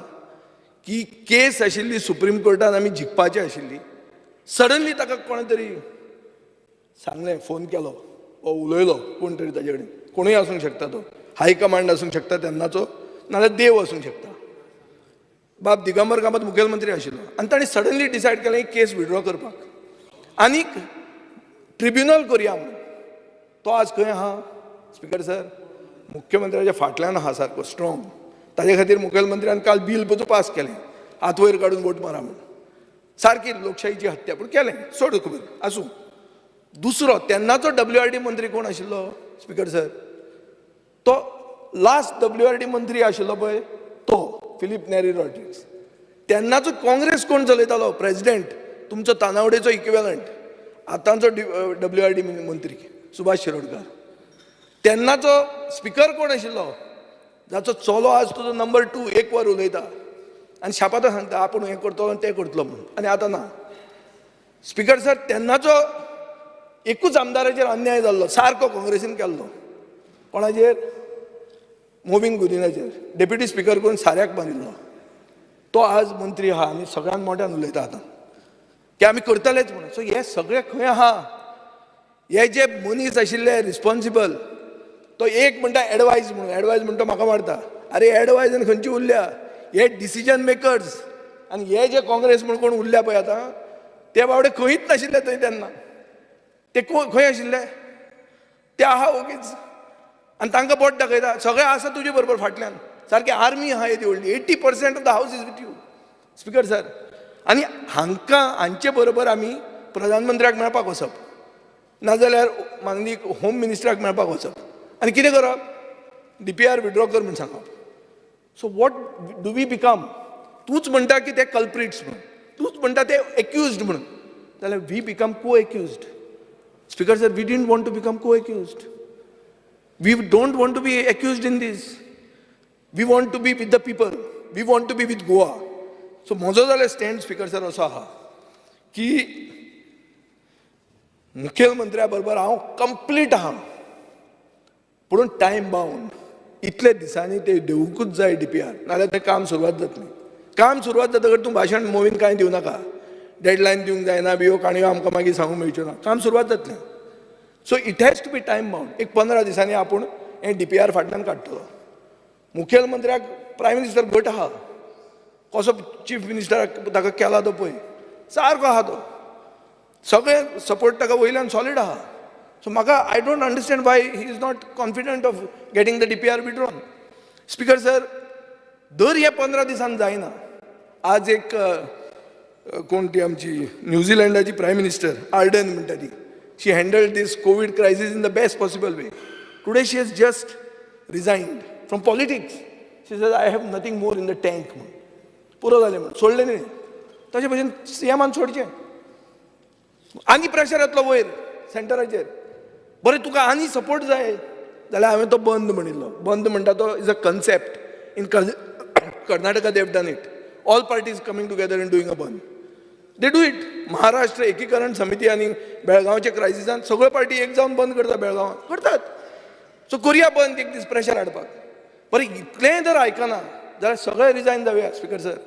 की केस आशिल्ली सुप्रीम कोर्टान आमी जिखपाची आशिल्ली, सडनली ताका कोणें तरी सांगलें, फोन केलो वो उलयलो कोण तरी ताजे कडेन, कोणूय आसूंक शकता, तो हायकमांड आसूंक शकता तेन्नाचो, नाजाल्यार देव आसूंक शकता. बाब दिगंबर कामत मुखेलमंत्री आशिल्लो आनी ताणें सडनली डिसायड केलें केस विड्रॉ करपाक आनीक ट्रिब्युनल करुया म्हणून. तो आज खंय आहा स्पीकर सर? मुख्यमंत्र्याच्या फाटल्यान आहा सारको स्ट्रॉंग. ताजे खातीर मुखेलमंत्र्यान काल बील पसून पास केलें, हात वयर काडून वोट मारा म्हणून. सारकी लोकशाहीची हत्या, पूण केलें, सोड खबर आसूं. दुसरो तेन्नाचो WRD मंत्री कोण आशिल्लो स्पीकर सर? तो लास्ट WRD मंत्री आशिल्लो पळय तो फिलीप नेरी रॉड्रिग्स. तेन्नाचो काँग्रेस कोण चलयतालो प्रेजिडेंट? तुमचो तानावडेचो इक्विवेलंट आतांचो WRD मंत्री सुभाष शिरोडकर. तेन्नाचो स्पिकर कोण आशिल्लो? जाचो चलो आज तुजो नंबर 2 एक वर उलयता आनी शापातो सांगता आपूण हें करतलो आनी तें करतलो म्हणून, आनी आतां ना. स्पीकर सर, तेन्नाचो एकूच आमदाराचेर अन्याय जाल्लो सारको काँग्रेसीन केल्लो. कोणाचेर? मोविन गुदिनाचेर. डेप्युटी स्पिकर करून साऱ्याक मारिल्लो. तो आज मंत्री आहा आनी सगळ्यांत मोठ्यान उलयता आतां की आमी करतलेच म्हणून. सो हे सगळे खंय आहा? हे जे मनीस आशिल्ले रिस्पॉन्सिबल, तो एक म्हणटा एडवायज म्हणून, एडवायज म्हणटा म्हाका मारता. अरे एडवायज आनी खंयची उरल्या? हे डिसिजन मेकर्स आनी हे जे काँग्रेस म्हणून कोण उरल्या पळय आतां, ते बावडे खंयच नाशिल्ले थंय तेन्ना. ते खंय आशिल्ले? ते आहा ओगीच आनी तांकां बोट दाखयता. सगळे आसा तुजे बरोबर फाटल्यान, सारकी आर्मी आहा येदी व्हडली. 80% of the house is with you. Speaker sir, आनी हांकां हांचे बरोबर आमी प्रधानमंत्र्याक मेळपाक वचप, नाजाल्यार माननीय होम मिनिस्टराक मेळपाक वचप आनी कितें करप, DPR withdraw कर म्हूण सांगप. So what do we become? तूंच म्हणटा की ते कल्प्रिट्स म्हणून, तूंच म्हणटा ते एक्युज्ड म्हणून, जाल्यार we become co accused. Speaker sir, we didn't want to become co accused. We don't want to be accused in this. We want to be with the people. We want to be with Goa. So म्हजो जाल्यार स्टँड स्पीकर सर असो आहा की मुखेलमंत्र्या बरोबर हांव कंप्लीट आहा, पूण टायम बाउंड. इतले दिसांनी ते दिवंकूच जाय DPR, नाजाल्यार तें काम सुरवात जातली. काम सुरवात जातकच तूं भाशण मोवीन कांय दिवं नाका, डेडलायन दिवंक जायना, बियो काणयो आमकां मागीर सांगूंक मेळच्यो ना, काम सुरवात जातलें. So it has to be time bound. एक 15 दिसांनी आपूण हें DPR फाटल्यान काडटलो. मुखेलमंत्र्याक प्रायम मिनिस्टर घट आहा, कसो चीफ मिनिस्टराक ताका केला तो पळय, सारको आहा तो, सगळे सपोर्ट ताका वयल्यान सॉलीड आहा. सो म्हाका I don't understand why he is not confident of getting the DPR withdrawn. Speaker sir, दर हे 15 दिसान जायना. आज एक कोण ती आमची न्यूझिलंडाची प्रायम मिनिस्टर आर्डन म्हणटा ती, she handled this COVID crisis in the best possible way. Today she has just resigned from politics. She says, I have nothing more in the tank. पुरो जालें म्हण सोडलें न्ही, तशें भशेन सीएमान सोडचें. आनी प्रेशर येतलो वयर सेंटराचेर, बरें तुका आनी सपोर्ट जाय जाल्यार हांवें तो बंद म्हणिल्लो. बंद म्हणटा तो is a concept in Karnataka. They have done it. All parties coming together and doing a bandh. They do it. Maharashtra एकीकरण समिती आनी बेळगांवच्या क्रायसिसान सगळ्यो पार्टी एक जावन बंद करता, बेळगांवां करतात. सो करुया बंद एक दीस प्रेशर हाडपाक. बरें इतलेंय जर आयकना जाल्यार सगळे रिजायन जावया स्पीकर सर,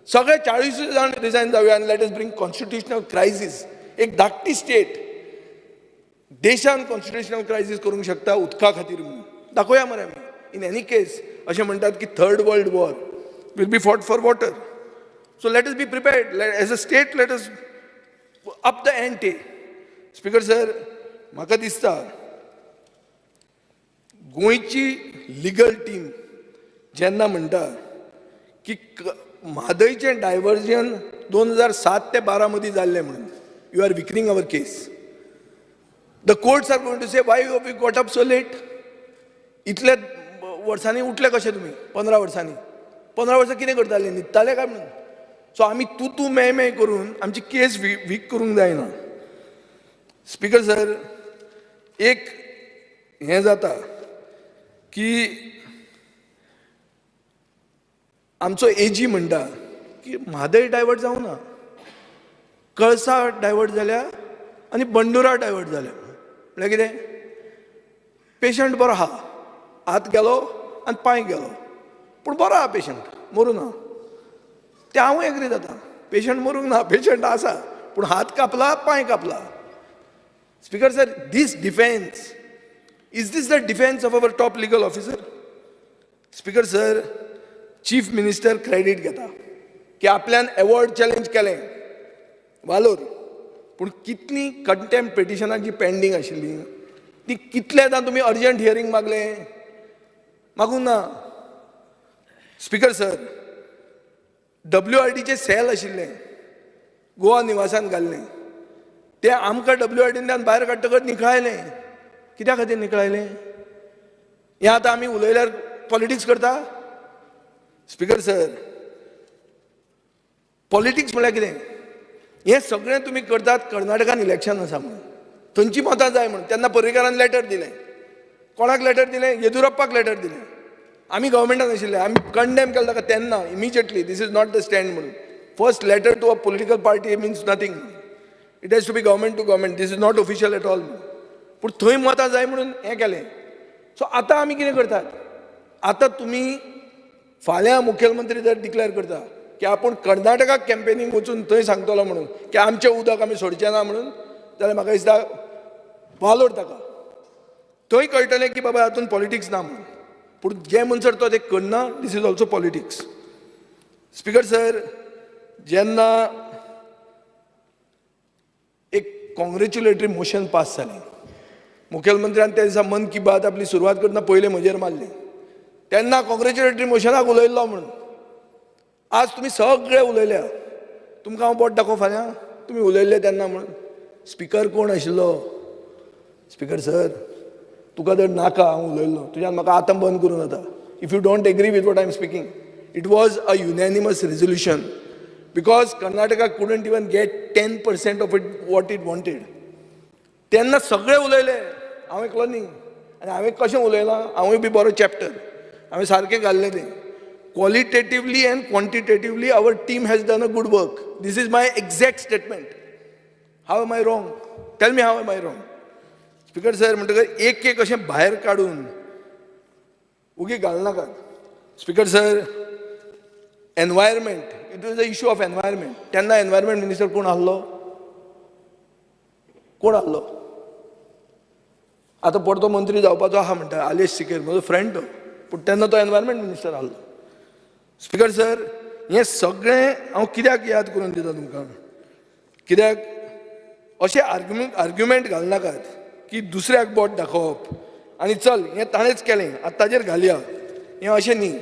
सगळे 40 जाण रिजायन जावया आनी let us bring constitutional crisis. एक धाकटी स्टेट देशान कॉन्स्टिट्युशनल क्रायसीस करूंक शकता उदका खातीर म्हणून दाखोवया मरे आमी. इन एनी केस अशें म्हणटात की third world war will be fought for water. So let us be prepared. As a state, let us up the ante. Speaker sir, म्हाका दिसता गोंयची लिगल टीम जेन्ना म्हणटा की म्हादयचें डायवर्जन 2007 ते 12 मदीं जाल्लें म्हणून, you are weakening our case. The courts are going to say why you got up so late. इतल्या वर्सांनी उठले कशे तुमी, 15 वर्सांनी, 15 वर्सां कितें करताले, न्हिदताले काय म्हणून. सो आमी तूं तूं मे मे करून आमची केस वीक करूंक जायना. स्पीकर सर, एक हें जाता की आमचो एजी म्हणटा की म्हादय डायवर्ट जावं ना, कळसा डायवर्ट जाल्या आनी बंडुरा डायवर्ट जाल्या. म्हळ्यार कितें, पेशंट बरो आहा, हात गेलो आनी पांय गेलो, पूण बरो आहा पेशंट, मरूं ना. ते हांवूय एग्री जाता, पेशंट मरूंक ना, पेशंट आसा, पूण हात कापला पांय कापला. Speaker sir, this defence, is this the defence of our top legal officer? Speaker sir, chief minister credit घेता की आपल्यान एवॉर्ड चॅलेंज केलें, वालोर, पूण कितलीं कंटेम्प्ट पिटिशनां जी पेंडींग आशिल्लीं ती कितलेदां तुमी अर्जंट हियरींग मागलें, मागूंक ना. स्पीकर सर, WRDचे सेल आशिल्लें गोवा निवासान घाल्लें, ते आमकां WRDंतल्यान भायर काडटकच निखळायलें. कित्या खातीर निखळायलें? हें आतां आमी उलयल्यार पॉलिटिक्स करता? स्पीकर सर, पॉलिटिक्स म्हळ्यार कितें? हें सगळें तुमी करतात कर्नाटकान इलेक्शन आसा म्हणून, थंयची मतां जाय म्हणून. तेन्ना पर्रीकारान लेटर दिलें, कोणाक लेटर दिलें? येदुरप्पाक लेटर दिलें. आमी गव्हर्मेंटान आशिल्ले, आमी कंडेम केलें ताका तेन्ना immediately, this is not the stand म्हणून. First letter to a political party means nothing, it has to be government to government, this is not official at all. पूण थंय मतां जाय म्हणून हें केलें. सो आतां आमी कितें करतात, आतां तुमी फाल्यां मुखेलमंत्री जर डिक्लेअर करता की आपूण कर्नाटकाक कॅम्पेनींग वचून थंय सांगतलो म्हणून की आमचें उदक आमी सोडचें ना म्हणून, जाल्यार म्हाका दिसता वालोर ताका. थंय कळटलें की बाबा हातूंत पॉलिटिक्स ना म्हणून. पूण जे म्हणसर तो तें करना, this is also politics. Speaker sir, जेन्ना एक कॉंग्रेच्युलेटरी मोशन पास जालें, मुखेलमंत्र्यान त्या दिसा मन की बात आपली सुरवात करतना पयलें म्हजेर मारलें, तेन्ना कॉंग्रेच्युलेटरी मोशनाक उलयल्लो म्हणून. आज तुमी सगळे उलयल्या, तुमकां हांव बोट दाखोवं फाल्यां तुमी उलयल्ले तेन्ना म्हणून. स्पिकर कोण आशिल्लो? स्पिकर सर, तुका जर नाका हांव उलयल्लो तुज्यान म्हाका आतां बंद करूं जाता if you don't agree with what I am speaking. It was a unanimous resolution because Karnataka couldn't even get 10% of it what it wanted. तेन्ना सगळे उलयले, हांव एकलो न्ही. आनी हांवें कशें उलयलां, हांवूय बी बरो चॅप्टर हांवें सारकें घाल्लें तें. Qualitatively and quantitatively our team has done a good work. This is my exact statement. How am I wrong? Tell me how am I wrong? Speaker sir, म्हणटकर एक एक अशें भायर काडून उगी घालनाकात. Speaker sir, environment, it was a issue of environment. तेन्ना एनवायरमेंट मिनिस्टर कोण आहलो? कोण आहलो? आतां परतो मंत्री जावपाचो आहा म्हणटा आलेश सिकेर, म्हजो फ्रेंड तो, पूण तेन्ना तो एनवायरमेंट मिनिस्टर आहलो. स्पिकर सर, हें सगळें हांव कित्याक याद करून दिता तुमकां, कित्याक अशें आर्ग्युमेंट घालनाकात की दुसऱ्याक बोट दाखोवप आनी चल हें ताणेंच केलें आतां ताजेर घालया, हें अशें न्ही.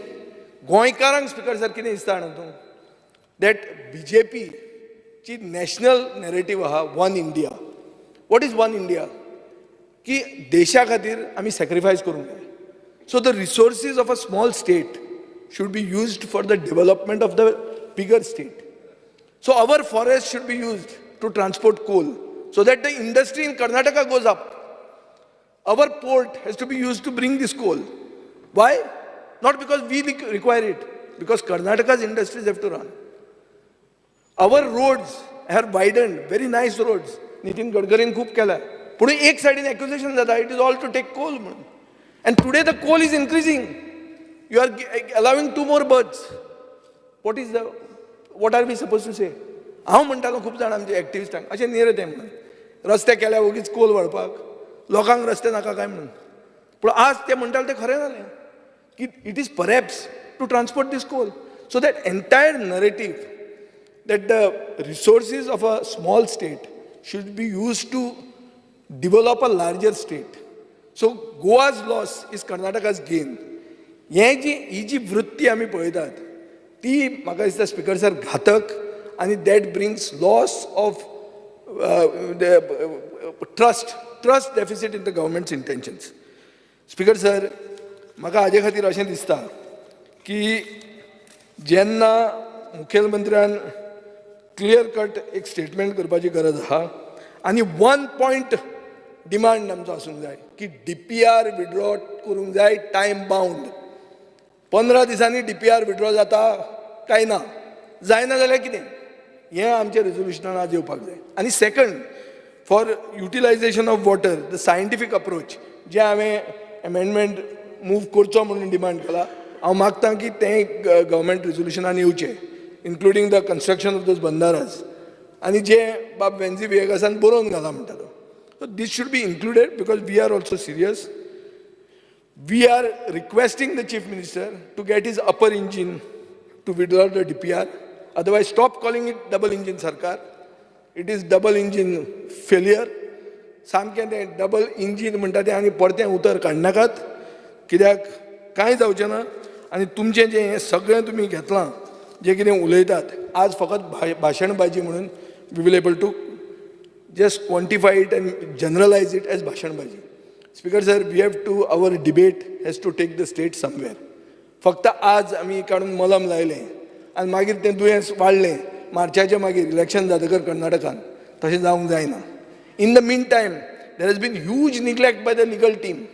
गोंयकारांक स्पिकर सर कितें दिसता जाणा तूं, that B J Peechi national narrative आहा one India. What is one India? की देशा खातीर आमी सॅक्रिफायस करूंक जाय. So the resources of a small state should be used for the development of the bigger state. So our forest should be used to transport coal so that the industry in Karnataka goes up. Our port has to be used to bring this coal. Why? Not because we require it, because Karnataka's industries have to run. Our roads are widened, very nice roads. Nitin Gadkarin खूब केला, पूण एक सायडीन एक्युजेशन जाता it is all to take coal म्हणून. And today the coal is increasing. You are allowing 2 more birds. What are we supposed to say? हांव म्हणटालो खूब जाण आमचे एक्टिविस्टांक अशें न्ही रे तें म्हणून, रस्ते केल्या वगीच कोल व्हरपाक, लोकांक रस्ते नाका काय म्हणून. पूण आज ते म्हणटाले तें खरें जालें की it is perhaps to transport this coal. So that entire narrative that the resources of a small state should be used to develop a larger state. So Goa's loss is Karnataka's gain. हें जी ही जी वृत्ती आमी पळयतात ती म्हाका दिसता स्पिकर सर घातक, आनी that brings loss of trust deficit in the government's intentions. Speaker sir, म्हाका हाजे खातीर अशें दिसता की जेन्ना मुखेलमंत्र्यान क्लियर कट एक स्टेटमेंट करपाची गरज आहा आनी वन पॉयंट डिमांड आमचो आसूंक जाय की डी पी आर विड्रॉ करूंक जाय टायम बावंड. 15 दिसांनी डी पी आर विड्रॉ जाता काय ना, जायना जाल्यार कितें, हें आमच्या रेजोल्युशनान आज येवपाक जाय. आनी second, for utilisation of water the scientific approach जें हांवें एमेंडमेंट मूव करचो म्हणून डिमांड केला, हांव मागता की तें गव्हर्मेंट रेजोल्युशनान येवचें, including the construction of those bandharas आनी जे बाब वेन्झी विएगासान बरोवन घाला म्हणटा तो. So this should be included because we are also serious. We are requesting the Chief Minister to get his upper engine to withdraw the DPR. Otherwise, stop calling it double engine sarkar. It is double engine failure. सामकें तें डबल इंजीन म्हणटा तें आनी परतें उतर काडनाकात, कित्याक कांय जावचें ना. आनी तुमचें जें हें सगळें तुमी घेतलां, जें कितें उलयतात आज फकत भाशणबाजी म्हणून we will able to just quantify it and generalize it as भाशणबाजी. Speaker sir, we have to, our debate has to take the state somewhere. फक्त आज आमी काडून मलम लायलें आनी मागीर तें दुयेंस वाडलें मार्चाच्या मागीर इलेक्शन जातकर कर्नाटकान, तशें जावंक जायना. In the mean time there has been huge neglect by the legal team.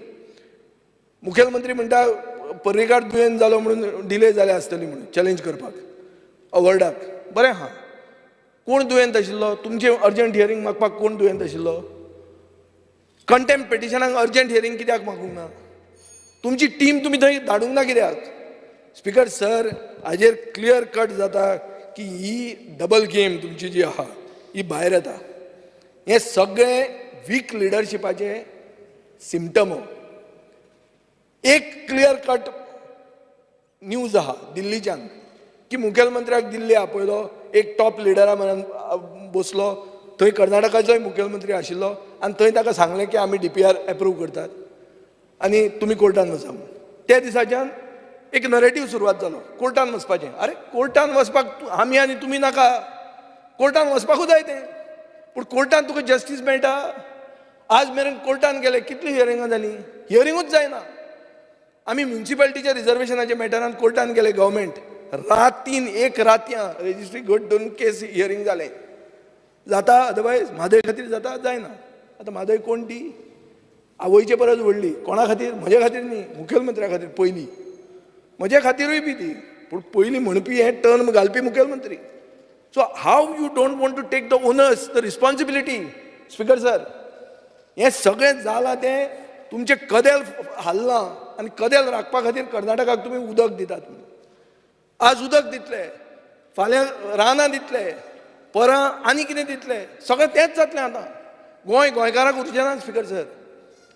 मुखेलमंत्री म्हणटा पर्रीकार दुयेंत जालो म्हणून डिले जाल्या आसतली म्हणून चॅलेंज करपाक अवॉर्डाक. बरें आहा, कोण दुयेंत आशिल्लो? तुमचें अर्जंट हियरींग मागपाक कोण दुयेंत आशिल्लो? कंटेम्प्ट पिटिशनाक अर्जंट हियरींग कित्याक मागूंक ना? तुमची टीम तुमी थंय धाडूंक ना कित्याक? स्पिकर सर, हाजेर क्लियर कट जाता की ही डबल गेम तुमची जी आहा ही भायर येता. हें सगळें वीक लिडरशिपाचें सिमटम. एक क्लियर कट न्यूज आहा दिल्लीच्यान की मुखेलमंत्र्याक दिल्ली आपयलो, एक टॉप लिडरा म्हऱ्यान बसलो, थंय कर्नाटकाचोय मुखेलमंत्री आशिल्लो आनी थंय ताका सांगलें की आमी डी पी आर एप्रूव करतात आनी तुमी कोर्टान वचा म्हणून. त्या दिसाच्यान एक नरेटीव सुरवात जालो कोर्टान वचपाचें. अरे कोर्टान वचपाक आमी आनी तुमी नाका, कोर्टान वचपाकूच जाय तें. पूण कोर्टान तुका जस्टीस मेळटा? आज मेरेन कोर्टान गेले कितलीं हियरिंगां जालीं, हियरिंगूच जायना. आमी म्युनिसिपालिटीच्या रिजर्वेशनाच्या मॅटरान कोर्टान गेले, गव्हर्मेंट रातीन एक रातयां रेजिस्ट्री घट धरून केस हियरींग जालें. जाता अदरवायज म्हादय खातीर जाता? जायना. आतां म्हादय कोण ती? आवयचे परस व्हडली. कोणा खातीर? म्हजे खातीर न्ही, मुखेलमंत्र्या खातीर पयली. म्हजे खातीरूय बी ती, पूण पयली म्हणपी हें टर्म घालपी मुखेलमंत्री. So how you don't want to take the onus, the responsibility? Speaker sir, हें सगळें जालां तें तुमचें कदेल हाल्लां आनी कदेल राखपा खातीर कर्नाटकाक तुमी उदक दितात. आज उदक दितले, फाल्यां रानां दितले, परां आनी कितें दितले, सगळें तेंच जातलें. आतां गोंय गोंयकारांक उरचें ना स्पीकर सर.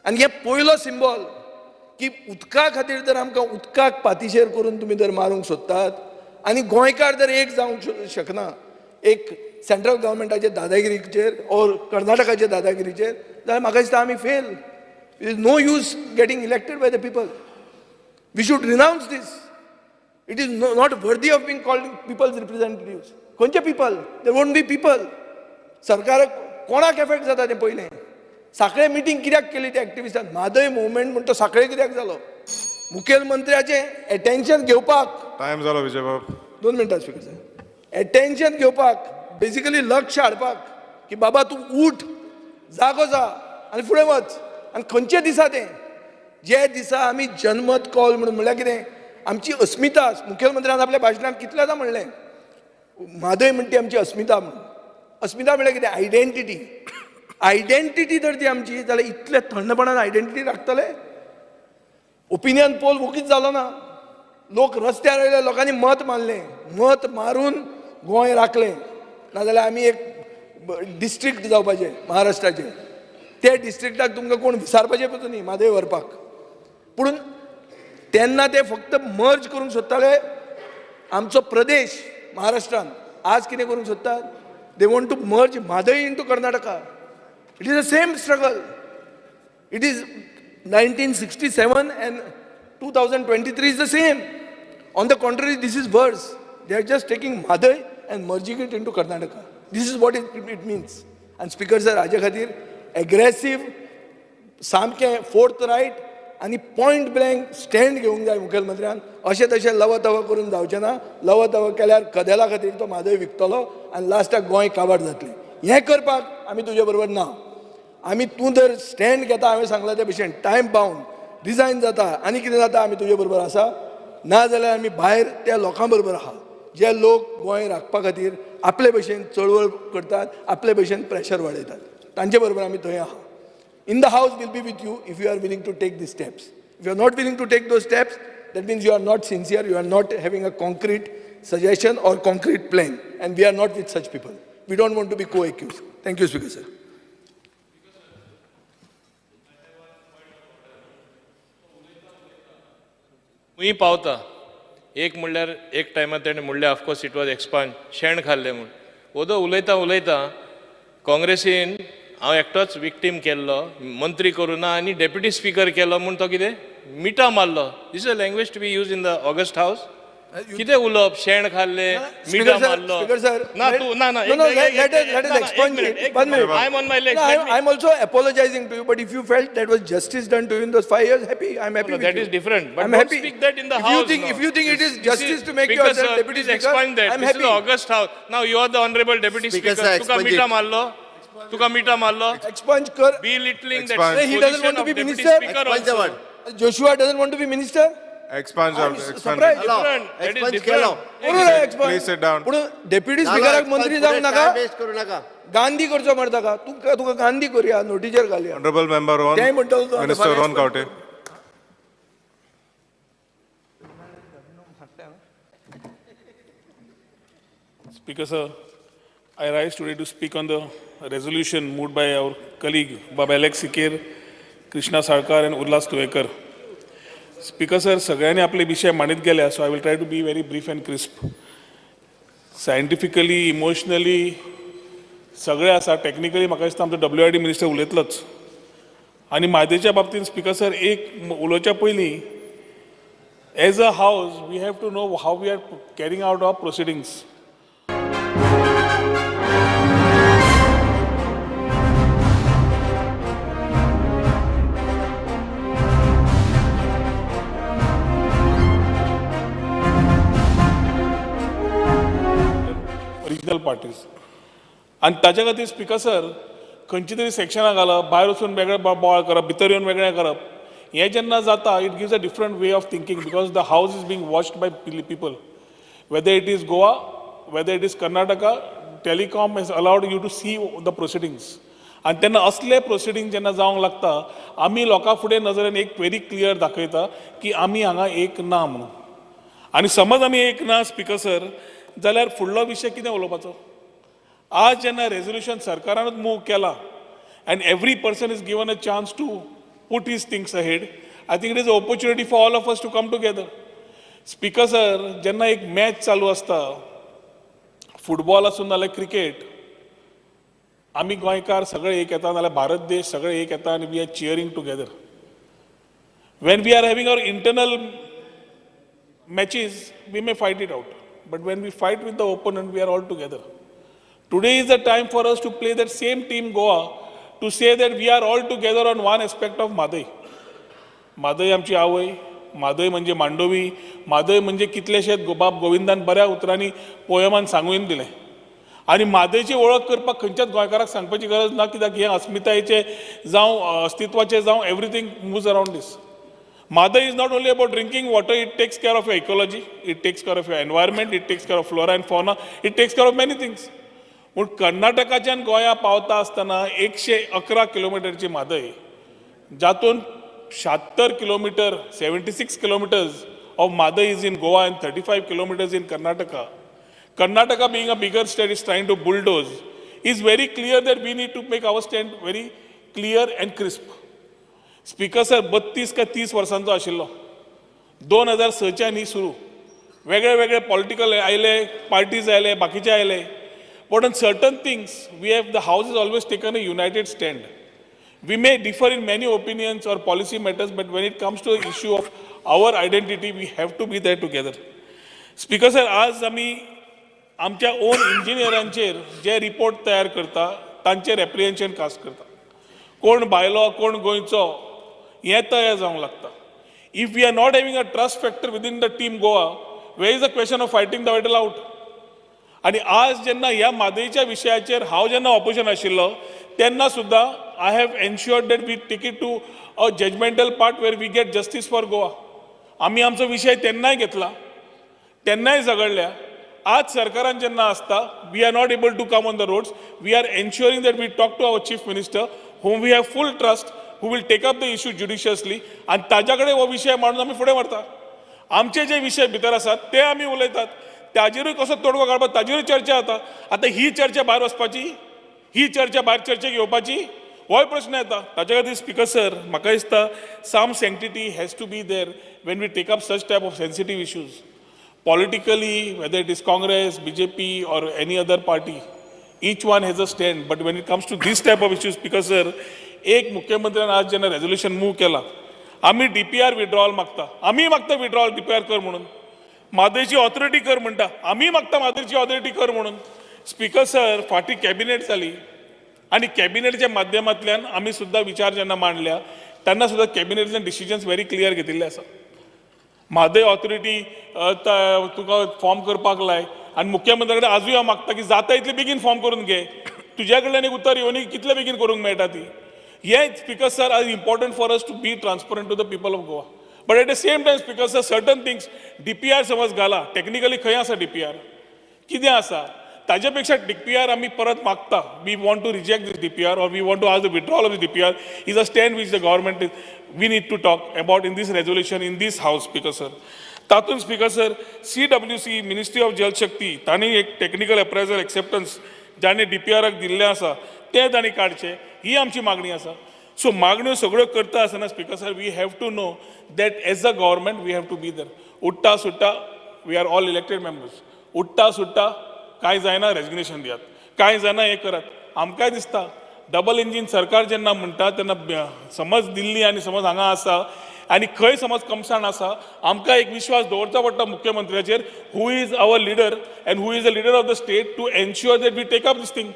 आनी हें पयलो सिंबॉल की उदका खातीर जर आमकां उदकाक पातिशेर करून तुमी जर मारूंक सोदतात आनी गोंयकार जर एक जावंक शकना एक सेंट्रल गव्हर्मेंटाचे दादागिरीचेर ऑर कर्नाटकाचे दादागिरीचेर, जाल्यार म्हाका दिसता आमी fail. It is no use getting elected by the people. We should renounce this. It is not worthy of being called people's representatives. खंयचे people? There won't be people. सरकाराक कोणाक एफेक्ट जाता तें पयलें. साखळे मिटींग कित्याक केली त्या एक्टिविस्टान? म्हादय मुवमेंट म्हण तो साखळे कित्याक जालो? मुखेलमंत्र्याचें एटेन्शन घेवपाक.
टायम जालो विजय बाब.
2 मिनटां स्पीकर सर. एटेन्शन घेवपाक, बेसिकली लक्ष हाडपाक की बाबा तूं उठ, जागो जा आनी फुडें वच. आनी खंयचे दिसा तें? जे दिसा आमी जनमत कॉल म्हणून, म्हणल्यार कितें आमची अस्मिता. मुखेलमंत्र्यान आपल्या भाशणांत कितल्यादा म्हणलें म्हादय म्हणटी आमची अस्मिता म्हणून. अस्मिता म्हणल्यार कितें? आयडेंटिटी. आयडेंटिटी जर ती आमची जाल्यार इतले थंडपणान आयडेंटिटी राखतले? ओपिनियन पोल वोगीच जालो ना. लोक रस्त्यार आयले, लोकांनी मत मारलें, मत मारून गोंय राखलें. नाजाल्यार आमी एक डिस्ट्रिक्ट जावपाचें महाराष्ट्राचें. ते डिस्ट्रिक्टाक तुमकां कोण विसारपाचें पसून न्ही म्हादय व्हरपाक. पूण तेन्ना ते फक्त मर्ज करूंक सोदताले आमचो प्रदेश महाराष्ट्रान. आज कितें करूंक सोदतात? They want to merge Mhadei into Karnataka. It is the same struggle. It is 1967 and 2023 is the same. On the contrary, this is worse. They are just taking Mhadei and merging it into Karnataka. This is what it means. And Speaker sir, हाजे खातीर एग्रेसीव, सामकें फोर्थ रायट आनी पॉयंट ब्लँक स्टँड घेवंक जाय मुखेलमंत्र्यान. अशें तशें लवतव करून जावचें ना. लवतव केल्यार कदेला खातीर तो म्हादय विकतलो आनी लास्टाक गोंय काबार जातलें. हें करपाक आमी तुजे बरोबर ना. आमी तूं जर स्टँड घेता, हांवें सांगलां ते भशेन टायम बावंड रिजायन जाता आनी कितें जाता, आमी तुजे बरोबर आसा. ना जाल्यार आमी भायर त्या लोकां बरोबर आहा जे लोक गोंय राखपा खातीर आपले भशेन चळवळ करतात, आपले भशेन प्रेशर वाडयतात, तांचे बरोबर आमी थंय आहा. In the house will be with you if you are willing to take these steps. If you are not willing to take those steps, that means you are not sincere, you are not having a concrete suggestion or concrete plan, and we are not with such people. We don't want to be co-accused. Thank you, Speaker sir.
खंय पावता एक म्हणल्यार एक टायमार तेणें म्हणलें of course it was expand शेण खाल्लें म्हूण. ओदो उलयता उलयता काँग्रेसीन हांव एकटोच विक्टीम केल्लो, मंत्री करूं ना आनी डेप्युटी स्पीकर केलो म्हूण तो कितें मिठा मारलो. This is a language to be use in the august house. कितें उलोवप? शेण खाल्लें, मिठा मारलो. ना तूं ना ना. I am on my legs.
I am also apologizing to you, but if you felt that was justice done to you in those 5 years, happy. I am happy.
That is different. But I'm happy. Speak that in the house.
If you think it is justice to make yourself deputy speaker, I am happy.
This is august house. Now you are the honourable deputy speaker. तुका मिठा मारलो, तुका मिठा मारलो.
Expunge कर.
Belittling that.
He doesn't want to be minister. Joshua doesn't want to be minister.
Expunge.
Surprise.
Please sit down.
पूण डेप्युटी स्पीकराक मंत्री जावंक नाका, गांधी करचो मरता का? तुका गांधी करुया, नोटीचेर घालया.
Honourable member Rohan, minister Rohan Khaunte.
Speaker sir, I rise today to speak on the resolution moved by our colleague Baba Alex Sequeira, Krishna Salkar and Ulhas Tuvekar. Speaker sir, सगळ्यांनी आपले विशय मांडीत गेल्या, so I will try to be very brief and crisp. Scientifically, emotionally सगळें आसा. टॅक्निकली म्हाका दिसता आमचो WID minister उलयतलोच. आनी म्हादयच्या बाबतींत स्पीकर सर एक उलोवच्या पयलीं, as a house we have to know how we are carrying out our proceedings. regional parties. आनी ताच्या खातीर स्पिकर सर, खंयची तरी सेक्शनां घालप, भायर वचून वेगळें बोवाळ करप, भितर येवन वेगळें करप, हें जेन्ना जाता, it gives a different way of thinking, because the house is being watched by people. Whether it is Goa, whether it is Karnataka, telecom has allowed you to see the proceedings. आनी तेन्ना असले प्रोसिडींग जेन्ना जावंक लागता, आमी लोकां फुडें नजरेन एक व्हेरी क्लियर दाखयता की आमी हांगा एक ना म्हणून. आनी समज आमी एक ना स्पिकर सर, जाल्यार फुडलो विशय कितें उलोवपाचो? आज जेन्ना रेजोल्युशन सरकारानूच मूव केला and every person is given a chance to put his things ahead, I think it is a opportunity for all of us to come together. Speaker sir, जेन्ना एक मॅच चालू आसता, फुटबॉल आसूं नाल्यार क्रिकेट, आमी गोंयकार सगळे एक येता, नाल्यार भारत देश सगळे एक येता आनी we are cheering together. When we are having our internal matches, we may fight it out, but when we fight with the opponent, we are all together. Today is the time for us to play that same team Goa, to say that we are all together on one aspect of Mhadei. Mhadei आमची आवय, म्हादय म्हणजे मांडोवी, म्हादय म्हणजे कितलेशेच बाब गोविंदान बऱ्या उतरांनी पोयमान सांगून दिलें. आनी म्हादयची वळख करपाक खंयच्याच गोंयकाराक सांगपाची गरज ना, कित्याक हें अस्मितायेचें जावं अस्तित्वाचें जावं, everything moves around this. Mhadei is not only about drinking water, it takes care of your ecology, it takes care of your environment, it takes care of flora and fauna, it takes care of many things. पूण कर्नाटकाच्यान गोंया पावता आसतना 111 किलोमिटरची म्हादय, जातून 76 kilometre, 76 kilometres of Mhadei is in Goa and 35 kilometres in Karnataka. Karnataka being a bigger state is trying to bulldoze. Is very clear that we need to make our stand very clear and crisp. Speaker sir, 32 काय 30 वर्सांचो आशिल्लो, 2006च्यान ही सुरू, वेगळे वेगळे पॉलिटिकल आयले, पार्टीज आयले, बाकीचे आयले, but on certain things we have, the house is always taken a united stand. We may differ in many opinions or policy matters, but when it comes to the issue of our identity, we have to be there together. Speaker sir, आज आमी आमच्या ओन इंजिनियरांचेर जे रिपोर्ट तयार करता तांचेर एप्रिहेन्शन कास्ट करता. कोण भायलो कोण गोंयचो हें तयार जावंक लागता. If we are not having a trust factor within the team Goa, where is the question of fighting the battle out? आनी आज जेन्ना ह्या म्हादयच्या विशयाचेर हांव जेन्ना ऑपोजिशन आशिल्लो तेन्ना सुद्दां I have ensured that we take it to a judgmental part where we get justice for Goa. आमी आमचो विशय तेन्नाय घेतला, तेन्नाय झगडल्या. आज सरकारान जेन्ना आसता, we are not able to come on the roads. We are ensuring that we talk to our chief minister, whom we have full trust, who will take up the issue judiciously, आनी ताज्या कडेन हो विशय मांडून आमी फुडें व्हरता. आमचे जे विशय भितर आसात ते आमी उलयतात, ताजेरूय कसो तोडगो काडपाक ताजेरूय चर्चा जाता. आतां ही चर्चा भायर वचपाची, ही चर्चा भायर चर्चेक येवपाची, होय प्रश्न येता. ताच्या खातीर स्पिकर सर, म्हाका दिसता some sanctity has to be there when we take up such type of sensitive issues. Politically, whether it is Congress, BJP or any other party, each one has a stand. But when it comes to this type of issues, Speaker sir, एक मुख्यमंत्र्यान आज जेन्ना रेजोल्युशन मूव केला, आमी DPR withdrawal मागता, आमी मागता विड्रॉल DPR कर म्हणून, म्हादयची ऑथॉरिटी कर म्हणटा, आमी मागता म्हादयची ऑथॉरिटी कर म्हणून. स्पिकर सर, फाटीं कॅबिनेट जाली आनी कॅबिनेटच्या माध्यमांतल्यान आमी सुद्दां विचार जेन्ना मांडल्या तेन्ना सुद्दां कॅबिनेटल्यान डिसिजन्स व्हेरी क्लियर घेतिल्ले आसा. म्हादय ऑथॉरिटी तुका फॉर्म करपाक लाय आनी मुख्यमंत्र्या कडेन आजूय हांव मागता की जाता इतले बेगीन फॉर्म करून घे, तुज्या कडल्यान एक उतर येवनी कितले बेगीन करूंक मेळटा ती. हें speaker sir are important for us to be transparent to the people of Goa. But at the same time speaker sir, certain things DPR समज घाला, टॅक्निकली खंय आसा DPR, कितें आसा, ताजे पेक्षा DPR आमी परत मागता. We want to reject this DPR or we want to ask the withdrawal of the DPR is a stand which the government is, we need to talk about in this resolution in this house. Speaker sir, तातूंत speaker sir, CWC ministry of Jal Shakti तांणी एक टॅक्निकल एप्रायजल एक्सेप्टन्स जाणें DPRक दिल्लें आसा तें तांणी काडचें, ही आमची मागणी आसा. सो मागण्यो सगळ्यो करता आसतना speaker sir, we have to know that as a government we have to be there. उठ्ठा सुट्टा we are all elected members, उठ्ठा सुट्टा कांय जायना रेजिग्नेशन दियात, कांय जायना हें करात. आमकांय दिसता डबल इंजीन सरकार जेन्ना म्हणटा तेन्ना समज दिल्ली आनी समज हांगा आसा आनी खंय समज कमसाण आसा, आमकां एक विश्वास दवरचो पडटा मुख्यमंत्र्याचेर, who is our leader and who is the leader of the state to ensure that we take up this thing.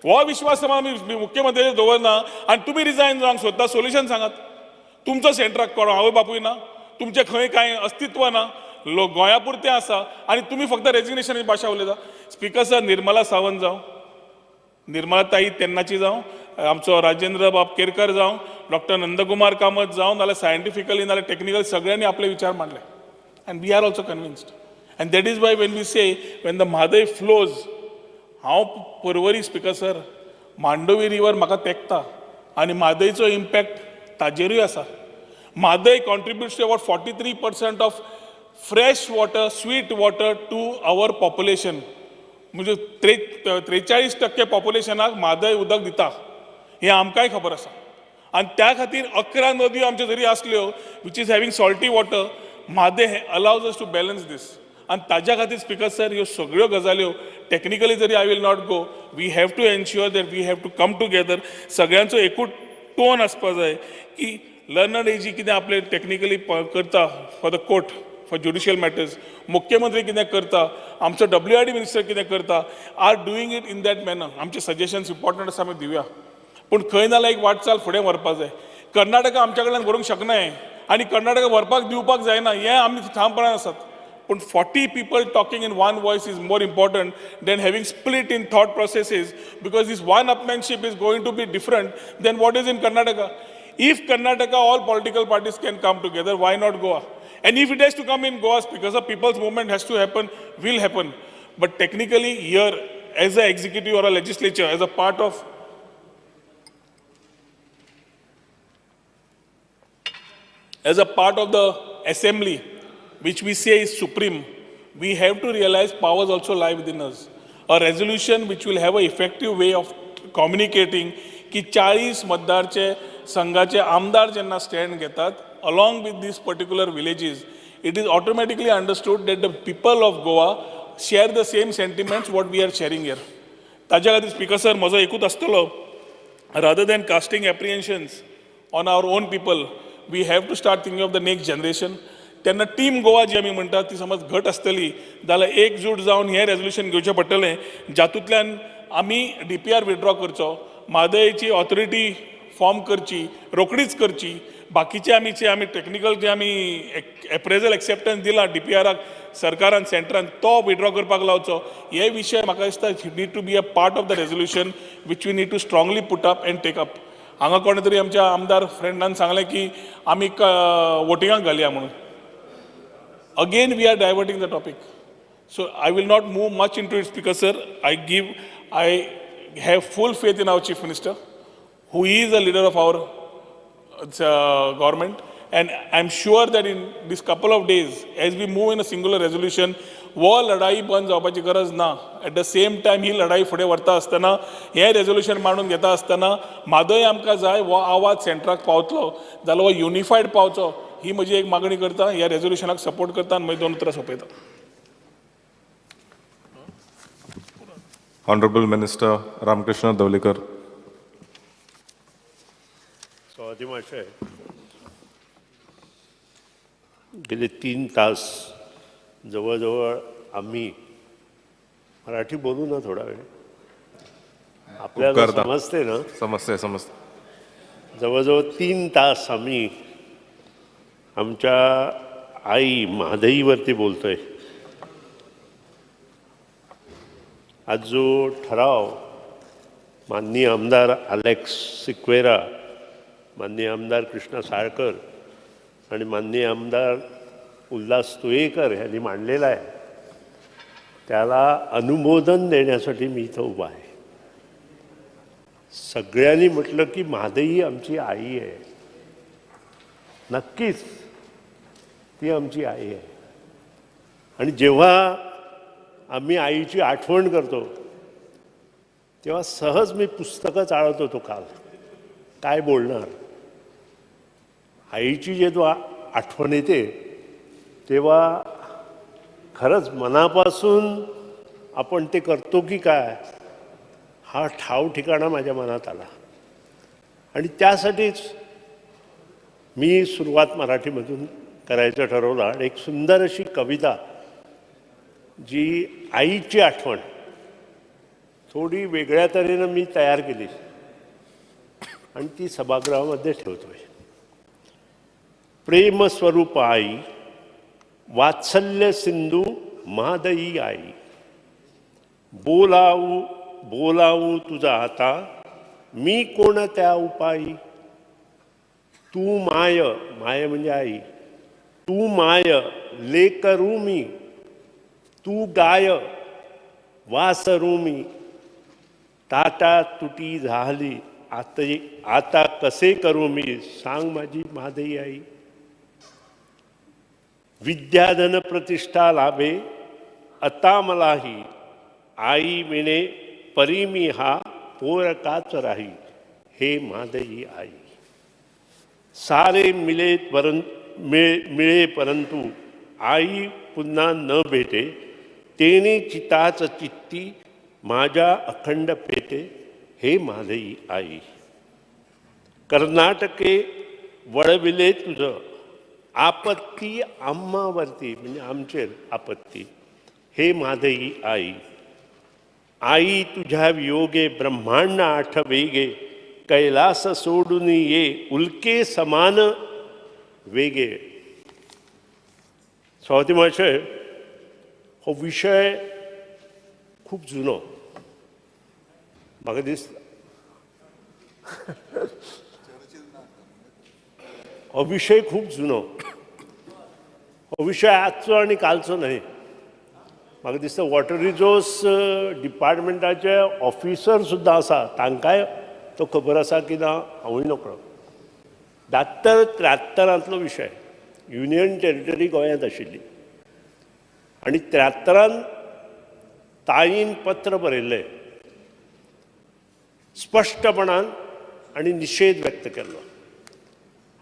हो विश्वास समज आमी मुख्यमंत्र्याचेर दवरना आनी तुमी रिजायन जावंक सोदता, सोल्युशन सांगात. तुमचो सेंट्राक कोण आवय बापूय ना, तुमचें खंय कांय अस्तित्व ना, लोक गोंया पुरतें आसा आनी तुमी फक्त रेजिग्नेशनाची भाशा उलयता. स्पीकर सर, निर्मला सावंत जावं, निर्मला ताई तेन्नाची जावं, आमचो राजेंद्र बाब केरकर जावं, डॉक्टर नंदकुमार कामत जावं, नाल्यार सायंटिफिकली नाल्यार टॅक्निकल सगळ्यांनी आपले विचार मांडले and we are also convinced. And that is why when we say when the Mhadei flows, हांव Porvorim speaker sir, Mandovi river म्हाका तेंकता आनी म्हादयचो इम्पॅक्ट ताजेरूय आसा. Mhadei contributes to about 43% of fresh water, sweet water to our population. म्हणजे 43% पॉप्युलेशनाक म्हादय उदक दिता, हें आमकांय खबर आसा. आनी त्या खातीर 11 नदयो आमच्यो जरी आसल्यो which is having salty water, Mhadei allows us to balance this. आनी ताज्या खातीर स्पीकर सर, ह्यो सगळ्यो गजाल्यो टॅक्निकली जरी I will not go, we have to ensure that we have to come together. सगळ्यांचो एकूच टोन आसपा जाय की लर्नड एजी कितें आपलें टॅक्निकली करता for the court, for judicial matters, मुख्यमंत्री कितें करता, आमचो WID minister कितें करता, are doing it in that manner. आमचे सजेशन्स इम्पॉर्टंट आसा, आमी दिवया, पूण खंय नाल्यार एक वाटचाल फुडें व्हरपा जाय. कर्नाटका आमच्या कडल्यान व्हरूंक शकना आनी कर्नाटका व्हरपाक दिवपाक जायना, हें आमी ठामपणान आसात. पूण 40 people talking in one voice is more important than having split in thought processes, because this one upmanship is going to be different than what is in Karnataka. If Karnataka all political parties can come together, why not Goa? And if it has to come in Goa, because a people's movement has to happen, will happen. But technically here, as an executive or a legislature, as a part of the assembly, which we say is supreme, we have to realize powers also lie within us. A resolution which will have an effective way of communicating की 40 मतदारचे संघाचे आमदार जेन्ना स्टँड घेतात along with these particular villages, it is automatically understood that the people of Goa share the same sentiments what we are sharing here. ताज्या खातीर स्पीकर सर, म्हजो एकूच आसतलो, rather than casting apprehensions on our own people, we have to start thinking of the next generation. तेन्ना टीम गोवा जी आमी म्हणटात ती समज घट आसतली जाल्यार एकजूट जावन हें रेजोल्युशन घेवचें पडटलें, जातूंतल्यान आमी DPR withdraw करचो, म्हादयची ऑथॉरिटी फॉर्म करची, रोखडीच करची. बाकीचे आमी जे आमी टॅक्निकल जे आमी एप्रेजल एक्सेप्टन्स दिला DPRाक सरकारान सेंट्रान, तो विड्रॉ करपाक लावचो. हे विशय म्हाका दिसता need to be a part of the resolution which we need to strongly put up and take up. हांगा कोणे तरी आमच्या आमदार फ्रेंडान सांगलें की आमी वोटिंगाक घालया म्हणून. Again we are diverting the topic. So I will not move much into it, Speaker sir. I have full faith in our Chief Minister, who is a leader of our government, and I'm sure that in this couple of days, as we move in a singular resolution, वो लढाई बंद जावपाची गरज ना. At the same time ही लढाई फुडें व्हरता आसतना, हें रेजोल्युशन मांडून घेता आसतना म्हादय आमकां जाय हो आवाज सेंट्राक पावतलो जाल्यार हो युनिफायड पावचो, ही म्हजी एक मागणी करता. ह्या रेजोल्युशनाक सपोर्ट करता आनी म्हजी दोन उतरां सोंपयता.
Honorable Minister Ramkrishna Dhavlikar.
सभापती महाशय, गेले 3 तास जवळजवळ आम्ही मराठी बोलू ना थोडा वेळ, आपल्याला समजते ना?
समजते समजते.
जवळजवळ 3 तास आम्ही आमच्या आई म्हादईवरती बोलतोय. आज जो ठराव माननीय आमदार अलेक्स सिक्वेरा, माननीय आमदार कृष्णा साळकर आणि माननीय आमदार उल्हास तुयेकर यांनी मांडलेला आहे, त्याला अनुमोदन देण्यासाठी मी इथं उभा आहे. सगळ्यांनी म्हटलं की म्हादई आमची आई आहे. नक्कीच ती आमची आई आहे. आणि जेव्हा आम्ही आईची आठवण करतो तेव्हा सहज मी पुस्तकं चाळत होतो काल, काय बोलणार. आईची जेव्हा आठवण येते तेव्हा खरंच मनापासून आपण ते करतो की काय हा ठाव ठिकाणा माझ्या मनात आला. आणि त्यासाठीच मी सुरुवात मराठीमधून करायचं ठरवलं. आणि एक सुंदर अशी कविता जी आईची आठवण थोडी वेगळ्या तऱ्हेनं मी तयार केली आणि ती सभागृहामध्ये ठेवतोय. प्रेमस्वरूप आई वात्सल्य सिंधू म्हादई आई, बोलावू बोलावू तुझा आता मी कोण त्या उपायी, तू my, my म्हणजे आई, तू my लेकरू मी, तू गाय वासरू मी, ताटा तुटी झाली आता आता कसे करू मी, सांग माझी म्हादई आई. विद्याधन प्रतिष्ठा लाभे आता मलाही, आई विणे परी मी हा पोरकाच राही, हे म्हादई आई. सारे मिले मिळे परंतु आई पुन्हा न भेटे, तेने चिताच चित्ती माझ्या अखंड पेटे, हे म्हादई आई. कर्नाटके वळविले तुझं आपत्ती आम्हावरती, म्हणजे आमचेर आपत्ती, हे म्हादई आई. आई तुझ्या वियोगे ब्रह्मांड आठ वेगे, कैलास सोडून ये उल्के समान वेगे. सभापती महाशय, हो विशय खूब जुनो, म्हाका दिसता हो विशय खूब जुनो, हो विशय आजचो आनी कालचो न्हय. म्हाका दिसता वॉटर रिसोर्स डिपार्टमेंटाचे ऑफिसर सुद्दां आसा, तांकांय तो खबर आसा की ना हांवूय नकळो. 72-73 विशय, युनियन टेरिटरी गोंयांत आशिल्ली आनी 73 ताईन पत्र बरयल्लें स्पश्टपणान आनी निशेध व्यक्त केल्लो.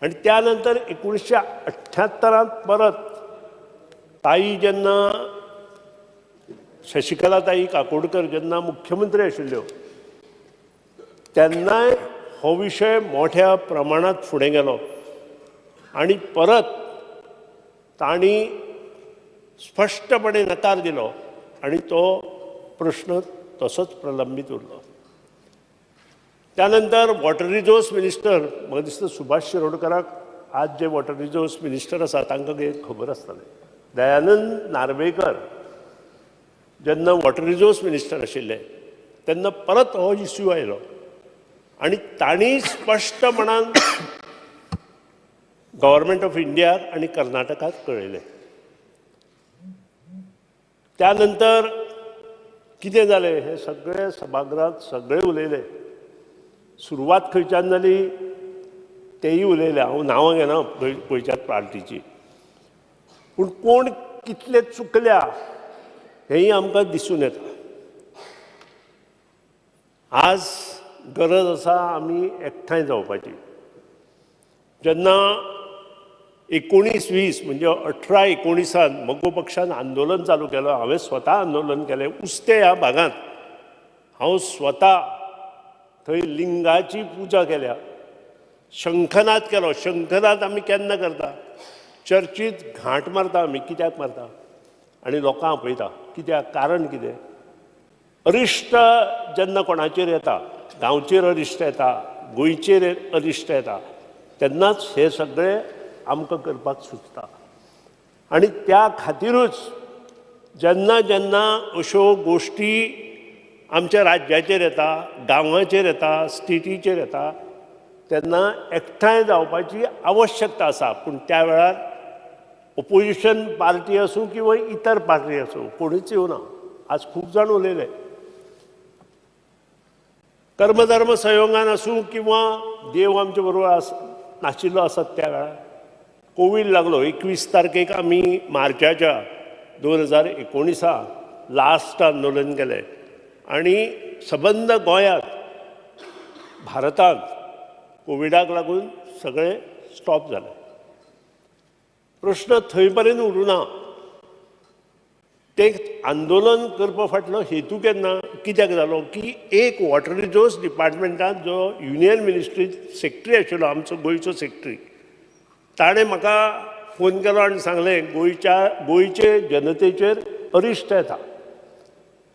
आनी त्या नंतर 1978 परत ताई जेन्ना शशिकला ताई काकोडकर जेन्ना मुख्यमंत्री आशिल्ल्यो तेन्नाय हो विशय मोठ्या प्रमाणांत फुडें गेलो आनी परत तांणी स्पश्टपणे नकार दिलो आनी तो प्रश्न तसोच प्रलंबीत उरलो. त्यानंतर वॉटर रिसोर्स मिनिस्टर, म्हाका दिसता सुभाष शिरोडकराक आज जे वॉटर रिसोर्स मिनिस्टर आसा तांकां खबर आसतलें, दयानंद नार्वेकर जेन्ना वॉटर रिसोर्स मिनिस्टर आशिल्ले तेन्ना परत हो इश्यू आयलो आनी तांणी स्पश्टपणान गव्हर्मेंट ऑफ इंडियाक आनी कर्नाटकाक कळयलें. त्यानंतर कितें जालें हें सगळें सभागृहांत सगळे उलयले. सुरवात खंयच्यान जाली तेय उलयले, हांव नांवां घेना खंयच्याच पार्टीची, पूण कोण कितले चुकल्या हेंय आमकां दिसून येता. आज गरज आसा आमी एकठांय जावपाची. जेन्ना 19-20 म्हणजे 18-19 मगो पक्षान आंदोलन चालू केलो, हांवें स्वता आंदोलन केलें उस्ते ह्या भागांत, हांव स्वता थंय लिंगाची पुजा केल्या, शंखनाद केलो. शंखनाद आमी केन्ना करता? चर्चीत घांट मारता आमी. कित्याक मारता? आनी लोकांक आपयता. कित्याक? कारण कितें? अरिश्ट जेन्ना कोणाचेर येता, गांवचेर अरिश्ट येता, गोंयचेर अरिश्ट येता, तेन्नाच हे सगळे आमकां करपाक सुचता. आनी त्या खातीरूच जेन्ना जेन्ना अश्यो गोश्टी आमच्या राज्याचेर येता, गांवाचेर येता, स्टेटीचेर येता, तेन्ना एकठांय जावपाची आवश्यकता आसा. पूण त्या वेळार ओपोजिशन पार्टी आसूं किंवा इतर पार्टी आसूं, कोणूच येवना. आज खूब जाण उलयले, कर्मधर्म संयोगान आसूं किंवा देव आमचे बरोबर नाशिल्लो आसत त्या वेळार. कोवीड लागलो 21 तारखेक आमी मार्चाच्या 2019 लास्ट आंदोलन केलें आनी सबंद गोंयांत, भारतांत कोविडाक लागून सगळें स्टॉप जालें. प्रश्न थंय पर्यंत उरूना. तें आंदोलन करपा फाटलो हेतू केन्ना कित्याक जालो की एक वॉटर रिसोर्स डिपार्टमेंटांत जो युनियन मिनिस्ट्री सेक्रेटरी आशिल्लो, आमचो गोंयचो सेक्रेटरी, ताणें म्हाका फोन केलो आनी सांगलें गोंयचे जनतेचेर अरिश्ट येता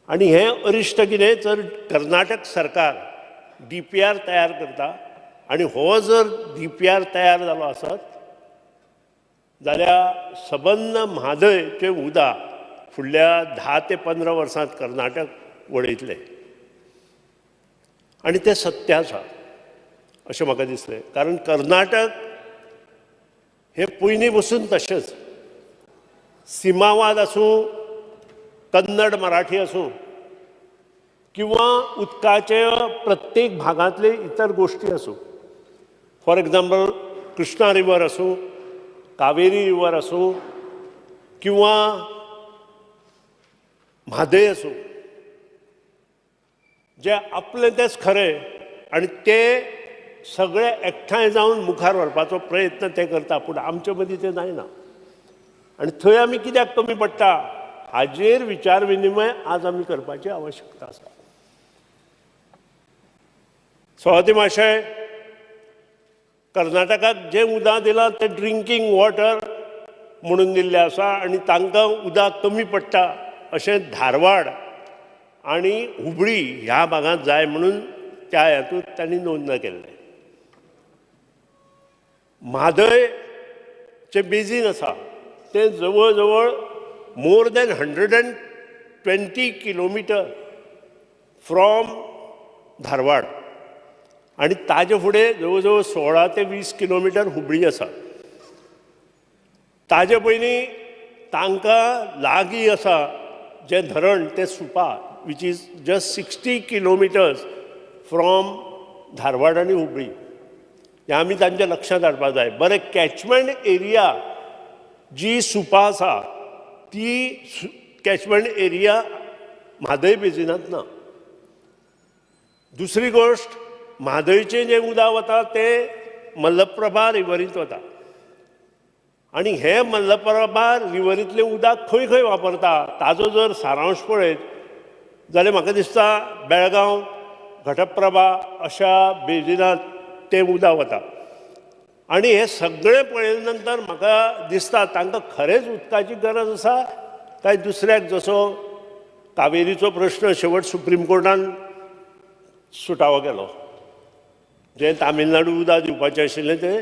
आनी हें अरिश्ट कितें तर कर्नाटक सरकार DPR तयार करता आनी हो जर DPR तयार जालो आसत जाल्यार सबंद म्हादयचें उदक फुडल्या 10 ते 15 वर्सांत कर्नाटक वडयतलें आनी तें सत्य आसा अशें म्हाका दिसलें. कारण कर्नाटक हे पयलीं बसून तशेंच सीमावाद आसूं, कन्नड मराठी आसूं किंवा उदकाचे प्रत्येक भागांतले इतर गोश्टी आसूं, फॉर एग्जाम्पल कृष्णा रिवर आसूं, कावेरी रिवर आसूं किंवा म्हादय आसूं, जे आपलें तेंच खरें आनी ते सगळे एकठांय जावन मुखार व्हरपाचो प्रयत्न ते करता, पूण आमचे मदीं तें जायना आनी थंय आमी कित्याक कमी पडटा हाजेर विचार विनिमय आज आमी करपाची आवश्यकता आसा. सभापती महाशय, कर्नाटकाक जें उदक दिलां तें ड्रिंकींग वॉटर म्हणून दिल्लें आसा आनी तांकां उदक कमी पडटा अशें धारवाड आनी हुबळी ह्या भागांत जाय म्हणून त्या हातूंत तांणी नोंद केल्लें. म्हादयचें बेजीन आसा तें जवळ जवळ more than 120 kilometre from Dharwad आनी ताजे फुडें जवळ जवळ 16 ते 20 किलोमिटर हुबळी आसा. ताजे पयलीं तांकां लागीं आसा जें धरण तें Supa, which is just 60 kilometres from Dharwad आनी हुबळी. हें आमी तांच्या लक्षांत हाडपाक जाय. बरें, कॅचमेंट एरिया जी सुपा आसा ती कॅचमेंट एरिया म्हादय बेजिनांत ना. दुसरी गोश्ट, म्हादयचें जें उदक वता तें मल्लप्रभा रिवरींत वता आनी हें मल्लप्रभा रिवरींतलें उदक खंय खंय वापरता ताजो जर सारांश पळयत जाल्यार म्हाका दिसता बेळगांव, घटप्रभा अशा बेजिनांत तें उदक वता आनी हें सगळें पळयले नंतर म्हाका दिसता तांकां खरेंच उदकाची गरज आसा काय दुसऱ्याक, जसो कावेरीचो प्रश्न शेवट सुप्रीम कोर्टान सुटावो केलो, जें तामिळनाडू उदक दिवपाचें आशिल्लें तें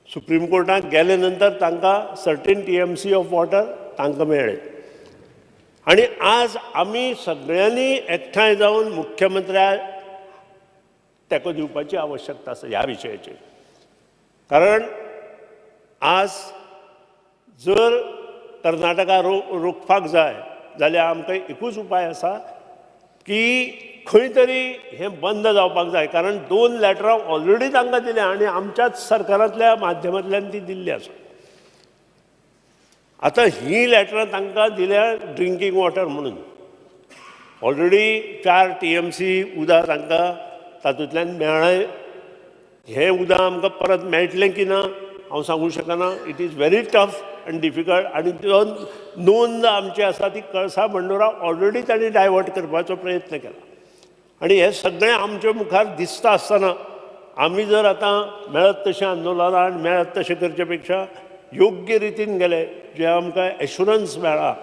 सुप्रीम कोर्टाक गेले नंतर तांकां सर्टेन TMC of water तांकां मेळ्ळें. आनी आज आमी सगळ्यांनी एकठांय जावन मुख्यमंत्र्याक तेंको दिवपाची आवश्यकता आसा ह्या विशयाचेर. कारण आज जर कर्नाटका रोखपाक जाय जाल्यार आमकां एकूच उपाय आसा की खंय तरी हें बंद जावपाक जाय. कारण 2 लॅटरां ऑलरेडी तांकां दिल्या आनी आमच्याच सरकारांतल्या माध्यमांतल्यान ती दिल्ली आसा. आतां ही लॅटरां तांकां दिल्या ड्रिंकींग वॉटर म्हणून, ऑलरेडी 4 TMC उदक तांकां तातूंतल्यान मेळ्ळें. हें उदक आमकां परत मेळटलें की ना हांव सांगूंक शकना. It is very tough and difficult. आनी जो नोंद आमची आसा ती कळसा बंडोरा ऑलरेडी तांणी डायवर्ट करपाचो प्रयत्न केला आनी हें सगळें आमचे मुखार दिसता आसतना आमी जर आतां मेळत तशें आंदोलनां आनी मेळत तशें करचे पेक्षा योग्य रितीन गेले, जें आमकां एश्युरन्स मेळ्ळा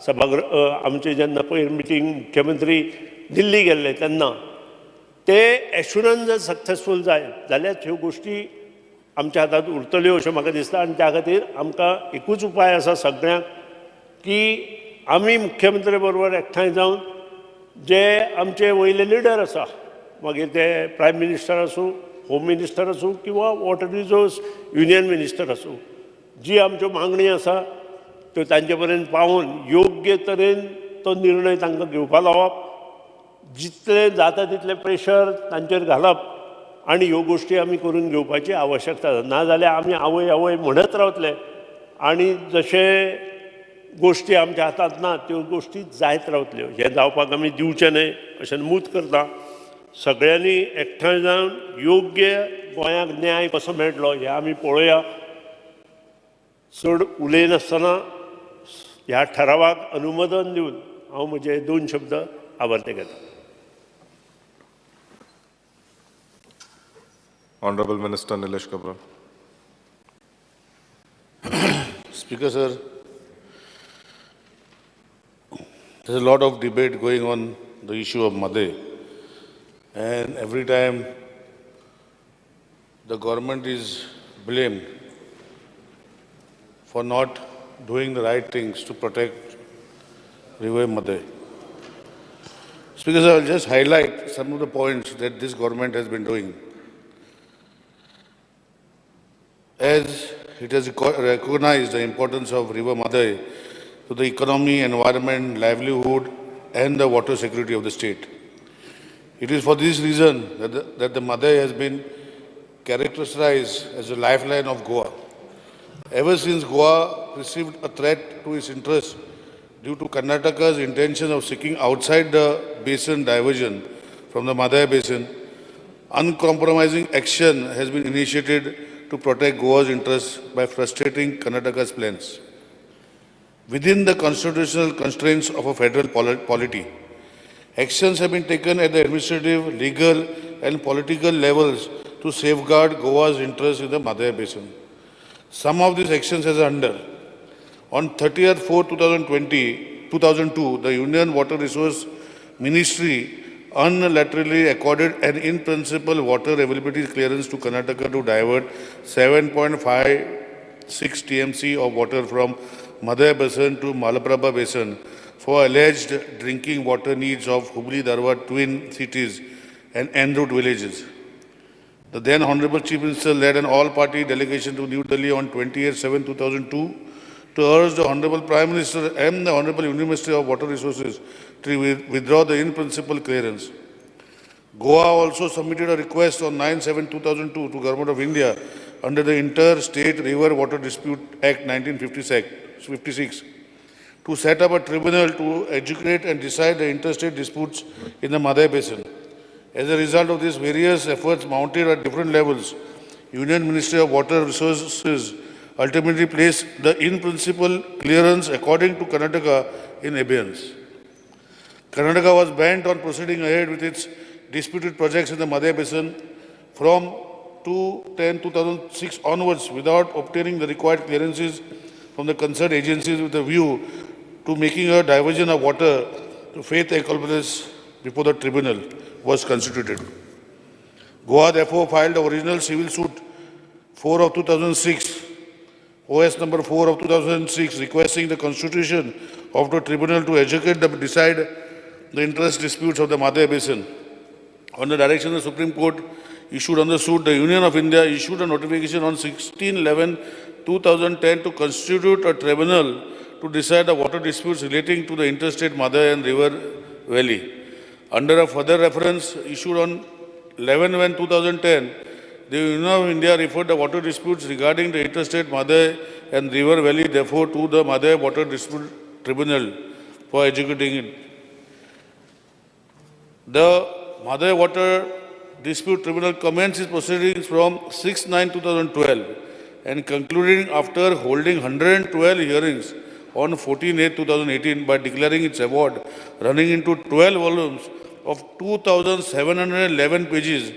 सभागृह आमचे जेन्ना पयर मिटींग मुख्यमंत्री दिल्ली गेल्ले तेन्ना ते एश्युरन्स जर सक्सेसफूल जाय जाल्यार ह्यो गोश्टी आमच्या हातांत उरतल्यो अशें म्हाका दिसता. आनी त्या खातीर आमकां एकूच उपाय आसा सगळ्यांक की आमी मुख्यमंत्री बरोबर एकठांय जावन जे आमचे वयले लिडर आसा, मागीर ते प्रायम मिनिस्टर आसूं, होम मिनिस्टर आसूं किंवा वॉटर रिसोर्स युनियन मिनिस्टर आसूं, जी आमच्यो मागणी आसा त्यो तांचे पर्यंत पावोवन योग्य तरेन तो निर्णय तांकां घेवपा लावप, जितलें जाता तितलें प्रेशर तांचेर घालप आनी ह्यो गोश्टी आमी करून घेवपाची आवश्यकता आसा. नाजाल्यार आमी आवय आवय म्हणत रावतले आनी जशें गोश्टी आमच्या हातांत ना त्यो गोश्टी जायत रावतल्यो. हें जावपाक आमी दिवचें न्हय अशें नमूद करता. सगळ्यांनी एकठांय जावन योग्य गोंयाक न्याय कसो मेळटलो हें आमी पळोवया. चड उलयनासतना ह्या ठरावाक अनुमोदन दिवन हांव म्हजे 2 शब्द आवर्ते घेता.
Honorable Minister Nilesh Cabral.
Speaker sir, there's a lot of debate going on the issue of Mhadei, and every time the government is blamed. for not doing the right things to protect River Mhadei. Speaker, sir, I will just highlight some of the points that this government has been doing. As it has recognized the importance of River Mhadei to the economy, environment, livelihood, and the water security of the state. It is for this reason that the Mhadei has been characterized as a lifeline of Goa. Ever since Goa received a threat to its interests due to Karnataka's intention of seeking outside the basin diversion from the Mhadei basin, uncompromising action has been initiated to protect Goa's interests by frustrating Karnataka's plans. Within the constitutional constraints of a federal polity, actions have been taken at the administrative, legal, and political levels to safeguard Goa's interests in the Mhadei basin. Some of these actions as under. On 30th 4, 2002, the Union Water Resource Ministry unilaterally accorded an in-principle water availability clearance to Karnataka to divert 7.56 TMC of water from Mhadei Basin to Malaprabha Basin for alleged drinking water needs of Hubli Dharwad twin cities and en route villages. The then Honorable Chief Minister led an all-party delegation to New Delhi on 28/7/2002 to urge the Honorable Prime Minister and the Honorable Union Minister of Water Resources to withdraw the in-principle clearance. Goa also submitted a request on 9/7/2002 to Government of India under the Inter-State River Water Dispute Act 1956 to set up a tribunal to educate and decide the interstate disputes in the Mhadei Basin. As a result of these various efforts mounted at different levels, Union Ministry of Water Resources ultimately placed the in-principle clearance according to Karnataka in abeyance. Karnataka was bent on proceeding ahead with its disputed projects in the Mhadei Basin from 2/10/2006 onwards without obtaining the required clearances from the concerned agencies with a view to making a diversion of water to faith accomplice before the tribunal was constituted. Goa therefore filed the original civil suit 4 of 2006, OS number 4 of 2006, requesting the constitution of the tribunal to educate the decide the interest disputes of the Mhadei Basin. On the direction of the Supreme Court issued on the suit, the Union of India issued a notification on 16/11/2010 to constitute a tribunal to decide the water disputes relating to the interstate Mhadei and River Valley. Under a further reference issued on 11/1/2010, the Union of India referred the water disputes regarding the interstate Mhadei and River Valley, therefore, to the Mhadei Water Dispute Tribunal for executing it. The Mhadei Water Dispute Tribunal commenced its proceedings from 6/9/2012 and concluding after holding 112 hearings on 14/8/2018 by declaring its award running into 12 volumes of 2,711 pages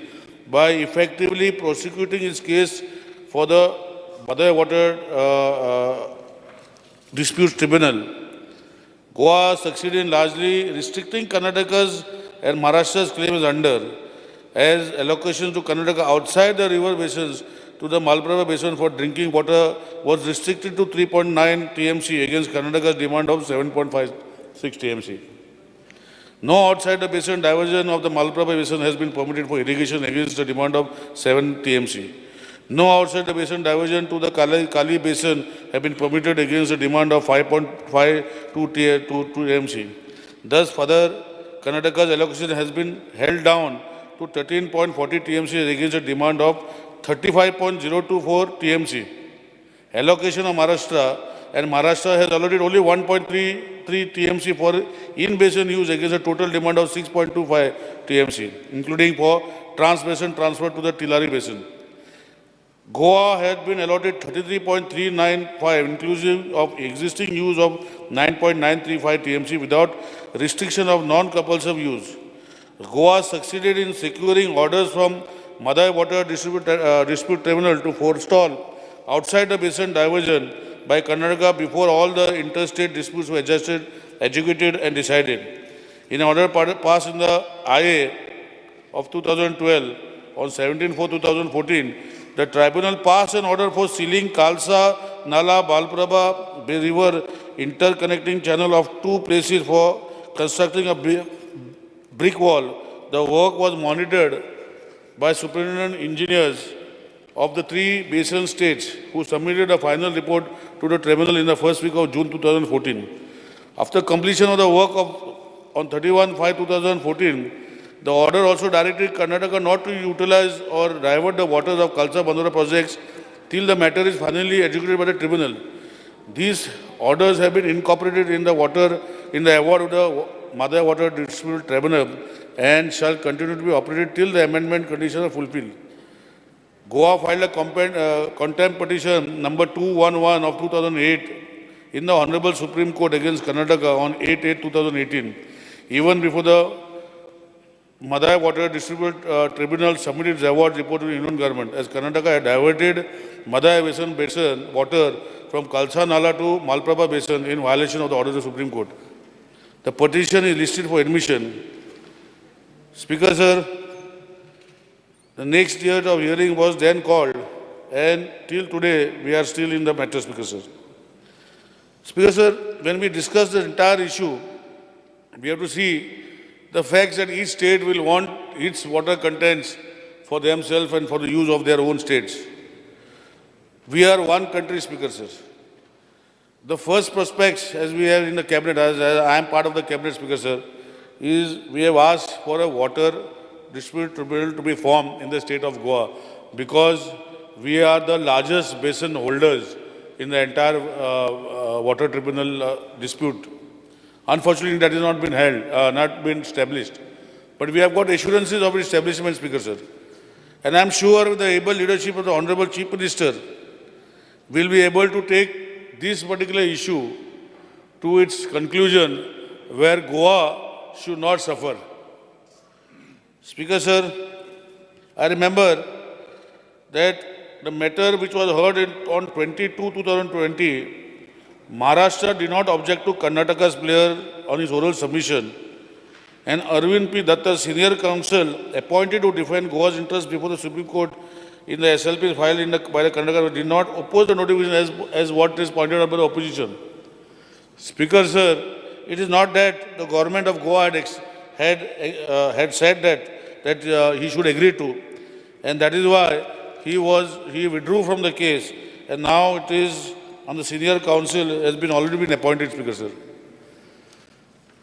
by effectively prosecuting its case for the Mhadei Water Dispute Tribunal. Goa succeeded in largely restricting Karnataka's and Maharashtra's claims under as allocations to Karnataka outside the river basins to the Malaprabha basin for drinking water was restricted to 3.9 TMC against Karnataka's demand of 7.56 TMC. No outside the basin diversion of the Malaprabha basin has been permitted for irrigation against the demand of 7 TMC. No outside the basin diversion to the Kali basin have been permitted against the demand of 5.52 TMC. Thus, further, Karnataka's allocation has been held down to 13.40 TMC against a demand of 35.024 TMC. Allocation of Maharashtra, and Maharashtra has allotted only 1.33 TMC for in-basin use against a total demand of 6.25 TMC, including for trans-basin transfer to the Tilari Basin. Goa had been allotted 33.395, inclusive of existing use of 9.935 TMC without restriction of non-compulsive use. Goa succeeded in securing orders from Mhadei Water Dispute Tribunal to forestall outside the basin diversion by Karnataka before all the interstate disputes were adjusted, adjudicated and decided. In order passed in the IA of 2012 on 17/4/2014, the tribunal passed an order for sealing Kalsa Kalsa Nala Malaprabha River interconnecting channel of two places for constructing a brick wall. The work was monitored by superintendent engineers of the three basin states who submitted a final report to the tribunal in the first week of June 2014. After completion of the work on 31/5/2014, the order also directed Karnataka not to utilize or divert the waters of Kalsa Bandura projects till the matter is finally adjudicated by the tribunal. These orders have been incorporated in the award of the Mhadei Water Dispute Tribunal and shall continue to be operated till the amendment conditions are fulfilled. Goa filed a contempt petition number 211 of 2008 in the Honorable Supreme Court against Karnataka on 8/8/2018, even before the Mhadei Water Dispute Tribunal submitted its award report to the Union Government, as Karnataka had diverted Mhadei Basin water from Kalsa Nala to Malaprabha Basin in violation of the order of the Supreme Court. The petition is listed for admission. Speaker, sir, the next date of hearing was then called, and till today we are still in the matter, Speaker, sir. Speaker, sir, when we discuss the entire issue, we have to see the facts that each state will want its water contents for themselves and for the use of their own states. We are one country, Speaker, sir. The first prospects, as we have in the cabinet, as I am part of the cabinet, Speaker, sir, is we have asked for a water dispute tribunal to be formed in the state of Goa, because we are the largest basin holders in the entire water tribunal dispute. Unfortunately, that has not been held, not been established. But we have got assurances of establishment, Speaker, sir. And I am sure with the able leadership of the Honorable Chief Minister, we will be able to take this particular issue to its conclusion where Goa should not suffer. Speaker, sir, I remember that the matter which was heard on 22/2020, Maharashtra did not object to Karnataka's player on his oral submission, and Arvind P. Datta, senior counsel appointed to defend Goa's interest before the Supreme Court in the SLP filed by the Karnataka, did not oppose the notification as what is pointed out by the opposition. Speaker, sir, it is not that the government of Goa had said that he should agree to, and that is why he withdrew from the case, and now it is on the senior counsel has been already been appointed, Speaker, sir.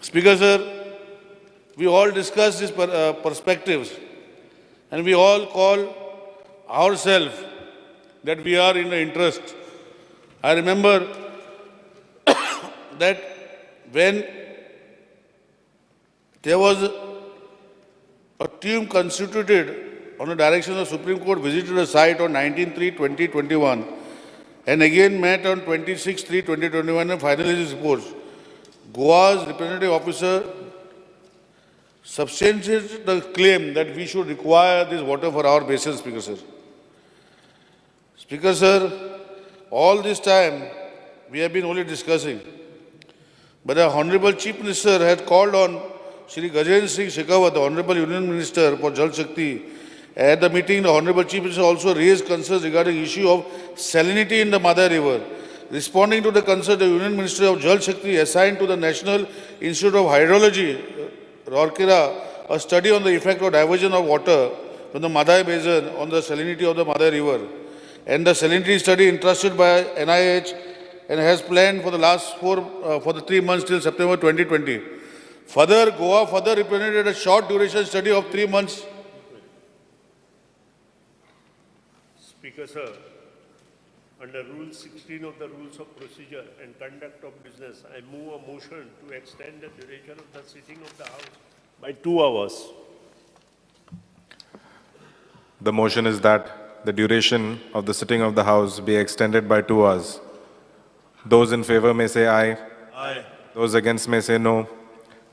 Speaker, sir, we all discuss these perspectives, and we all call ourselves that we are in the interest. I remember that when there was a team constituted on the direction of the Supreme Court, visited the site on 19/3/2021 and again met on 26/3/2021 and finalized its reports. Goa's representative officer substantiated the claim that we should require this water for our basin, Speaker, sir. Speaker, sir, all this time we have been only discussing, but the Honorable Chief Minister had called on Shri Gajendra Singh Shekhawat, the Honorable Union Minister for Jal Shakti. At the meeting, the Honorable Chief Minister also raised concerns regarding issue of salinity in the Mhadei River. Responding to the concern, the Union Ministry of Jal Shakti assigned to the National Institute of Hydrology, Rourkela, a study on the effect of diversion of water from the Mhadei Basin on the salinity of the Mhadei River. And the salinity study entrusted by NIH and has planned for the last for the 3 months till September 2020. Further, Goa further represented a short duration study of 3 months.
Speaker, sir, under Rule 16 of the Rules of Procedure and Conduct of Business, I move a motion to extend the duration of the sitting of the House by 2 hours.
The motion is that the duration of the sitting of the House be extended by 2 hours. Those in favor may say aye.
Aye.
Those against may say no.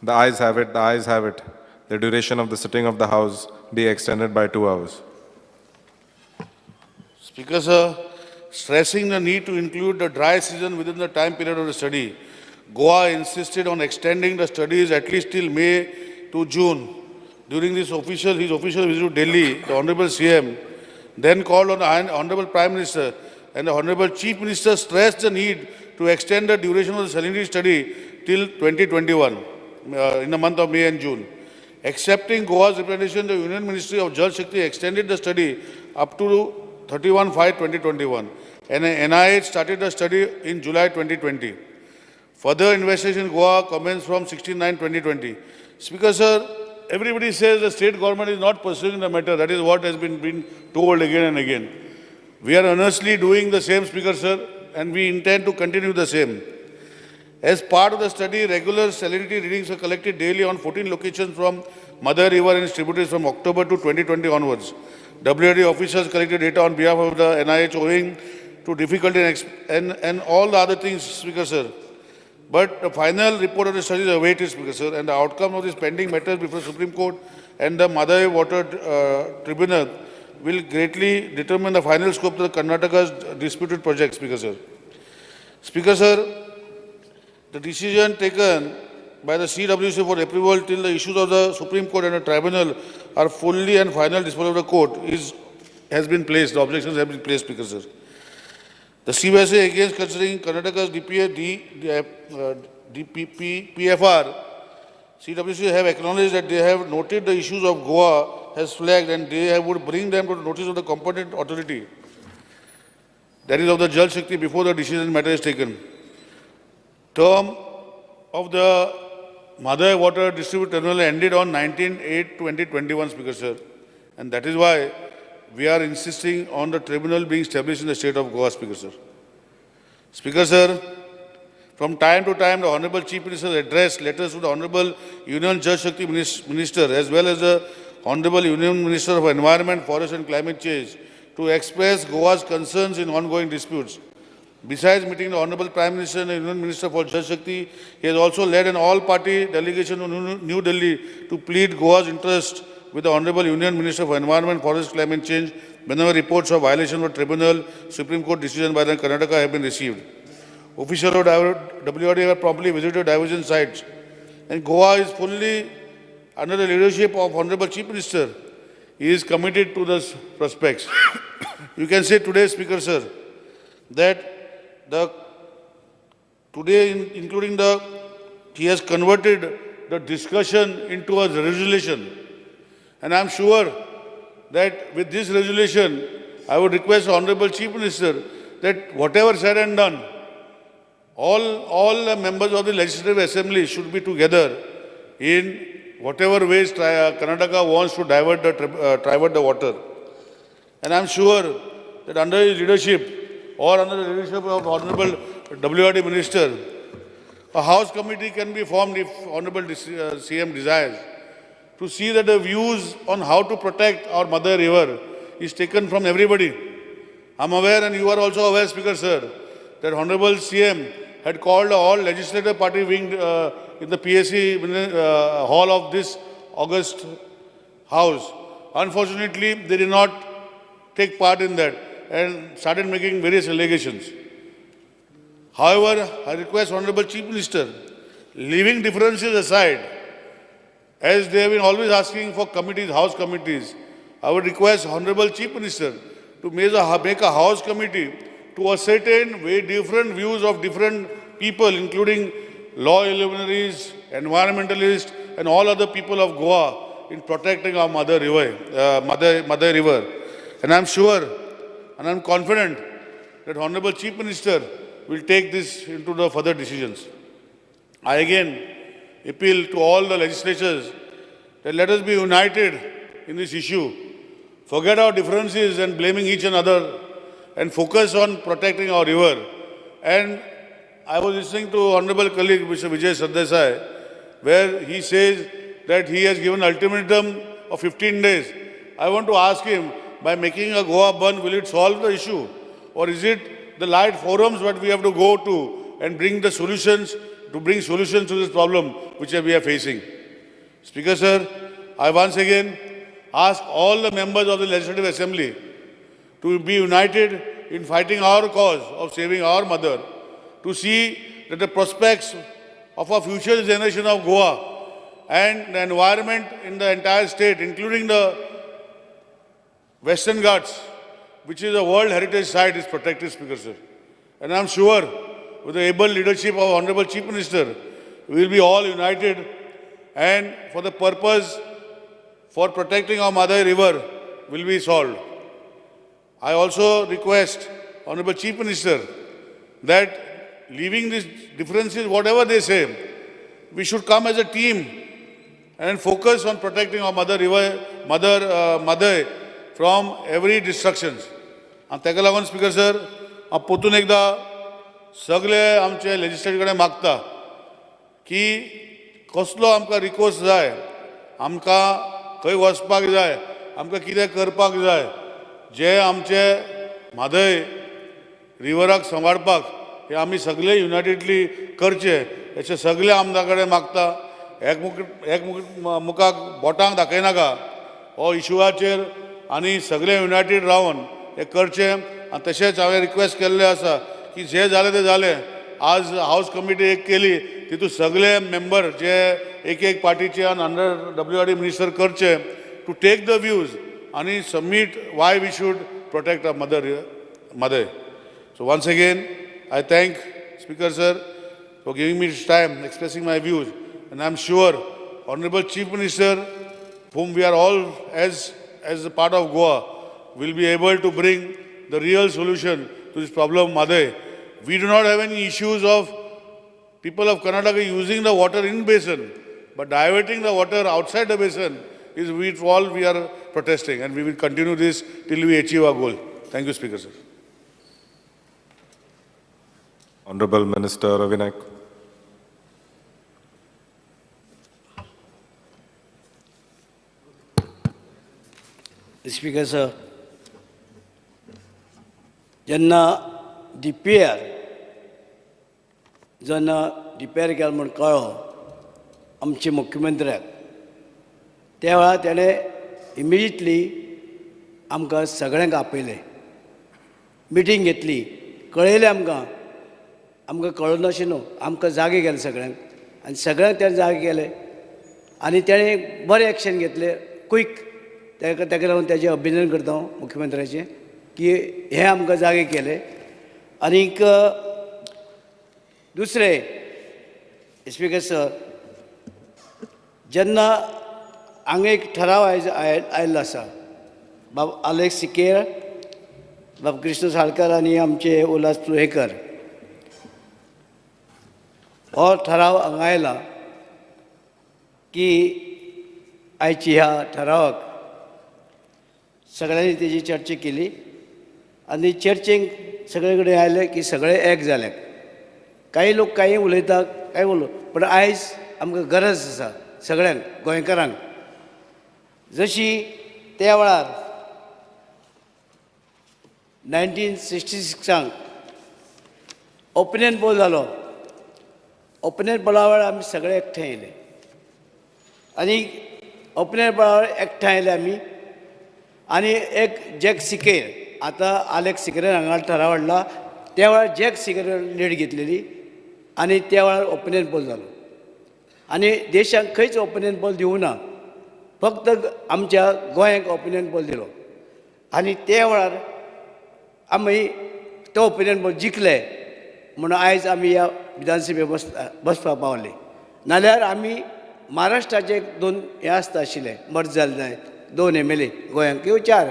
The ayes have it, the ayes have it. The duration of the sitting of the House be extended by 2 hours.
Speaker, sir, stressing the need to include the dry season within the time period of the study, Goa insisted on extending the studies at least till May to June. During this his official visit to Delhi, the Honorable CM then called on the Honorable Prime Minister and the Honorable Chief Minister stressed the need to extend the duration of the salinity study till 2021, in the month of May and June. Accepting Goa's representation, the Union Ministry of Jal Shakti extended the study up to 31/5/2021, and NIH started the study in July 2020. Further investigation in Goa commenced from 16/9/2020. Speaker, sir, everybody says the state government is not pursuing the matter. That is what has been told again and again. We are earnestly doing the same, Speaker, sir, and we intend to continue the same. As part of the study, regular salinity readings were collected daily on 14 locations from Mother River and its tributaries from October to 2020 onwards. WRD officers collected data on behalf of the NIH owing to difficulty and all the other things, Speaker, sir. But the final report of the study is awaited, Speaker, sir, and the outcome of this pending matters before the Supreme Court and the Mhadei Water Tribunal will greatly determine the final scope of the Karnataka's disputed project, Speaker, sir. Speaker, sir, the decision taken by the CWC for approval till the issues of the Supreme Court and the Tribunal are fully and final disposal of the court has been placed. The objections have been placed, Speaker, sir. The CWC against considering Karnataka's DPA, DPP, PFR, CWC have acknowledged that they have noted the issues of Goa has flagged and they would bring them to the notice of the competent authority, that is of the Jal Shakti, before the decision matter is taken. Term of the Mhadei Water Distribution Terminal ended on 19/8/2021, Speaker, sir. And that is why we are insisting on the tribunal being established in the state of Goa, Speaker, sir. Speaker, sir, from time to time, the Honorable Chief Minister addressed letters to the Honorable Union Jal Shakti Minister as well as the Honorable Union Minister of Environment, Forest and Climate Change to express Goa's concerns in ongoing disputes. Besides meeting the Honorable Prime Minister and the Union Minister for Jal Shakti, he has also led an all-party delegation to New Delhi to plead Goa's interest with the Honorable Union Minister for Environment, Forest, Climate Change whenever reports of violation of tribunal, Supreme Court decision by the Karnataka have been received. Officials of WRD have promptly visited diversion sites, and Goa is fully under the leadership of Honorable Chief Minister. He is committed to the prospects. You can say today, Speaker, sir, that today, including he has converted the discussion into a resolution. And I'm sure that with this resolution, I would request the Honorable Chief Minister that whatever said and done, all the members of the Legislative Assembly should be together in whatever ways Karnataka wants to divert the water. And I'm sure that under his leadership, or under the leadership of Honorable WRD Minister, a House committee can be formed if Honorable CM desires, to see that the views on how to protect our Mother River is taken from everybody. I'm aware, and you are also aware, Speaker, sir, that Honorable CM had called all legislative party wing in the PSC hall of this August House. Unfortunately, they did not take part in that and started making various allegations. However, I request Honorable Chief Minister, leaving differences aside, as they have been always asking for committees, house committees, I would request Honorable Chief Minister to make a house committee to ascertain very different views of different people, including law luminaries, environmentalists, and all other people of Goa in protecting our Mother River. Mother River. And I'm sure and I'm confident that Honorable Chief Minister will take this into the further decisions. I again appeal to all the legislatures that let us be united in this issue. Forget our differences and blaming each another and focus on protecting our river. And I was listening to Honorable colleague Mr. Vijay Sardesai, where he says that he has given ultimatum of 15 days. I want to ask him, by making a Goa ban, will it solve the issue? Or is it the light forums that we have to go to and bring the solutions, to bring solutions to this problem which we are facing? Speaker, sir, I once again ask all the members of the Legislative Assembly to be united in fighting our cause of saving our mother, to see that the prospects of our future generation of Goa and the environment in the entire state, including the Western Ghats, which is a World Heritage Site, is protected, Speaker sir. And I am sure with the able leadership of Honorable Chief Minister, we will be all united and for the purpose for protecting our Mhadei River will be solved. I also request Honorable Chief Minister that leaving these differences, whatever they say, we should come as a team and focus on protecting our mother river, Mhadei from every destructions. आनी ताका लागून स्पीकर सर, हांव परतून एकदां सगळे आमचे लेजिस्लेटर कडेन मागता की कसलो आमकां रिकोर्स जाय, आमकां खंय वचपाक जाय, आमकां कितें करपाक जाय, जे आमचे म्हादय रिवराक सांबाळपाक हे आमी सगळे युनायटेडली करचे अशें सगळे आमदार कडेन मागता. एकमुखाक बोटांक दाखयनाका हो इशुआचेर आनी सगळे युनायटेड रावन हें करचें. आनी तशेंच हांवें रिक्वेस्ट केल्लें आसा की जें जालें तें जालें, आज हावज कमिटी एक केली, तितूंत सगळे मेंबर जे एक एक पार्टीचे आनी अंडर WRD minister करचे टू टेक the views आनी submit why we should protect our mother Mhadei. So once again I thank Speaker sir for giving me this time, expressing my views, and I am sure Honorable Chief Minister, whom we are all as a part of Goa, will be able to bring the real solution to this problem of Mhadei. We do not have any issues of people of Karnataka using the water in basin, but diverting the water outside the basin is all we are protesting, and we will continue this till we achieve our goal. Thank you, Speaker sir.
Honorable Minister Ravi Naik.
Speaker sir, जेन्ना DPR जेन्ना DPR केलो म्हूण कळ्ळो आमच्या मुख्यमंत्र्याक, त्या वेळार तेणें इमिजिएटली आमकां सगळ्यांक आपयलें, मिटींग घेतली, कळयलें आमकां. आमकां कळूं नाशिल्लें न्हू, आमकां जागे केले सगळ्यांक आनी सगळ्यांक तेणें जागे केले आनी तेणें बरें एक्शन घेतलें क्वीक. ताका लागून ताजें अभिनंदन करता हांव मुख्यमंत्र्याचें की हें आमकां जागे केलें. आनीक दुसरें स्पीकर सर, जेन्ना हांगा एक ठराव आयिल्लो आसा, बाब आलेक्स सिकेर, बाब कृष्ण साळकर आनी आमचे उल्हास तुयेकर, हो ठराव हांगा आयला की आयची ह्या ठरावाक सगळ्यांनी तेजी चर्चा केली आनी चर्चेक सगळे कडेन आयले की सगळे एक जाले. कांय लोक कांय उलयता, कांय उलो, पूण आयज आमकां गरज आसा सगळ्यांक गोंयकारांक. जशी त्या वेळार 1966 ओपिनियन पोल जालो, ओपिनियन पोला वेळार आमी सगळे एकठांय येयले आनी ओपिनियन पोला वेळार एकठांय आयले आमी आनी एक जॅक सिकेर, आतां आलेक्स सिकेरान हांगा ठराव हाडला, त्या वेळार जॅक सिकेरान लीड घेतलेली आनी त्या वेळार ओपिनियन पोल जालो. आनी देशाक खंयच ओपिनियन पोल दिवना, फक्त आमच्या गोंयाक ओपिनियन पोल दिलो आनी त्या वेळार आमी तो ओपिनियन पोल जिखले म्हणून आयज आमी ह्या विधानसभे बसपाक पावले. नाल्यार आमी महाराष्ट्राचे दोन हे आसता आशिल्ले, मर्ज जाले जाय 2 MLA गोंयांक किंवा 4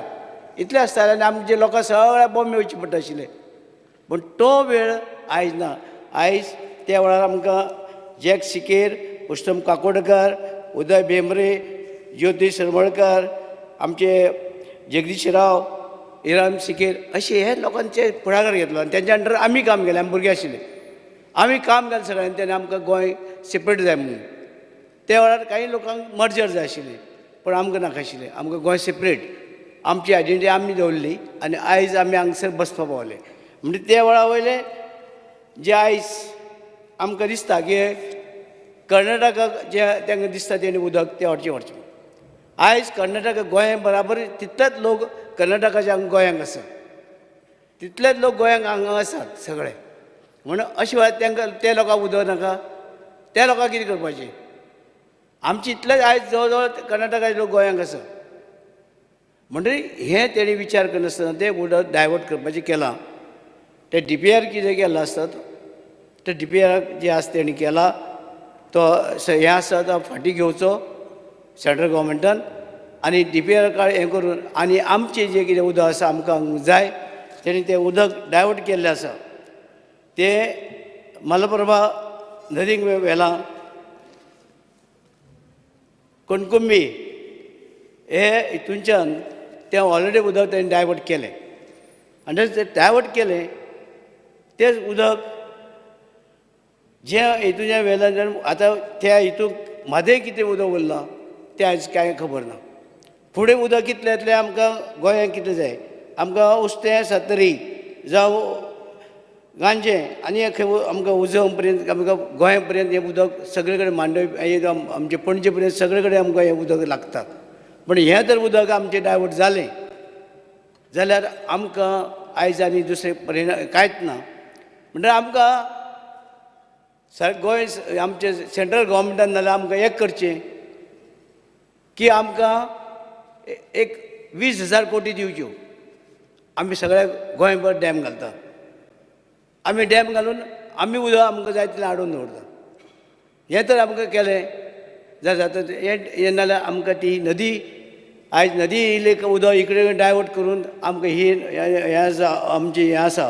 इतले आसताले आनी आमचे लोकांक सगळ्या बॉम्बे वयचे पडटा आशिल्ले. पूण तो वेळ आयज ना. आयज त्या वेळार आमकां जॅक सिकेर, उत्तम काकोडकर, उदय भेंब्रे, ज्योती सरमळकर, आमचे जगदीश राव, इराम सिकेर, अशे हे लोकांचे फुडाकार घेतलो आनी तेंच्या अंडर आमी काम केलें. आमी भुरगे आशिल्ले, आमी काम केलें सगळ्यांनी, तेणें आमकां गोंय सेपरेट जाय म्हणून. त्या वेळार कांय लोकांक मर्जर जाय आशिल्लें, पूण आमकां नाका आशिल्लें, आमकां गोंय सेपरेट, आमची आयडेंटिटी आमी दवरली आनी आयज आमी हांगसर बसपाक पावले. म्हणजे त्या वेळा वयले जे आयज आमकां दिसता की कर्नाटकाक जे तांकां दिसता तेणी उदक तें व्हरचें व्हरचें, आयज कर्नाटका गोंया बराबर तितलेच लोक कर्नाटकाचे हांगा गोंयांक आसा, तितलेच लोक गोंयांक हांगा आसात सगळे. म्हणून अशें वेळार तांकां ते लोकांक उदक नाका, त्या लोकांक कितें करपाचें? आमचे इतलेच आयज जवळ जवळ कर्नाटकाचे लोक गोंयांक आसा. म्हणटकीर हें तेणी विचार करनासतना तें उदक डायवर्ट करपाचें केलां. तें डी पी आर कितें केल्लो आसता तें डी पी आराक जें आसा तेणी केलां तो हें आसा तो फाटीं घेवचो सेंट्रल गव्हर्मेंटान आनी डी पी आर कार्ड हें करून आनी आमचें जें कितें उदक आसा आमकां जाय तेणी तें उदक डायवर्ट केल्लें आसा तें मलप्रभा नदीक व्हेलां. कणकुंबी हे हितूनच्यान तें ऑलरेडी उदक तेणी डायवर्ट केलें आनी तें डायवर्ट केलें तें उदक जें हितून व्हेलां आतां त्या हितून म्हादय कितें उदक उरलां तें आयज कांय खबर ना. फुडें उदक कितलें येतलें आमकां गोंयांत कितें जाय आमकां उस्तें सत्तरी जावं गांजें आनी आमकां उजो पर्यंत आमकां गोंया पर्यंत हें उदक सगळे कडेन मांडवी आमचे पणजे पर्यंत सगळे कडेन आमकां हें उदक लागता. पूण हें जर उदक आमचें डायवर्ट जालें जाल्यार आमकां आयज आनी दुसरें परिणाम कांयच ना. म्हणटकीर आमकां गोंय आमचें सेंट्रल गव्हर्मेंटान नाल्यार आमकां एक करचें की आमकां एक 20,000 कोटी दिवच्यो. आमी सगळ्या गोंयभर डॅम घालता, आमी डॅम घालून आमी उदक आमकां जाय तितलें हाडून दवरता. हें तर आमकां केलें जाल्यार जाता हें नाल्यार आमकां ती नदी आयज नदी इल्ली उदक इकडे डायवर्ट करून आमकां ही हें आसा आमचें हें आसा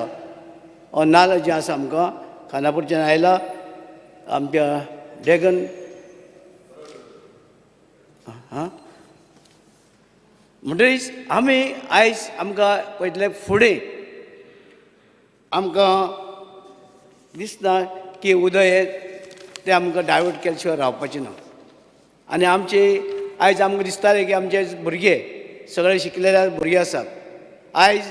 नाल जें आसा आमकां खानापूरच्यान आयला आमच्या डेगन आं म्हणटकीर आमी आयज आमकां पळयतले फुडें आमकां दिसना की उदक हें तें आमकां डायवर्ट केले शिवाय रावपाचें ना. आनी आमचे आयज आमकां दिसतालें की आमचे भुरगे सगळे शिकलेले भुरगे आसात, आयज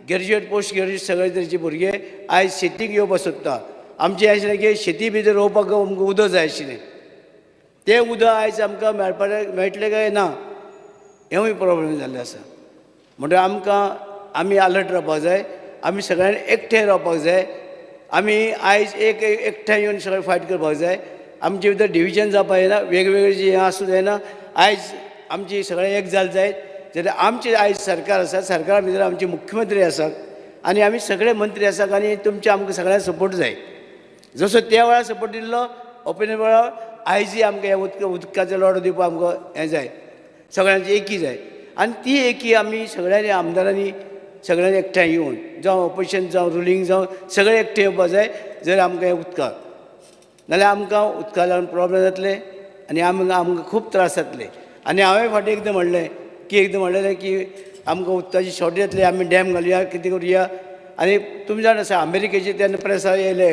ग्रेज्युएट पोस्ट ग्रेज्युएट सगळे तरेचे भुरगे आयज शेतीक येवपाक सोदता. आमचें आशिल्लें की शेती भितर रोवपाक आमकां उदक जाय आशिल्लें, तें उदक आयज आमकां मेळपाक मेळटलें काय ना हेंवूय प्रॉब्लेम जाल्लें आसा. म्हणटकीर आमकां आमी अलर्ट रावपाक जाय, आमी सगळ्यांनी एकठांय रावपाक जाय, आमी आयज एक एकठांय येवन सगळें फायट करपाक जाय. आमचे भितर डिविजन जावपाक जायना, वेगवेगळे जे हें आसूं जायना. आयज आमची सगळें एक जालें जायत जाल्यार आमचें आयज सरकार आसा, सरकारा भितर आमचे मुख्यमंत्री आसात आनी आमी सगळे मंत्री आसात आनी तुमचे आमकां सगळ्यांक सपोर्ट जाय. जसो त्या वेळार सपोर्ट दिल्लो ओपिनियन वेळार आयजय आमकां हें उदकाचो लढो दिवपाक आमकां हें जाय, सगळ्यांची एकी जाय. आनी ती एकी आमी सगळ्यांनी आमदारांनी सगळ्यांनी एकठांय येवन जावं ऑपोजिशन जावं रुलींग जावं सगळे एकठांय येवपाक जाय जर आमकां हें उदकाक, नाल्यार आमकां उदका लागून प्रॉब्लेम जातले आनी आमकां आमकां खूब त्रास जातले. आनी हांवें फाटीं एकदां म्हणलें की एकदां म्हणलेलें की आमकां उदकाची शॉर्टेज जातली, आमी डॅम घालया कितें करुया. आनी तुमी जाण आसा अमेरिकेचे तेन्ना प्रेसार येयले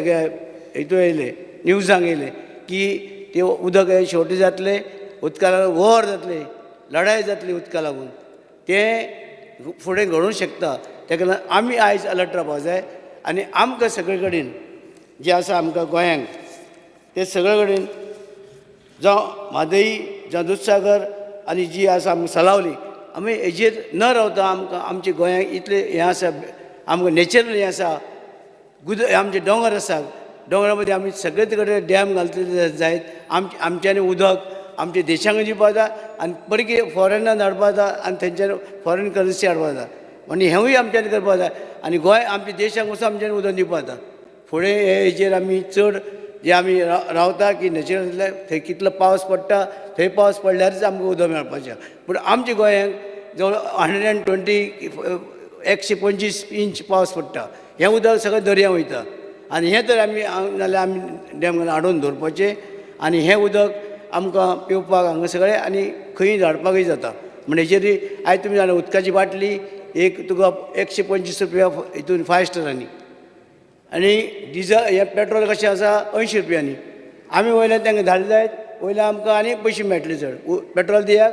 हितून येयले न्यूजांक येयले की ते उदक शॉर्टेज जातलें, उदका लागून वॉर जातली, लढाई जातली उदका लागून, तें फुडें घडूंक शकता. ताका लागून आमी आयज अलर्ट रावपाक जाय आनी आमकां सगळे कडेन जें आसा आमकां गोंयांक तें सगळे कडेन जावं म्हादई जावं दुदसागर आनी जी आसा आमकां सलावली आमी हेजेर न रावता आमकां आमच्या गोंयांक इतलें हें आसा, आमकां नॅचरल हें आसा, आमचे दोंगर आसात, दोंगरा मदीं आमी सगळे कडेन डॅम घालतले जायत आमच्यांनी उदक आमच्या देशांक दिवपाक जाय आनी परकी फॉरेनान हाडपाक जाय आनी थंयच्यान फॉरेन करन्सी हाडपाक जाय आनी हेंवूय आमच्यांनी करपाक जाय. आनी गोंय आमच्या देशाक वचून आमच्यांनी उदक दिवपाक जाता. फुडें हे हेजेर आमी चड जे आमी रावता की नॅचरल थंय कितलो पावस पडटा थंय पावस पडल्यारच आमकां उदक मेळपाचें. पूण आमच्या गोंयांक जवळ 120 125 इंच पावस पडटा, हें उदक सगळें दर्या वयता आनी हें तर आमी नाल्यार आमी डॅम हाडून दवरपाचें आनी हें उदक आमकां पिवपाक हांगा सगळें आनी खंय धाडपाकूय जाता. म्हण हेजेर आयज तुमी जाणा उदकाची बाटली एक तुका 125 रुपया हितून 5 स्टारांनी आनी डिजल हें पेट्रोल कशें आसा 80 रुपयांनी. आमी वयल्यान तांकां धाडले जायत वयल्यान आमकां आनी पयशे मेळटले चड, पेट्रोल दियात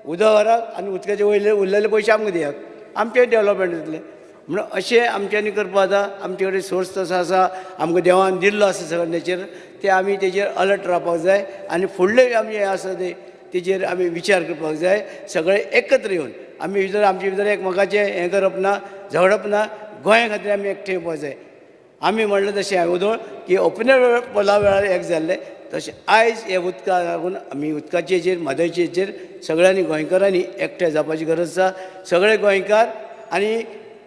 उदक व्हरात आनी उदकाचे वयले उरलेले पयशे आमकां दियात, आमचें डेवलपमेंट जातलें. म्हणून अशें आमच्यांनी करपाक जाता. आमचे कडेन सोर्स तसो आसा, आमकां देवान दिल्लो आसा सगळें नेचर, ते आमी तेजेर अलर्ट रावपाक जाय आनी फुडले आमी हें आसा ते तेजेर आमी विचार करपाक जाय. सगळे एकत्र येवन आमी भितर आमचे भितर एकमेकाचें हें करप ना, झगडप ना, गोंया खातीर आमी एकठांय येवपाक जाय. आमी म्हणलें तशें हांवें उदळ की ओपिनियन पोला वेळार एक जाल्लें तशें आयज हे उदकाक लागून आमी उदकाचेर म्हादयचेर सगळ्यांनी गोंयकारांनी एकठांय जावपाची गरज आसा. सगळे गोंयकार आनी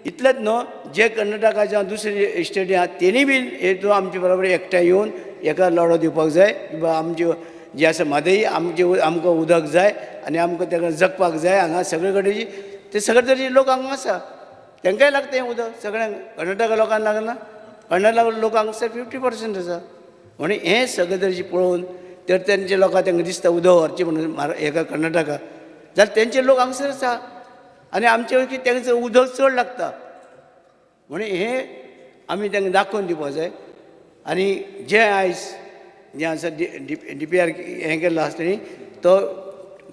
इतलेंच न्हू, जे कर्नाटकाचे दुसरे स्टेटी आहा तेणी बी हेतून आमचे बरोबर एकठांय येवन एका लढो दिवपाक जाय की बाबा आमच्यो जे आसा म्हादय आमचे आमकां उदक जाय आनी आमकां ताका जगपाक जाय. हांगा सगळे कडेन ते सगळे तरेचे लोक हांगा आसा, तांकांय लागता हें उदक, सगळ्यांक. कर्नाटका लोकांक लागना, कर्नाटका लोक हांगासर 50% आसा. म्हणून हें सगळे तरेचें पळोवन तर तेंचे लोकांक तांकां दिसता उदक व्हरचें म्हणून हेका कर्नाटका, जाल्यार तेंचे लोक हांगासर आसा आनी आमचे की तांकां उदक चड लागता. म्हणून हें आमी तांकां दाखोवन दिवपाक जाय. आनी जें आयज जें आसा डी पी आर हें केल्लो आसा तेणी तो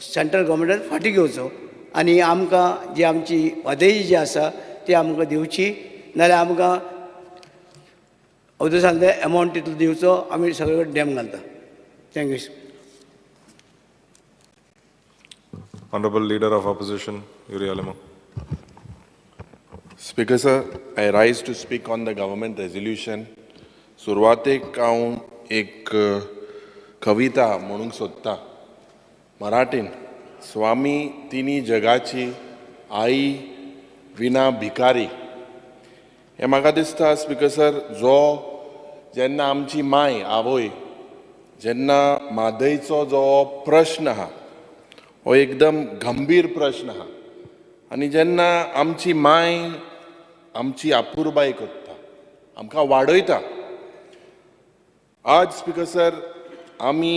सेंट्रल गव्हर्मेंटान फाटीं घेवचो आनी आमकां जी आमची म्हादय जी आसा ती आमकां दिवची, नाजाल्यार आमकां अदो सांगता एमावंट तितलो दिवचो, आमी सगळे कडेन डॅम घालता. Thank you.
Honorable Leader of Opposition, Yuri Alemao.
Speaker sir, I rise to speak on the government resolution. सुरवातेक हांव एक कविता म्हणूंक सोदता मराठीन. स्वामी तिनी जगाची आई विना भिकारी. हें म्हाका दिसता स्पीकर सर, जो जेन्ना आमची माय आवय जेन्ना म्हादयचो जो प्रश्न आहा हो एकदम गंभीर प्रश्न आहा आनी जेन्ना आमची माय आमची आपुरबाय करता, आमकां वाडयता, आज स्पीकर सर आमी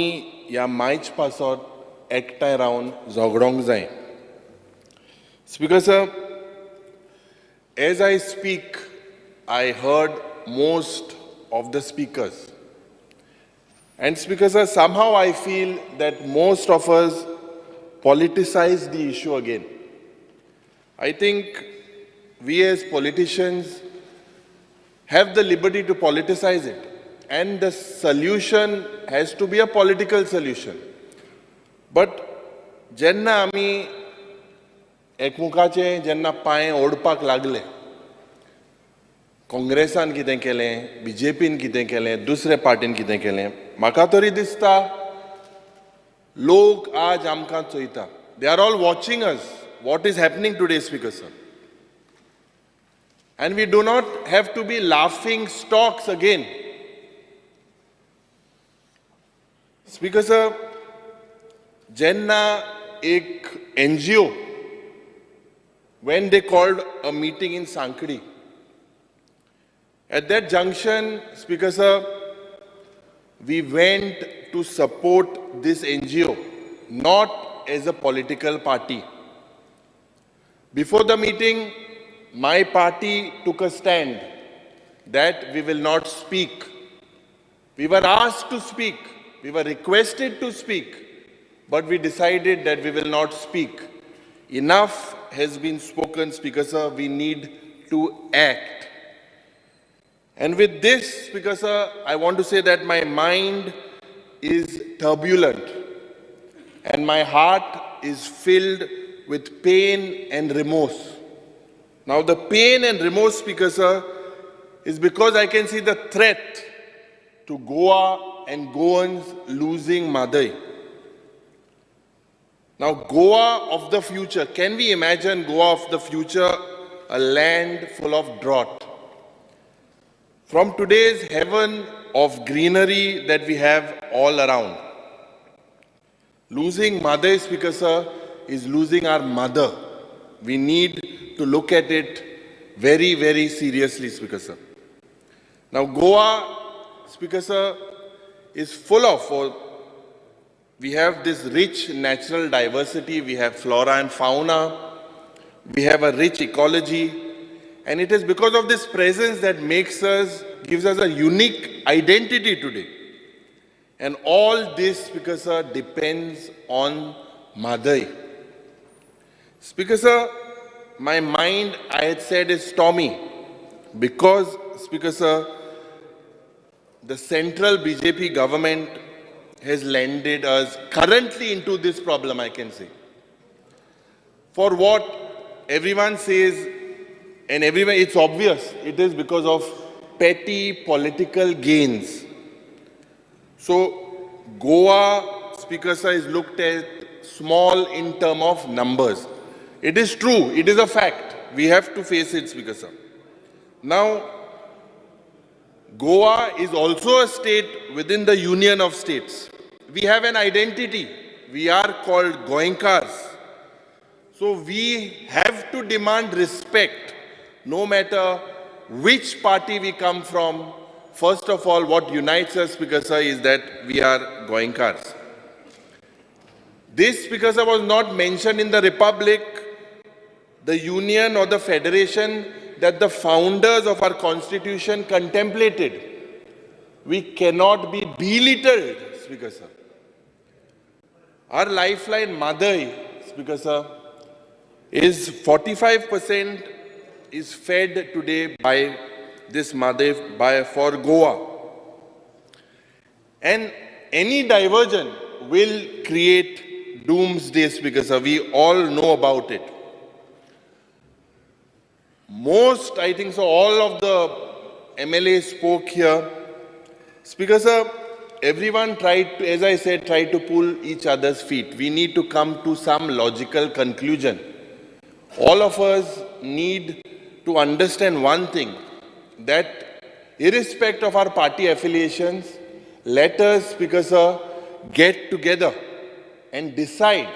ह्या मायच पासत एकठांय रावन झगडोंक जाय. Speaker sir, as I speak I heard most of the speakers and speaker sir, somehow I feel that most of us politicize the issue again. I think we as politicians have the liberty to politicize it, and the solution has to be a political solution. But जेन्ना आमी एकमुखाचे जेन्ना पांय ओडपाक लागले, काँग्रेसान कितें केलें, बीजेपीन कितें केलें, दुसरे पार्टीन कितें केलें, म्हाका तरी दिसता लोक आज आमकां चोयता. They are all watching us what is happening today speaker sir, and we do not have to be laughing stocks again. Speaker sir, जेन्ना एक NGO when they called a meeting in Sanquelim, at that junction, Speaker sir, we went to support this NGO, not as a political party. Before the meeting, my party took a stand that we will not speak. We were asked to speak, we were requested to speak, but we decided that we will not speak. Enough has been spoken, Speaker sir, we need to act. And with this, Speaker sir, I want to say that my mind is turbulent and my heart is filled with pain and remorse. Now the pain and remorse, Speaker sir, is because I can see the threat to Goa and Goans losing Mhadei. Now Goa of the future, can we imagine Goa of the future, a land full of drought? From today's heaven of greenery that we have all around. Losing Mhadei, Speaker sir, is losing our mother. We need to look at it very, very seriously, Speaker sir. Now Goa, Speaker sir, is full of, we have this rich natural diversity, we have flora and fauna, we have a rich ecology, and it is because of this presence that makes us, gives us a unique identity today. And all this, Speaker sir, depends on Mhadei. Speaker sir, my mind, I had said, is stormy because, Speaker sir, the central BJP government has landed us currently into this problem, I can say. For what everyone says, and everyone, it's obvious, it is because of petty political gains. So, Goa, Speaker sir, is looked at small in terms of numbers. It is true, it is a fact. We have to face it, Speaker sir. Now, Goa is also a state within the union of states. We have an identity. We are called Goenkars. So we have to demand respect no matter which party we come from. First of all, what unites us, Speaker sir, is that we are Goenkars. This, Speaker sir, was not mentioned in the Republic, the Union or the Federation that the founders of our Constitution contemplated. We cannot be belittled, Speaker sir. Our lifeline, Mhadei, Speaker sir, is 45% is fed today by this Mhadei for Goa. And any diversion will create doomsday, Speaker sir. We all know about it. Most, I think so, all of the MLAs spoke here. Speaker sir, everyone tried to, as I said, tried to pull each other's feet. We need to come to some logical conclusion. All of us need to understand one thing, that irrespective of our party affiliations, let us, Speaker sir, get together and decide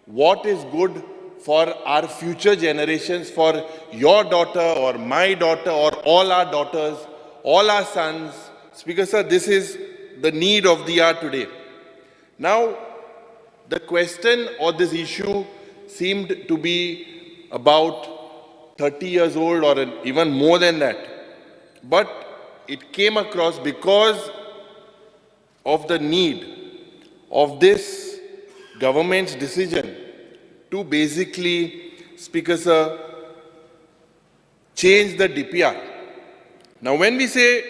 what is good for our future generations, for your daughter or my daughter or all our daughters, all our sons. Speaker sir, this is the need of the hour today. Now, the question or this issue seemed to be about 30 years old or even more than that. But it came across because of the need of this government's decision to basically, Speaker sir, change the DPR. Now, when we say,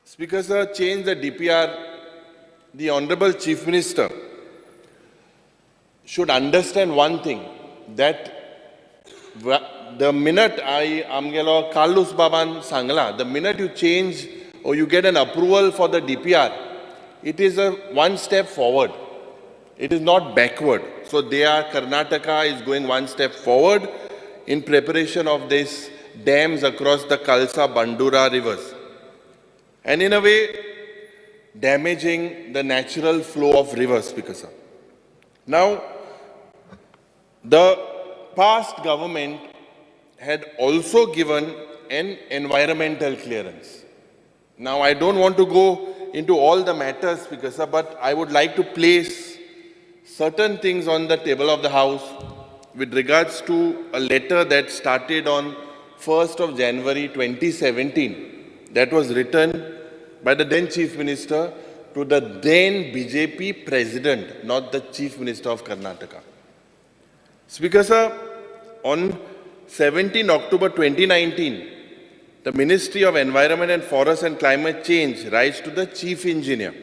Speaker sir, change the DPR, the Honorable Chief Minister should understand one thing, that the minute I amgelo Carlos Baban Sangla, the minute you change or you get an approval for the DPR, it is a one step forward. It is not backward. So they are, Karnataka is going one step forward in preparation of these dams across the Kalsa Bandura rivers. And in a way, damaging the natural flow of rivers, Speaker sir. Now, the past government had also given an environmental clearance. Now, I don't want to go into all the matters, Speaker sir, but I would like to place certain things on the table of the House with regards to a letter that started on 1st of January 2017 that was written by the then Chief Minister to the then BJP President, not the Chief Minister of Karnataka. Speaker sir, on 17 October 2019, the Ministry of Environment and Forest and Climate Change writes to the Chief Engineer,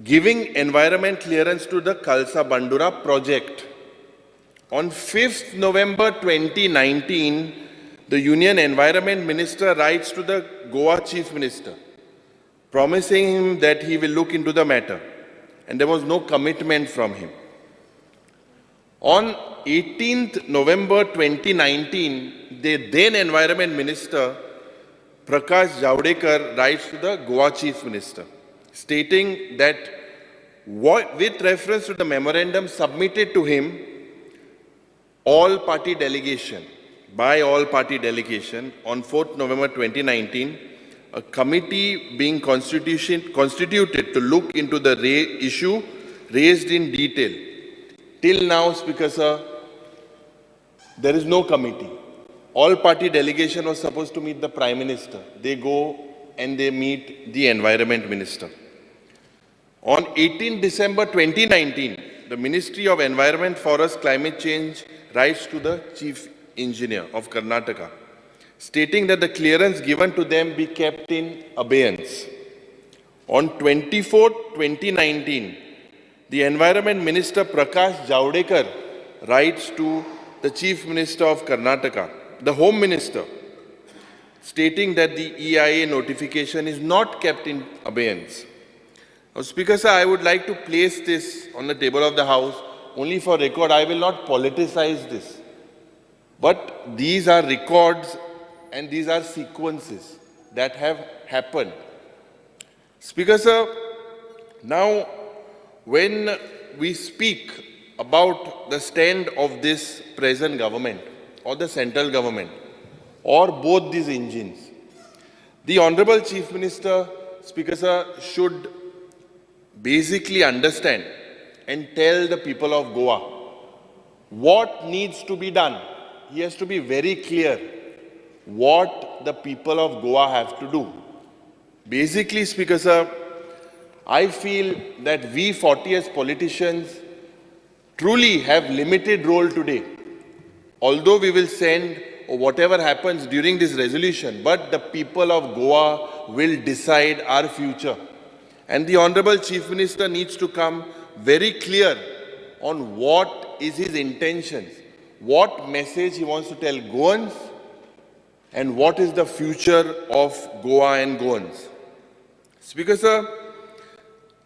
giving environment clearance to the Kalsa Bandura project. On 5th November 2019, the Union Environment Minister writes to the Goa Chief Minister, promising him that he will look into the matter. And there was no commitment from him. On 18th November 2019, the then Environment Minister, Prakash Javadekar, writes to the Goa Chief Minister, stating that with reference to the memorandum submitted to him, all party delegation, by all party delegation, on 4th November 2019, a committee being constituted to look into the issue raised in detail. Till now, Speaker sir, there is no committee. All party delegation was supposed to meet the Prime Minister. They go and they meet the Environment Minister. On 18 December 2019, the Ministry of Environment, Forest, Climate Change writes to the Chief Engineer of Karnataka, stating that the clearance given to them be kept in abeyance. On 24, 2019, the Environment Minister Prakash Javadekar writes to the Chief Minister of Karnataka, the Home Minister, stating that the EIA notification is not kept in abeyance. Now, Speaker sir, I would like to place this on the table of the House only for record. I will not politicize this. But these are records and these are sequences that have happened. Speaker sir, now when we speak about the stand of this present government or the central government or both these engines, the Honorable Chief Minister, Speaker sir, should basically understand and tell the people of Goa what needs to be done. He has to be very clear what the people of Goa have to do. Basically, Speaker sir, I feel that we 40 as politicians truly have limited role today. Although we will send or whatever happens during this resolution, but the people of Goa will decide our future. And the Honorable Chief Minister needs to come very clear on what is his intentions, what message he wants to tell Goans, and what is the future of Goa and Goans. Speaker sir,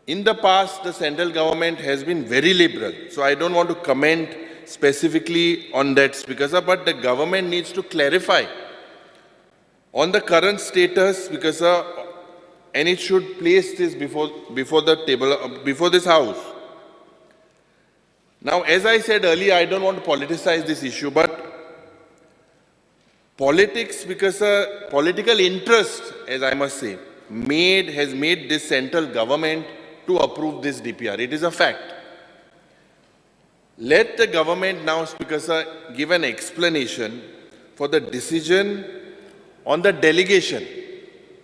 in the past, the central government has been very liberal. So I don't want to comment specifically on that, Speaker sir, but the government needs to clarify on the current status, Speaker sir, and it should place this before the table, before this House. Now, as I said earlier, I don't want to politicize this issue, but politics, because political interest, as I must say, has made this central government to approve this DPR. It is a fact. Let the government now, Speaker sir, give an explanation for the decision on the delegation.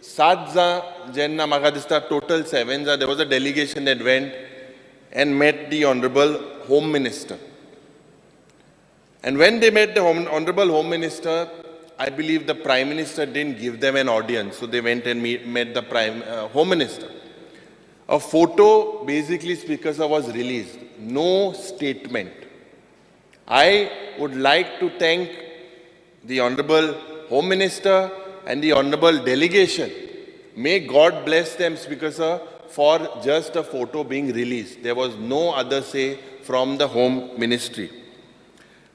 7 jenna maka dista total 7, there was a delegation that went and met the Honorable Home Minister. And when they met the Honorable Home Minister, I believe the Prime Minister didn't give them an audience, so they went and met the Home Minister. A photo, basically, Speaker sir, was released. No statement. I would like to thank the Honorable Home Minister and the Honorable Delegation. May God bless them, Speaker sir, for just a photo being released. There was no other say from the Home Ministry.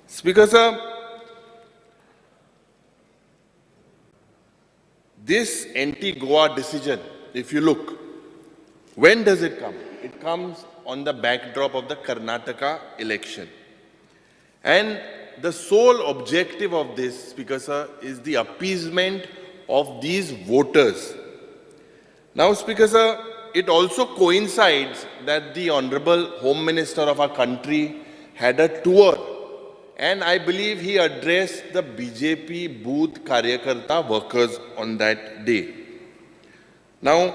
Speaker sir, this anti-Goa decision, if you look, when does it come? It comes on the backdrop of the Karnataka election. And the sole objective of this, Speaker sir, is the appeasement of these voters. Now, Speaker sir, it also coincides that the Honorable Home Minister of our country had a tour, and I believe he addressed the BJP booth Karyakarta workers on that day. Now,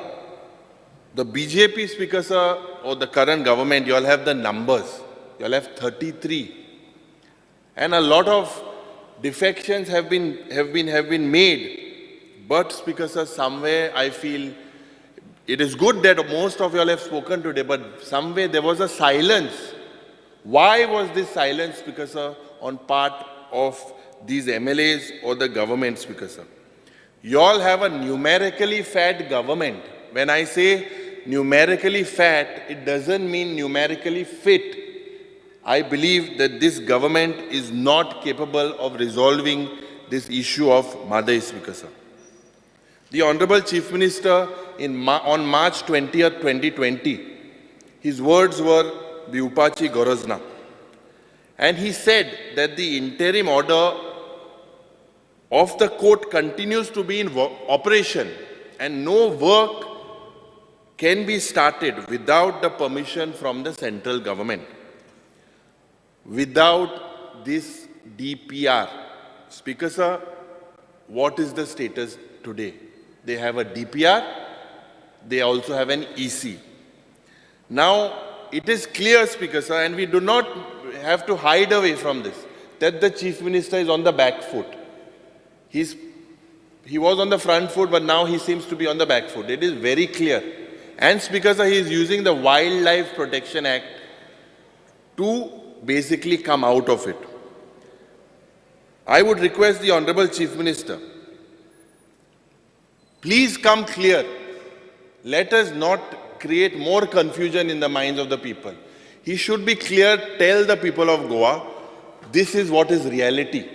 the BJP, Speaker sir, or the current government, you all have the numbers. You all have 33. And a lot of defections have been made. But, Speaker sir, somewhere I feel it is good that most of you all have spoken today, but somewhere there was a silence. Why was this silence, Speaker sir, on part of these MLAs or the government, Speaker sir? You all have a numerically fat government. When I say numerically fat, it doesn't mean numerically fit. I believe that this government is not capable of resolving this issue of Mhadei, Speaker sir. The Honorable Chief Minister on March 20th, 2020, his words were Bhiupachi Gorozna. And he said that the interim order of the court continues to be in operation and no work can be started without the permission from the central government. Without this DPR. Speaker sir, what is the status today? They have a DPR, they also have an EC. Now, it is clear, Speaker sir, and we do not have to hide away from this, that the Chief Minister is on the back foot. He was on the front foot, but now he seems to be on the back foot. It is very clear. And Speaker sir, he is using the Wildlife Protection Act to basically come out of it. I would request the Honorable Chief Minister Please come clear. Let us not create more confusion in the minds of the people. He should be clear, tell the people of Goa, this is what is reality.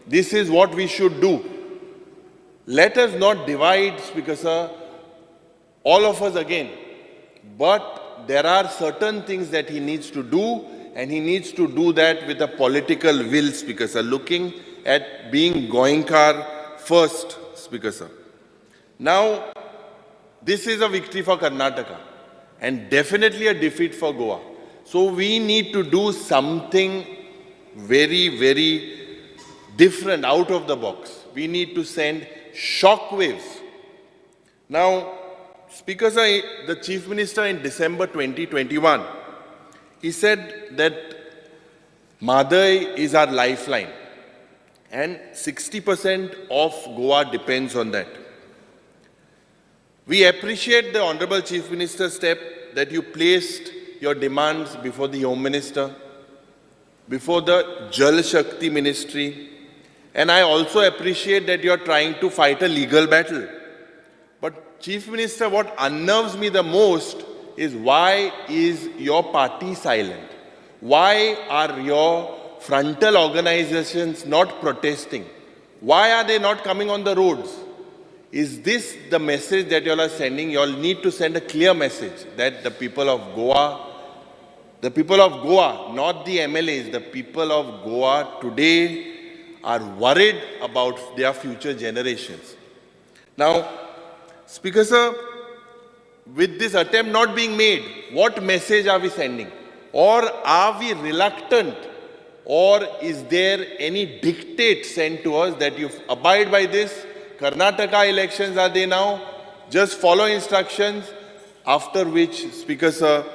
This is what we should do. Let us not divide, Speaker sir, all of us again. But there are certain things that he needs to do, and he needs to do that with a political will, Speaker sir, looking at being Goenkar first, Speaker sir. Now, this is a victory for Karnataka and definitely a defeat for Goa. So we need to do something very, very different, out of the box. We need to send shock waves. Now, Speaker sir, the Chief Minister in December 2021, he said that Mhadei is our lifeline and 60% of Goa depends on that. We appreciate the Honorable Chief Minister's step that you placed your demands before the Home Minister, before the Jal Shakti Ministry, and I also appreciate that you are trying to fight a legal battle. But Chief Minister, what unnerves me the most is why is your party silent? Why are your frontal organizations not protesting? Why are they not coming on the roads? Is this the message that you all are sending? You all need to send a clear message that the people of Goa, not the MLAs, the people of Goa today are worried about their future generations. Now, Speaker sir, with this attempt not being made, what message are we sending? Or are we reluctant? Or is there any dictate sent to us that you abide by this? Karnataka elections are there now. Just follow instructions, after which, Speaker sir,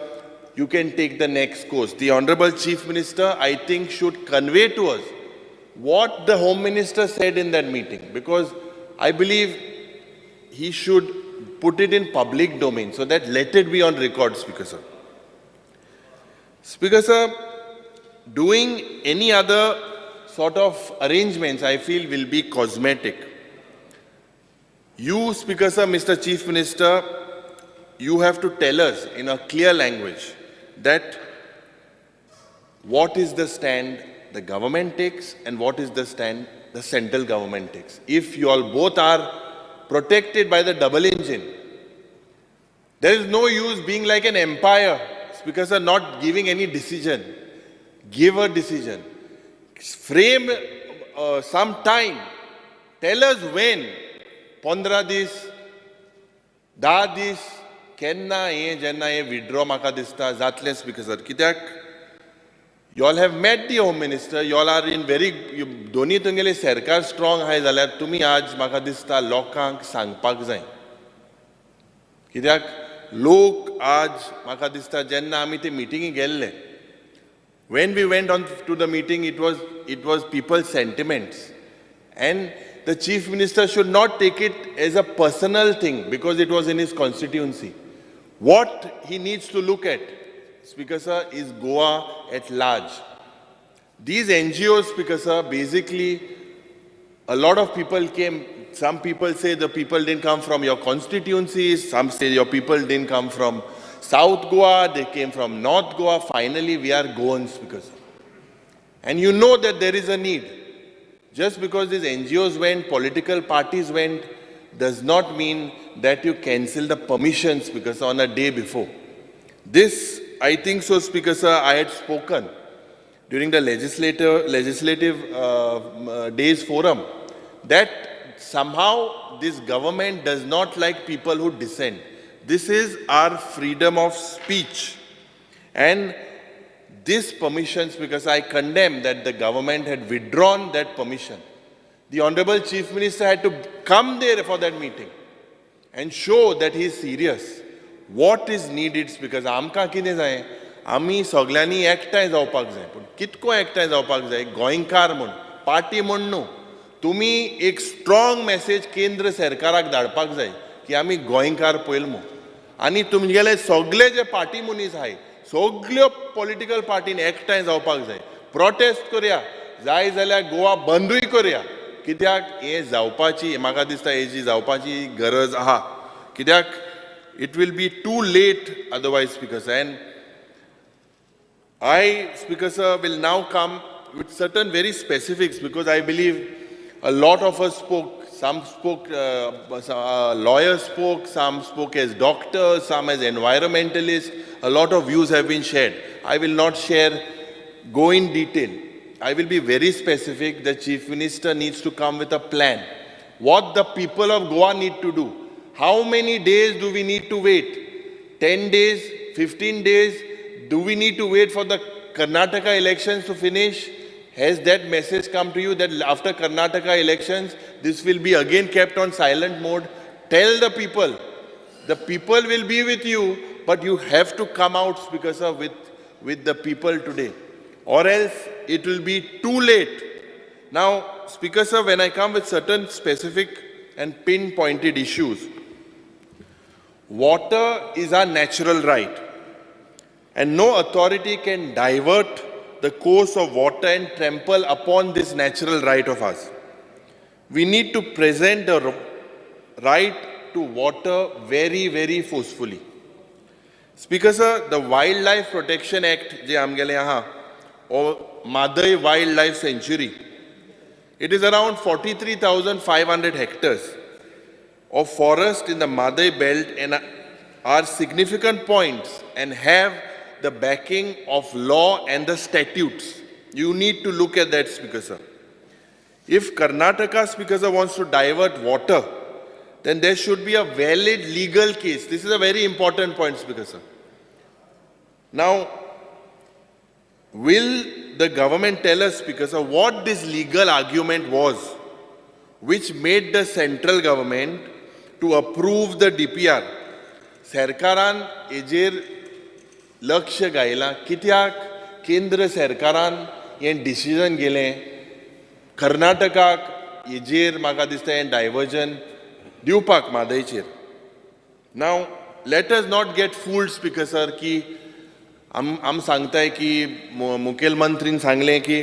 you can take the next course. The Honorable Chief Minister, I think, should convey to us what the Home Minister said in that meeting, because I believe he should put it in public domain so that let it be on record, Speaker sir. Speaker sir, doing any other sort of arrangements, I feel, will be cosmetic. You, Speaker sir, Mr. Chief Minister, you have to tell us in a clear language that what is the stand the government takes and what is the stand the central government takes. If you all both are protected by the double engine, there is no use being like an empire, Speaker sir, not giving any decision. Give a decision. Frame some time. Tell us when. 15 दीस, 10 दीस, केन्ना हें जेन्ना हें विड्रॉ म्हाका दिसता जातलें स्पीकर सर. कित्याक you all have met the home minister, you all are in very, दोनी तुमगेले सरकार स्ट्रॉंग आहाय जाल्यार तुमी आज म्हाका दिसता लोकांक सांगपाक जाय. कित्याक लोक आज म्हाका दिसता जेन्ना आमी ते मिटिंगी गेल्ले, when we went on to the meeting, it was people's sentiments. And the Chief Minister should not take it as a personal thing because it was in his constituency. What he needs to look at, Speaker sir, is Goa at large. These NGOs, Speaker sir, basically a lot of people came. Some people say the people didn't come from your constituencies. Some say your people didn't come from South Goa. They came from North Goa. Finally, we are Goans, Speaker sir. And you know that there is a need. Just because these NGOs went, political parties went, does not mean that you cancel the permissions, Speaker sir, on a day before. This, I think so, Speaker sir, I had spoken during the legislative days forum that somehow this government does not like people who dissent. This is our freedom of speech. And this permissions, because I condemn that the government had withdrawn that permission. The Honorable Chief Minister had to come there for that meeting and show that he is serious. What is needed, because आमकां कितें जाय, आमी सगल्यांनी एकठांय जावपाक जाय. पूण कितको एकठांय जावपाक जाय, गोंयकार म्हूण, पार्टी म्हूण न्हू. तुमी एक स्ट्रॉंग मॅसेज केंद्र सरकाराक धाडपाक जाय की आमी गोंयकार पयल म्हूण. आनी तुमगेले सगले जे पार्टी मनीस आहाय, सगल्यो पॉलिटिकल पार्टीन एकठांय जावपाक जाय. प्रोटेस्ट करया, जाय जाल्यार गोवा बंदूय करया, कित्याक हें जावपाची म्हाका दिसता हेजी जावपाची गरज आहा, कित्याक it will be too late otherwise, Speaker sir. And I, Speaker sir, will now come with certain very specifics, because I believe a lot of us spoke. Some spoke, lawyers spoke, some spoke as doctors, some as environmentalists. A lot of views have been shared. I will not share, go in detail. I will be very specific. The Chief Minister needs to come with a plan. What the people of Goa need to do. How many days do we need to wait? 10 days, 15 days? Do we need to wait for the Karnataka elections to finish? Has that message come to you that after Karnataka elections, this will be again kept on silent mode? Tell the people. The people will be with you, but you have to come out, Speaker sir, with the people today, or else it will be too late. Now, Speaker sir, when I come with certain specific and pinpointed issues, water is our natural right, and no authority can divert the course of water and trample upon this natural right of ours. We need to present the right to water very, very forcefully. Speaker sir, the Wildlife Protection Act, je amgele aha, or Mhadei Wildlife Sanctuary, it is around 43,500 hectares of forest in the Mhadei belt and are significant points and have the backing of law and the statutes. You need to look at that, Speaker sir. If Karnataka, Speaker sir, wants to divert water, then there should be a valid legal case. This is a very important point, Speaker sir. Now, will the government tell us, Speaker sir, what this legal argument was, which made the central government to approve the DPR? सरकारान हेजेर लक्ष घायलां कित्याक केंद्र सरकारान हें डिसिजन गेलें कर्नाटकाक हेजेर म्हाका दिसता हें डायवर्जन दिवपाक म्हादयचेर. Now let us not get fooled, Speaker sir, की आम सांगताय की मुखेलमंत्रीन सांगलें की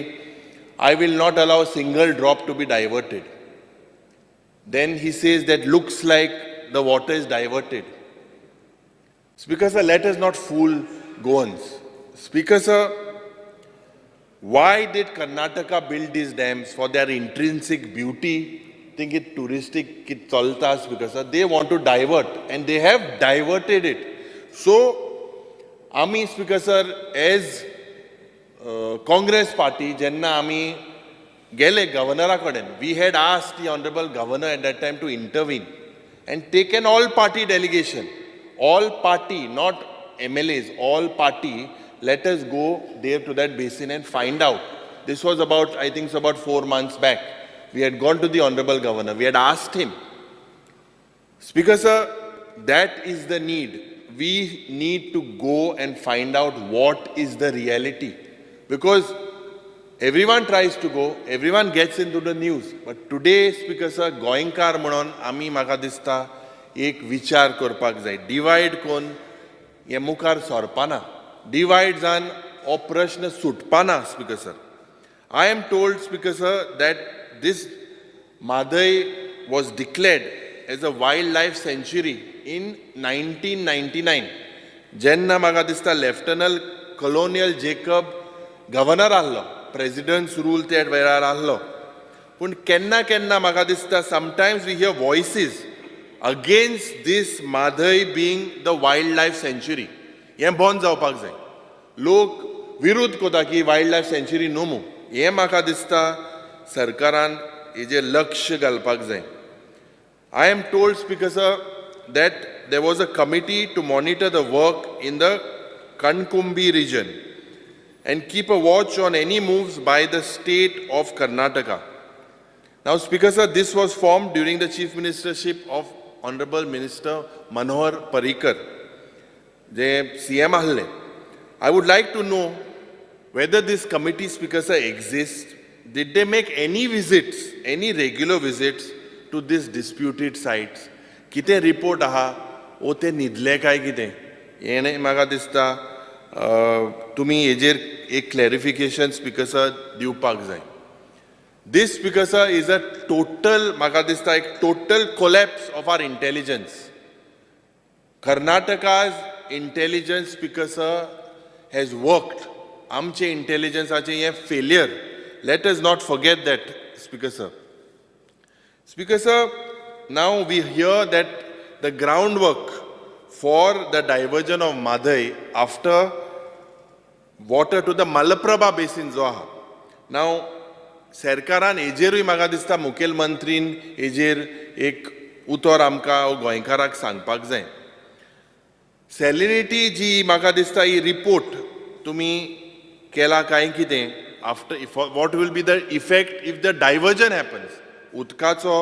I will not allow single drop to be diverted. Then he says that looks like the water is diverted. Speaker sir, let us not fool Goans. Speaker sir, why did Karnataka build these dams? For their intrinsic beauty? Think it touristic, it chalta, Speaker sir. They want to divert, and they have diverted it. So, ami, Speaker sir, as Congress party, jenna ami gele governor kaden, we had asked the honorable governor at that time to intervene and take an all-party delegation. All party, not MLAs, all party, let us go there to that basin and find out. This was about, I think, it's about 4 months back. We had gone to the honorable governor. We had asked him. Speaker sir, that is the need. We need to go and find out what is the reality. Because everyone tries to go, everyone gets into the news. But today, Speaker sir, Goenkar म्हणून आमी म्हाका दिसता एक विचार करपाक जाय. डिवायड कोन हे मुखार सरपाना, डिवायड जावन हो प्रश्न सुटपाना. Speaker sir, I am told, Speaker sir, that this Mhadei was declared as a wild life sanctuary in 1999. जेन्ना म्हाका दिसता लेफ्टनंट कॉलोनियल जेकब गव्हर्नर आहलो, प्रेसिडेंट्स रूल त्या वेळार आहलो. पूण केन्ना केन्ना म्हाका दिसता sometimes we hear voices against this Mhadei being the wild life sanctuary. हें बंद जावपाक जाय. लोक विरोध करता की वायल्ड लायफ सँच्युरी न्हू मू. हें म्हाका दिसता सरकारान हेजेर लक्ष घालपाक जाय. I am told, Speaker sir, that there was a committee to monitor the work in the Kankumbi region and keep a watch on any moves by the state of Karnataka. Now, Speaker sir, this was formed during the chief ministership of Honorable Minister Manohar Parrikar, J CM आहले. I would like to know whether this committee, Speaker sir, exists. Did they make any visits, any regular visits to these disputed sites? कितें रिपोर्ट आहा ओ ते न्हिदले काय कितें? हें म्हाका दिसता तुमी हेजेर एक क्लॅरिफिकेशन स्पीकर सर दिवपाक जाय. This, Speaker sir, is a total, म्हाका दिसता एक total collapse of our intelligence. Karnataka's intelligence, Speaker sir, has worked. आमचे इंटेलिजन्साचें हें failure. Let us not forget that, Speaker sir. Speaker sir, now we hear that the groundwork for the diversion of Mhadei after water to the Malaprabha basin जो आहा. Now, सरकारान हेजेरूय म्हाका दिसता मुखेलमंत्रीन हेजेर एक उतर आमकां गोंयकाराक सांगपाक जाय. सॅलिनिटी जी म्हाका दिसता ही रिपोर्ट तुमी केला काय कितें after what will be the effect if the diversion happens. उदकाचो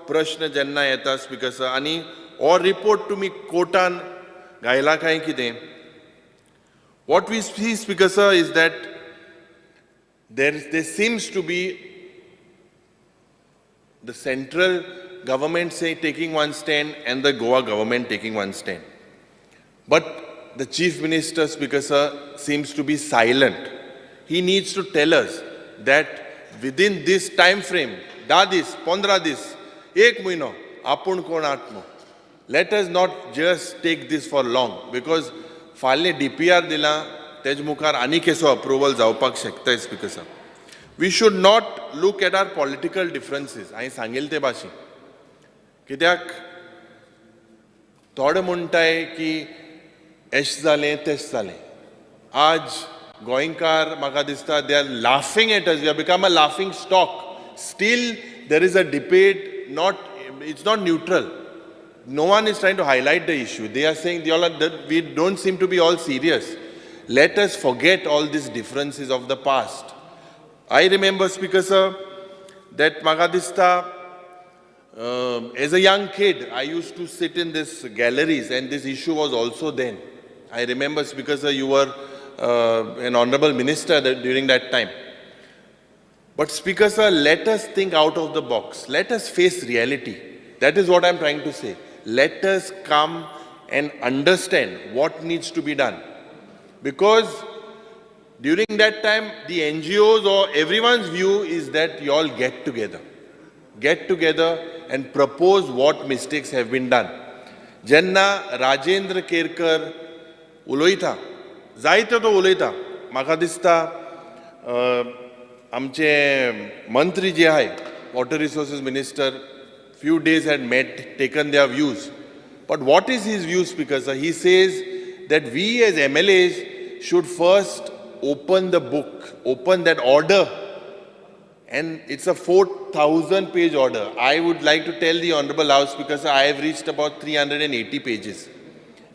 प्रश्न जेन्ना येता स्पीकर सर, आनी हो रिपोर्ट तुमी कोर्टान घायला काय कितें. What we see, Speaker sir, is that there seems to be the central government say taking one stand and the Goa government taking one stand. But the Chief Minister, Speaker sir, seems to be silent. He needs to tell us that within this time frame, 10 दीस, 15 दीस, एक म्हयनो, आपूण कोण आत्मो. Let us not just take this for long, because फाल्यां DPR दिला तेज मुखार आनी केसो अप्रुवल जावपाक शकता. Speaker sir, we should not look at our political differences. हांवें सांगिल्ले ते भाशेन, कित्याक थोडे म्हणटाय की एश जालें तेश जालें. आज गोंयकार म्हाका दिसता they are laughing at us. We have become a laughing stock. Still there is a debate, not it's not neutral. No one is trying to highlight the issue. They are saying they all are, that we don't seem to be all serious. Let us forget all these differences of the past. I remember, Speaker sir, that म्हाका दिसता as a young kid, I used to sit in these galleries, and this issue was also then. I remember, Speaker sir, you were an honorable minister during that time. But Speaker sir, let us think out of the box. Let us face reality. That is what I'm trying to say. Let us come and understand what needs to be done. Because during that time, the NGOs or everyone's view is that you all get together. Get together and propose what mistakes have been done. Jenna Rajendra Kerkar उलयता, जायते तो उलयता. म्हाका दिसता आमचे मंत्री जे आहाय, water resources minister, few days had met, taken their views. But what is his view, Speaker sir? He says that we as MLAs should first open the book, open that order. And it's a 4,000 page order. I would like to tell the Honorable House, Speaker sir, I have reached about 380 pages.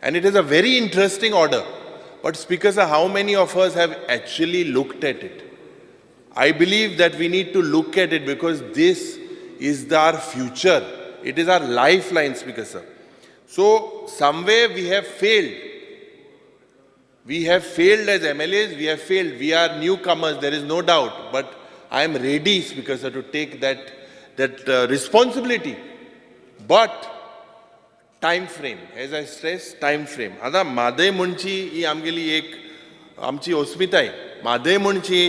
And it is a very interesting order. But Speaker sir, how many of us have actually looked at it? I believe that we need to look at it because this is our future. It is our lifeline, Speaker sir. So somewhere we have failed. We have failed as MLAs, we have failed. We are newcomers, there is no doubt. But I am ready, Speaker sir, to take that responsibility. But time frame, as I stress, time frame. आतां म्हादय म्हणची ही आमगेली एक आमची अस्मिताय. म्हादय म्हणची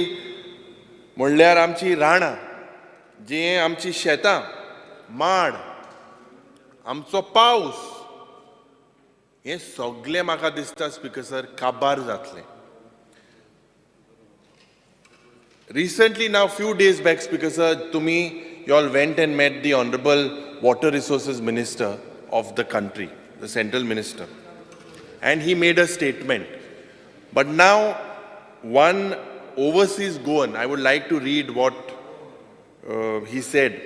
म्हणल्यार आमची राणां, जी आमची शेतां, माड, आमचो पावस, हें सगळें म्हाका दिसता स्पीकर सर काबार जातलें. Recently now, few days back, Speaker sir, तुमी you all went and met the Honorable Water Resources Minister of the country, the central minister, and he made a statement. But now, one overseas Goan, I would like to read what he said,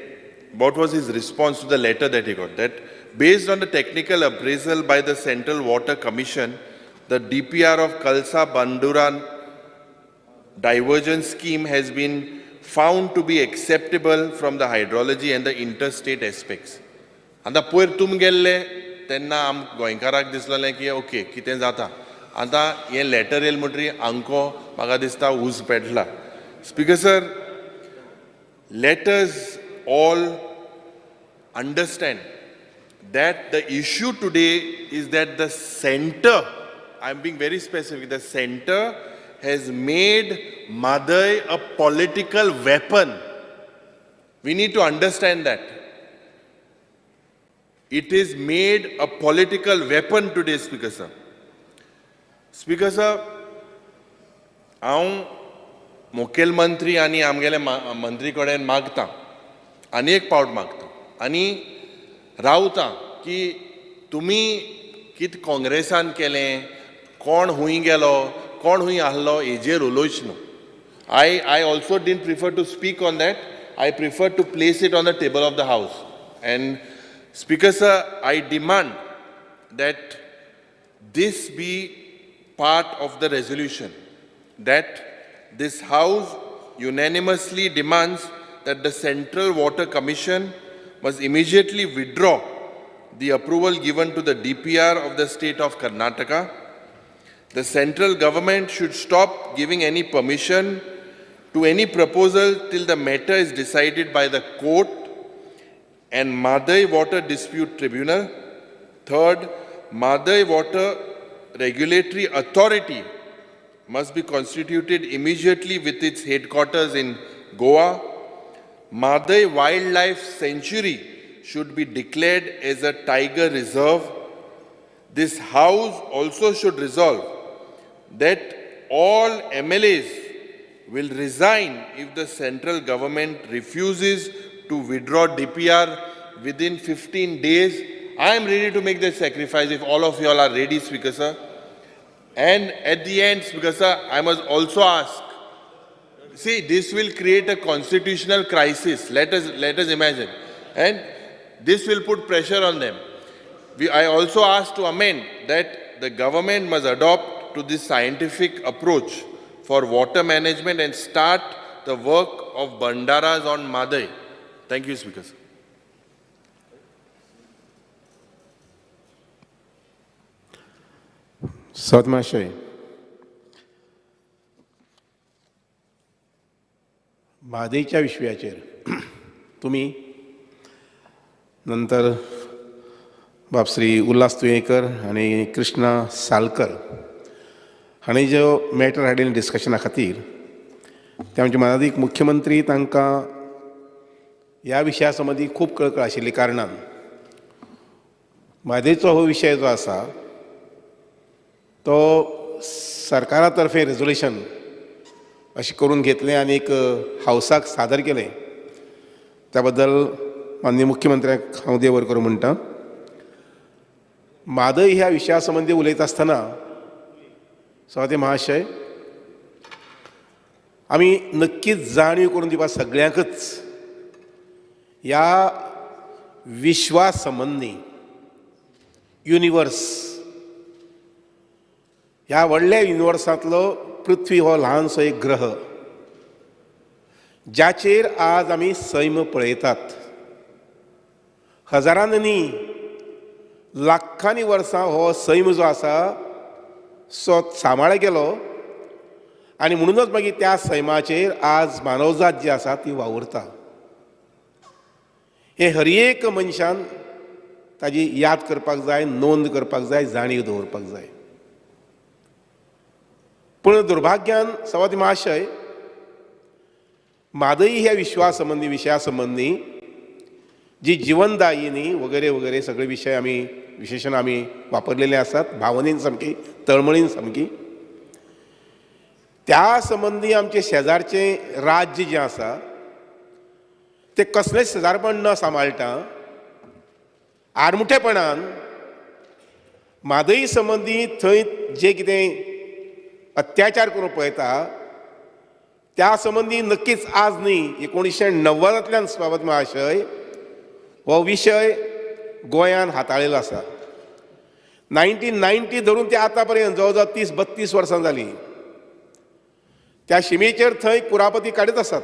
what was his response to the letter that he got, that based on the technical appraisal by the Central Water Commission, the DPR of Kalsa Bandura diversion scheme has been found to be acceptable from the hydrology and the interstate aspects. आतां पयर तुम गेल्ले तेन्ना आम गोंयकाराक दिसलेलें की ओके कितें जाता. आतां हें लेटर येयलें म्हणटरी आमको म्हाका दिसता ऊस पेटला. Speaker sir, let us all understand that the issue today is that the center, I am being very specific, the center has made Mhadei a political weapon. We need to understand that. It is made a political weapon today, Speaker sir. Speaker sir, हांव मुखेलमंत्री आनी आमगेले मंत्री कडेन मागता, आनी एक पावट मागता आनी रावता की तुमी कितें काँग्रेसान केलें, कोण हुंय गेलो, कोण हुंय आहलो हेजेर उलोवच न्हू. I also didn't prefer to speak on that. I prefer to place it on the table of the house. And Speaker sir, I demand that this be part of the resolution, that this house unanimously demands that the Central Water Commission must immediately withdraw the approval given to the DPR of the state of Karnataka. The central government should stop giving any permission to any proposal till the matter is decided by the court and Mhadei Water Dispute Tribunal. Third, Mhadei Water Regulatory Authority must be constituted immediately with its headquarters in Goa. Mhadei Wildlife Sanctuary should be declared as a tiger reserve. This house also should resolve that all MLAs will resign if the central government refuses to withdraw DPR within 15 days. I am ready to make that sacrifice if all of you all are ready, Speaker sir. And at the end, Speaker sir, I must also ask, see, this will create a constitutional crisis. Let us imagine. And this will put pressure on them. I also ask to amend that the government must adopt to this scientific approach for water management and start the work of Bandaras on Mhadei. Thank you, Speaker sir.
सदमाशय, म्हादयच्या विशयाचेर तुमी नंतर बाब श्री उल्हास तुयेंकर आनी कृष्णा सालकर हांणी ज्यो मॅटर हाडिल्लें डिस्कशना खातीर ते आमचे मानादीक मुख्यमंत्री तांकां ह्या विशया संबंदी खूब कळकळ आशिल्ली कारणान म्हादयचो हो विशय जो आसा तो सरकारा तर्फे रेजोल्युशन अशें करून घेतलें आनी एक हावसाक सादर केलें. त्या बद्दल माननीय मुख्यमंत्र्याक हांव देव बरें करूं म्हणटा. म्हादय ह्या विशया संबंदी उलयता आसतना सभापती महाशय, आमी नक्कीच जाणीव करून दिवपा सगळ्यांकच ह्या विश्वा संबंदी, युनिवर्स, ह्या व्हडल्या युनिवर्सांतलो पृथ्वी हो ल्हानसो एक ग्रह ज्याचेर आज आमी सैम पळयतात. हजारांनी न्ही लाखांनी वर्सां हो सैम जो आसा सो सांबाळ गेलो आनी म्हणूनच मागीर त्या सैमाचेर आज मानवजात जी आसा ती वावुरता. हे हर एक मनशान ताजी याद करपाक जाय, नोंद करपाक जाय, जाणीव दवरपाक जाय. पूण दुर्भाग्यान सभापती महाशय, म्हादय ह्या विश्वा संबंदी, विशया संबंदी जी जिवनदायिनी वगैरे वगैरे सगळे विशय आमी विशेषण आमी वापरलेले आसात, भावनेन सामकी, तळमळीन सामकी, त्या संबंदी आमचे शेजारचें राज्य जें आसा तें कसलेंच शेजारपण न सांबाळटा आडमुठेपणान म्हादय संबंदी थंय जे कितें अत्याचार करूंक पळयता त्या संबंदी नक्कीच आज न्ही 1990तांतल्यान सभापती महाशय हो विशय गोंयान हाताळिल्लो आसा. 1990 धरून ते आतां पर्यंत जवळ जवळ 30-32 वर्सां जालीं त्या शिमेचेर थंय कुरापती काडीत आसात.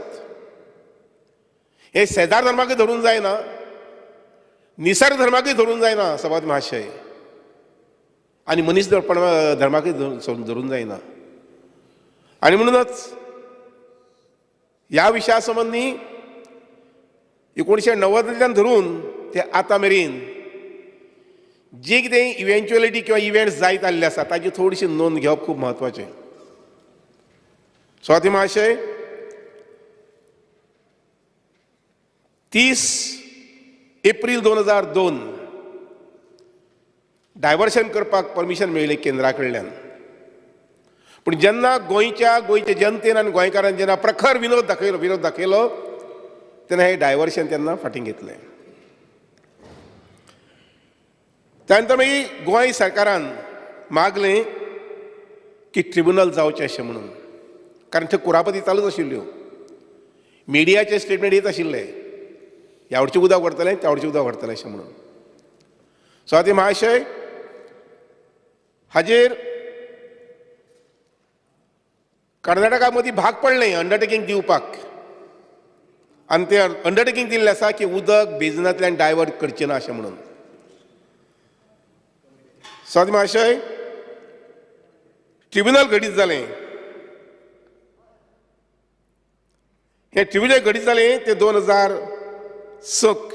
हे शेजार धर्माकय धरून जायना, निसर्ग धर्माकय धरून जायना सभापती महाशय, आनी मनीस धर्माकय धरून जायना. आनी म्हणूनच ह्या विशया संबंदी 1990तांतल्यान धरून ते आतां मेरेन जी कितें इव्हेंच्युअलिटी किंवा इव्हेंट्स जायत आयिल्ले आसा ताची थोडीशी नोंद घेवप खूब म्हत्वाचें. सभापती महाशय, 30 एप्रील 2002 डायवर्शन करपाक परमिशन मेळ्ळें केंद्रा कडल्यान. पूण जेन्ना गोंयच्या जनतेन आनी गोंयकारान जेन्ना प्रखर विरोध दाखयलो तेन्ना हें डायवर्शन तेन्ना फाटीं घेतलें. त्यानंतर मागीर गोंय सरकारान मागलें की ट्रिब्युनल जावचें अशें म्हणून, कारण थंय कुरापती चालूच आशिल्ल्यो, मिडियाचे स्टेटमेंट येत आशिल्ले, ह्या वटचें उदक व्हरतलें त्या वटचें उदक व्हरतलें अशें म्हणून. सो आतां महाशय हाजेर कर्नाटका मदीं भाग पडलें अंडरटेकींग दिवपाक, आनी तें अंडरटेकींग दिल्लें आसा की उदक बेजिनांतल्यान डायवर्ट करचें ना अशें म्हणून. सो आतां महाशय ट्रिब्युनल घडीत जालें, हें ट्रिब्युनल घडीत जालें तें 2006.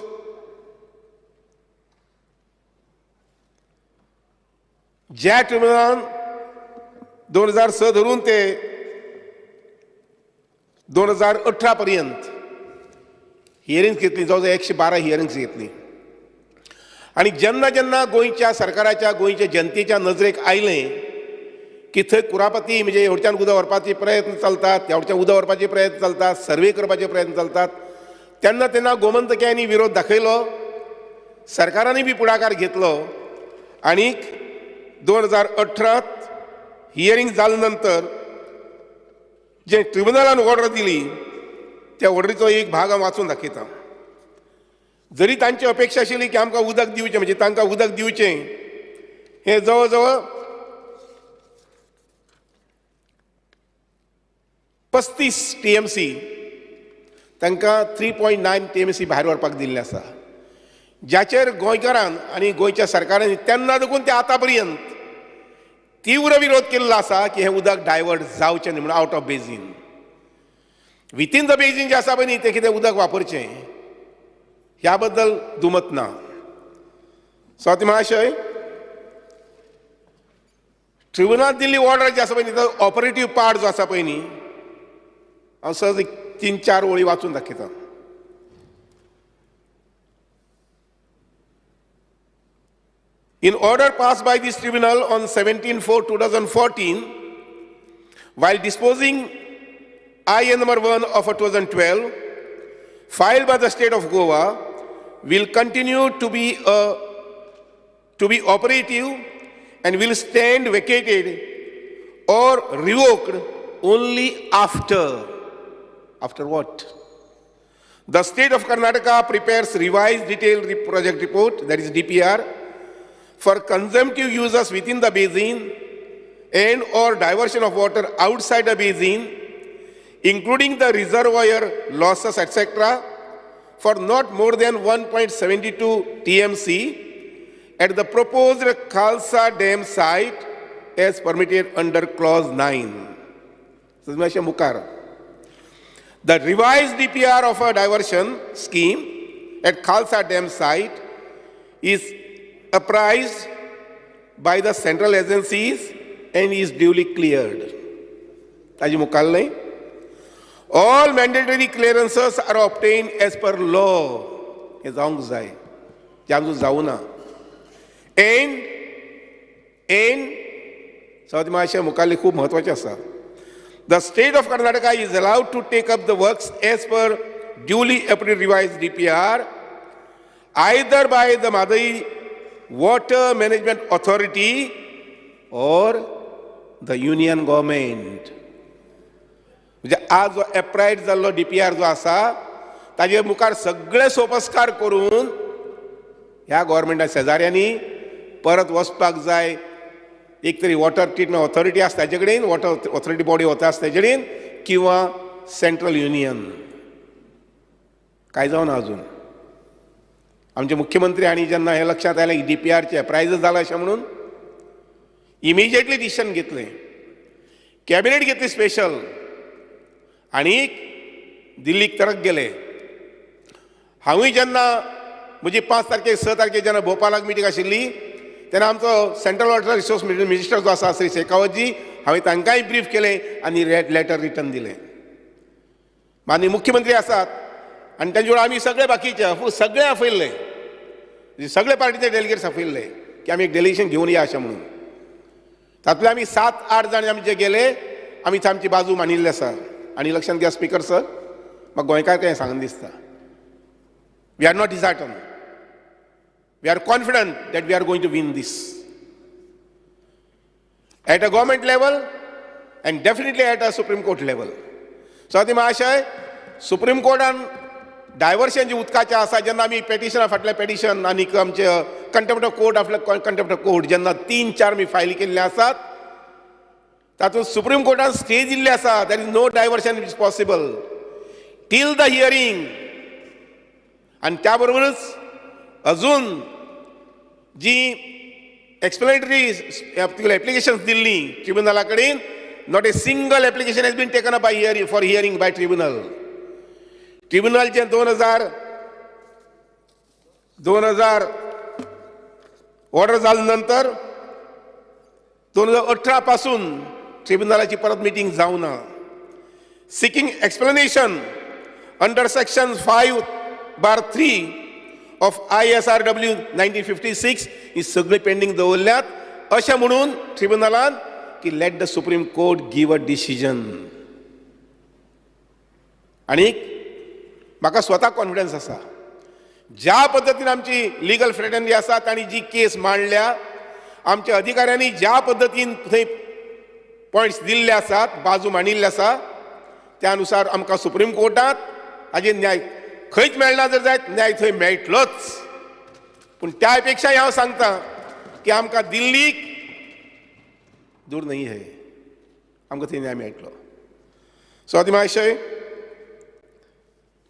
ज्या ट्रिब्युनलान 2006 धरून ते 2018 पर्यंत हियरिंग्स घेतली, जवळ जवळ 112 हियरिंग्स घेतली. आनी जेन्ना जेन्ना गोंयच्या सरकाराच्या गोंयच्या जनतेच्या नजरेक आयलें की थंय कुरापती म्हणजे हेवटेच्यान उदक व्हरपाचे प्रयत्न चलतात, त्या वटेच्यान उदक व्हरपाचे प्रयत्न चलतात, सर्वे करपाचे प्रयत्न चलतात, तेन्ना तेन्ना गोमंतक्यांनी विरोध दाखयलो, सरकारांनी बी पुढाकार घेतलो आनी 2018 हियरींग जाले नंतर जे ट्रिब्युनलान ऑर्डर दिली त्या ऑर्डरीचो एक भाग हांव वाचून दाखयता. जरी तांची अपेक्षा आशिल्ली की आमकां उदक दिवचें, म्हणजे तांकां उदक दिवचें, हें जवळ जवळ 35 TMC तांकां 3.9 TMC भायर व्हरपाक दिल्लें आसा, ज्याचेर गोंयकारान आनी गोंयच्या सरकारान तेन्ना देखून ते आतां पर्यंत तीव्र विरोध केल्लो आसा की हें उदक डायवर्ट जावचें न्ही म्हणून, out of basin, within the basin जें आसा पळय न्ही तें कितें उदक वापरचें ह्या बद्दल दुमत ना. सो आतां महाशय ट्रिब्युनलान दिल्ली ऑर्डर जी आसा पळय न्ही तो ऑपरेटीव पार्ट जो आसा पळय न्ही हांव सहज 3-4 ओळी वाचून दाखयता. In order passed by this tribunal on 17/4/2014, while disposing IN number 1 of 2012, filed by the state of Goa, will continue to be operative and will stand vacated or revoked only after what? The state of Karnataka prepares revised detailed project report, that is DPR, for consumptive users within the basin and or diversion of water outside the basin, including the reservoir losses, etc., for not more than 1.72 TMC at the proposed Khalsa Dam site as permitted under Clause 9. The revised DPR of a diversion scheme at Khalsa Dam site is apprised by the central agencies and is duly cleared. All mandatory clearances are obtained as per law. And the state of Karnataka is allowed to take up the works as per duly approved revised DPR, either by the Mhadei Water Management Authority or the Union Government. म्हणजे आज जो एप्रायड जाल्लो DPR जो आसा ताजे मुखार सगळे सोपस्कार करून ह्या गव्हर्मेंटा शेजाऱ्यांनी परत वचपाक जाय. एक तरी वॉटर ट्रिटमेंट ऑथॉरिटी आसा ताजे कडेन, वॉटर ऑथॉरिटी बॉडी वता आसा ताजे कडेन, किंवा सेंट्रल युनियन. काय जावना अजून. आमचे मुख्यमंत्री हांणी जेन्ना हें लक्षांत आयलें की DPRचें एप्रायज जालां अशें म्हणून इमिजिएटली डिसिशन घेतलें, कॅबिनेट घेतली स्पेशल आनी दिल्लीक तरक गेले. हांवूय जेन्ना म्हजी 5 तारखेक 6 तारखेक जेन्ना भोपालाक मिटींग आशिल्ली तेन्ना आमचो सेंट्रल वॉटर रिसोर्स मिनिस्टर जो आसा श्री शेखावतजी, हांवें तांकांय ब्रीफ केलें आनी लेटर रिटर्न दिलें. माननीय मुख्यमंत्री आसात आनी तांचे वांगडा आमी सगळे बाकीचे सगळे आफयल्ले, सगळे पार्टीचे डेलिगेट्स आफयल्ले की आमी एक डेलिगेशन घेवन या अशें म्हणून. तातूंतले आमी 7-8 जाण आमी जे गेले आमी आमची बाजू मांडिल्ली आसा. आनी लक्षांत घ्या स्पीकर सर, म्हाका गोंयकार कांय सांगन दिसता, we are not disheartened, we are confident that we are going to win this at a government level and definitely at a Supreme Court level. So आतां महाशय, सुप्रीम कोर्टान डायवर्शन जे उदकाचें आसा, जेन्ना आमी पेटिशना फाटलें पेटिशन आनी आमचे contempt of court after contempt of court जेन्ना 3-4 आमी फायली केल्ले आसात, तातूंत सुप्रीम कोर्टान स्टे दिल्ली आसा. There is no diversion is possible till the hearing. आनी त्या बरोबरच अजून जी एक्सप्लेनेटरी एप्लिकेशन्स दिल्ली ट्रिब्युनला कडेन, not a single application has been taken up by hearing for hearing by tribunal. ट्रिब्युनलचे 2000 order जाल्या नंतर 2018 पासून ट्रिब्युनलाची परत मिटींग जावना. Seeking explanation under section 5/3 of ISRW 1956 ही सगळी पेंडींग दवरल्यात अशें म्हणून ट्रिब्युनलान की let the Supreme Court give a decision. आनी म्हाका स्वता कॉन्फिडन्स आसा, ज्या पद्दतीन आमची लिगल फ्रेटर्निटी आसा तांणी जी केस मांडल्या, आमच्या अधिकाऱ्यांनी ज्या पद्दतीन थंय पॉयंट्स दिल्ले आसात, बाजू मांडिल्ली आसा, त्या अनुसार आमकां सुप्रीम कोर्टांत हाजेर न्याय खंयच मेळना जर जायत न्याय थंय मेळटलोच. पूण त्या पेक्षाय हांव सांगता की आमकां दिल्लीक दूर न्हय है, आमकां थंय न्याय मेळटलो. सो आतां महाशय,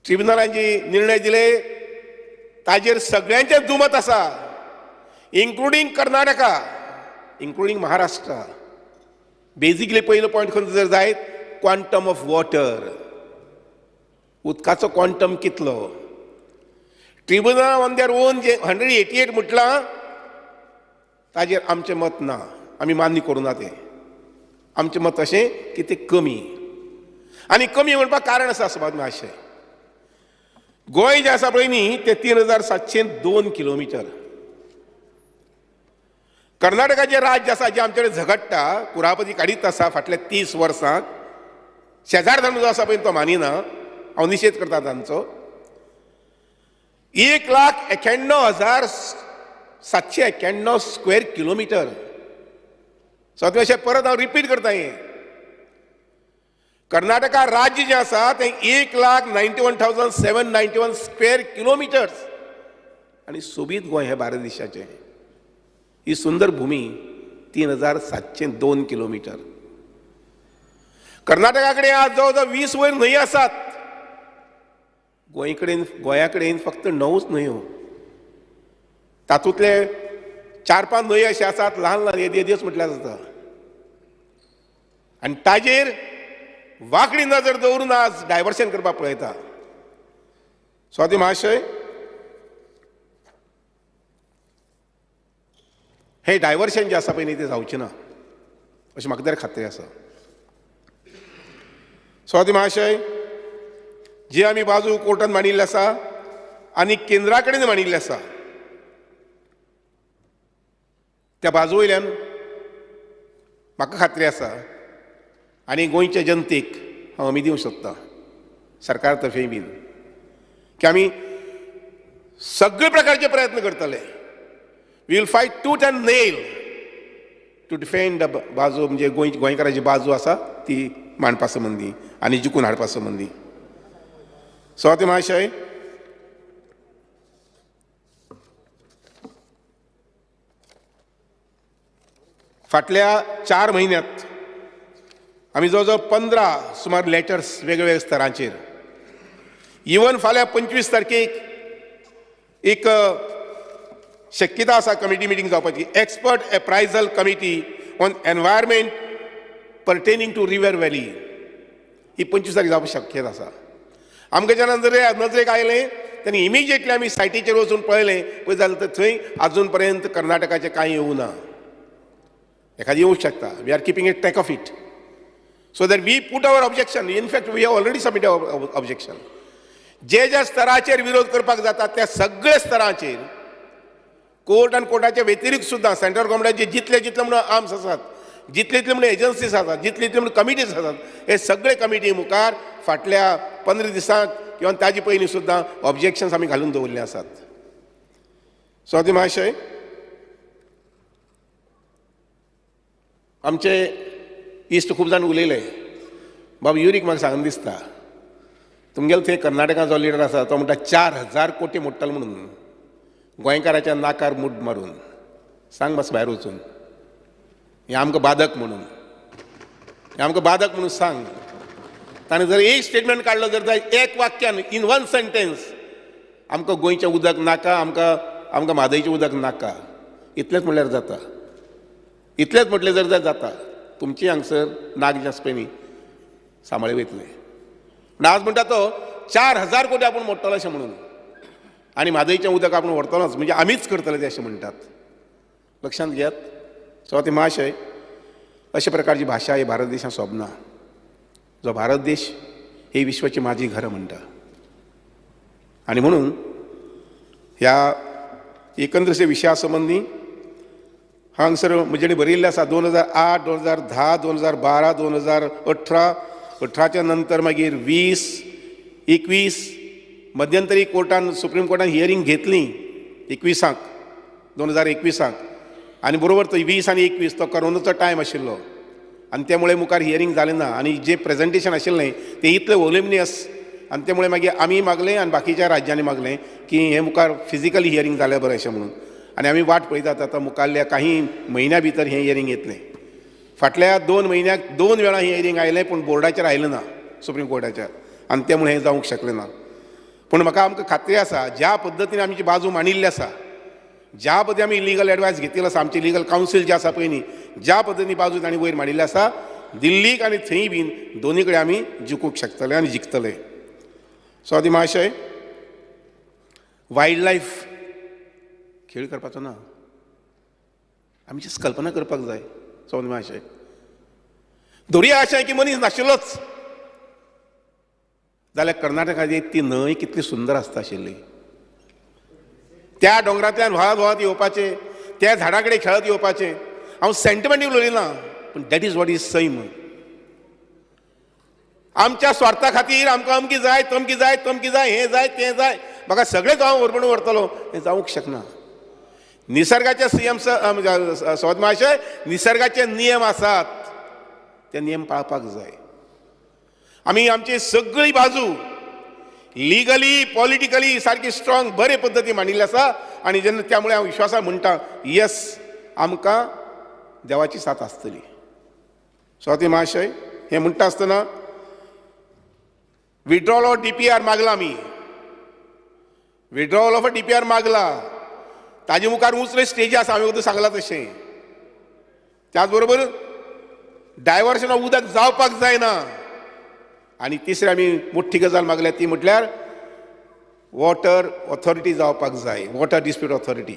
ट्रिब्युनलान जे निर्णय दिले ताजेर सगळ्यांचें दुमत आसा, including Karnataka, including Maharashtra. Basically पयलो पॉयंट खंयचो जर जायत, क्वांटम ऑफ वॉटर, उदकाचो क्वांटम कितलो. ट्रिब्युनल ऑन their own जे 188 म्हटलां ताजेर आमचें मत ना, आमी मान्य करूं ना तें. आमचें मत अशें की तें कमी, आनी कमी म्हणपाक कारण आसा सभापती महाशय. गोंय जें आसा पळय न्ही तें 3702 किलोमिटर. कर्नाटकाचें राज्य आसा जें आमचे कडेन झगडटा, कुरापती काडीत आसा फाटल्या 30 वर्सांक, शेजार धर्म जो आसा पळय तो मानिना, हांव निशेध करता तांचो. 1,91,791 स्क्वेअर किलोमिटर. सो अशें परत हांव रिपीट करता हें, कर्नाटका राज्य जें आसा तें 1,91,791 स्क्वेअर किलोमिटर्स. आनी सोबीत गोंय हें भारत देशाचें, ही सुंदर भूमी 3702 किलोमिटर. कर्नाटका कडेन आज जवळ जवळ 20 वयर न्हंय आसात, गोंय कडेन गोंया कडेन फक्त 9च न्हंयो. तातूंतले 4-5 न्हंयो अशे आसात ल्हान ल्हान येद्योच म्हटल्यार जाता. आनी ताजेर वांकडी नजर दवरून आज डायवर्शन करपाक पळयता. स्वाती महाशय, हे डायवर्शन जें आसा पळय न्ही तें जावचें ना अशें म्हाका तरी खात्री आसा. स्वाती महाशय, जी आमी बाजू कोर्टान मांडिल्ली आसा आनी केंद्रा कडेन मांडिल्ली आसा, त्या बाजू वयल्यान म्हाका खात्री आसा आनी गोंयच्या जनतेक हांव हमी दिवंक सोदता सरकार तर्फे बीन की आमी सगळे प्रकारचे प्रयत्न करतले. We will fight tooth and nail to defend the बाजू, म्हणजे गोंयकाराची बाजू आसा ती मांडपा संबंदी आनी जिखून हाडपा संबंदी. सभापती महाशय, फाटल्या 4 म्हयन्यांत आमी जवळ जवळ 15 सुमार लेटर्स वेगवेगळ्या स्तरांचेर, इवन फाल्यां 25 तारखेक एक शक्यता आसा कमिटी मिटींग जावपाची, expert appraisal committee on environment pertaining to river valley, ही 25 तारखेक जावपाची शक्यता आसा. आमकां जेन्ना नजरेक आयलें तेन्ना इमिजिएटली आमी सायटीचेर वचून पळयलें, पळय जाल्यार तर थंय आजून पर्यंत कर्नाटकाचें कांय येवं ना, एखादी येवंक शकता. We are keeping a track of it so that we put our objection. In fact we have already submit our objection. जे ज्या स्तराचेर विरोध करपाक जाता त्या सगळे स्तरांचेर कोर्ट आनी कोर्टाच्या व्यतिरिक्त सुद्दां सेंट्रल गव्हर्मेंटाचे जितले जितले म्हणून आर्म्स आसात, जितले जितले म्हणून एजन्सीज आसात, जितले जितले म्हणून कमिटीज आसात, हे सगळे कमिटी मुखार फाटल्या 15 दिसांक किंवा ताजे पयलीं सुद्दां ऑब्जेक्शन्स आमी घालून दवरिल्ले आसात. सो महाशय, आमचे इश्ट खूब जाण उलयले. बाब युरीक म्हाका सांगून दिसता, तुमगेलो थंय कर्नाटकाचो लिडर आसा तो म्हणटा 4000 कोटी मोडटलो म्हणून गोंयकाराच्या नाकार मूठ मारून. सांग मातसो भायर वचून, हें आमकां बाधक म्हणून, हें आमकां बाधक म्हणून सांग. ताणें जर एक स्टेटमेंट काडलो जर जाय एक वाक्यान, इन वन सेंटेन्स, आमकां गोंयचें उदक नाका, आमकां आमकां म्हादयचें उदक नाका, इतलेंच म्हणल्यार जाता. इतलेंच म्हटलें जर जाय जाता. तुमची हांगसर नाक जे आसा पळय न्ही सांबाळी वयतले. पूण आज म्हणटा तो 4000 कोटी आपूण मोडटलो अशें म्हणून, आनी म्हादयचें उदक आपूण व्हरतलोच, म्हणजे आमीच करतले ते अशें म्हणटात. लक्षांत घेयात सो महाशय, अशा प्रकारची भाशा ही भारत देशांत सोबना. जो भारत देश ही विश्वाची माझी घरां म्हणटा. आनी म्हणून ह्या एकंदर विशया संबंदी हांगसर म्हजे बरयिल्लें आसा 2008, 2010, 2012, 2018, 18च्या नंतर मागीर 20, 21 मध्यंतरी कोर्टान, सुप्रीम कोर्टान हियरींग घेतली 21आक, 2021आक, आनी बरोबर तो 20 आनी 21 तो करोनाचो टायम आशिल्लो आनी त्यामुळे मुखार हियरींग जालें ना. आनी जें प्रेजेंटेशन आशिल्लें तें इतलें वोल्युमिनियस आनी त्यामुळे मागीर आमी मागलें आनी बाकीच्या राज्यांनी मागलें की हें मुखार फिजिकली हियरींग जाल्यार बरें अशें म्हणून. आनी आमी वाट पळयतात आतां मुखारल्या काही म्हयन्या भितर हें हियरींग येतलें. फाटल्या 2 म्हयन्याक 2 वेळा हें हियरींग आयलें, पूण बोर्डाचेर आयलें ना, सुप्रीम कोर्टाचेर, आनी त्यामुळे हें जावंक शकलें ना. पूण म्हाका आमकां खात्री आसा, ज्या पद्दतीन आमची बाजू मांडिल्ली आसा, ज्या पद्दतीन आमी लिगल एडवायस घेतिल्लो आसा, आमची लिगल कावन्सील जे आसा पळय न्ही, ज्या पद्दतीन बाजू तांणी वयर मांडिल्ली आसा, दिल्लीक आनी थंय बीन दोनी कडेन आमी जिखूंक शकतले आनी जिखतले. सो महाशय, वायल्ड लायफ खेळ करपाचो ना, आमी जस्ट कल्पना करपाक जाय. सो महाशय, धरुया अशें की मनीस नाशिल्लोच जाल्यार कर्नाटकाची ती न्हंय कितली सुंदर आसता आशिल्ली. त्या दोंगरांतल्यान व्हांवत व्हांवत येवपाचें, त्या झाडा कडेन खेळत येवपाचें. हांव सेंटिमेंट उलयना, पूण that is what is सैम. आमच्या स्वार्था खातीर आमकां अमकी जाय, तमकी जाय, तमकी जाय, हें जाय, तें जाय, म्हाका सगळें हांव व्हरपण व्हरतलो, हें जावंक शकना. निसर्गाचे संयम सवत महाशय, निसर्गाचे नियम आसात, ते नियम पाळपाक जाय. आमी आमची सगळी बाजू लिगली, पॉलिटिकली सारकी स्ट्रॉंग बरे पद्दती मांडिल्ली आसा. आनी जेन्ना त्यामुळे हांव विश्वासान म्हणटा, येस, आमकां देवाची साथ आसतली. स्वाती महाशय, हें म्हणटा आसतना विड्रॉल ऑफ DPR मागला आमी, विड्रॉल ऑफ DPR मागला. ताजे मुखार उंचले स्टेजी आसा, हांवें वखद सांगलां तशें. त्याच बरोबर डायवर्शन ऑफ उदक जावपाक जायना. आनी तिसरी आमी मोठी गजाल मागल्या ती म्हटल्यार वॉटर ऑथॉरिटी जावपाक जाय, वॉटर डिस्प्यूट ऑथॉरिटी.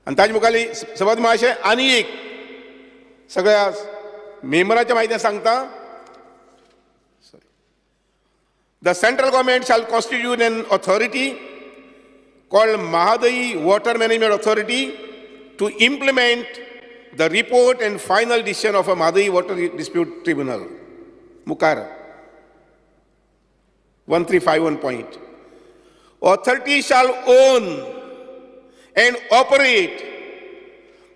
आनी ताजे मुखार सभापती महाशय, आनी एक सगळ्या मेंबराच्या म्हायती सांगता, the central government shall constitute an authority called Mahadayi Water Management Authority to implement the report and final decision of a Mahadayi Water Dispute Tribunal. Mukar 1351 point. Authority shall own and operate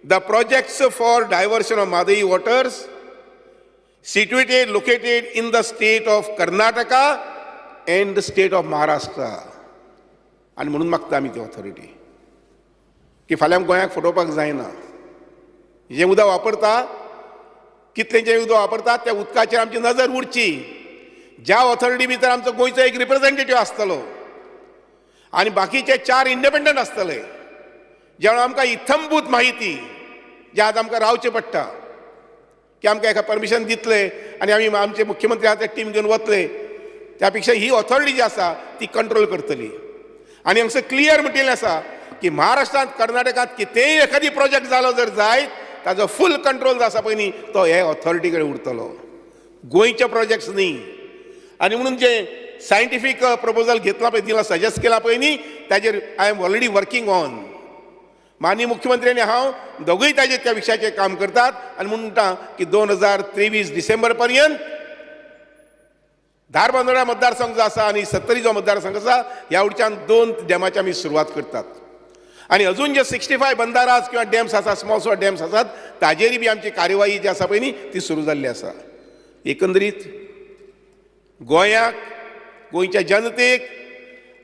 the projects for diversion of Mahadayi waters situated, located in the state of Karnataka and the state of Maharashtra. आनी म्हणून मागता आमी ती ऑथॉरिटी की फाल्यां गोंयाक फटोवपाक जायना. जें उदक वापरता, कितलें जें उदक वापरता त्या उदकाचेर आमची नजर उरची. ज्या ऑथॉरिटी भितर आमचो गोंयचो एक रिप्रेझेंटेटीव आसतलो आनी बाकीचे 4 इंडिपेंडंट आसतले, ज्या आमकां इत्थंभूत माहिती जे आज आमकां रावचें पडटा की आमकां एका परमिशन दितले आनी आमी आमचे मुख्यमंत्री आसा ते टीम घेवन वतले, त्या पेक्षा ही ऑथॉरिटी जी आसा ती कंट्रोल करतली. आनी हांगसर क्लियर म्हटिल्लें आसा की महाराष्ट्रांत, कर्नाटकांत कितेंय एखादी प्रोजेक्ट जालो जर जायत, ताजो फूल कंट्रोल जो आसा पळय न्ही तो हे ऑथॉरिटी कडेन उरतलो, गोंयचे प्रोजेक्ट्स न्ही. आनी म्हणून जे सायंटिफीक प्रपोजल घेतला पळय, दिलां, सजेस्ट केलां पळय न्ही, ताजेर I am already working on. माननीय मुख्यमंत्री आनी हांव दोगूय ताजेर त्या विशयाचेर काम करतात आनी म्हणटा की 2023 डिसेंबर पर्यंत धारबांदोडा मतदारसंघ जो आसा आनी सत्तरी जो मतदारसंघ आसा ह्या वटच्यान 2 डॅमाची आमी सुरवात करतात. आनी अजून जे 65 बंदाराज किंवा डॅम्स आसा, स्मॉल स्मॉल डॅम्स आसात, ताजेरय बी आमची कार्यवाही जी आसा पळय न्ही ती सुरू जाल्ली आसा. एकंदरीत गोंयाक, गोंयच्या जनतेक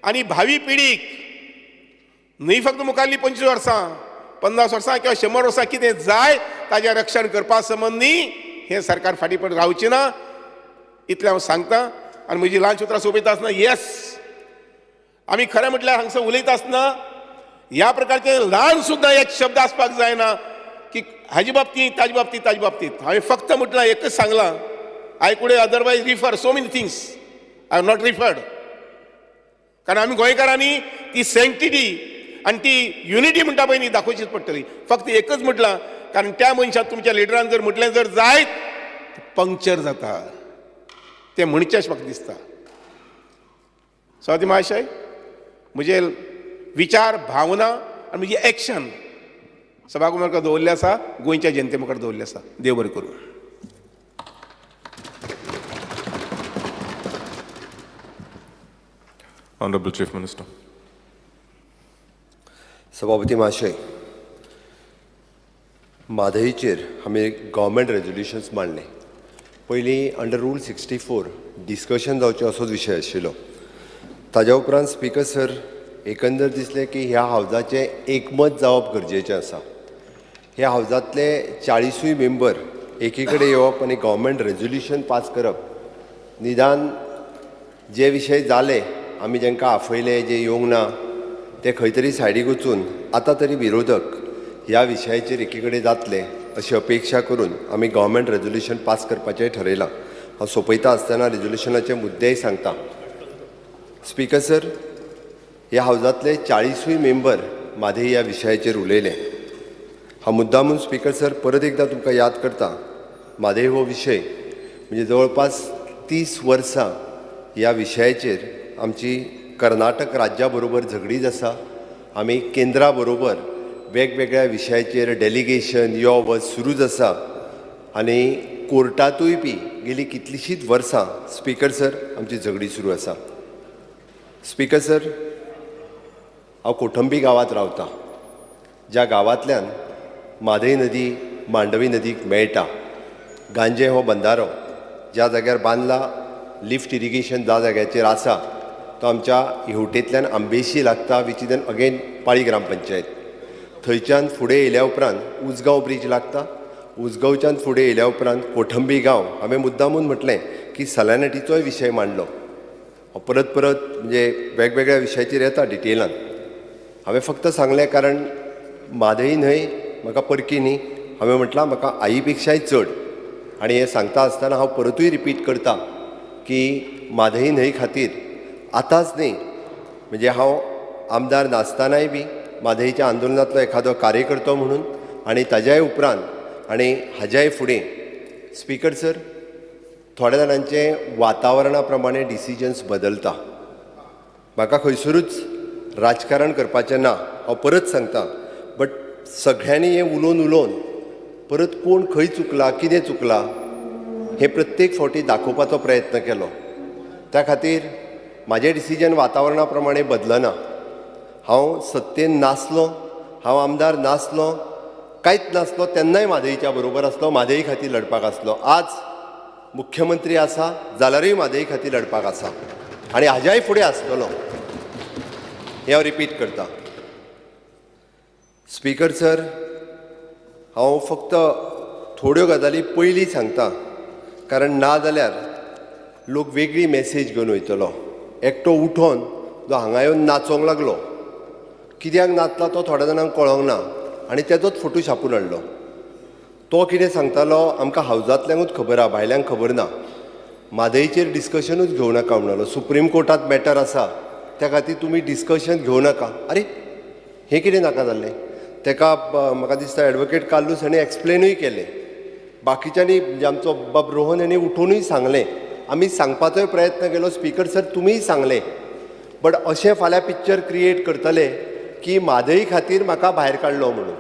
आनी भावी पिढीक न्हय फक्त मुखारली 25 वर्सां, 50 वर्सां किंवा 100 वर्सां कितें जाय ताजें रक्षण करपा संबंदी हें सरकार फाटीं पडून रावचें ना, इतलें हांव सांगता. आनी म्हजी ल्हान उतरां सोंपयता आसतना, येस, आमी खरें म्हटल्यार हांगसर उलयता आसतना ह्या प्रकारचे ल्हान सुद्दां एक शब्द आसपाक जायना की हाजे बाबतींत, ताजे बाबतींत, ताजे बाबतींत. हांवें फक्त म्हटलां, एकच सांगलां, I could otherwise refer so many things, I have not referred. कारण आमी गोंयकारांनी ती सँक्टिटी आनी ती युनिटी म्हणटा पळय न्ही दाखोवचीच पडटली. फक्त एकच म्हटलां, कारण त्या मनशाक तुमच्या लिडरान जर म्हटलें जर जायत पंक्चर जाता, तें म्हणचें अशें म्हाका दिसता. सभापती महाशय, म्हजे विचार, भावना आनी म्हजी एक्शन सभागृह मुखार दवरलें आसा, गोंयच्या जनते मुखार दवरलें आसा. देव बरें करूं.
Honorable Chief Minister.
सभापती महाशय, म्हादयचेर आमी गव्हर्मेंट रेजोल्युशन्स मांडले. पयलीं अंडर रूल 64 डिस्कशन जावचें असोच विशय आशिल्लो. ताज्या उपरांत स्पीकर सर एकंदर दिसलें की ह्या हावजाचें एकमत जावप गरजेचें आसा. ह्या हावजांतले 40 मेंबर एकी कडेन येवप आनी गव्हर्मेंट रेजोल्युशन पास करप, निदान जे विशय जाले आमी जांकां आफयले, जे येवंक ना ते खंय तरी सायडीक वचून आतां तरी विरोधक ह्या विशयाचेर एकी कडेन जातले अशी अपेक्षा करून आमी गव्हर्मेंट रेजोल्युशन पास करपाचें ठरयलां. हांव सोंपयता आसतना रेजोल्युशनाचे मुद्देय सांगता. स्पीकर सर, ह्या हावजांतले 40 मेंबर म्हादय ह्या विशयाचेर उलयले. हांव मुद्दामून स्पीकर सर परत एकदां तुमकां याद करता, म्हादय हो विशय म्हणजे जवळपास 30 वर्सां ह्या विशयाचेर आमची कर्नाटक राज्या बरोबर झगडीच आसा. आमी केंद्रा बरोबर वेगवेगळ्या विशयाचेर डेलिगेशन यो वच सुरूच आसा आनी कोर्टांतूय बी गेली कितलींशींच वर्सां स्पीकर सर आमची झगडी सुरू आसा. स्पीकर सर, हांव कोठंबी गांवांत रावता, ज्या गांवांतल्यान म्हादय नदी मांडवी नदीक मेळटा. गांजे हो बंदारो ज्या जाग्यार बांदला, लिफ्ट इरिगेशन ज्या जाग्याचेर आसा, तो आमच्या हेवटेंतल्यान आंबेशी लागता, which is an again Pali gram panchayat. थंयच्यान फुडें येयल्या उपरांत उजगांव ब्रीज लागता, उजगांवच्यान फुडें येयल्या उपरांत कोठंबी गांव. हांवें मुद्दामून म्हटलें की सलायनिटीचोय विशय मांडलो. परत परत म्हणजे वेगवेगळ्या विशयाचेर येता डिटेलान. हांवें फक्त सांगलें, कारण म्हादय न्हय म्हाका परकी न्ही, हांवें म्हटलां म्हाका आई पेक्षाय चड. आनी हें सांगता आसतना हांव परतूय रिपीट करता की म्हादय न्हंय खातीर आतांच न्ही, म्हणजे हांव आमदार नासतनाय बी म्हादयच्या आंदोलनांतलो एखादो कार्यकर्तो म्हणून आनी ताज्याय उपरांत आनी हाज्याय फुडें स्पीकर सर थोड्या जाणांचें वातावरणा प्रमाणे डिसिजन्स बदलता. म्हाका खंयसरूच राजकारण करपाचें ना, हांव परत सांगता, बट सगळ्यांनी हें उलोवन उलोवन परत कोण खंय चुकला, कितें चुकला हें प्रत्येक फावटी दाखोवपाचो प्रयत्न केलो. त्या खातीर म्हाजें डिसिजन वातावरणा प्रमाणे बदलना. हांव सत्तेन नासलो, हांव आमदार नासलो, कांयच नासलो, तेन्नाय म्हादयच्या बरोबर आसलो, म्हादय खातीर लढपाक आसलो. आज मुख्यमंत्री आसा जाल्यारूय म्हादय खातीर लढपाक आसा आनी हाज्याय फुडें आसतलो, हें हांव रिपीट करता. स्पीकर सर, हांव फक्त थोड्यो गजाली पयलीं सांगता, कारण ना जाल्यार लोक वेगळी मॅसेज घेवन वयतलो. एकटो उठोन जो हांगा येवन नाचोंक लागलो, कित्याक नाचला तो थोड्या जाणांक कळोंक ना आनी तेजोच फोटो छापून हाडलो. तो कितें सांगतालो आमकां हावजांतल्यांकूच खबर आहा, भायल्यांक खबर ना. म्हादयचेर डिस्कशनूच घेवं नाका म्हणलो, सुप्रीम कोर्टांत मॅटर आसा त्या खातीर तुमी डिस्कशन घेवं नाका. आरे हें कितें नाका जाल्लें? तेका म्हाका दिसता एडवोकेट कार्लूस हांणी एक्सप्लेनूय केलें, बाकीच्यांनी म्हणजे आमचो बाब रोहन हांणी उठोवनूय सांगलें आमी सांगपाचोय प्रयत्न केलो स्पीकर सर, तुमीय सांगलें, बट अशें फाल्यां पिक्चर क्रिएट करतले की म्हादई खातीर म्हाका भायर काडलो म्हणून.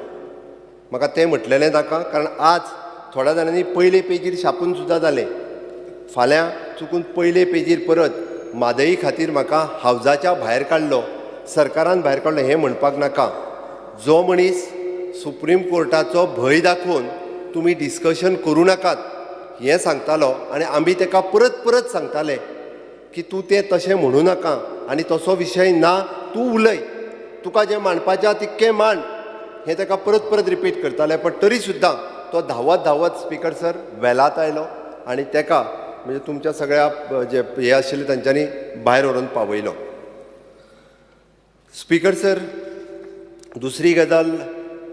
म्हाका तें म्हटलेलें नाका, कारण आज थोड्या जाणांनी पयले पेजीर छापून सुद्दां जालें, फाल्यां चुकून पयले पेजीर परत म्हादई खातीर म्हाका हावजाच्या भायर काडलो, सरकारान भायर काडलो हें म्हणपाक नाका. जो मनीस सुप्रीम कोर्टाचो भंय दाखोवन तुमी डिस्कशन करूं नाकात हें सांगतालो आनी आमी ताका परत परत सांगताले की तूं तें तशें म्हणूं नाका आनी तसो विशय ना, तूं उलय, तुका जें मांडपाचें आहा तितकें मांड, हें ताका परत परत रिपीट करताले. पण तरी सुद्दां तो धांवत धांवत स्पीकर सर वेलात आयलो आनी ताका म्हणजे तुमच्या सगळ्या जे हे आशिल्ले तांच्यांनी भायर व्हरून पावयलो. स्पीकर सर, दुसरी गजाल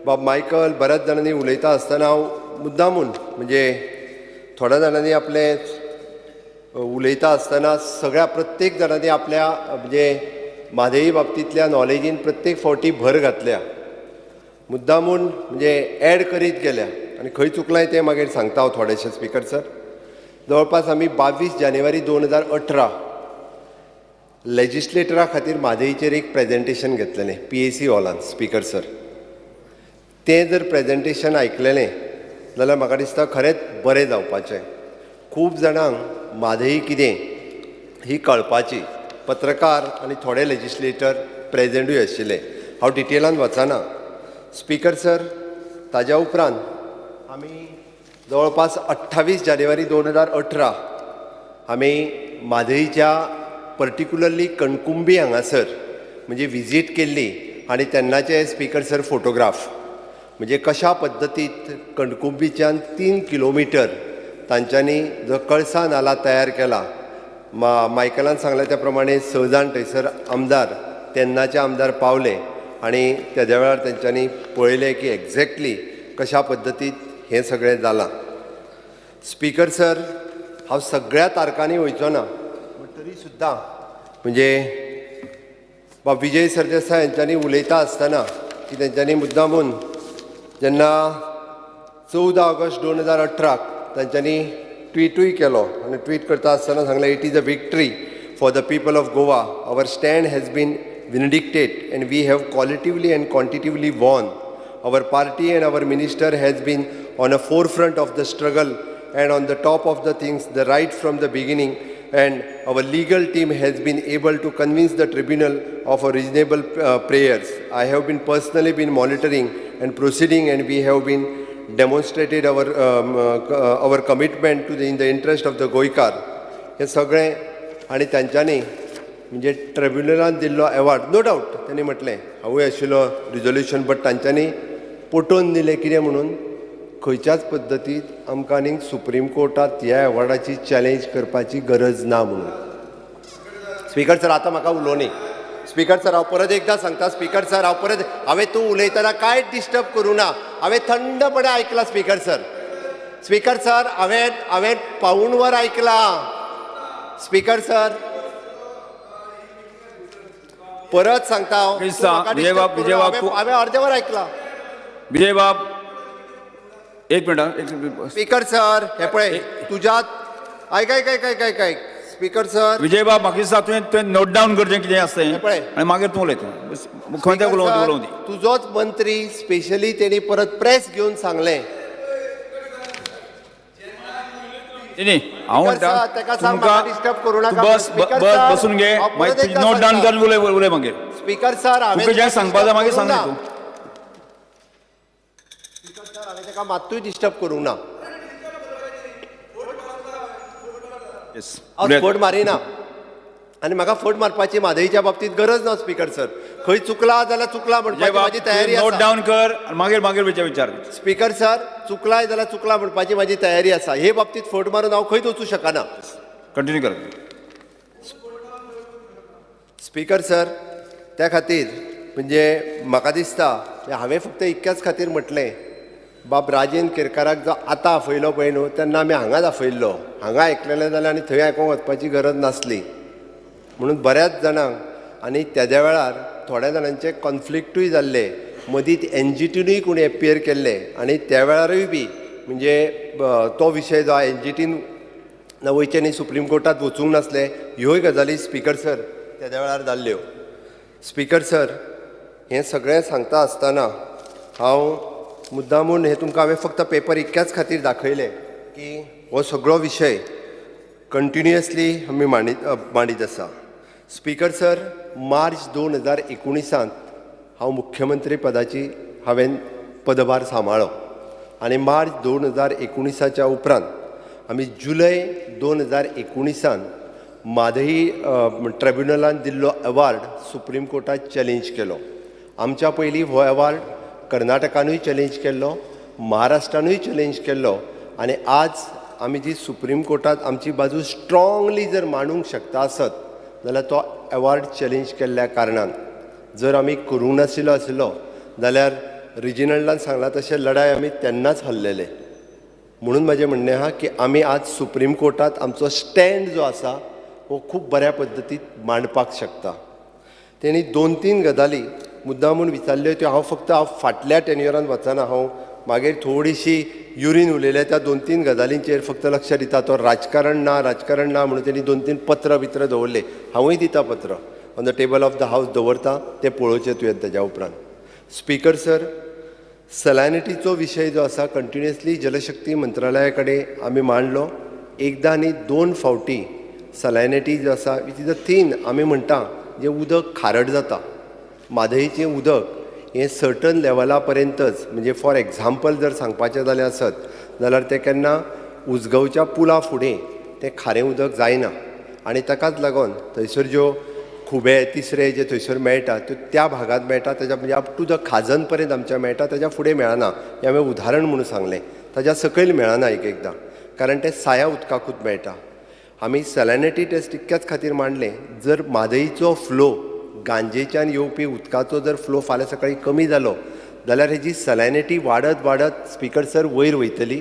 बाब मायकल बऱ्याच जाणांनी उलयता आसतना हांव मुद्दामून म्हणजे थोड्या जाणांनी आपले उलयता आसतना सगळ्या प्रत्येक जाणांनी आपल्या म्हणजे म्हादई बाबतींतल्या नॉलेजीन प्रत्येक फावटी भर घातल्या, मुद्दामून म्हणजे एड करीत गेल्या आनी खंय चुकलां तें मागीर सांगता हांव थोडेशें. स्पीकर सर, जवळपास आमी 22 जानेवारी 2018 लेजिस्लेटरा खातीर म्हादईचेर एक प्रेजेंटेशन घेतलेलें PAC हॉलान. स्पीकर सर, तें जर प्रेजेंटेशन आयकलेलें जाल्यार म्हाका दिसता खरेंच बरें जावपाचें. खूब जाणांक म्हादई कितें ही कळपाची, पत्रकार आनी थोडे लेजिस्लेटर प्रेजेंटूय आशिल्ले. हांव डिटेलान वचना. स्पीकर सर, ताज्या उपरांत आमी जवळपास 28 जानेवारी 2018 आमी म्हादईच्या पर्टिक्युलरली कणकुंबी हांगासर म्हणजे विजीट केल्ली आनी तेन्नाचे स्पीकर सर फोटोग्राफ म्हणजे कशा पद्दतीत कणकुंबीच्यान 3 किलोमिटर तांच्यांनी जो कळसा नाला तयार केला. मायकलान सांगलें त्या प्रमाणे 6 जाण थंयसर आमदार तेन्नाचे आमदार पावले आनी तेद्या वेळार तेंच्यांनी पळयलें की एक्झॅक्टली कशा पद्दतीत हें सगळें जालां. स्पीकर सर, हांव सगळ्या तारखांनी वयचो ना, पूण तरी सुद्दां म्हणजे बाब विजय सरदेसाय हांच्यांनी उलयता आसतना की तेंच्यांनी मुद्दामून जेन्ना 14 ऑगस्ट 2018 तांच्यांनी ट्विटूय केलो आनी ट्वीट करता आसतना सांगलें, it is a victory for the people of Goa, our stand has been vindicated and we have qualitatively and quantitatively won. Our party and our minister has been on a forefront of the struggle and on the top of the things the right from the beginning, and our legal team has been able to convince the tribunal of our reasonable prayers. I have been personally been monitoring and proceeding, and we have been demonstrated our commitment to the in the interest of the Goikar. हे सगळें आनी तांच्यांनी म्हणजे ट्रिब्युनलान दिल्लो एवॉर्ड, नो डावट तांणी म्हटलें हांवूय आशिल्लो रिजोल्युशन, बट तांच्यांनी पटोवन दिलें कितें म्हणून खंयच्याच पद्दतीत आमकां आनीक सुप्रीम कोर्टांत ह्या एवॉर्डाची चॅलेंज करपाची गरज ना म्हणून. स्पीकर सर, आतां म्हाका उलोवनी. स्पीकर सर, हांव परत एकदां सांगता. स्पीकर सर, हांव परत हांवें तूं उलयतना कांयच डिस्टर्ब करूं ना, हांवें थंडपणे आयकलां. स्पीकर सर, स्पीकर सर, हांवें पावूण वर आयकलां. स्पीकर सर, परत सांगता हांव, हांवें अर्दें वर आयकलां.
विजय बाब, एक minute.
Speaker sir, हे पळय तुज्यात आयक आयक आयक आयक आयक आयक. स्पीकर सर,
विजय बाब, म्हाका दिसता तुवें नोट डावन करचें कितें आसता तें आनी मागीर तूं उलयता. मुख्यमंत्र्याक उलोवं दी.
तुजोच मंत्री स्पेशली तेणी परत प्रेस घेवन सांगलें.
न्ही, हांव म्हणटा तुमकां
डिस्टर्ब करूं नाका.
बस बस बसून घे, मागीर नोट डावन करून उलय उलय मागीर.
स्पीकर सर,
तुका जें सांगपा जाय मागीर सांग तूं.
हांवें ताका मात्तूय डिस्टर्ब करूंक ना. हांव फट मारिना आनी म्हाका फट मारपाची म्हादईच्या बाबतींत गरज ना. स्पीकर सर, खंय चुकला जाल्यार चुकला म्हणपाची म्हाजी तयारी आसा.
नोट डावन कर मागीर मागीर विचार.
स्पीकर सर, चुकलाय जाल्यार चुकला म्हणपाची म्हाजी तयारी आसा. हे बाबतींत फट मारून हांव खंयच वचूं शकना.
कंटिन्यू कर.
स्पीकर सर, त्या खातीर म्हणजे म्हाका दिसता हांवें फक्त इतक्याच खातीर म्हटलें, बाब राजेंद्र केरकाराक जो आतां आफयलो पळय न्हू, तेन्ना आमी हांगाच आफयल्लो. हांगा आयकलेलें जाल्यार आनी थंय आयकूंक वचपाची गरज नासली. म्हणून बऱ्याच जाणांक आनी तेद्या वेळार थोड्या जाणांचे कॉन्फ्लिक्टूय जाल्ले, मदींत एनजीटीनूय कोणी एपियर केल्ले आनी त्या वेळारूय बी म्हणजे तो विशय जो एनजीटीन ना वयचें न्ही, सुप्रीम कोर्टांत वचूंक नासलें, ह्योय गजाली स्पीकर सर तेद्या वेळार जाल्ल्यो. स्पीकर सर, हें सगळें सांगता आसतना हांव मुद्दामून हें तुमकां हांवें फक्त पेपर इतक्याच खातीर दाखयलें की हो सगळो विशय कंटिन्युअसली आमी मांडीत आसा. स्पीकर सर, मार्च 2019 हांव मुख्यमंत्री पदाची हांवें पदभार सांबाळ्ळो आनी मार्च 2019 उपरांत आमी जुलय 2019 म्हादई ट्रिब्युनलान दिल्लो अवॉर्ड सुप्रीम कोर्टात चॅलेंज केलो. आमच्या पयलीं हो अवॉर्ड कर्नाटकानूय चॅलेंज केल्लो, महाराष्ट्रानूय चॅलेंज केल्लो आनी आज आमी जी सुप्रीम कोर्टात आमची बाजू स्ट्रांगली जर मांडूंक शकता आसत जाल्यार तो अवॉर्ड चॅलेंज केल्ल्या कारणान जर आमी करूंक नाशिल्लो आशिल्लो जाल्यार रिजिनल्डान सांगलां तशें लढाय आमी तेन्नाच हरलेले. म्हणून म्हाजें म्हणणें आहा की आमी आज सुप्रीम कोर्टात आमचो स्टँड जो आसा हो खूब बऱ्या पद्दतीन मांडपाक शकता. तेणी 2-3 गजाली मुद्दामून विचारल्यो त्यो हांव फक्त हांव फाटल्या टेन्युअरान वचना, हांव मागीर थोडीशी युरीन उलयल्या त्या 2-3 गजालींचेर फक्त लक्ष दिता. तो राजकारण ना राजकारण ना म्हणून तेणी 2-3 पत्र बित्र दवरले, हांवूय दिता पत्र on the table of the house दवरता, तें पळोवचें तुवें तेज्या उपरांत. स्पीकर सर, सलायनिटीचो विशय जो आसा कंटिन्युअसली जलशक्ती मंत्रालया कडेन आमी मांडलो. एकदां न्ही 2 फावटी सलायनिटी जो आसा which is a thin, आमी म्हणटा जें उदक खारट जाता, म्हादयचें उदक हें सर्टन लेवला पर्यंतच, म्हणजे फॉर एग्जाम्पल जर सांगपाचें जालें आसत जाल्यार तें केन्ना उजगांवच्या पुला फुडें तें खारें उदक जायना आनी ताकाच लागून थंयसर ज्यो खुबे तिसरे जे थंयसर मेळटा त्यो त्या भागांत मेळटा, ताच्या म्हणजे अप टू the खाजन पर्यंत आमच्या मेळटा, ताच्या फुडें मेळना. हें हांवें उदाहरण म्हणून सांगलें, ताच्या सकयल मेळना एक एकदां, कारण तें साया उदकाकूच मेळटा. आमी सॅलॅनिटी टेस्ट इतक्याच खातीर मांडलें, जर म्हादयचो फ्लो गांजेच्यान येवपी उदकाचो जर फ्लो फाल्यां सकाळीं कमी जालो जाल्यार हेजी सॅलॅनिटी वाडत वाडत स्पीकर सर वयर वयतली.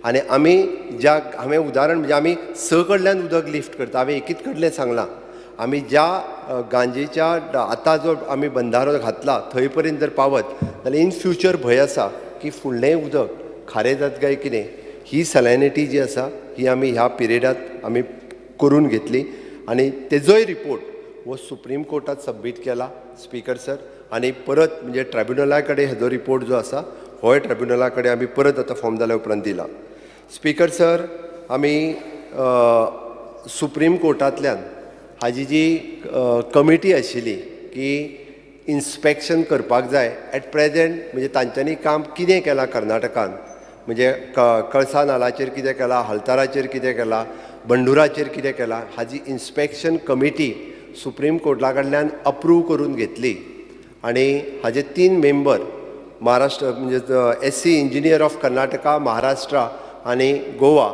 आनी आमी ज्या हांवें उदाहरण म्हणजे आमी 6 कडल्यान उदक लिफ्ट करता, हांवें एकीच कडलें सांगलां, आमी ज्या गांजेच्या आतां जो आमी बंधारो घातला थंय पर्यंत जर पावत जाल्यार इन फ्युचर भंय आसा की फुडलें उदक खारें जात काय कितें. ही सॅलॅनिटी जी आसा ही आमी ह्या पिरियडांत आमी करून घेतली आनी तेजोय रिपोर्ट हो सुप्रीम कोर्टात सबमीट केला स्पीकर सर. आनी परत म्हणजे ट्रायब्युनला कडेन हेजो रिपोर्ट जो आसा होय ट्रायब्युनला कडेन आमी परत आतां फॉर्म जाल्या उपरांत दिला. स्पीकर सर, आमी सुप्रीम कोर्टांतल्यान हाजी जी कमिटी आशिल्ली की इन्स्पेक्शन करपाक जाय एट प्रेजेंट, म्हणजे तांच्यांनी काम कितें केलां कर्नाटकान, म्हणजे कळसा नालाचेर कितें केलां, हलताराचेर कितें केलां, बंडुराचेर कितें केलां, हाजी इन्स्पेक्शन कमिटी सुप्रीम कोर्टा कडल्यान अप्रूव करून घेतली. आनी हाजे 3 मेंबर महाराष्ट्र म्हणजे SC engineer of Karnataka, Maharashtra आनी गोवा,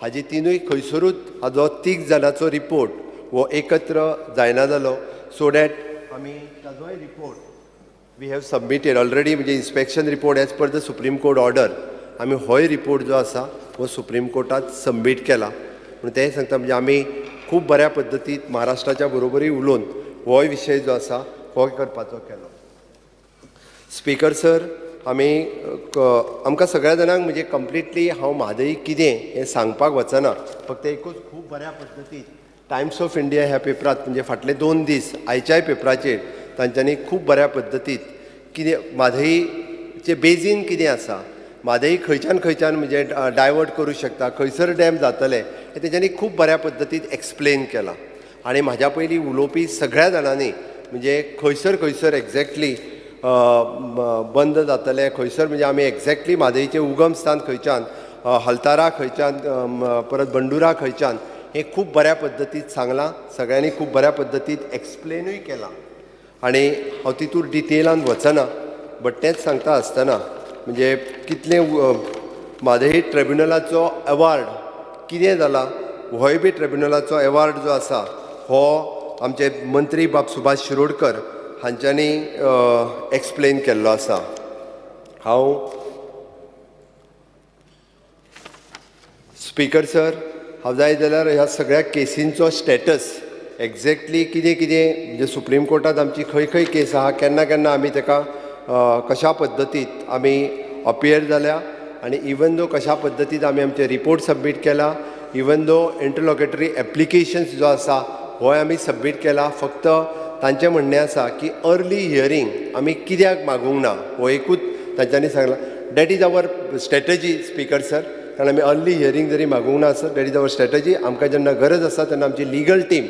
हाजी तिनूय खंयसरूच हाजो 3 जाणांचो रिपोर्ट हो एकत्र जायना जालो. सो that आमी ताजोय report we have submitted already, म्हणजे inspection report as per the supreme court order आमी होय रिपोर्ट जो आसा हो सुप्रीम कोर्टात सबमीट केला. पूण तें सांगता म्हणजे आमी खूब बऱ्या पद्दतीन महाराष्ट्राच्या बरोबरूय उलोवन होय विशय जो आसा हो करपाचो केलो. स्पीकर सर, आमी आमकां सगळ्या जाणांक म्हणजे कंप्लिटली हांव म्हादई कितें हें सांगपाक वचना, फक्त एकूच खूब बऱ्या पद्दतीन टायम्स ऑफ इंडिया ह्या पेपरांत म्हणजे फाटले 2 दीस आयच्याय पेपराचेर तांच्यांनी खूब बऱ्या पद्दतीन कितें म्हादईचें बेजीन कितें आसा, म्हादई खंयच्यान खंयच्यान म्हणजे डायवर्ट करूं शकता, खंयसर डॅम जातले हें तेंच्यांनी खूब बऱ्या पद्दतीन एक्सप्लेन केलां. आनी म्हाज्या पयलीं उलोवपी सगळ्या जाणांनी म्हणजे खंयसर खंयसर एक्झॅक्टली बंद जातले, खंयसर म्हणजे आमी एक्झॅक्टली म्हादईचें उगम स्थान खंयच्यान, हलतारा खंयच्यान, परत बंडुरा खंयच्यान, हें खूब बऱ्या पद्दतीन सांगलां, सगळ्यांनी खूब बऱ्या पद्दतीन एक्सप्लेनूय केलां. आनी हांव तितूर डिटेलान वचना, बट तेंच सांगता आसतना म्हणजे कितलें म्हादई ट्रिब्युनलाचो अवॉर्ड कितें जाला, होय बी ट्रिब्युनलाचो अवॉर्ड जो आसा हो आमचे मंत्री बाब सुभाष शिरोडकर हांच्यांनी एक्सप्लेन केल्लो आसा. हांव स्पीकर सर, हांव जाय जाल्यार ह्या सगळ्या केसींचो स्टेटस एक्झॅक्टली कितें कितें म्हणजे सुप्रीम कोर्टांत आमची खंय खंय केस आहा, केन्ना केन्ना आमी ताका कशा पद्दतीत आमी अपियर जाल्या आनी इवन दो कशा पद्दतीत आमी आमचे रिपोर्ट सबमीट केला, इवन दो इंटरलॉकेटरी एप्लिकेशन्स जो आसा होय आमी सबमीट केला. फक्त तांचें म्हणणें आसा की अर्ली हियरींग आमी कित्याक मागूंक ना हो एकूच तांच्यांनी सांगलां. That is our strategy speaker sir, कारण आमी अर्ली हियरींग जरी मागूंक ना आसत, that is our strategy. आमकां जेन्ना गरज आसा तेन्ना आमची लिगल टीम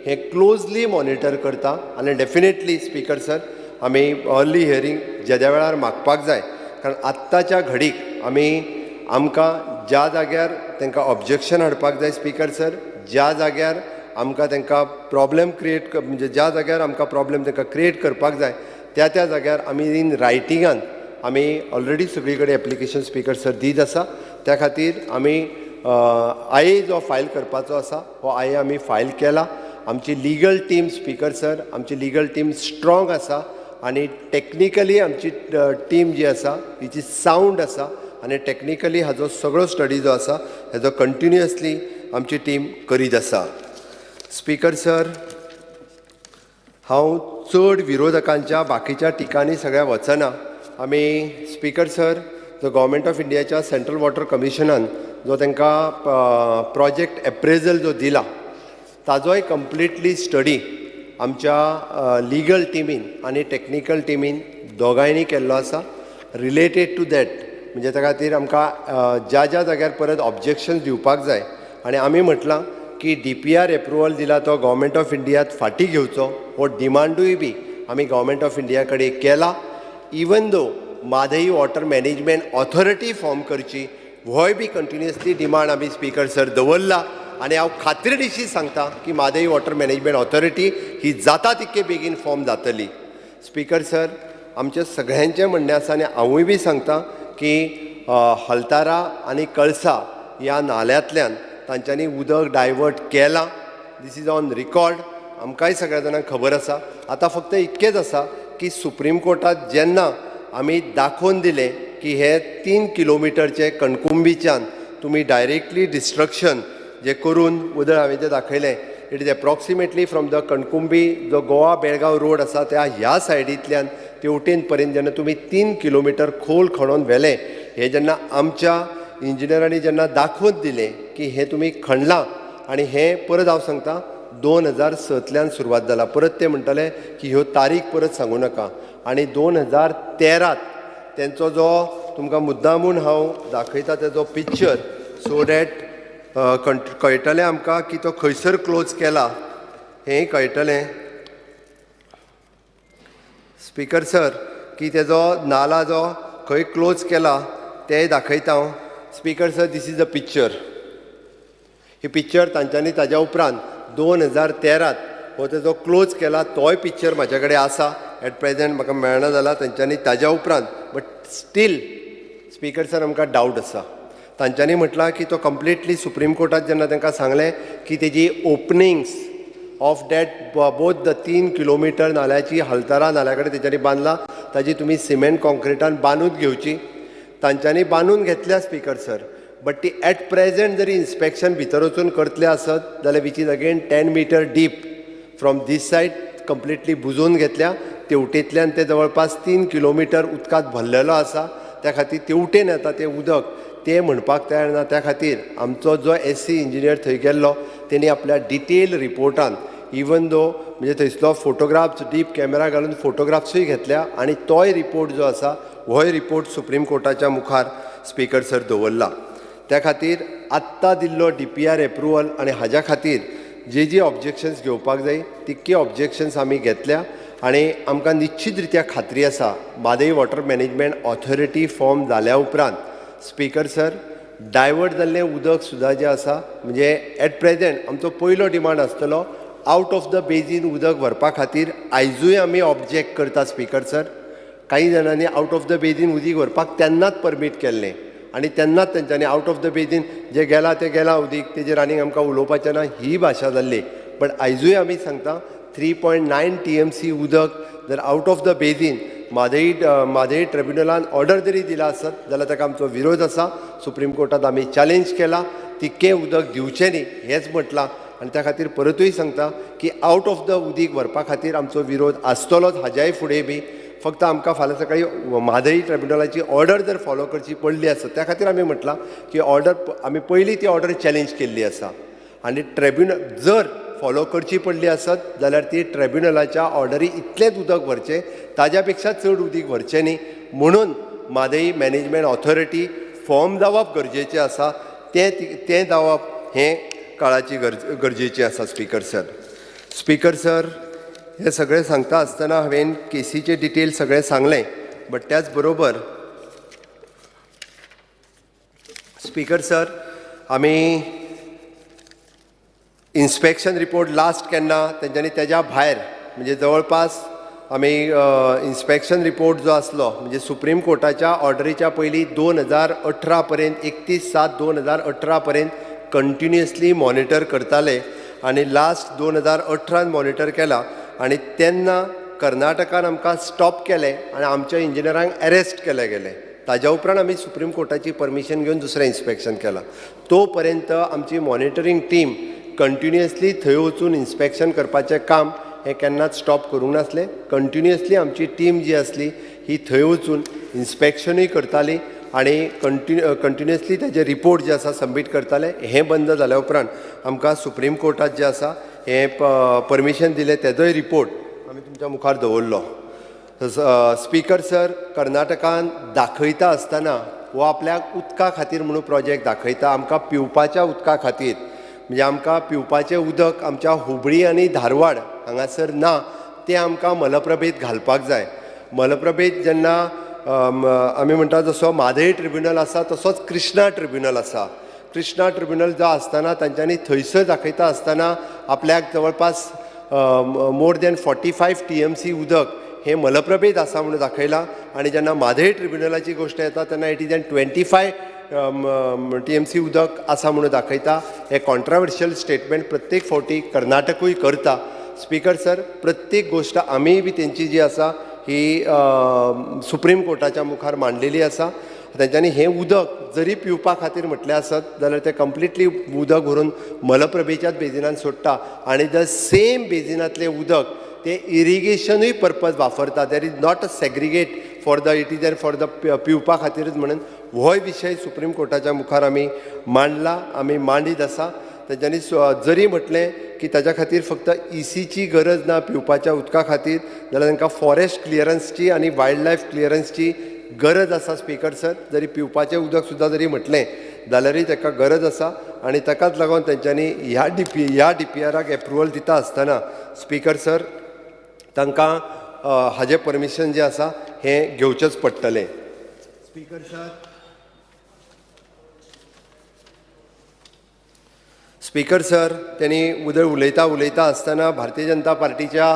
हें क्लोजली मॉनिटर करता आनी डेफिनेटली स्पीकर सर आमी अर्ली हियरींग जेद्या वेळार मागपाक जाय, कारण आत्ताच्या घडीक आमी आमकां ज्या जाग्यार तांकां ऑब्जेक्शन हाडपाक जाय स्पीकर सर, ज्या जाग्यार आमकां तांकां प्रॉब्लेम क्रिएट म्हणजे ज्या जाग्यार आमकां प्रॉब्लेम तांकां क्रिएट करपाक जाय त्या त्या जाग्यार आमी इन रायटिंगान आमी ऑलरेडी सगळी कडेन एप्लिकेशन स्पीकर सर दीत आसा. त्या खातीर आमी I ए जो फायल करपाचो आसा हो I ए आमी फायल केला. आमची लिगल टीम स्पीकर सर, आमची लिगल टीम स्ट्रॉंग आसा आनी टॅक्निकली आमची टीम जी आसा हिची सावंड आसा आनी टॅक्निकली हाजो सगळो स्टडी जो आसा हेजो कंटिन्युअसली आमची टीम करीत आसा. स्पीकर सर, हांव चड विरोधकांच्या बाकीच्या ठिकाणी सगळ्या वचना. आमी स्पीकर सर जो गव्हर्मेंट ऑफ इंडियाच्या सेंट्रल वॉटर कमिशनान जो तांकां प्रोजेक्ट एप्रेजल जो दिला ताजोय कंप्लिटली स्टडी आमच्या लिगल टिमीन आनी टॅक्निकल टिमीन दोगांयनी केल्लो आसा. रिलेटेड टू that म्हणजे त्या खातीर आमकां ज्या ज्या जाग्यार परत ऑब्जेक्शन दिवपाक जाय आनी आमी म्हटलां की डी पी आर एप्रुवल दिला तो गव्हर्मेंट ऑफ इंडियात फाटीं घेवचो हो डिमांडूय बी आमी गव्हर्मेंट ऑफ इंडिया कडेन केला. Even though Mhadei water management authority form करची होय बी कंटिन्युअसली डिमांड आमी स्पीकर सर दवरला आनी हांव खात्रीनिशी सांगता की म्हादई वॉटर मॅनेजमेंट ऑथॉरिटी ही जाता तितके बेगीन फॉर्म जातली. स्पीकर सर, आमचें सगळ्यांचें म्हणणें आसा आनी हांवूय बी सांगता की हलतारा आनी कळसा ह्या नाल्यांतल्यान तांच्यांनी उदक डायवर्ट केलां. This is on record, आमकांय सगळ्या जाणांक खबर आसा. आतां फक्त इतकेंच आसा की सुप्रीम कोर्टात जेन्ना आमी दाखोवन दिलें की हे 3 किलोमिटरचे कणकुंबीच्यान तुमी डायरेक्टली डिस्ट्रक्शन जे करून उदक हांवें जें दाखयलें, it is approximately from the Kankumbi जो गोवा बेळगांव रोड आसा त्या ह्या सायडींतल्यान तेवटेन पर्यंत जेन्ना तुमी 3 किलोमिटर खोल खणोन व्हेलें, हें जेन्ना आमच्या इंजिनियरांनी जेन्ना दाखोवन दिलें की हें तुमी खणलां आनी हें परत हांव सांगता 2006तल्यान सुरवात जाला. परत ते म्हणटाले की ह्यो तारीख परत सांगू नाका आनी 2013 तेंचो जो तुमकां मुद्दामून हांव दाखयता तेजो पिक्चर सो that कळटलें आमकां की तो खंयसर क्लोज केला हेंय कळटलें स्पीकर सर, की तेजो नाला जो खंय क्लोज केला तेंय दाखयता हांव. Speaker sir, this is a picture. He picture तांच्यांनी ताज्या उपरांत 2013 हो तेजो क्लोज केला तोय पिक्चर म्हाज्या कडेन आसा. एट प्रेजेंट म्हाका मेळना जाला तांच्यांनी ताज्या उपरांत, बट स्टील स्पीकर सर आमकां डावट आसा. तांच्यांनी म्हटलां की तो कंप्लिटली सुप्रीम कोर्टात जेन्ना तांकां सांगलें की तेजी openings of that both the 3 kilometre नाल्याची हलतारा नाल्या कडेन तेंच्यांनी बांदला ताजी तुमी सिमेंट कॉन्क्रिटान बांदून घेवची, तांच्यांनी बांदून घेतल्या स्पीकर सर. बट ती एट प्रेजेंट जरी इन्स्पेक्शन भितर वचून करतले आसत जाल्यार which is again 10 metre deep from this side completely बुजोवन घेतल्या. तेवटेंतल्यान ते जवळपास 3 किलोमिटर उदकांत भरलेलो आसा, त्या खातीर तेवटेन येता तें उदक तें म्हणपाक तयार ना. त्या खातीर आमचो जो एस सी इंजिनियर थंय गेल्लो तेणी आपल्या डिटेल रिपोर्टान इवन दो म्हणजे थंयसलो फोटोग्राफ्स डीप कॅमेरा घालून फोटोग्राफ्सूय घेतल्या आनी तोय रिपोर्ट जो आसा होय रिपोर्ट सुप्रीम कोर्टाच्या मुखार स्पीकर सर दवरला. त्या खातीर आत्तां दिल्लो डी पी आर एप्रुवल आनी हाज्या खातीर जे जी ऑब्जेक्शन्स घेवपाक जाय तितकी ऑब्जेक्शन्स आमी घेतल्या आनी आमकां निश्चित रित्या खात्री आसा Mhadei water management authority form जाल्या उपरांत स्पीकर सर डायवर्ट जाल्लें उदक सुद्दां जें आसा म्हणजे एट प्रेजेंट आमचो पयलो डिमांड आसतलो आउट ऑफ the basin उदक व्हरपा खातीर आयजूय आमी ऑब्जेक्ट करता स्पीकर सर. काही जाणांनी आउट ऑफ the basin उदीक व्हरपाक तेन्नाच परमीट केल्लें आनी तेन्नाच तेंच्यांनी आउट ऑफ the basin जें गेलां तें गेलां उदीक तेजेर आनीक आमकां उलोवपाचें ना ही भाशा जाल्ली. बट आयजूय आमी सांगता 3.9 TMC उदक जर out of the basin Mhadei ट्रिब्युनलान order जरी दिला आसत जाल्यार ताका आमचो विरोध आसा. सुप्रीम कोर्टांत आमी चॅलेंज केला तितकें उदक दिवचें न्ही हेंच म्हटलां आनी त्या खातीर परतूय सांगता की आउट ऑफ the उदीक व्हरपा खातीर आमचो विरोध आसतलोच हाज्याय फुडें बी. फक्त आमकां फाल्यां सकाळीं म्हादय ट्रिब्युनलाची ऑर्डर जर फॉलो करची पडली आसत, त्या खातीर आमी म्हटलां की ऑर्डर आमी पयलीं ती ऑर्डर चॅलेंज केल्ली आसा आनी ट्रिब्युनल जर फॉलो करची पडली आसत जाल्यार ती ट्रिब्युनलाच्या ऑर्डरी इतलेंच उदक व्हरचें, ताज्या पेक्षा चड उदीक व्हरचें न्ही म्हणून म्हादय मॅनेजमेंट ऑथॉरिटी फॉर्म जावप गरजेचें आसा. तें जावप हें काळाची गरजेचें आसा. स्पीकर सर, स्पीकर सर, हें सगळें सांगता आसतना हांवें केसीचे डिटेल सगळें सांगलें, बट त्याच बरोबर स्पीकर सर आमी इन्स्पेक्शन रिपोर्ट लास्ट केन्ना तेंच्यांनी तेज्या भायर म्हणजे जवळपास आमी इन्स्पेक्शन रिपोर्ट जो आसलो म्हणजे सुप्रीम कोर्टाच्या ऑर्डरीच्या पयलीं 2018 पर्यंत 31/7/2018 पर्यंत कंटिन्युअसली मॉनिटर करताले आनी लास्ट 2018 मॉनिटर केला आनी तेन्ना कर्नाटकान आमकां स्टॉप केलें आनी आमच्या इंजिनियरांक अरेस्ट केले गेले. ताज्या उपरांत आमी सुप्रीम कोर्टाची परमिशन घेवन दुसरें इन्स्पेक्शन केलां. तो पर्यंत आमची मॉनिटरींग टीम कंटिन्युअसली थंय वचून इन्स्पेक्शन करपाचें काम हें केन्नाच स्टॉप करूंक नासलें. कंटिन्युअसली आमची टीम जी आसली ही थंय वचून इन्स्पेक्शनूय करताली आनी कंटिन्युअसली ताजे रिपोर्ट जे आसा सबमीट करताले. हें बंद जाल्या उपरांत आमकां सुप्रीम कोर्टात जें आसा हें परमिशन दिलें, तेजोय रिपोर्ट आमी तुमच्या मुखार दवरलो. स्पीकर सर, कर्नाटकान दाखयता आसतना हो आपल्याक उदका खातीर म्हणून प्रोजेक्ट दाखयता, आमकां पिवपाच्या उदका खातीर म्हणजे आमकां पिवपाचें उदक आमच्या हुबळी आनी धारवाड हांगासर ना, तें आमकां मलप्रभेंत घालपाक जाय. मलप्रभेंत जेन्ना आमी म्हणटा जसो म्हादय ट्रिब्युनल आसा तसोच कृष्णा ट्रिब्युनल आसा. कृष्णा ट्रिब्युनल जो आसतना तांच्यांनी थंयसर दाखयता आसतना आपल्याक जवळपास मोर दॅन 45 TMC उदक हें मलप्रभेंत आसा म्हणून दाखयलां आनी जेन्ना म्हादय ट्रिब्युनलाची गोश्ट येता तेन्ना it is an 25 TMC उदक आसा म्हणून दाखयता. हें कॉन्ट्रावर्शियल स्टेटमेंट प्रत्येक फावटी कर्नाटकूय करता. स्पीकर सर, प्रत्येक गोश्ट आमीय बी तेंची जी आसा ही सुप्रीम कोर्टाच्या मुखार मांडलेली आसा. तेंच्यांनी हें उदक जरी पिवपा खातीर म्हटलें आसत जाल्यार तें कंप्लिटली उदक व्हरून मलप्रभेच्याच बेजिनान सोडटा आनी the same बेजिनांतलें उदक ते इरिगेशनूय पर्पज वापरता. There is not a segregate for the it is an for the पिवपा खातीरच म्हणून होय विशय सुप्रीम कोर्टाच्या मुखार आमी मांडला, आमी मांडीत आसा. तेंच्यांनी जरी म्हटलें की ताज्या खातीर फक्त ईसीची गरज ना पिवपाच्या उदका खातीर, जाल्यार तांकां फॉरेस्ट क्लियरन्सची आनी वायल्ड लायफ क्लियरन्सची गरज आसा. स्पीकर सर, जरी पिवपाचें उदक सुद्दां जरी म्हटलें जाल्यारूय ताका गरज आसा आनी ताकाच लागून तेंच्यांनी ह्या DPR approval दिता आसतना स्पीकर सर तांकां हाजें परमिशन जें आसा हें घेवचेंच पडटलें. स्पीकर सर, तेणी उदय उलयता उलयता आसतना भारतीय जनता पार्टीच्या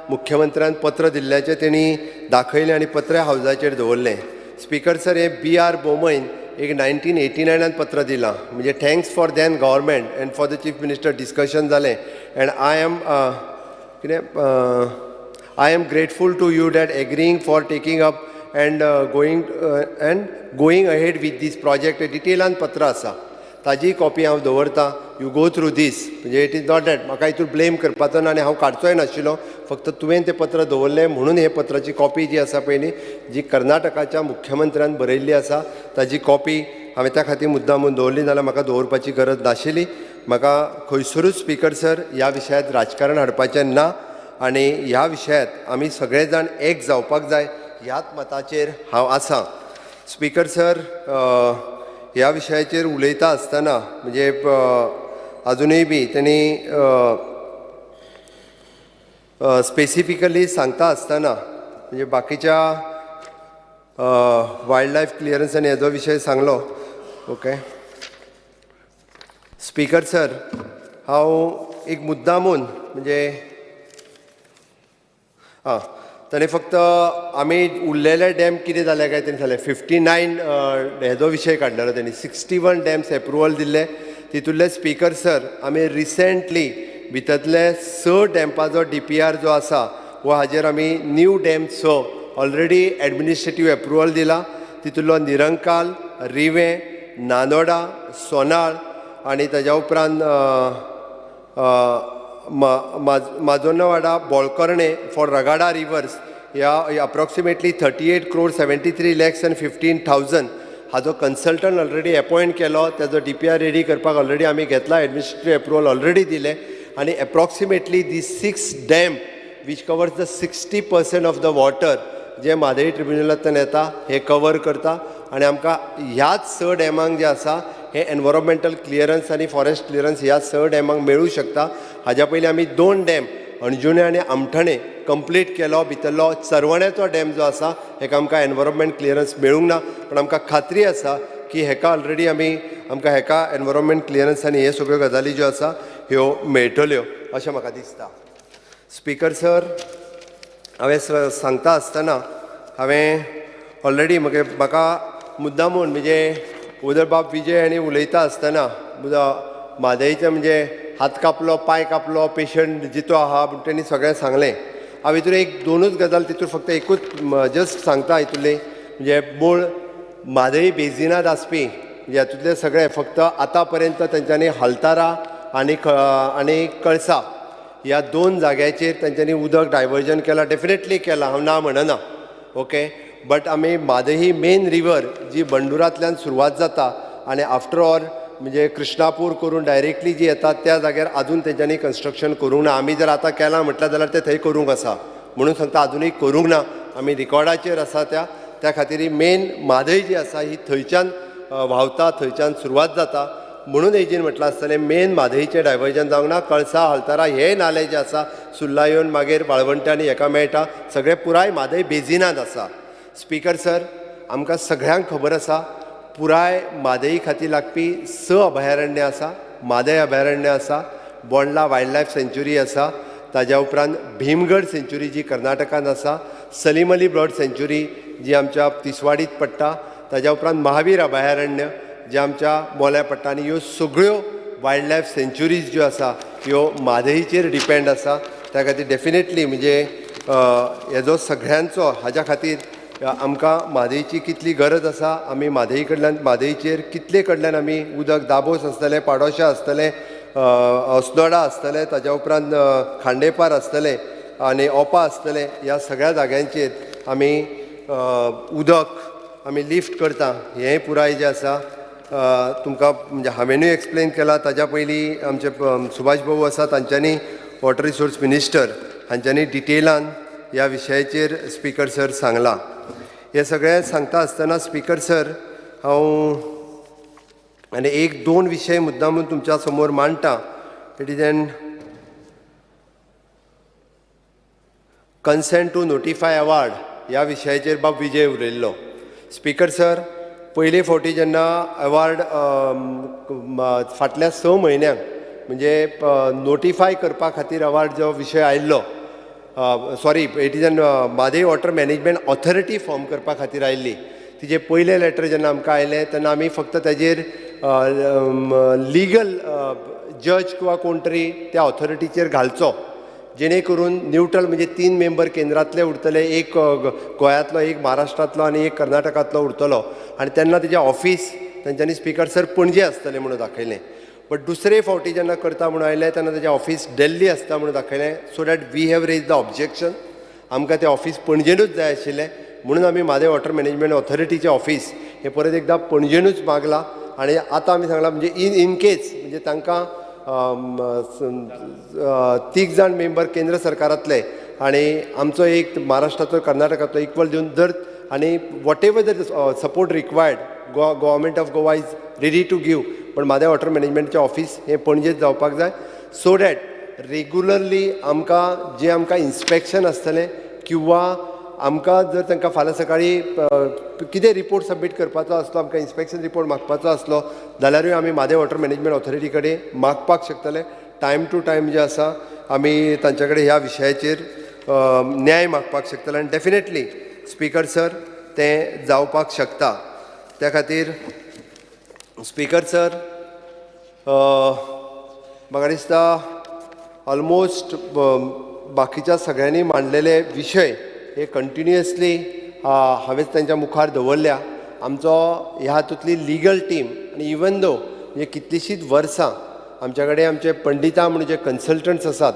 मुख्यमंत्र्यान पत्र दिल्ल्याचें तेणी दाखयलें आनी पत्र हावजाचेर दवरलें. स्पीकर सर, हें BR बोमयन एक 1989 पत्र दिलां म्हणजे thanks for then government and for the chief minister discussion जालें एंड I am कितें I am grateful to you that agreeing for taking up and going ahead with this project. डिटेलान पत्र आसा, ताजी कॉपी हांव दवरता. You go through दीस म्हणजे it is not that म्हाका हितून ब्लेम करपाचो ना आनी हांव काडचोय नाशिल्लो, फक्त तुवें तें पत्र दवरलें म्हणून हे पत्राची कॉपी जी आसा पयलीं जी कर्नाटकाच्या मुख्यमंत्र्यान बरयल्ली आसा ताजी कॉपी हांवें त्या खातीर मुद्दाम दवरली, नाजाल्यार म्हाका दवरपाची गरज नाशिल्ली. म्हाका खंयसरूच स्पीकर सर ह्या विशयांत राजकारण हाडपाचें ना आनी ह्या विशयांत आमी सगळे जाण एक जावपाक जाय ह्याच मताचेर हांव आसा. स्पीकर सर, ह्या विशयाचेर उलयता आसतना म्हणजे आजुनूय बी तेणी स्पेसिफिकली सांगता आसतना म्हणजे बाकीच्या वायल्ड लायफ क्लियरन्स आनी हेजो विशय सांगलो. ओके स्पीकर सर, हांव एक मुद्दामून म्हणजे आं ताणें फक्त आमी उरलेले डॅम कितें जाले काय तेणी सांगलें 59 हेजो विशय काडलेलो तेणी 61 डॅम्स एप्रुवल दिल्ले. तितूंतले स्पीकर सर आमी रिसेंटली भितरले 6 डॅम्पाचो DPR जो आसा हो हाजेर आमी new dam 6 already administrative approval दिला. तितूंतलो निरंकाल, रिवें, नानोडा, सोनाळ आनी ताज्या उपरांत माजोन्नवाडा, बोळकर्णे फॉर रगाडा रिवर्स ह्या approximately 38,73,15,000 हाजो कन्सल्टंट ऑलरेडी अपॉयंट केलो. ताजो DPR ready करपाक ऑलरेडी आमी घेतला, एडमिनिस्ट्रेटीव अप्रुवल ऑलरेडी दिलें आनी approximately the 6 dam which covers the 60% of the water जे म्हादय ट्रिब्युनलांतल्यान येता हे कवर करता आनी आमकां ह्याच 6 डॅमांक जे आसा हे एनवायरोमेंटल क्लियरन्स आनी फॉरेस्ट क्लियरन्स ह्या 6 डॅमांक मेळूं शकता. हाज्या पयलीं आमी 2 डॅम अणजुणे आनी आमठणे कंप्लीट केलो. भितरलो चरवण्याचो डॅम जो आसा हेका आमकां एनवायरोमेंट क्लियरन्स मेळूंक ना, पण आमकां खात्री आसा की हेका ऑलरेडी आमी आमकां हेका एनवायरोमेंट क्लियरन्स आनी हे सगळ्यो गजाली ज्यो आसा ह्यो मेळटल्यो अशें म्हाका दिसता. स्पीकर सर, हांवें सांगता आसतना हांवें ऑलरेडी म्हाका मुद्दामून म्हणजे उदरबाब विजय हांणी उलयता आसतना म्हादयचें म्हणजे हात कापलो पांय कापलो पेशंट जितो आहा म्हण तेणी सगळें सांगलें. हांव हितून एक दोनूच गजाल तितून फक्त एकूच जस्ट सांगता. हितूंतली म्हणजे मूळ म्हादय बेजिनांत आसपी म्हणजे हातूंतले सगळे फक्त आतां पर्यंत तेंच्यांनी हलतारा आनी कळसा ह्या 2 जाग्याचेर तेंच्यांनी उदक डायवर्जन केलां, डेफिनेटली केलां, हांव ना म्हणना, ओके. बट आमी म्हादय ही मेन रिवर जी बंडुरांतल्यान सुरवात जाता आनी आफ्टर ऑल म्हणजे कृष्णापूर करून डायरेक्टली जी येता त्या जाग्यार आजून तेंच्यांनी कन्स्ट्रक्शन करूंक ना. आमी जर आतां केलां म्हटल्यार जाल्यार तें थंय करूंक आसा म्हणून सांगता, आजुनूय करूंक ना, आमी रिकॉर्डाचेर आसा त्या त्या खातीर ही मेन म्हादय जी आसा ही थंयच्यान व्हांवता, थंयच्यान सुरवात जाता म्हणून एजीन म्हटलां आसतलें मेन म्हादयचें डायवर्जन जावंक ना. कळसा हलतारा हे नाले जे आसा सुर्ला येवन मागीर वाळवंटा आनी हेका मेळटा, सगळें पुराय म्हादय बेजिनांत आसा. स्पीकर सर, आमकां सगळ्यांक खबर आसा पुराय म्हादय खातीर लागपी 6 अभयारण्य आसा. म्हादय अभयारण्य आसा, बोंडला वायल्ड लायफ सँच्युरी आसा, ताज्या उपरांत भीमगड सँच्युरी जी कर्नाटकांत आसा, सलीम अली बर्ड सँच्युरी जी आमच्या तिसवाडीत पडटा, ताज्या उपरांत महावीर अभयारण्य जे आमच्या मोल्या पडटा आनी ह्यो सगळ्यो वायल्ड लायफ सँच्युरीज ज्यो आसा ह्यो म्हादयचेर डिपेंड आसा. त्या खातीर डेफिनेटली म्हणजे हेजो सगळ्यांचो हाज्या खातीर आमकां म्हादयची कितली गरज आसा, आमी म्हादय कडल्यान म्हादयचेर कितले कडल्यान आमी उदक दाबोस आसतलें, पाडोशा आसतलें, अस्नोडा आसतलें, ताज्या उपरांत खांडेपार आसतलें आनी ओपा आसतलें, ह्या सगळ्या जाग्यांचेर आमी उदक आमी लिफ्ट करता. हें पुराय जें आसा तुमकां म्हणजे हांवेनूय एक्सप्लेन केलां. ताज्या पयलीं आमचे सुभाष भाऊ आसा तांच्यांनी वॉटर रिसोर्स मिनिस्टर हांच्यांनी डिटेलान ह्या विशयाचेर स्पीकर सर सांगलां. हें सगळें सांगता आसतना स्पीकर सर हांव आनी 1-2 विशय मुद्दामून तुमच्या समोर मांडटा. It is an consent to notify award ह्या विशयाचेर बाब विजय उलयल्लो. स्पीकर सर, पयले फावटी जेन्ना अवॉर्ड फाटल्या 6 म्हयन्यांक म्हणजे नोटिफाय करपा खातीर अवॉर्ड जो विशय आयिल्लो, sorry it is an Mhadei water management authority form करपा खातीर आयिल्ली, तिजें पयलें लेटर जेन्ना आमकां आयलें तेन्ना आमी फक्त ताजेर लिगल जज किंवा कोण तरी त्या ऑथॉरिटीचेर घालचो जेणे करून न्यूट्रल म्हणजे 3 मेंबर केंद्रांतले उरतले, एक गोंयांतलो, एक महाराष्ट्रांतलो आनी एक कर्नाटकांतलो उरतलो आनी तेन्ना तेजें ऑफीस तेंच्यांनी स्पीकर सर पणजे आसतलें म्हणून दाखयलें. बट दुसरे फावटी जेन्ना करता म्हणून आयलें तेन्ना तेजें ऑफीस दिल्ली आसता म्हणून दाखयलें. So that we have raise the objection. आमकां तें ऑफीस पणजेनूच जाय आशिल्लें म्हणून आमी म्हादय वॉटर मॅनेजमेंट ऑथॉरिटीचें ऑफीस हें परत एकदां पणजेनूच मागलां आनी आतां आमी सांगलां म्हणजे इन केस म्हणजे तांकां 3 जाण मेंबर केंद्र सरकारांतले आनी आमचो एक महाराष्ट्राचो कर्नाटकांतलो इक्वल दिवन जर आनी whatever the support required government of Goa is ready to give, पण म्हादय वॉटर मॅनेजमेंटचें ऑफीस हें पणजेच जावपाक जाय सो that regularly आमकां जें आमकां इन्स्पेक्शन आसतलें किंवा आमकां जर तांकां फाल्यां सकाळीं कितें रिपोर्ट सबमीट करपाचो आसलो, आमकां इन्स्पेक्शन रिपोर्ट मागपाचो आसलो जाल्यारूय आमी म्हादय वॉटर मॅनेजमेंट ऑथॉरिटी कडेन मागपाक शकतले. टायम टू टायम जे आसा आमी तांचे कडेन ह्या विशयाचेर न्याय मागपाक शकतले आनी डेफिनेटली स्पीकर सर तें जावपाक शकता. त्या खातीर स्पीकर सर म्हाका दिसता ऑलमोस्ट बाकीच्या सगळ्यांनी मांडलेले विशय हे कंटिन्युअसली हांवें तांच्या मुखार दवरल्या. आमचो ह्या हातूंतली लिगल टीम आनी इवन दो म्हणजे कितलींशींच वर्सां आमच्या कडेन आमचे पंडिता म्हणून जे कन्सल्टंट्स आसात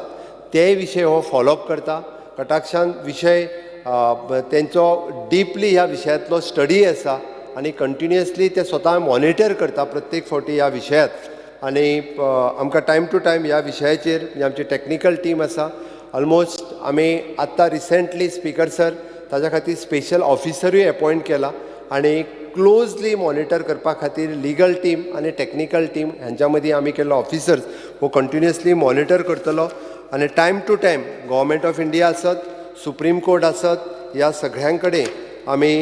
ते विशय हो फॉलोअप करता. कटाक्षान विशय तेंचो डिपली ह्या विशयांतलो स्टडी आसा आनी कंटिन्युअसली ते स्वता मॉनिटर करता प्रत्येक फावटी ह्या विशयांत आनी आमकां टायम टू टायम ह्या विशयाचेर आमची टॅक्निकल टीम आसा. ऑलमोस्ट आमी आत्तां रिसेंटली स्पीकर सर ताज्या खातीर स्पेशल ऑफिसरूय एपॉयंट केला आनी क्लोजली मॉनिटर करपा खातीर लिगल टीम आनी टॅक्निकल टीम हांच्या मदीं आमी केल्लो ऑफिसर्स हो कंटिन्युअसली मॉनिटर करतलो आनी time to time government of India आसत, सुप्रीम कोर्ट आसत, ह्या सगळ्यां कडेन आमी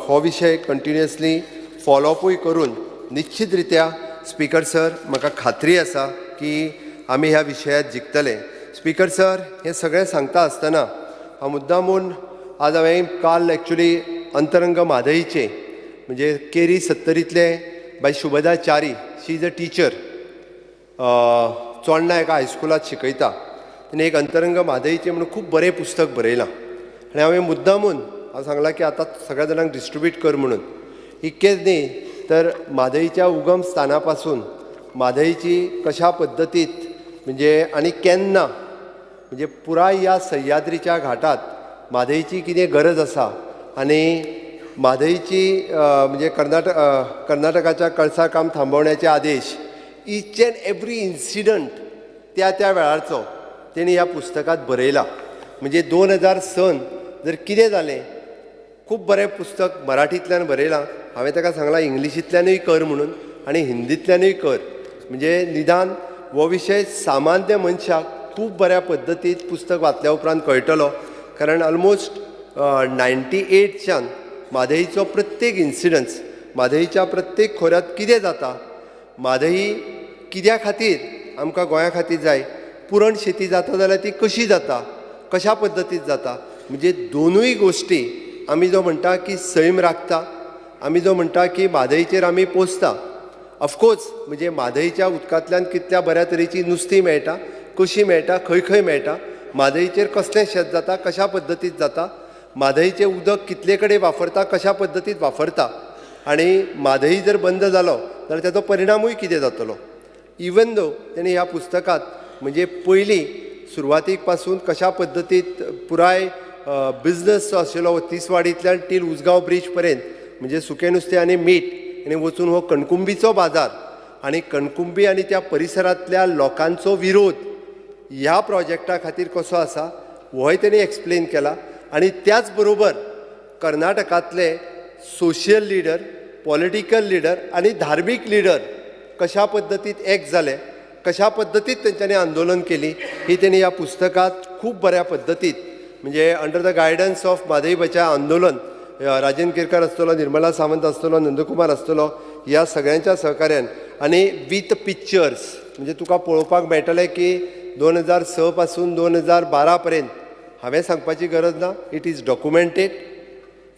हो विशय कंटिन्युअसली फॉलोअपूय करून निश्चित रित्या स्पीकर सर म्हाका खात्री आसा की आमी ह्या विशयांत जिखतले. स्पीकर सर हें सगळें सांगता आसतना हांव मुद्दामून आज हांवें काल एक्चुली अंतरंग म्हादईचे म्हणजे केरी सत्तरींतले बाय Shubhada Chari, she is a teacher, Chonda एका हायस्कुलांत शिकयता, तिणें एक अंतरंग म्हादईचें म्हणून खूब बरें पुस्तक बरयलां आनी हांवें मुद्दामून हांव सांगलां की आतां सगळ्या जाणांक डिस्ट्रिब्यूट कर म्हणून. इतकेंच न्ही तर म्हादईच्या उगम स्थाना पासून म्हादईची कशा पद्दतीत म्हणजे आनी केन्ना म्हणजे पुराय ह्या सह्याद्रीच्या घाटात म्हादईची कितें गरज आसा आनी म्हादईची म्हणजे कर्नाटकाच्या कळसा काम थांबवण्याचे आदेश, इच एंड एवरी इन्सिडंट त्या त्या वेळाचो तेणी ह्या पुस्तकांत बरयला. म्हणजे 2000 जर कितें जालें, खूब बरें पुस्तक मराठींतल्यान बरयलां, हांवें ताका सांगलां इंग्लिशींतल्यानूय कर म्हणून आनी हिंदींतल्यानूय कर, म्हणजे निदान हो विशय सामान्य मनशाक खूब बऱ्या पद्दतीन पुस्तक वाचल्या उपरांत कळटलो. कारण ऑलमोस्ट 98च्यान म्हादईचो प्रत्येक इन्सिडन्स, म्हादईच्या प्रत्येक खोऱ्यांत कितें जाता, म्हादई कित्या खातीर आमकां गोंया खातीर जाय, पुरण शेती जाता जाल्यार ती कशी जाता, कशा पद्दतीन जाता, म्हणजे दोनूय गोश्टी आमी जो म्हणटा की सैम राखता, आमी जो म्हणटा की म्हादईचेर आमी पोसता. ऑफकोर्स म्हणजे म्हादईच्या उदकांतल्यान कितल्या बऱ्या तरेची नुस्तीं मेळटा, कशी मेळटा, खंय खंय मेळटा, म्हादईचेर कसलें शेत जाता, कशा पद्दतीन जाता, म्हादईचें उदक कितले कडेन वापरता, कशा पद्दतीन वापरता आनी म्हादई जर बंद जालो जाल्यार ताचो परिणामूय कितें जातलो. इवन दो तेणें ह्या पुस्तकांत म्हणजे पयलीं सुरवातीक पासून कशा पद्दतीत पुराय बिजनस जो आशिल्लो तिसवाडींतल्यान टील उजगांव ब्रीज पर्यंत म्हणजे सुकें नुस्तें आनी मीठ आनी वचून हो कणकुंबीचो बाजार आनी कणकुंबी आनी त्या परिसरांतल्या लोकांचो विरोध ह्या प्रोजेक्टा खातीर कसो आसा होय तेणी एक्सप्लेन केला. आनी त्याच बरोबर कर्नाटकांतले सोशियल लिडर, पॉलिटिकल लिडर आनी धार्मीक लिडर कशा पद्दतीत एक जाले, कशा पद्दतीत तेंच्यांनी आंदोलन केली ही तेणी ह्या पुस्तकांत खूब बऱ्या पद्दतीत म्हणजे under the guidance of Mhadei Bachao Andolan, Rajendra Kerkar आसतलो, निर्मला सावंत आसतलो, नंदकुमार आसतलो, ह्या सगळ्यांच्या सहकार्यान आनी विथ पिक्चर्स म्हणजे तुका पळोवपाक मेळटलें की 2006 पासून 2012 पर्यंत हांवें सांगपाची गरज ना, it is documented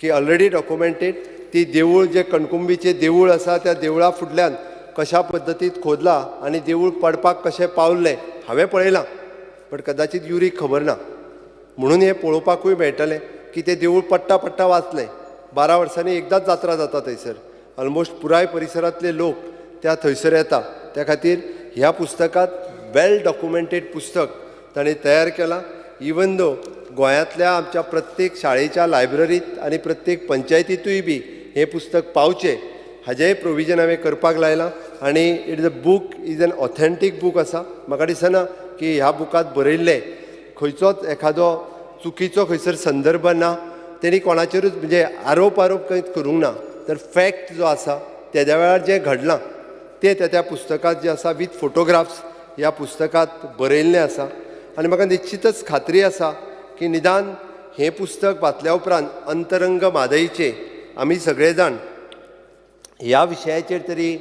की ऑलरेडी डॉक्युमेंटेड ती देवूळ जे कणकुंबीचें देवूळ आसा त्या देवळा फुडल्यान कशा पद्दतीत खोदला आनी देवूळ पडपाक कशें पावलें हांवें पळयलां, बट कदाचित युरीक खबर ना, म्हणून हें पळोवपाकूय मेळटलें की तें देवूळ पडटा पडटा वाचलें. 12 वर्सांनी एकदांच जात्रा जाता थंयसर, ऑलमोस्ट पुराय परिसरांतले लोक त्या थंयसर येता. त्या खातीर ह्या पुस्तकांत वेल डॉक्युमेंटेड पुस्तक ताणें तयार केलां. इवन दो गोंयांतल्या आमच्या प्रत्येक शाळेच्या लायब्ररींत आनी प्रत्येक पंचायतींतूय बी हें पुस्तक पावचें हाजेंय प्रोविजन हांवें करपाक लायलां. आनी it is a book is an authentic book आसा. म्हाका दिसना की ह्या बुकांत बरयल्लें खंयचोच एखादो चुकीचो खंयसर संदर्भ ना, तेणी कोणाचेरूच म्हणजे आरोप कांयच करूंक ना, तर फॅक्ट जो आसा तेद्या वेळार जें घडलां तें त्या त्या पुस्तकांत जें आसा विथ फोटोग्राफ्स ह्या पुस्तकांत बरयल्लें आसा. आनी म्हाका निश्चितच खात्री आसा की निदान हें पुस्तक वाचल्या उपरांत अंतरंग म्हादईचें आमी सगळे जाण ह्या विशयाचेर तरी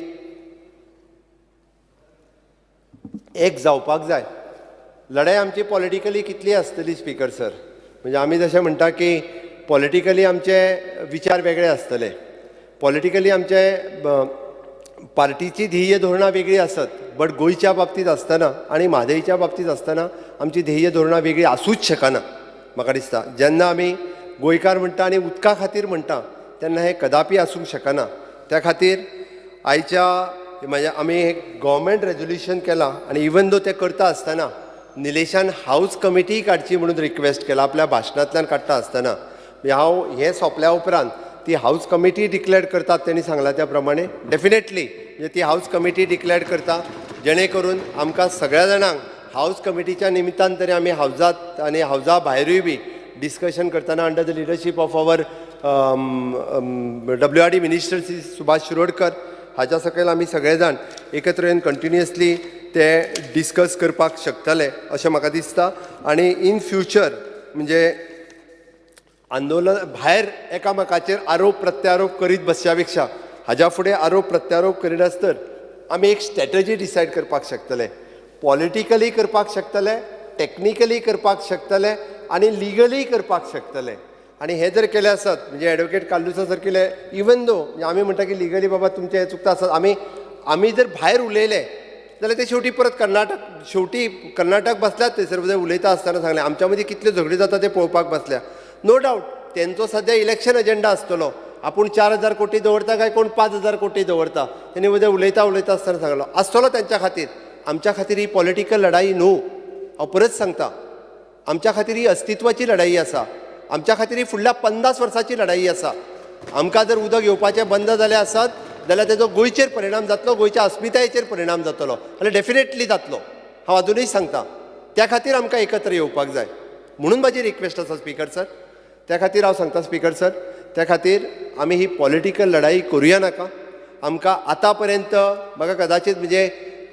एक जावपाक जाय. लढाई आमची पॉलिटिकली कितली आसतली स्पीकर सर, म्हणजे आमी जशें म्हणटा की पॉलिटिकली आमचे विचार वेगळे आसतले, पॉलिटिकली आमचे पार्टीची ध्येय धोरणां वेगळी आसत, बट गोंयच्या बाबतींत आसतना आनी म्हादईच्या बाबतींत आसतना आमची ध्येय धोरणां वेगळी आसूच शकना. म्हाका दिसता जेन्ना आमी गोंयकार म्हणटा आनी उदका खातीर म्हणटा तेन्ना हें कदापी आसूंक शकना. त्या खातीर आयच्या म्हणजे आमी एक गव्हर्मेंट रेजोल्युशन केलां आनी इवन दो तें करता आसतना निलेशान हावज कमिटी काडची म्हणून रिक्वेस्ट केला आपल्या भाशणांतल्यान काडटा आसतना. हांव हें सोंपल्या उपरांत ती हावज कमिटी डिक्लेअर करतात तेणी सांगला त्या प्रमाणे डेफिनेटली म्हणजे ती हावज कमिटी डिक्लेअर करता जेणे करून आमकां सगळ्या जाणांक हावज कमिटीच्या निमित्तान तरी आमी हावजात आनी हावजा भायरूय बी डिस्कशन करतना under the leadership of our WRD minister Shri Subhash Shirodkar हाच्या सकयल आमी सगळे जाण एकत्र येवन कंटिन्युअसली ते डिस्कस करपाक शकतले अशें म्हाका दिसता. आनी इन फ्युचर म्हणजे आंदोलन भायर एकामेकाचेर आरोप प्रत्यारोप करीत बसच्या पेक्षा हाज्या फुडें आरोप प्रत्यारोप करिनासतर आमी एक स्ट्रॅटजी डिसायड करपाक शकतले, पॉलिटिकली करपाक शकतले, टॅक्निकली करपाक शकतले आनी लिगली करपाक शकतले. आनी हें जर केलें आसत म्हणजे एडवोकेट कार्लुसा सारकिले इवन दो आमी म्हणटा की लिगली बाबा तुमचें हें चुकता आसत, आमी जर भायर उलयले जाल्यार ते शेवटी परत कर्नाटक शेवटी कर्नाटक बसल्यात थंयसर जर उलयता आसतना सांगलें आमच्या मदीं कितल्यो झगड्यो जाता ते पळोवपाक बसल्या. नो डावट तेंचो सद्या इलेक्शन एजेंडा आसतलो, आपूण 4,000 कोटी दवरता काय कोण 5,000 कोटी दवरता तेणी उद्या उलयता उलयता आसतना सांगलो आसतलो तेंच्या खातीर. आमच्या खातीर ही पॉलिटिकल लढाई न्हू, हांव परत सांगता, आमच्या खातीर ही अस्तित्वाची लढाई आसा, आमच्या खातीर ही फुडल्या 50 वर्साची लढाई आसा. आमकां जर उदक येवपाचें बंद जालें आसत जाल्यार तेजो गोंयचेर परिणाम जातलो, गोंयच्या अस्मितायेचेर परिणाम जातलो आनी डेफिनेटली जातलो, हांव अजुनूय सांगता. त्या खातीर आमकां एकत्र येवपाक जाय म्हणून म्हाजी रिक्वेस्ट आसा स्पीकर सर. त्या खातीर हांव सांगता स्पीकर सर, त्या खातीर आमी ही पॉलिटिकल लढाई करुया नाका. आमकां आतां पर्यंत म्हाका कदाचीत म्हणजे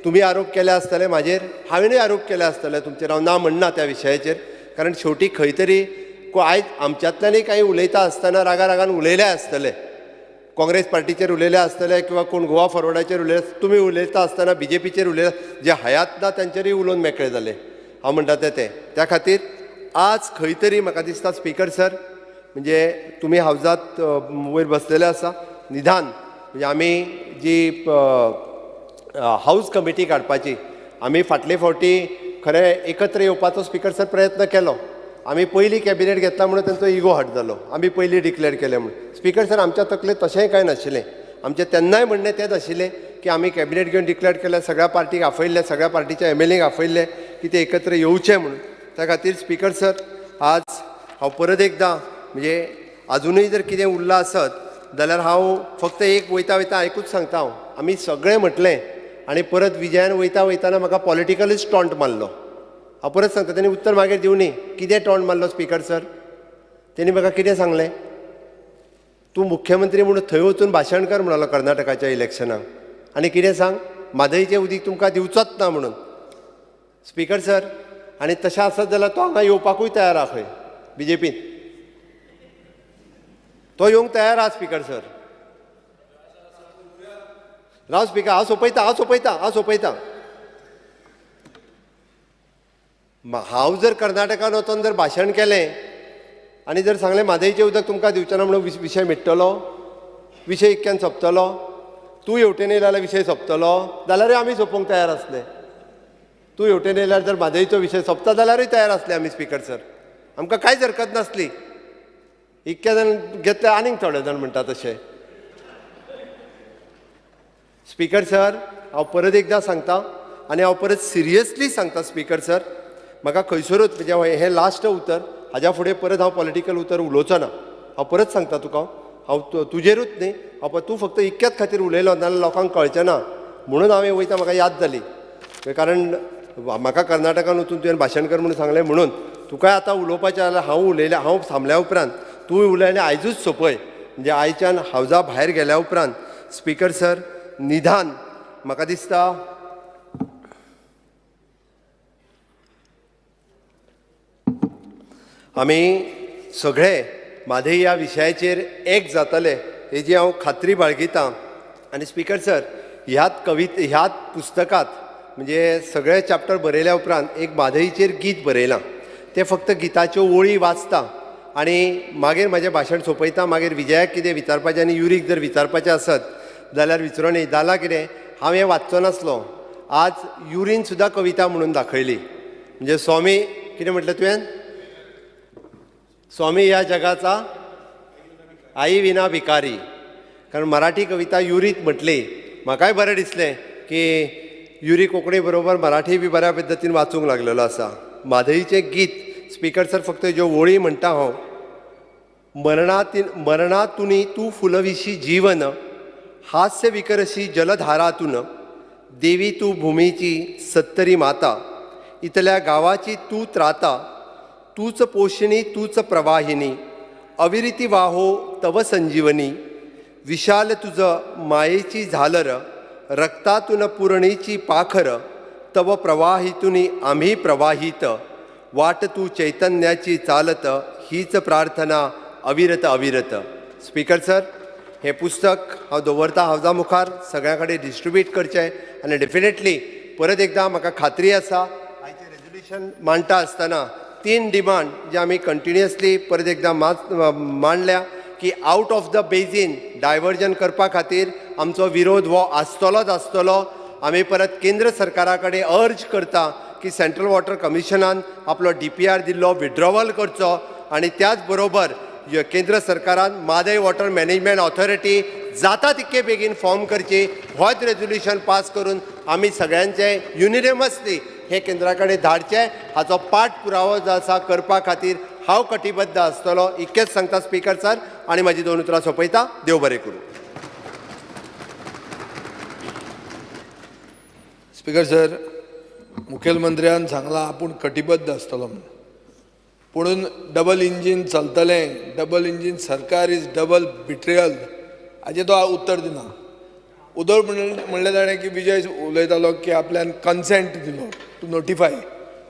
तुमी आरोप केले आसतले म्हाजेर, हांवेनूय आरोप केले आसतले तुमचेर, हांव ना म्हणना त्या विशयाचेर, कारण शेवटी खंय तरी आयज आमच्यांतल्यानूय कांय उलयता आसतना रागा रागान उलयले आसतले, काँग्रेस पार्टीचेर उलयले आसतले किंवा कोण गोवा फॉरवर्डाचेर उलयले, तुमी उलयता आसतना बीजेपीचेर उलयले, जे हयात ना तांचेरूय उलोवन मेकळे जाले. हांव म्हणटा तें त्या खातीर आज खंय तरी म्हाका दिसता स्पीकर सर म्हणजे तुमी हावजात वयर बसलेले आसा, निदान म्हणजे आमी जी हावज कमिटी काडपाची आमी फाटले फावटी खरें एकत्र येवपाचो स्पीकर सर प्रयत्न केलो. आमी पयलीं कॅबिनेट घेतला म्हणून तेंचो इगो हट जालो, आमी पयलीं डिक्लेअर केलें म्हणून. स्पीकर सर आमच्या तकलेंत तशेंय कांय नाशिल्लें, आमचें तेन्नाय म्हणणें तेंच आशिल्लें की आमी कॅबिनेट घेवन डिक्लेअर केलें, सगळ्या पार्टीक आपयल्लें, सगळ्या पार्टीच्या एमएलएक आपयल्लें की ते एकत्र येवचे म्हणून. त्या खातीर स्पीकर सर आज हांव परत एकदां म्हणजे आजुनूय जर कितें उरलां आसत जाल्यार हांव फक्त एक वयता वयता एकूच सांगता, हांव आमी सगळें म्हटलें आनी परत विजयान वयता वयताना म्हाका पॉलिटिकलूच टॉन्ट मारलो. हांव परत सांगता, तेणी उत्तर मागीर दिवनी, कितें टॉन्ट मारलो स्पीकर सर, तेणी म्हाका कितें सांगलें, तूं मुख्यमंत्री म्हणून थंय वचून भाशण कर म्हणलो कर्नाटकाच्या इलेक्शनाक, आनी कितें सांग, म्हादयचें उदीक तुमकां दिवचोच ना म्हणून. स्पीकर सर आनी तशें आसत जाल्यार तो हांगा येवपाकूय तयार आहा, खंय बीजेपीन तो येवंक तयार आहा स्पीकर सर. राव स्पीकर, हांव सोंपयता, हांव सोंपयता, हांव सोंपयता. हांव जर कर्नाटकान वचोन जर भाशण केलें आनी जर सांगलें म्हादयचें उदक तुमकां दिवचें ना म्हणून विशय मिट्टलो, विशय इतक्यान सोंपतलो, तूं हेवटेन येयलो जाल्यार विशय सोंपतलो, जाल्यारूय आमी सोंपोवंक तयार आसले. तूं हेवटेन येयल्यार जर म्हादयचो विशय सोंपता जाल्यारूय तयार आसले आमी स्पीकर सर, आमकां कांयच हरकत नासली. इतके जाण घेतले आनीक थोडे जाण म्हणटा तशें. स्पीकर सर हांव परत एकदां सांगता आनी हांव परत सिरियसली सांगता स्पीकर सर, म्हाका खंयसरूच म्हणजे हें लास्ट उतर, हाज्या फुडें परत हांव पॉलिटिकल उतर उलोवचो ना. हांव परत सांगता तुका, हांव तुजेरूच न्ही, हांव तूं फक्त इतक्याच खातीर उलयलो नाजाल्यार लोकांक कळचें ना म्हणून हांवें वयता म्हाका याद जाली, कारण म्हाका कर्नाटकान वचून तुवें भाशण कर म्हणून सांगलें म्हणून तुकाय आतां उलोवपाचें जाल्यार हांव उलयलें, हांव थांबल्या उपरांत तूं उलय आनी आयजूच सोंपय. म्हणजे आयच्यान हावजा भायर गेल्या उपरांत स्पीकर सर निदान म्हाका दिसता आमी सगळे म्हादय ह्या विशयाचेर एक जातले हेजी हांव खात्री बाळगितां. आनी स्पीकर सर ह्याच ह्याच पुस्तकांत म्हणजे सगळे चॅप्टर बरयल्या उपरांत एक म्हादयचेर गीत बरयलां, तें फक्त गिताच्यो ओळी वाचता आनी मागीर म्हाजें भाशण सोंपयता. मागीर विजयाक कितें विचारपाचें आनी युरीक जर विचारपाचें आसत जाल्यार विचारून जालां कितें, हांव हें वाचचो नासलो. आज युरीन सुद्दां कविता म्हणून दाखयली, म्हणजे स्वामी कितें म्हटलें तुवें, स्वामी ह्या जगाचा आई विना भिकारी, कारण मराठी कविता युरीत म्हटली. म्हाकाय बरें दिसलें की युरी कोंकणी बरोबर मराठी बी बऱ्या पद्दतीन वाचूंक लागलेलो आसा. म्हादयचें गीत स्पीकर सर फक्त ज्यो ओळी म्हणटा हांव, मरणातुनी तूं फुलविशी जीवन, हास्य विकरशी जलधारातून, देवी तूं भुमीची सत्तरी माता, इतल्या गांवाची तूं त्राता, तूंच पोशिणी तूंच प्रवाहिनी, अविरिती वाहो तव संजीवनी, विशाल तुझ मायेची झालर, रक्तातून पुरणीची पाखर, तव प्रवाहितुनी आम्ही प्रवाहित, वाट तू चैतन्याची चालत, हीच प्रार्थना अविरत अविरत. स्पीकर सर, हें पुस्तक हांव दवरता हावजा मुखार, सगळ्यां कडेन डिस्ट्रिब्यूट करचें आनी डेफिनेटली परत एकदां म्हाका खात्री आसा आयचें रेजोल्युशन मांडटा आसतना 3 डिमांड जे आमी कंटिन्युअसली परत एकदां मांडल्या की out of the basin diversion करपा खातीर आमचो विरोध हो आसतलोच आसतलो. आमी परत केंद्र सरकारा कडेन अर्ज करता की सेंट्रल वॉटर कमिशनान आपलो DPR दिल्लो विड्रॉवल करचो आनी त्याच बरोबर केंद्र सरकारान म्हादय वॉटर मॅनेजमेंट ऑथॉरिटी जाता तितके बेगीन फॉर्म करची. होच रेजोल्युशन पास करून आमी सगळ्यांचे युनिनिमसली हे केंद्रा कडेन धाडचें. हाचो पाठ पुरावो जो आसा करपा खातीर हांव कटिबद्ध आसतलो इतकेंच सांगता स्पीकर सर आनी म्हाजी 2 उतरां सोंपयता. देव बरें करूं.
स्पीकर सर, मुखेलमंत्र्यान सांगलां आपूण कटिबद्ध आसतलो म्हणून, पुणून डबल इंजीन चलतलें, डबल इंजीन सरकार is double betrayal हाजें तो उत्तर दिना. उदर म्हणलें ताणें की विजय उलयतालो की आपल्यान कन्सेंट दिलो टू नोटिफाय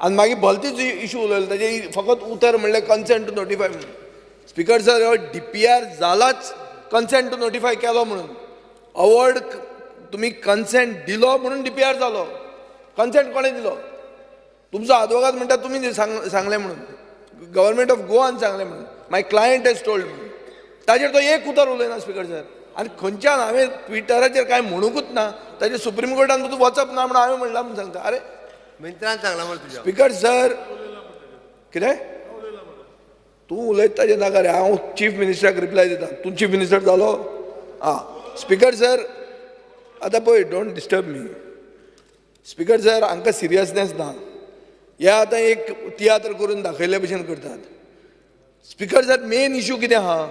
आनी मागीर भलतीच इशू उलयलो, ताजें फकत उतर म्हणलें कन्सेंट टू नोटिफाय म्हणून. स्पीकर सर, हो DPR जालाच कन्सेंट टू नोटिफाय केलो म्हणून, अवॉर्ड तुमी कन्सेंट दिलो म्हणून DPR जालो. कन्सेंट कोणें दिलो? तुमचो आदवोगाद म्हणटा तुमी सांगलें म्हणून, गव्हर्मेंट ऑफ गोवान सांगलें म्हणून, माय क्लायंट हॅज टोल्ड म्हणून. ताजेर तो एक उतर उलयना स्पीकर सर. आनी खंयच्यान हांवें ट्विटराचेर कांय म्हणूंकूच ना, ताजेर सुप्रीम कोर्टान तूं वचप ना म्हणून हांवें म्हणलां म्हूण सांगता. अरे
मित्रान सांगलां म्हण तुज्या.
स्पीकर सर, कितें तूं उलयता ताजें नाका रे, हांव चीफ मिनिस्टराक रिप्लाय दिता. तूं चीफ मिनिस्टर जालो? आं स्पीकर सर, आतां पळय, don't disturb me. Speaker sir, हांकां सिरियसनेस ना. हे आतां एक तियात्र करून दाखयल्ले भशेन करतात. स्पीकर सर, मेन इशू कितें आहा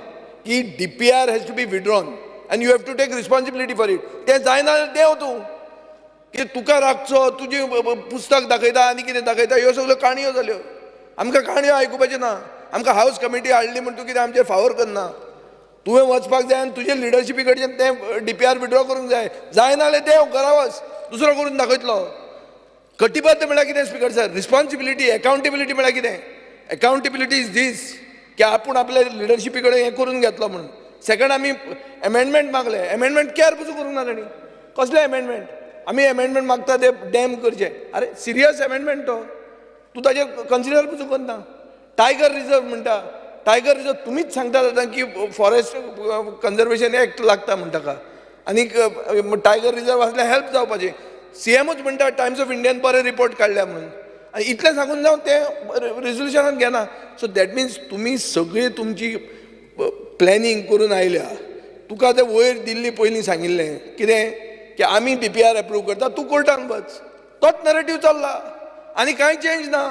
की DPR has to be withdrawn and you have to take responsibility for it. तें जायना जाल्यार देंव तूं, की तुका राखचो, तुजें पुस्तक दाखयता आनी कितें दाखयता, ह्यो सगळ्यो काणयो जाल्यो. आमकां काणयो आयकुपाच्यो ना. आमकां हावस कमिटी हाडली म्हूण तूं कितें आमचेर फावोर करना. तुवें वचपाक जाय आनी तुजे लिडरशिपी कडच्यान तें DPR withdraw करूंक जाय. जायना जाल्यार देंव, घरा वच, दुसरो करून दाखयतलो. कटिबद्ध म्हळ्यार कितें स्पीकर सर? रिस्पॉन्सिबिलिटी, एकाउंटेबिलिटी म्हळ्यार कितें? एकाउंटेबिलिटी is दीस की आपूण आपल्या लिडरशिपी कडेन हें करून घेतलो म्हणून. सेकंड, आमी एमेंडमेंट मागले, एमेंडमेंट केअर पसून करूंक ना तांणी. कसलें एमेंडमेंट? आमी एमेंडमेंट मागता ते डॅम करचे. अरे सिरियस एमेंडमेंट तो, तूं ताजेर कन्सिडर पसून करना. टायगर रिजर्व म्हणटा, टायगर रिजर्व तुमीच सांगतात आतां की फॉरेस्ट कन्जर्वेशन एक्ट लागता म्हण ताका, आनीक टायगर रिजर्व आसल्यार हेल्प जावपाचें. CMच म्हणटा टायम्स ऑफ इंडियान बरे रिपोर्ट काडल्या म्हणून, आनी इतलें सांगून जावन तें रेजोल्युशनान घेना. सो that means तुमी सगळी तुमची प्लॅनिंग करून आयल्या. तुका तें वयर दिल्ली पयलीं सांगिल्लें कितें की आमी DPR approve करता, तूं कोर्टान वच. तोच नरेटीव चल्ला आनी कांय चेंज ना.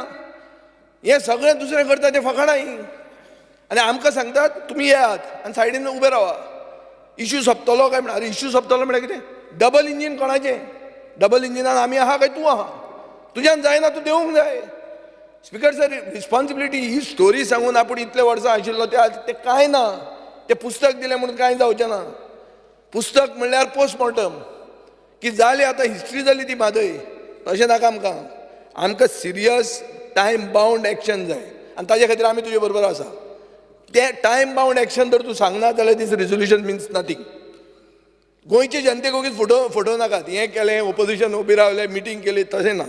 हें सगळें दुसरें करता तें फकाणां. आनी आमकां सांगतात तुमी येयात आनी सायडीन उबे रावा, इशू सोंपतलो काय म्हणून. अरे इशू सोंपतलो म्हळ्यार कितें? डबल इंजीन कोणाचें? डबल इंजिनान आमी आहा काय तूं आहा? तुज्यान जायना, तूं देवूंक जाय. स्पीकर सर, रिस्पॉन्सिबिलिटी ही स्टोरी सांगून आपूण इतले वर्सां आशिल्लो ते कांय ना. तें पुस्तक दिलें म्हणून कांय जावचें ना. पुस्तक म्हणल्यार पोस्टमॉर्टम की जाली आतां हिस्ट्री जाली ती म्हादय. तशें नाका आमकां. आमकां सिरियस टायम बाउंड एक्शन जाय आनी ताजे खातीर आमी तुजे बरोबर आसा. तें टायम बाउंड एक्शन जर तूं सांगना जाल्यार दीस रेजोल्युशन मिन्स नथींग. गोंयचे जनतेक ओगीच फटोवं नाकात. हें केलें, ओपोजिशन उबी रावलें, मिटींग केली, तशें ना.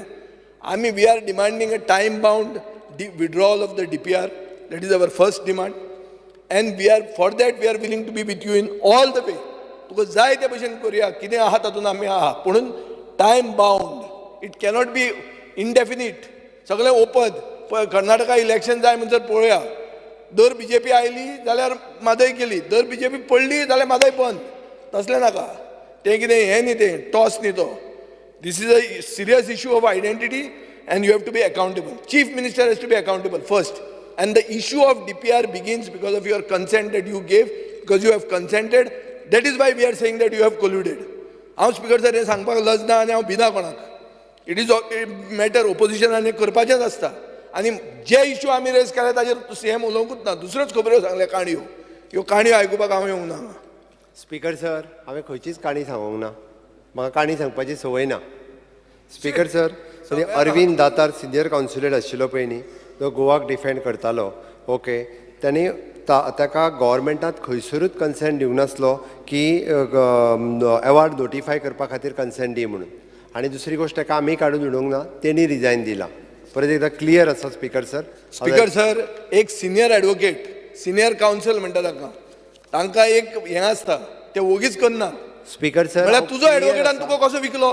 आमी we are demanding a time bound withdrawal of the DPR. That is our first demand and we are for that we are willing to be with you in all the way. तुका जाय ते भशेन करुया, कितें आहा तातूंत आमी आहा, पुणून time bound, it cannot be indefinite. सगळें ओपन. कर्नाटका इलेक्शन जाय म्हणसर पळोवया. दर BJP आयली जाल्यार म्हादय केली, दर BJP पडली जाल्यार म्हादय बंद. तसलें नाका. तें कितें हें न्ही, तें टॉस न्ही तो. This is a serious issue of identity and you have to be accountable. Chief minister has to be accountable first And the issue of DPR begins because of your consent that you gave, because you have consented. That is why we are saying that you have colluded. हांव स्पीकर सर हें सांगपाक लजना आनी हांव भिना कोणाक. It is matter ओपोजिशनान हें करपाचेंच आसता. आनी जे इश्यू आमी रेज केले ताजेर सीएम उलोवंकूच ना, दुसऱ्योच खबऱ्यो सांगल्या, काणयो. ह्यो काणयो आयकुपाक हांव येवंक ना.
स्पीकर सर, हांवें खंयचीच काणी सांगूंक ना, म्हाका काणी सांगपाची संवय ना. स्पीकर सर, अरविंद दातार सिनियर कावन्सिलर आशिल्लो पळय न्ही, जो गोवाक डिफेंड करतालो, ओके, तांणी ताका गव्हर्मेंटांत खंयसरूच कन्सेंट दिवंक नासलो की एवॉर्ड नोटिफाय करपा खातीर कन्सेंट दी म्हणून. आनी दुसरी गोश्ट, ताका आमी काडून उडोवंक ना, तेणी रिजायन दिलां. परत एकदां क्लियर आसा स्पीकर सर.
स्पीकर सर, एक सिनियर एडवोकेट, सिनियर कावन्सिल म्हणटा तांकां, तांकां एक हें आसता, ते वोगीच करना.
स्पीकर सर,
म्हळ्यार तुजो एडवोकेटान तुका कसो विकलो?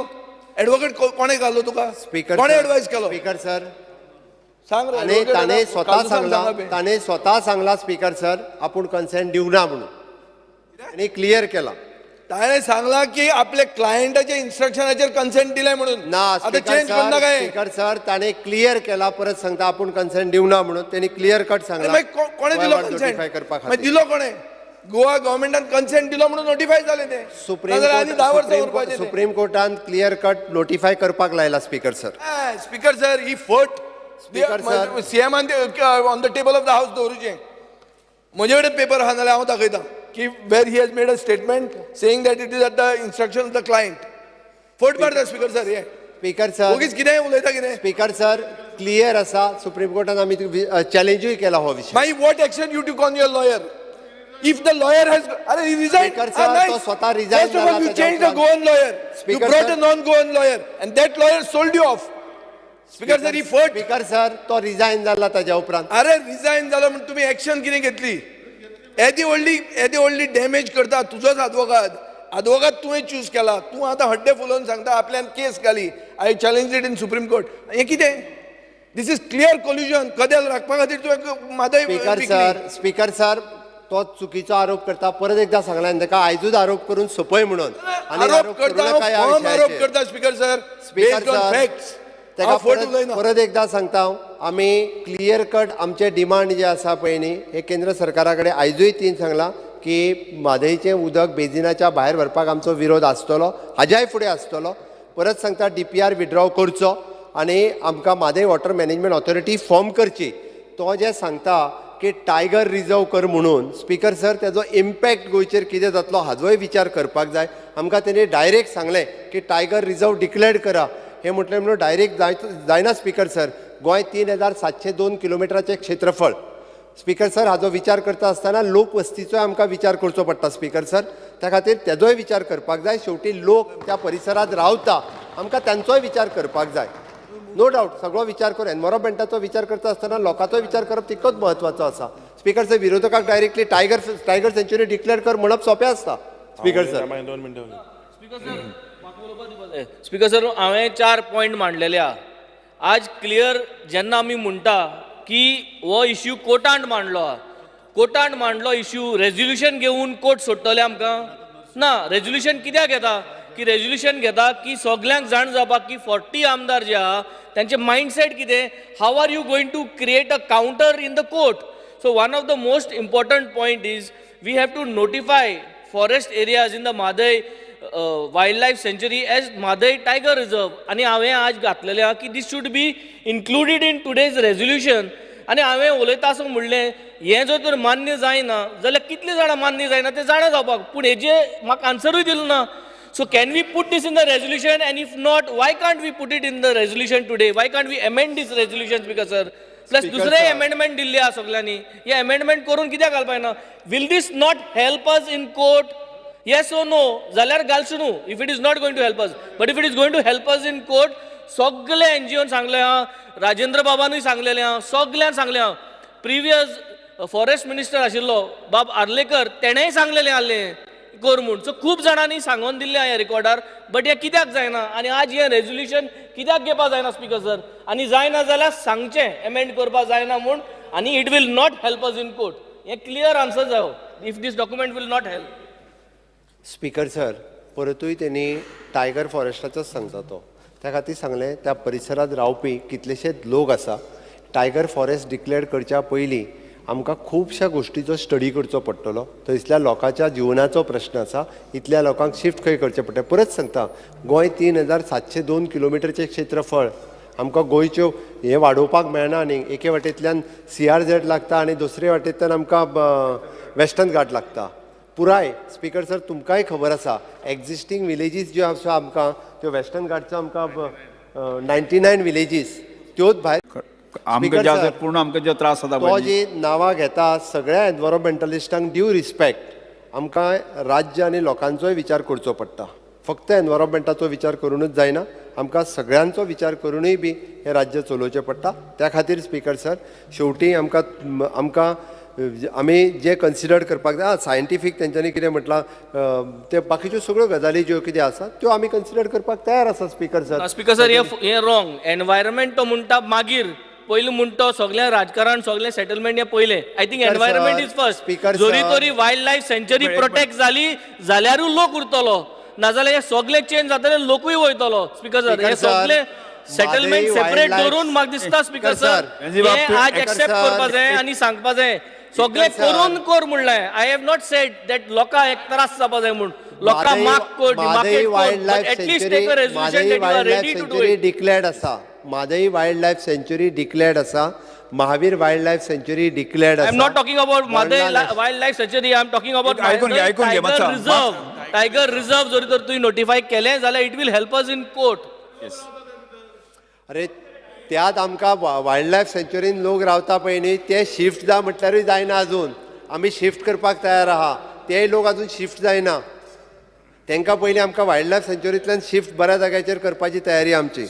एडवोकेट कोणें घालो तुका?
स्पीकर,
कोणें एडवायज केलो?
स्पीकर सर,
सांग.
आनी ताणें स्वता सांगलां, ताणें स्वता सांगलां स्पीकर सर, आपूण कन्सेंट दिवना म्हणून, आनी क्लियर केलां.
ताणें सांगलां की आपल्या क्लायंटाच्या इन्स्ट्रक्शनाचेर कन्सेंट दिलें म्हणून.
ना,
आतां चेंज करना काय?
स्पीकर सर, ताणें क्लियर केला, परत सांगता आपूण कन्सेंट दिवना म्हणून, तेणी क्लियर कट सांगलां.
कोणें दिलो कन्सेंट? मागीर दिलो कोणें? गोवा गव्हर्मेंटान कन्सेंट दिलो म्हणून नोटिफाय जालें तें.
सुप्रीम कोर्टान क्लियर कट नोटिफाय करपाक लायला स्पीकर सर.
स्पीकर सर, ही फट
स्पीकर सर
सीएमान on the table of the house दवरूचें. म्हजे कडेन पेपर आहा, नाल्यार हांव दाखयतां की where he has made a statement saying that it is at the instruction of the client. फट मारता स्पीकर सर हे.
स्पीकर सर,
वगीच कितेंय उलयता कितें.
स्पीकर सर, क्लियर आसा, सुप्रीम कोर्टान आमी चॅलेंजूय केला हो विशय.
मागीर what action you took on your lawyer? If the lawyer has, अरे he resigned.
Speaker sir, तो स्वतः resign.
First of all, you changed the Goan lawyer. You brought a non-Goan lawyer, and that lawyer sold you off. Speaker sir, he fought.
Speaker sir, तो resign झाला ताज्या उपरांत.
अरे resign झाला म्हण तुम्ही action कितें घेतली? येदी व्हडली डॅमेज करता तुजोच आदवोगाद. आदवोगाद तुवें चूज केला, तूं आतां हड्डे फुलोवन सांगता आपल्यान केस घाली, I challenge it in Supreme Court. हें कितें? This is clear collusion. कदेल राखपा खातीर तुवें Mhadei.
Speaker sir, speaker sir, तो चुकीचो आरोप करता. परत एकदा सांगला ताका, आयजूच आरोप करून सोंपय म्हणून.
आरोप करता, आरोप करता स्पीकर सर,
स्पीकर सर, ताका परत एकदा सांगता हांव, आमी क्लियर कट आमचे डिमांड जे आसा पळय न्ही, हे केंद्र सरकारा कडेन आयजूय तीन सांगलां की म्हादयचें उदक बेजिनाच्या भायर व्हरपाक आमचो विरोध आसतलो, हाज्याय फुडें आसतलो. परत सांगता, DPR withdraw करचो आनी आमकां Mhadei water management authority form करची. तो जे सांगता की टायगर रिजर्व कर म्हणून, स्पीकर सर, तेजो इम्पॅक्ट गोंयचेर कितें जातलो हाजोय विचार करपाक जाय. आमकां तेणी डायरेक्ट सांगलें की टायगर रिजर्व डिक्लेअर करा, हें म्हटलें म्हणून डायरेक्ट जायना स्पीकर सर. गोंय 3702 किलोमिटराचें क्षेत्रफळ. स्पीकर सर, हाजो विचार करता आसतना लोकवस्तीचोय आमकां विचार करचो पडटा स्पीकर सर, त्या खातीर तेजोय विचार करपाक जाय. शेवटी लोक त्या परिसरांत रावता, आमकां तांचोय विचार करपाक जाय. नो डावट सगळो विचार करून एनवायरमेंटाचो विचार करता आसतना लोकांचो विचार करप तितकोच म्हत्वाचो आसा. स्पीकर सर, विरोधकांक डायरेक्टली टायगर सेंच्युरी डिक्लेअर कर म्हणप सोंपें आसता स्पीकर सर.
स्पीकर सर, हांवें 4 पॉयंट मांडलेले आहा. आज क्लियर जेन्ना आमी म्हणटा की हो इश्यू कोर्टांत मांडलो आहा, कोर्टांत मांडलो इश्यू, रेजोल्युशन घेवन कोर्ट सोडटले आमकां ना. रेजोल्युशन कित्याक घेता? की रेजोल्युशन घेता की सगल्यांक जाण जावपाक की 40 आमदार जे आहा तांचे मायंडसेट कितें, how are you going to create a counter in the court. So one of the most important point is we have to notify forest areas in the Mhadei wild life sanctuary as Mhadei tiger reserve. आनी हांवें आज घातलेलें आहा की this should be included in today's resolution. आनी हांवें उलयता आसूं म्हणलें, हें जर तर मान्य जायना जाल्यार कितले जाणां मान्य जायना तें जाणा जावपाक, पूण हेजे म्हाका आन्सरूय दिलो ना. So can we put this in the resolution, and if not, why can't we put it in the resolution today? Why can't we amend this resolution, Speaker sir? Plus दुसरे amendment दिल्ले आसा सगल्यांनी, हे amendment करून कित्याक घालपाक ना? Will this not help us in court? Yes or no? जाल्यार घालचो न्हू if it is not going to help us. But if it is going to help us in court, सगळे एनजीओन सांगले आहा, राजेंद्र बाबानूय सांगलेलें आहा, सगळ्यान सांगलें आहा. प्रिवियस फॉरेस्ट मिनिस्टर आशिल्लो बाब आर्लेकर, तेणेय सांगलेलें आहलें कर म्हूण. सो खूब जाणांनी सांगून दिल्लें ह्या रिकॉर्डार, बट हें कित्याक जायना आनी आज हें रेजोल्युशन कित्याक घेवपा जायना स्पीकर सर? आनी जायना जाल्यार सांगचें एमेंड करपा जायना म्हूण, आनी it will not help us in court. हें क्लियर आन्सर जायो if this document will not help.
Speaker sir, परतूय तेणी टायगर फॉरेस्टाचोच सांगता तो, त्या खातीर सांगलें त्या परिसरांत रावपी कितलेशेच लोक आसा, टायगर फॉरेस्ट डिक्लेअर करच्या पयलीं आमकां खुबश्या गोश्टीचो स्टडी करचो पडटलो. थंयसल्या लोकांच्या जिवनाचो प्रश्न आसा, इतल्या लोकांक शिफ्ट खंय करचें पडटा. परत सांगता, गोंय 3702 किलोमिटरचें क्षेत्रफळ, आमकां गोंयच्यो हें वाडोवपाक मेळना न्ही. एके वाटेंतल्यान CRZ लागता आनी दुसरे वाटेंतल्यान आमकां वेस्टर्न घाट लागता पुराय. स्पीकर सर तुमकांय खबर आसा, एग्जिस्टींग विलेजीस ज्यो आसा आमकां त्यो वेस्टर्न घाटचो आमकां 99 विलेजीस त्योच भायर.
आमकां जे पूर्ण आमकां जे त्रास जाता
तो जी नांवां घेता सगळ्या एनवायरोमेंटलिस्टांक ड्यू रिस्पेक्ट, आमकां राज्य आनी लोकांचोय विचार करचो पडटा. फक्त एनवायरोमेंटाचो विचार करूनच जायना, आमकां सगळ्यांचो विचार करूनय बी हें राज्य चलोवचें पडटा. त्या खातीर स्पीकर सर शेवटी आमकां आमकां आमी जे कन्सिडर करपाक जाय सायंटिफीक तेंच्यांनी कितें म्हटलां ते बाकीच्यो सगळ्यो गजाली ज्यो कितें आसा त्यो आमी कन्सिडर करपाक तयार आसा स्पीकर सर.
स्पीकर सर हें रॉंग. एनवायरमेंट तो म्हणटा मागीर, पयलीं म्हणटा सगळें राजकारण सगळें सेटलमेंट हें पयलें. I think environment is first. जोरी तोरी वायल्ड लायफ सँच्युरी प्रोटेक्ट जाली जाल्यारूय लोक उरतलो, नाजाल्यार हें सगळें चेंज जातलें, लोकूय वयतलो. स्पीकर सर हें सगळें सेटलमेंट सेपरेट दवरून म्हाका दिसता स्पीकर सर हें आज एक्सेप्ट करपा जाय आनी सांगपा जाय सगळें करून कर म्हणलें. I have not said that लोकांक एक त्रास जावपा जाय म्हूण, लोकांक माग कर, demarcate कर, but at least take a resolution that you are ready to do it.
Declared आसा Mhadei wild life sanctuary declared आसा, Mahavir wild life sanctuary declared आसा.
I am not talking about Mhadei wild life sanctuary, I am talking about tiger reserve. Tiger reserve जरी तर तुवें नोटिफाय केलें जाल्यार it will help us in court.
अरे त्यात आमकां वायल्ड लायफ सँच्युरीन लोक रावता पळय न्ही, ते शिफ्ट जा म्हटल्यारूय जायना. अजून आमी शिफ्ट करपाक तयार आहा, तेय लोक अजून शिफ्ट जायना. तांकां पयलीं आमकां वायल्ड लायफ सँच्युरींतल्यान शिफ्ट बऱ्या जाग्याचेर करपाची तयारी आमची.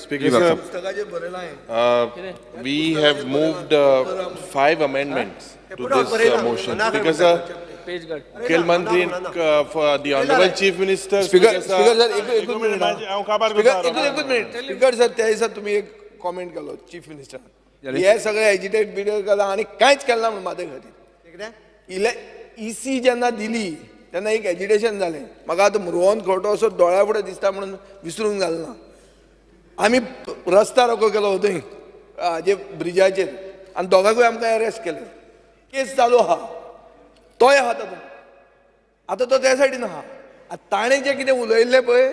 We have moved 5 amendments to this motion. Speaker sir, मुख्यमंत्री for the honourable chief minister.
Speaker sir एकूच मिनिट, एकूच मिनिट. स्पीकर सर त्या दिसा तुमी एक कॉमेंट केलो चीफ मिनिस्टरान, हे सगळे एजिटेट बिटेट केला आनी कांयच केलें ना म्हणून म्हादय खातीर. इसी जेन्ना दिली तेन्ना एक एजिटेशन जालें. म्हाका आतां रोहन खंवटो असो दोळ्या फुडें दिसता म्हणून विसरूंक जालें ना. आमी रस्ता रोको केलो थंय हाजे ब्रिजाचेर आनी दोगांकूय आमकां एरेस्ट केले. केस चालू आहा, तोय आहा तातूंत. आतां तो त्या सायडीन आहा. आतां ताणें जें कितें उलयल्लें पळय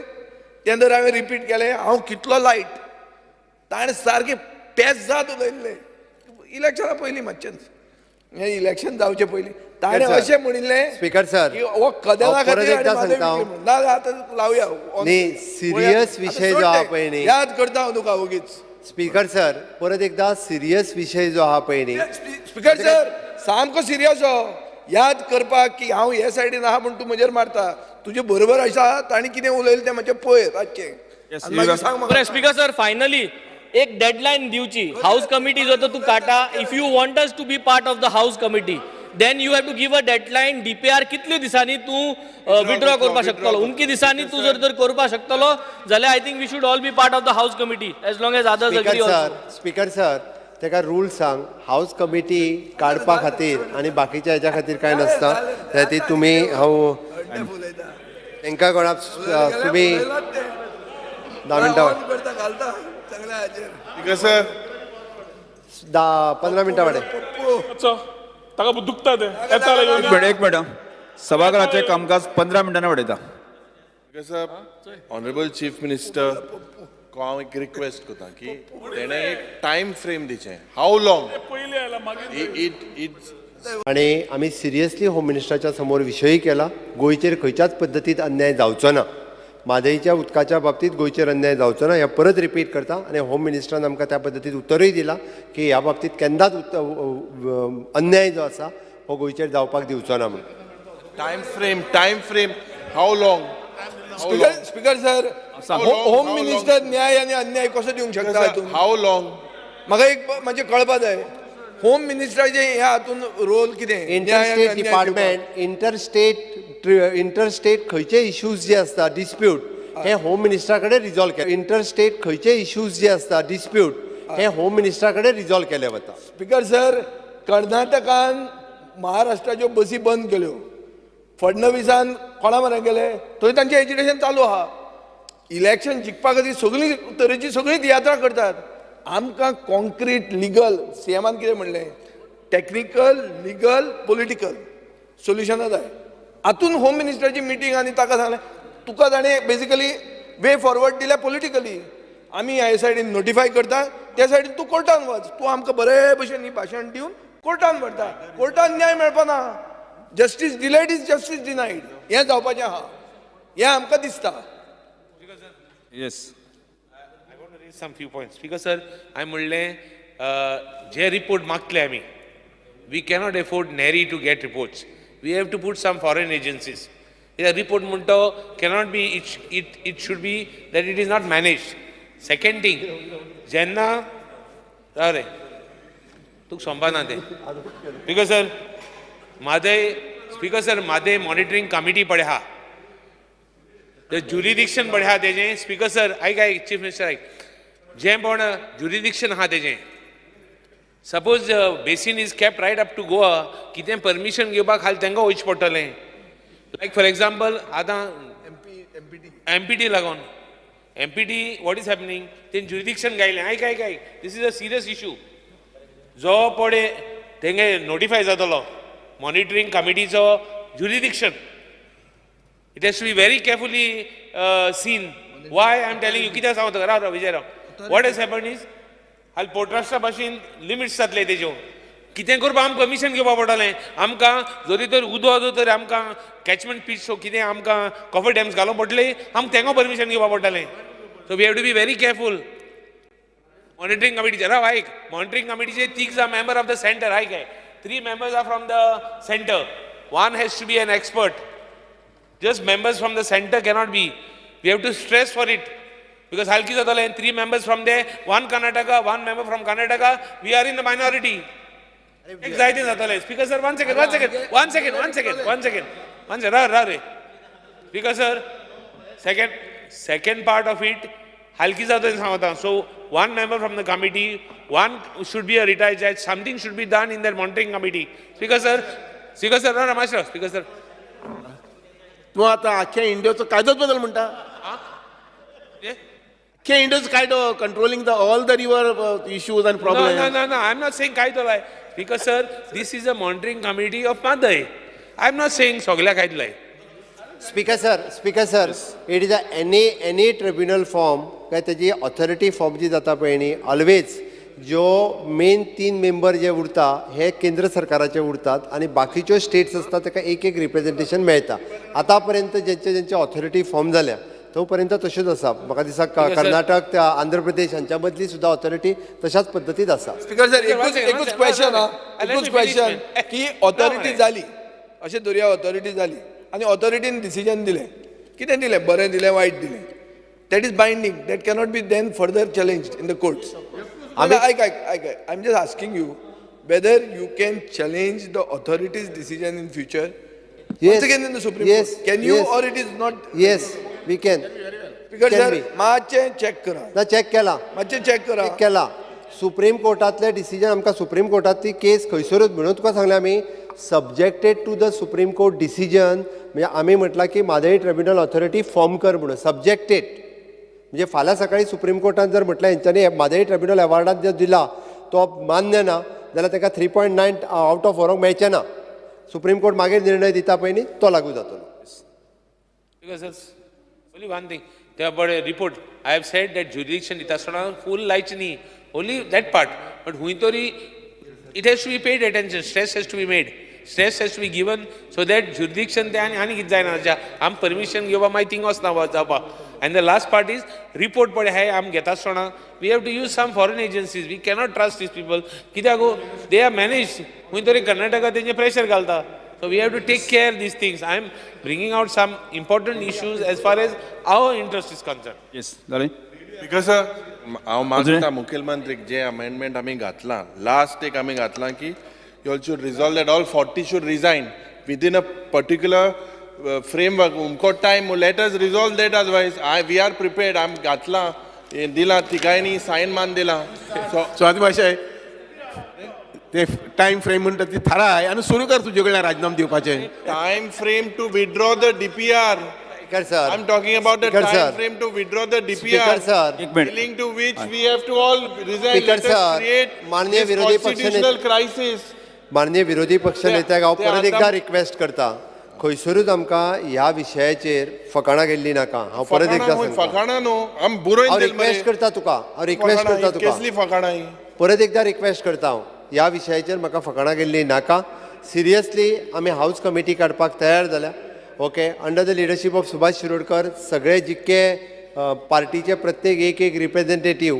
तें जर हांवें रिपीट केलें, हांव कितलो लायट, ताणें सारकें पेजाद उलयल्लें इलेक्शना पयलीं, मातशेंच हें इलेक्शन जावचें पयलीं ताणें अशें म्हणिल्लें.
स्पीकर सर
हो कदेला खातीर ना आतां लावया
न्ही सिरियस विशय जो आहा पळय न्ही,
याद करता हांव तुका ओगीच.
स्पीकर सर परत एकदा सिरियस विशय जो आहा पळय न्ही,
स्पीकर सर सामको सिरियस हो, याद करपाक की हांव हे सायडीन आहा म्हूण तूं म्हजेर मारता, तुजे बरोबर आसा ताणें कितें उलयलें तें मातशें पळय रातचें.
स्पीकर सर फायनली एक डेडलायन दिवची हाऊस कमिटी जो तूं काडटा, if you want us to be part of the house committee then you have to give a deadline. DPR कितले दिसांनी तूं विड्रॉ करपाक शकतलो, उमकी दिसांनी तूं जर तर करपाक शकतलो जाल्यार I think we should all be part of the house committee as long as others agree also.
Speaker sir ताका रूल सांग, हाऊस कमिटी काडपा खातीर आनी बाकीच्या हेच्या खातीर कांय नासता. त्या खातीर तुमी हांव तांकां कोणाक तुमी 10 मिनटां
सर
10-15 मिनटां वाडे.
ताका दुखता ते.
एक मिनट, सभाघराचें कामकाज 15 मिनटांनी वाडयता.
ऑनरेबल चीफ मिनिस्टर हांव एक रिक्वेस्ट करता की तेणें एक टायम फ्रेम दिचें, how long it.
आनी आमी सिरियसली होम मिनिस्टराच्या समोर विशयी केला, गोंयचेर खंयच्याच पद्दतीन अन्याय जावचो ना, म्हादयच्या उदकाच्या बाबतींत गोंयचेर अन्याय जावचो ना हें परत रिपीट करता. आनी होम मिनिस्टरान आमकां त्या पद्दतीन उतरूय दिलां की ह्या बाबतींत केन्नाच अन्याय जो आसा हो गोंयचेर जावपाक दिवचो ना म्हणून.
Time frame, time frame, how long?
Speaker sir, home minister न्याय आनी अन्याय कसो दिवंक शकता हातूंत?
How long?
म्हाका एक मातशें कळपा जाय, होम मिनिस्टराचें ह्या हातूंत रोल कितें?
इंटरस्टेट डिपार्टमेंट, इंटरस्टेट खंयचे इश्यूज जे आसता डिस्प्यूट हे होम मिनिस्टरा कडेन रिजॉल्व केले. इंटरस्टेट खंयचे इश्यूज जे आसता डिस्प्यूट हे होम मिनिस्टरा कडेन रिजॉल्व केले वता.
स्पीकर सर, कर्नाटकान महाराष्ट्राच्यो बसी बंद केल्यो, फडणवीसान कोणा मरे गेले थंय तांचें एजिटेशन चालू आहा. इलेक्शन जिखपा खातीर सगळी तरेची सगळी तियात्रां करतात. आमकां कॉन्क्रीट लिगल सीएमान कितें म्हणलें, टॅक्निकल लिगल पॉलिटिकल सोल्युशनां जाय. हातून होम मिनिस्टराची मिटींग आनी ताका सांगलें तुका ताणें बेजिकली वे फॉरवर्ड दिल्या पॉलिटिकली. आमी ह्या सायडीन नोटिफाय करता, त्या सायडीन तूं कोर्टान वच, तूं आमकां बरे भशेन ही भाशण दिवन कोर्टान व्हरता, कोर्टान न्याय मेळपाना. Justice delayed is justice denied हें जावपाचें आहा, हें आमकां दिसता.
Yes,
I want to raise some few points. Speaker sir, हांवें म्हणलें जे रिपोर्ट मागतले आमी, we cannot afford NERI to get reports. We have to put some foreign agencies. Report म्हणटा cannot be, it should be that it is not managed. Second thing, जेन्ना रे तुका सोंपना तें. Speaker sir, Mhadei, speaker sir, Mhadei monitoring committee पळय आहा, the jurisdiction पळय आहा तेजें. स्पीकर सर आयक आयक, चीफ मिनिस्टर आयक, जें पण ज्युरिडिक्शन आहा तेजें, suppose basin is kept right up to Goa, कितें परमिशन घेवपाक खाली तांकां वयचें पडटलें. लायक फॉर एग्जाम्पल आतां एमपीटी लागून एमपीटी what is happening, तें ज्युरिडिक्शन गायलें. आयक आयक आयक, this is a serious issue. जो पळय तेंगे नोटिफाय जातलो monitoring कमिटीचो jurisdiction, it has to be very carefully seen. Why I am telling you, कित्याक सांगता राव राव Vijay Rao, what has happen is हाल पोर्ट ट्रस्टा भाशेन लिमिट्स जातले तेज्यो, कितें करपाक आमकां परमिशन घेवपाक पडटलें. आमकां जरी तर उदक जर तर आमकां कॅचमेंट पीच सो कितें आमकां कॉफर डॅम्स घालूंक पडटले, आमकां तेंको परमिशन घेवपाक पडटलें. So we have to be very careful. Monitoring कमिटीचे राव आयक, मॉनिटरींग कमिटीचे तीग जाण मेंबर ऑफ the centre, आयक आयक, 3 members are from the centre, 1 has to be an expert. Just members from the centre cannot be. We have to stress for it. Because हाल कितें जातलें, 3 members from there, 1 Karnataka, 1 member from Karnataka, we are in the minority. एक जायते जातलें. Speaker sir, 1 second, 1 second, 1 second, 1 second, 1 second, 1 second, राव राव रे. Speaker sir, second part of it, हाल कितें जातलें सांगता. So 1 member from the committee, 1 should be a retired judge, something should be done in that monitoring committee. Speaker sir, speaker sir, Rao master, speaker sir,
तूं आतां आख्या इंडियाचो कायदोच बदल म्हणटा. आख्या इंडियाचो कायदो controlling the all the river issues and problem.
No, no, no, I am not saying कायदो लाय. Because sir, this is a monitoring committee of Mhadei. I am not saying सगल्या कायदो लाय.
Speaker sir, speaker sir, it is a any tribunal form काय तेजी ऑथॉरिटी फॉर्म जी जाता पळय न्ही, ऑलवेज ज्यो मेन 3 मेंबर जे उरता हे केंद्र सरकाराचे उरतात आनी बाकीच्यो स्टेट्स आसता ताका एक एक रिप्रेजेंटेशन मेळटा. आतां पर्यंत जेंचे जेंचे ऑथॉरिटी फॉर्म जाल्या तो पर्यंत तश्योच आसा. म्हाका दिसता कर्नाटक ते आंध्र प्रदेश हांच्या मदली सुद्दां ऑथॉरिटी तशाच पद्दतीत आसा.
स्पीकर सर, एकूच क्वेश्चन आहा, एकूच क्वेश्चन की ऑथॉरिटी जाली अशें धरुया, ऑथॉरिटी जाली आनी ऑथॉरिटीन डिसिजन दिलें, कितें दिलें, बरें दिलें वायट दिलें, that is binding, that cannot be then further challenged in the courts. आयक आयक आयक, I am just asking you whether you can challenge the authorities decision in future.
Yes.
Once again in the Supreme
yes,
Court. Can you, yes, or it is not?
Yes, we can.
Because sir, मातशें चेक करा.
ना, चेक केला.
मातशें चेक करा.
चेक केला. सुप्रीम कोर्टांतले डिसिजन आमकां सुप्रीम कोर्टांतली केस खंयसरूच म्हणून तुका सांगलें आमी subjected to the Supreme Court decision. म्हणजे आमी म्हटलां की म्हादय ट्रिब्युनल ऑथॉरिटी फॉर्म कर म्हणून सब्जेक्टेड. म्हणजे फाल्यां सकाळी सुप्रीम कोर्टान जर म्हटलें हेंच्यांनी म्हादय ट्रिब्युनल अवॉर्डान जर दिला तो मान्य ना जाल्यार ताका 3.9 आवट ऑफ व्हरूंक मेळचें ना. सुप्रीम कोर्ट मागीर निर्णय दिता पळय न्ही, तो लागू जातलो.
Because only one thing, ते बरें report, I have said that jurisdiction दिता आसतना फूल लायची न्ही, only that part. But हुंय तरी it has to be paid attention, stress has to be made, stress has to be given so that jurisdiction तें आनी आनी कितें जायना, आम परमिशन घेवपा मागीर थिंग वचना जावपा. And the last part is report पळय हाय आम घेता आसतना we have to use some foreign agencies. We cannot trust these people. कित्याक they are manage, खंय तरी कर्नाटका तेंचे प्रेशर घालता. So we have to take care these things. I am bringing out some important issues as far as our interest is concern.
Yes, जालें.
Because हांव मागता मुखेलमंत्रीक जे अमेंडमेंट आमी घातलां, लास्ट एक आमी घातलां की you all should resolve that all 40 should resign within a particular framework. उमको time, let us resolve that. Otherwise we are prepared. आमी घातलां, दिलां तिगांयनी सायन मान दिलां.
सो आतां मातशें ते टायम फ्रेम म्हणटा ती थाराय आनी सुरू कर तुजे कडल्यान राजीनामो दिवपाचें.
Time frame to withdraw the DPR.
Speaker sir.
I am talking about the
Speaker
time
sir.
Frame to withdraw the DPR.
Speaker sir.
एक minute.
Owing to which we have to all resign.
Speaker
Let us
sir,
create
माननीय
this
विरोधी पक्ष
constitutional crisis.
माननीय विरोधी पक्ष नेत्याक हांव
ते
परत
आतां-
एकदां रिक्वेस्ट करता, खंयसरूच आमकां ह्या विशयाचेर फकाणां केल्ली नाका. हांव परत
फकाणां
एकदां
न्हय,
सांगता,
फकाणां न्हू, आम बरोवन
हांव
दिल मरे.
रिक्वेस्ट करता तुका, हांव रिक्वेस्ट
फकाणां
करता
ही,
तुका,
कसली फकाणां ही?
परत एकदां रिक्वेस्ट करता हांव, ह्या विशयाचेर म्हाका फकाणां केल्ली नाका. सिरियसली आमी हावज कमिटी काडपाक तयार जाल्या. Okay, under the leadership of Subhash Shirodkar, सगळे जितके पार्टीचे प्रत्येक एक एक रिप्रेझेंटेटीव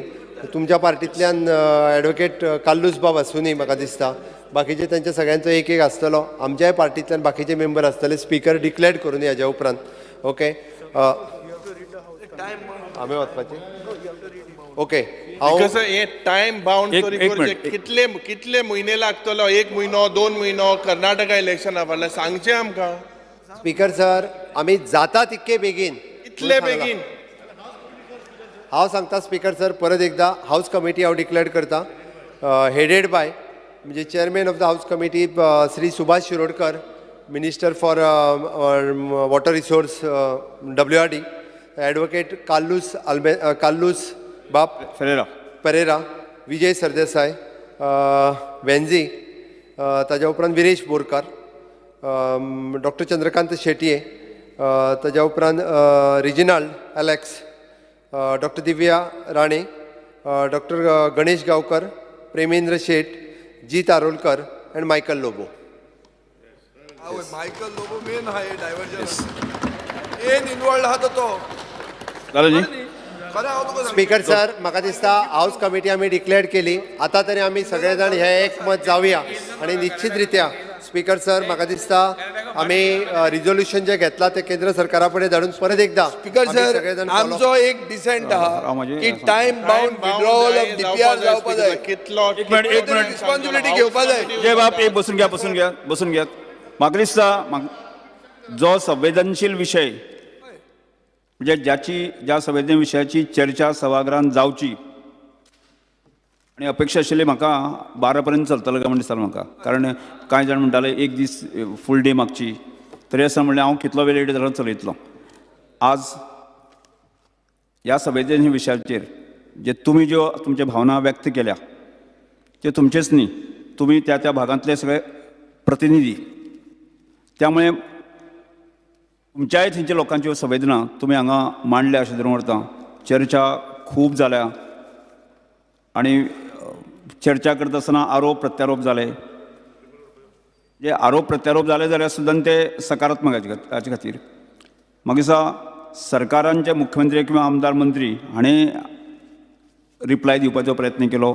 तुमच्या पार्टींतल्यान एडवोकेट कार्लूस बाब आसुनी म्हाका दिसता, बाकीचे तांच्या सगळ्यांचो एक एक आसतलो, आमच्याय पार्टींतल्यान बाकीचे मेंबर आसतले. स्पीकर डिक्लेअर करून ह्याच्या उपरांत. ओके, आमी वचपाचे. ओके, हांव
Because हे टायम बाउंड
एक-
तरी
एक
करचे.
मिनिट.
कितले कितले म्हयने लागतलो? एक म्हयनो, 2 म्हयनो कर्नाटका इलेक्शना फाटल्यान सांगचें आमकां.
स्पीकर सर, आमी जाता तितके बेगीन.
कितले बेगीन?
हांव सांगता स्पीकर सर, परत एकदां हावज कमिटी हांव डिक्लेअर करता, हेडेड बाय म्हणजे chairman of the house committee Shri Subhash Shirodkar, minister for water resource WRD, advocate Carlos आल्बे Carlos बाब
फेरेरा
परेरा, विजय सरदेसाय, वेन्झी, ताज्या उपरांत विरेश बोरकार, डॉक्टर चंद्रकांत शेटये, ताज्या उपरांत Reginald Alex, doctor Divya Rane, doctor Ganesh Gaonkar, Premendra Shet, Jeet Arolkar and Michael Lobo.
Michael Lobo main आहा हे डायवर्जन मेन इनवॉल्ड आहा तो.
जालें न्ही?
खरें हांव तुका सांगता.
स्पीकर सर, म्हाका दिसता हावज कमिटी आमी डिक्लेअर केली, आतां तरी आमी सगळे जाण हे एकमत जावया आनी निश्चित रित्या स्पीकर सर म्हाका दिसता आमी रिजोल्युशन जें घेतलां तें केंद्र सरकारा कडेन धाडून परत एकदां
स्पीकर
आमी
सर,
सगळे जाण follow-
आमचो एक डिसेंट आहा
हांव म्हाजी-
की time bound withdrawal of DPR जावपा जाय.
कितलो
एक मिनिट, एक मिनिट.
रिस्पॉन्सिबिलिटी घेवपा जाय.
जे बाब, एक बसून घ्या, बसून घ्या, बसून घ्या. म्हाका दिसता जो संवेदनशील विशय, म्हणजे ज्याची ज्या संवेदन विशयाची चर्चा सभागृहांत जावची आनी अपेक्षा आशिल्ली म्हाका 12 पर्यंत चलतलो काय म्हण दिसतालें म्हाका, कारण कांय जाण म्हणटाले एक दीस फूल डे मागची, तरी आसतना म्हणलें हांव कितलो वेळ लेट जाल्यार चलयतलो. आज ह्या संवेदनशील विशयाचेर जे तुमी ज्यो तुमच्यो भावना व्यक्त केल्या त्यो तुमचेच न्ही, तुमी त्या त्या भागांतले सगळे प्रतिनिधी, त्यामुळे तुमच्याय थंयच्या लोकांच्यो संवेदना तुमी हांगा मांडल्या अशें धरून व्हरता. चर्चा खूब जाल्या आनी चर्चा करता आसतना आरोप प्रत्यारोप जाले, जे आरोप प्रत्यारोप जाले जाल्यार सुद्दां ते सकारात्मक हाचे खातीर म्हाका दिसता सरकारान जे मुख्यमंत्री किंवा आमदार मंत्री हाणें रिप्लाय दिवपाचो प्रयत्न केलो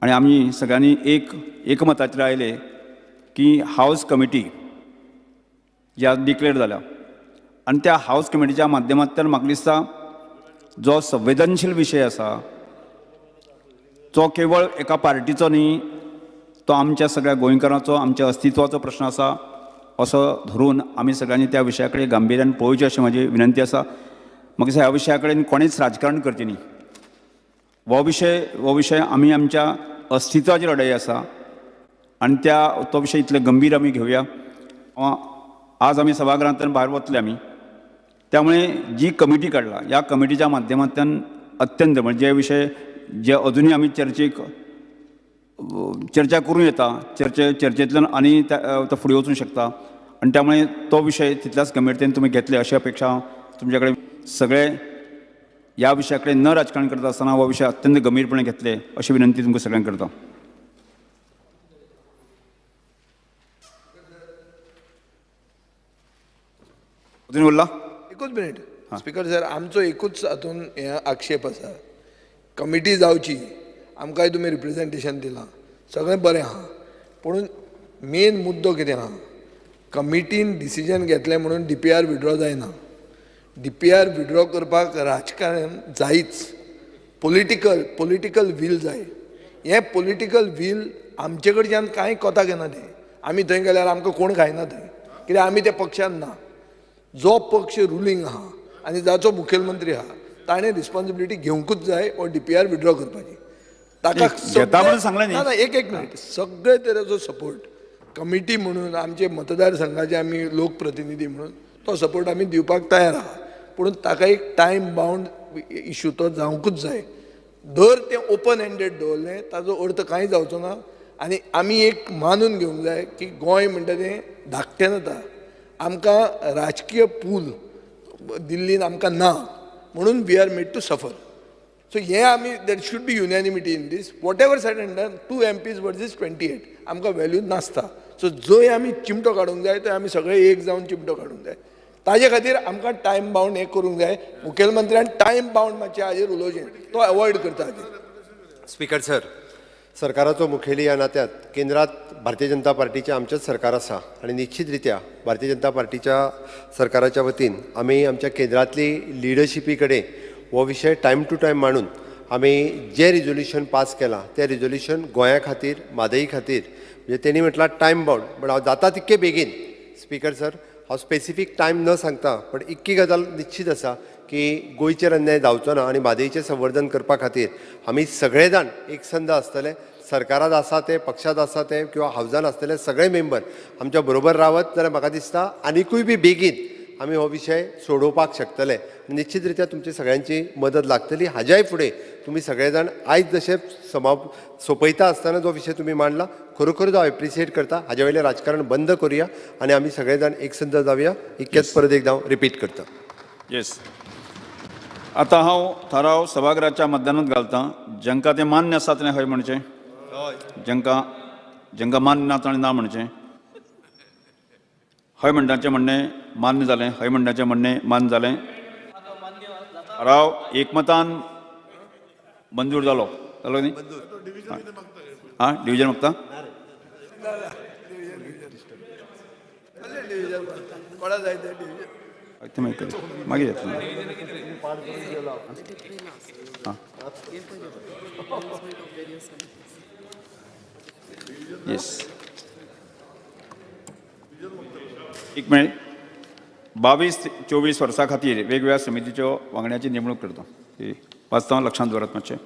आनी आमी सगळ्यांनी एक एकमताचेर आयले की हावज कमिटी जी आज डिक्लेअर जाल्या आनी त्या हावज कमिटीच्या माध्यमांतल्यान म्हाका दिसता जो संवेदनशील विशय आसा तो केवळ एका पार्टीचो न्ही, तो आमच्या सगळ्या गोंयकारांचो, आमच्या अस्तित्वाचो प्रश्न आसा असो धरून आमी सगळ्यांनी त्या विशया कडेन गांभिर्यान पळोवचें अशें म्हाजी विनंती आसा. म्हाका दिसता ह्या विशया कडेन कोणेच राजकारण करचें न्ही. हो विशय आमी आमच्या अस्तित्वाची लढाई आसा आनी त्या तो विशय इतले गंभीर आमी घेवया. आज आमी सभागृहांतल्यान भायर वतले आमी, त्यामुळे जी कमिटी काडला ह्या कमिटीच्या माध्यमांतल्यान अत्यंत म्हणजे जे विशय जे अजुनूय आमी चर्चा करूं येता, चर्चेंतल्यान आनी तो फुडें वचूंक शकता आनी त्यामुळे तो विशय तितल्याच गंभीरतेन तुमी घेतले अशी अपेक्षा हांव तुमच्या कडेन सगळे ह्या विशया कडेन न राजकारण करता आसतना हो विशय अत्यंत गंभीरपणे घेतले अशी विनंती तुमकां सगळ्यांक करता. अजून उरला
एकूच मिनीट स्पीकर सर, आमचो एकूच हातून हे आक्षेप आसा, कमिटी जावची, आमकांय तुमी रिप्रेझेंटेशन दिलां, सगळें बरें आहा, पूण मेन मुद्दो कितें आहा, कमिटीन डिसिजन घेतलें म्हणून DPR withdraw जायना. DPR withdraw करपाक राजकारण जायच, पॉलिटिकल वील जाय. हें पॉलिटिकल वील आमचे कडच्यान कांय कोताक येना, तें आमी थंय गेल्यार आमकां कोण खायना थंय, कित्याक आमी त्या पक्षान ना. जो पक्ष रुलींग आहा आनी जाचो मुखेलमंत्री आहा ताणें रिस्पॉन्सिबिलिटी घेवंकूच जाय हो DPR withdraw करपाची. ताका ना ना एक एक मिनीट, सगळे तरेचो सपोर्ट कमिटी म्हणून आमचे मतदारसंघाचे आमी लोकप्रतिनिधी म्हणून तो सपोर्ट आमी दिवपाक तयार आहा. पूण ताका एक टायम बावंड इशू तो जावंकूच जाय. दर तें ओपन एंडेड दवरलें ताजो अर्थ कांय जावचो ना. आनी आमी एक मानून घेवंक जाय की गोंय म्हणटा तें धाकटें जाता. आमकां राजकीय पूल दिल्लीन आमकां ना, म्हणून we are made to suffer. So हें आमी there should be unanimity in this. Whatever said and done, 2 MPs versus 28 आमकां व्हॅल्यू नासता. सो जंय आमी चिमटो काडूंक जाय थंय आमी सगळे एक जावन चिमटो काडूंक जाय. ताजे खातीर आमकां टायम बावंड हें करूंक जाय. मुखेलमंत्र्यान टायम बावंड मातशें हाजेर उलोवचें, तो अवॉयड करता हाजेर.
स्पीकर सर, सरकाराचो मुखेली ह्या नात्यात केंद्रात भारतीय जनता पार्टीचें आमचेंच सरकार आसा आनी निश्चित रित्या भारतीय जनता पार्टीच्या सरकाराच्या वतीन आमी आमच्या केंद्रांतली लिडरशिपी कडेन हो विशय टायम टू टायम मांडून आमी जें रिजोल्युशन पास केलां तें रिजोल्युशन गोंया खातीर, म्हादई खातीर, म्हणजे तेणी म्हटलां टायम बावंड, बट हांव जाता तितके बेगीन स्पीकर सर, हांव स्पेसिफीक टायम न सांगता पण इतकी गजाल निश्चित आसा की गोंयचेर अन्याय जावचो ना आनी म्हादईचें संवर्धन करपा खातीर आमी सगळे जाण एकसंध आसतले. सरकारांत आसा ते, पक्षांत आसा ते किंवा हावजान आसतले सगळे मेंबर आमच्या बरोबर रावत जाल्यार म्हाका दिसता आनिकूय बी बेगीन आमी हो विशय सोडोवपाक शकतले. निश्चित रित्या तुमची सगळ्यांची मदत लागतली. हाज्याय फुडें तुमी सगळे जाण आयज जशें सोंपयता आसतना जो विशय तुमी मांडला खरोखर हांव एप्रिशिएट करता. हाजे वयलें राजकारण बंद करुया आनी आमी सगळे जाण एकसंध जावया. इतकेंच परत एकदां हांव रिपीट करता.
येस, आतां हांव थाराव सभाघराच्या मतदानांत घालतां. जांकां तें मान्य आसा तेणें हय म्हणचें, जांकां जांकां मान्य ना ताणें ना म्हणचें. हय म्हणटाचें म्हणणें मान्य जालें, हय म्हणटाचें म्हणणें मान्य जालें. थाराव एकमतान मंजूर जालो. जालो न्ही? आं, डिविजन मागता? ते मागीर मागीर येतलें. आं, येस, एक मिनिट. 22-24 वर्सां खातीर वेगवेगळ्या समितीच्यो वांगड्यांची नेमणूक करता. ती वाचता, लक्षांत दवरात मातशें.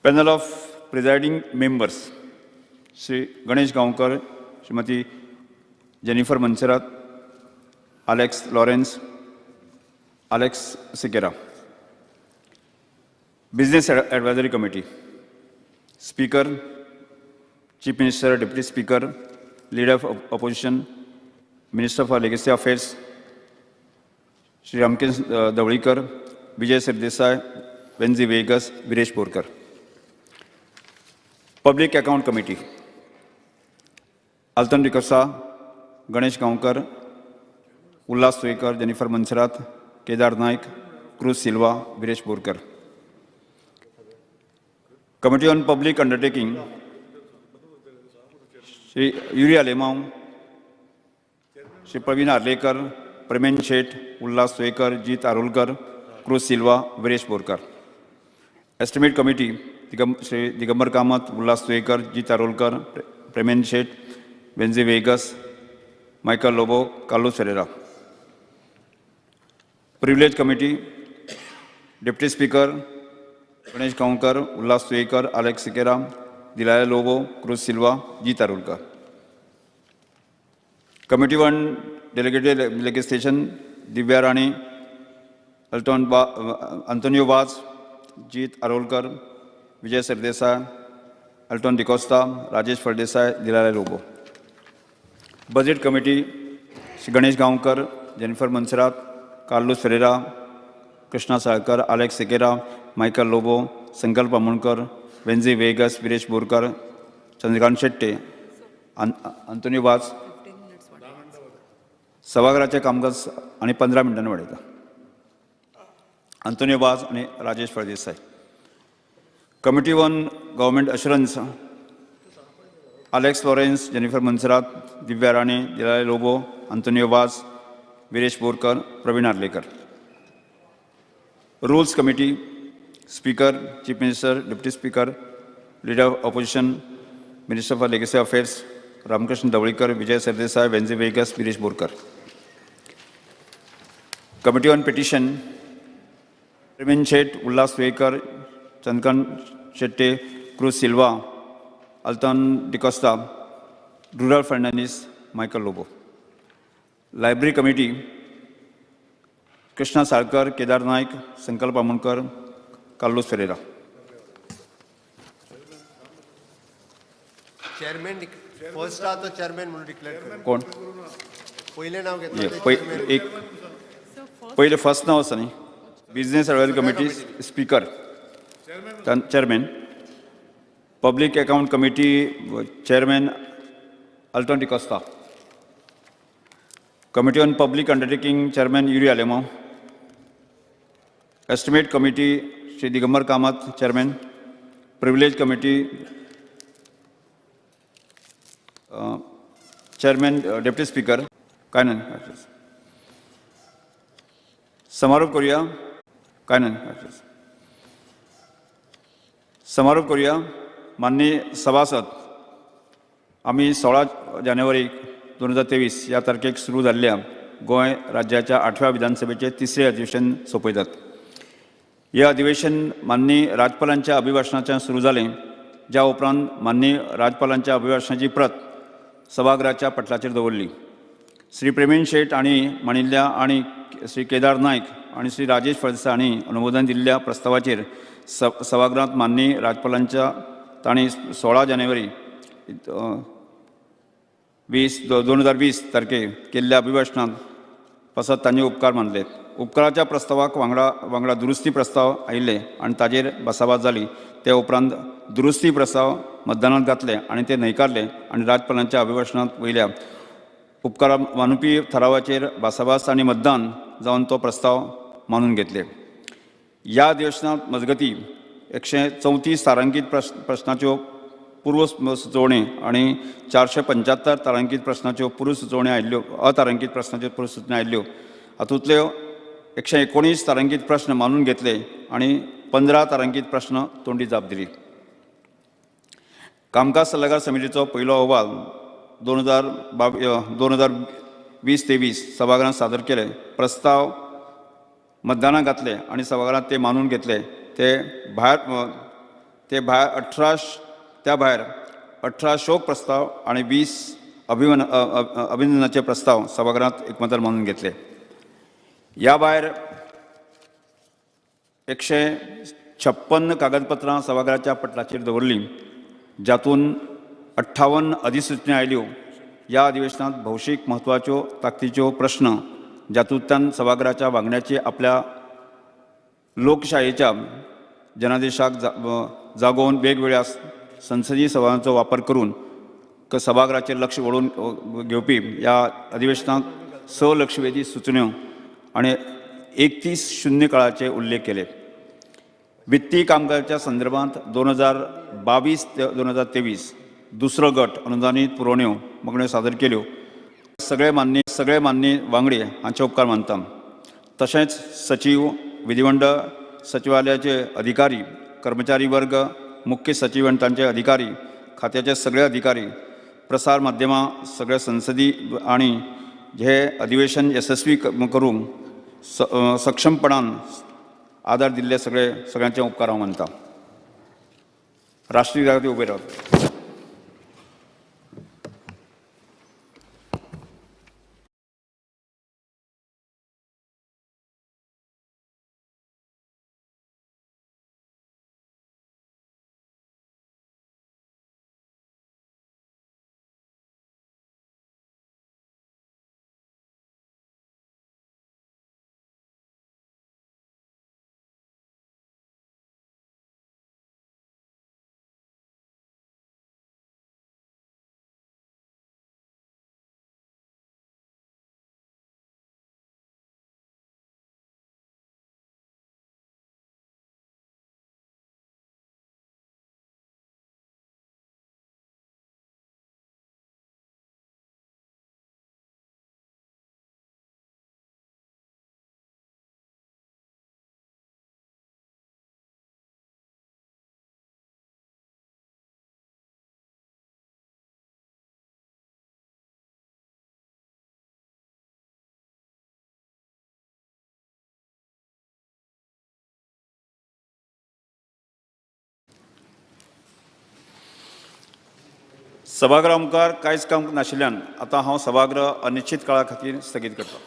Panel of presiding members: Shri Ganesh Gaonkar, Shrimati Jennifer Monserrate, Alex Lawrence, Alex Sequeira. Business advisory committee: speaker, chief minister, deputy speaker, leader of opposition, minister for legacy affairs Shri Ramkesh Dhavalikar, Vijay Sardesai, Venzy Viegas, Viresh Borkar. Public account committee: Alton D'Costa, Ganesh Gaonkar, Ulhas Tuyenkar, Jennifer Monserrate, Kedar Naik, Cruz Silva, Viresh Borkar. Committee on public undertaking: Shri Yuri Alemao, Shri Pravin Arlekar, Premen Shet, Ulhas Tuyenkar, Jeet Arolkar, Cruz Silva, Viresh Borkar. Estimate committee: Shri Digambar Kamat, Ulhas Tuyenkar, Jeet Arolkar, Premen Shet, Venzy Viegas, Michael Lobo, Carlos Ferreira. Privilege committee: deputy speaker Ganesh Gaonkar, Ulhas Tuyenkar, Alex Sequeira, Delilah Lobo, Cruz Silva, Jeet Arolkar. Committee on delegated legislation: Divya Rane, Alton Antonio Vaz, Jeet Arolkar, Vijay Sardesai, Alton D'Costa, Rajesh Phaldesai, Delilah Lobo. Budget committee: Shri Ganesh Gaonkar, Jennifer Monserrate, Carlos Ferreira, Krishna Salkar, Alex Sequeira, Michael Lobo, Sankalp Amonkar, Venzy Viegas, Viresh Borkar, Chandrakant Shetye, Antonio Vaz. सभाघराचें कामकाज आनी 15 मिनटांनी वाडयता. आंतोनियो वाज आनी Rajesh Phaldesai. Committee on government assurance: Alex Lawrence, Jennifer Monserrate, Divya Rane, Delilah Lobo, Antonio Vaz, Viresh Borkar, Pravin Arlekar. Rules committee: speaker, chief minister, deputy speaker, leader of opposition, minister for legacy affairs, Ramkrishna Dhavalikar, Vijay Sardesai, Venzy Viegas, Viresh Borkar. Committee on petition: Premen Shet, Ulhas Tuyenkar, Chandrakant Shetye, Cruz Silva, Alton D'Costa, Rudolph Fernandes, Michael Lobo. Library committee Krishna Salkar, Kedar Naik, Sankalp Amonkar, Carlos Ferreira.
Chairman first आहा तो चेअरमॅन म्हणून डिक्लेअर कर.
कोण?
पयलें नांव घेतलं.
एक पयलें फर्स्ट नांव आसा न्ही, business advisory committee speaker chairman, public account committee chairman Alton D'Costa, committee on public undertaking chairman Yuri Alemao, estimate committee Shri Digambar Kamat chairman, privilege committee chairman deputy speaker. काय ना समारोप करूया, काय ना समारोप करूया. माननीय सभासद, आमी 16 जानेवारी 2023 ह्या तारखेक सुरू जाल्ल्या गोंय राज्याच्या 8व्या विधानसभेचें तिसरें अधिवेशन सोंपयतात. हें अधिवेशन माननीय राज्यपालांच्या अभिभाशणाच्यान सुरू जालें, ज्या उपरांत माननीय राज्यपालांच्या अभिभाशणाची प्रत सभागृहाच्या पटलाचेर दवरली. श्री प्रेमेन शेट हांणी मांडिल्ल्या आनी श्री केदार नायक आनी श्री राजेश फळदेसाय हांणी अनुमोदन दिल्ल्या प्रस्तावाचेर सभागृहांत माननीय राज्यपालांच्या तांणी 16 जानेवारी 2020 तारखेक केल्ल्या अभिभाशणांत पासत तांचे उपकार मानले. उपकाराच्या प्रस्तावाक वांगडा वांगडा दुरुस्ती प्रस्ताव आयिल्ले आनी ताजेर भासाभास जाली. ते उपरांत दुरुस्ती प्रस्ताव मतदानात घातले आनी ते न्हयकारले आनी राज्यपालांच्या अभिभाशणांत वयल्या उपकारा मानपी थारावाचेर भासाभास आनी मतदान जावन तो प्रस्ताव मानून घेतले. ह्या अधिवेशनांत मजगती 134 तारांकीत प्रश्नाच्यो पूर्व सुचोवणी आनी 475 तारांकीत प्रश्नाच्यो पूर्व सुचोवण्यो आयिल्ल्यो, अतारांकीत प्रश्नाच्यो पूर्व सुचोवण्यो आयिल्ल्यो. हातूंतल्यो 119 तारांकीत प्रश्न मानून घेतले आनी 15 तारांकीत प्रश्न तोंडी जाप दिली. कामकाज सल्लागार समितीचो पयलो अहवाल 2020-23 सभागृहांत सादर केले. प्रस्ताव मतदानाक घातले आनी सभागृहांत ते मानून घेतले. ते भायर 18 शोक प्रस्ताव आनी 20 अभिनंदनाचे प्रस्ताव सभागृहांत एकमतान मानून घेतले. ह्या भायर 156 कागदपत्रां सभागृहाच्या पटलाचेर दवरलीं, जातूंत 58 अधिसूचना आयल्यो. ह्या अधिवेशनांत भौशीक म्हत्वाच्यो ताकदीच्यो प्रश्न जातूंतल्यान सभागृहाच्या वांगड्याची आपल्या लोकशायेच्या जनादेशाक जागोवन वेगवेगळ्या संसदीय सभांचो वापर करून सभागृहाचेर लक्ष वळोवन घेवपी ह्या अधिवेशनांत 6 लक्षवेधी सुचोवण्यो आनी 31 शून्य काळाचे उल्लेख केले. वित्तीय कामकाजाच्या संदर्भात 2022 ते 2023 दुसरो गट अनुदानीत पुरवण्यो मागण्यो सादर केल्यो. सगळे मान्य वांगडी हांचे उपकार मानता. तशेंच सचीव, विधिमंडळ सचिवालयाचे अधिकारी, कर्मचारी वर्ग, मुख्य सचीव आनी तांचे अधिकारी, खात्याचे सगळे अधिकारी, प्रसार माध्यमां, सगळे संसदीय आनी हे अधिवेशन यशस्वी करूंक सक्षमपणान आदार दिल्ले सगळ्यांचे उपकार हांव मानता. राष्ट्रीय जागृती उबे रावत. सभागृहा मुखार कांयच काम नाशिल्ल्यान आतां हांव सभागृह अनिश्चित काळा खातीर स्थगीत करतां.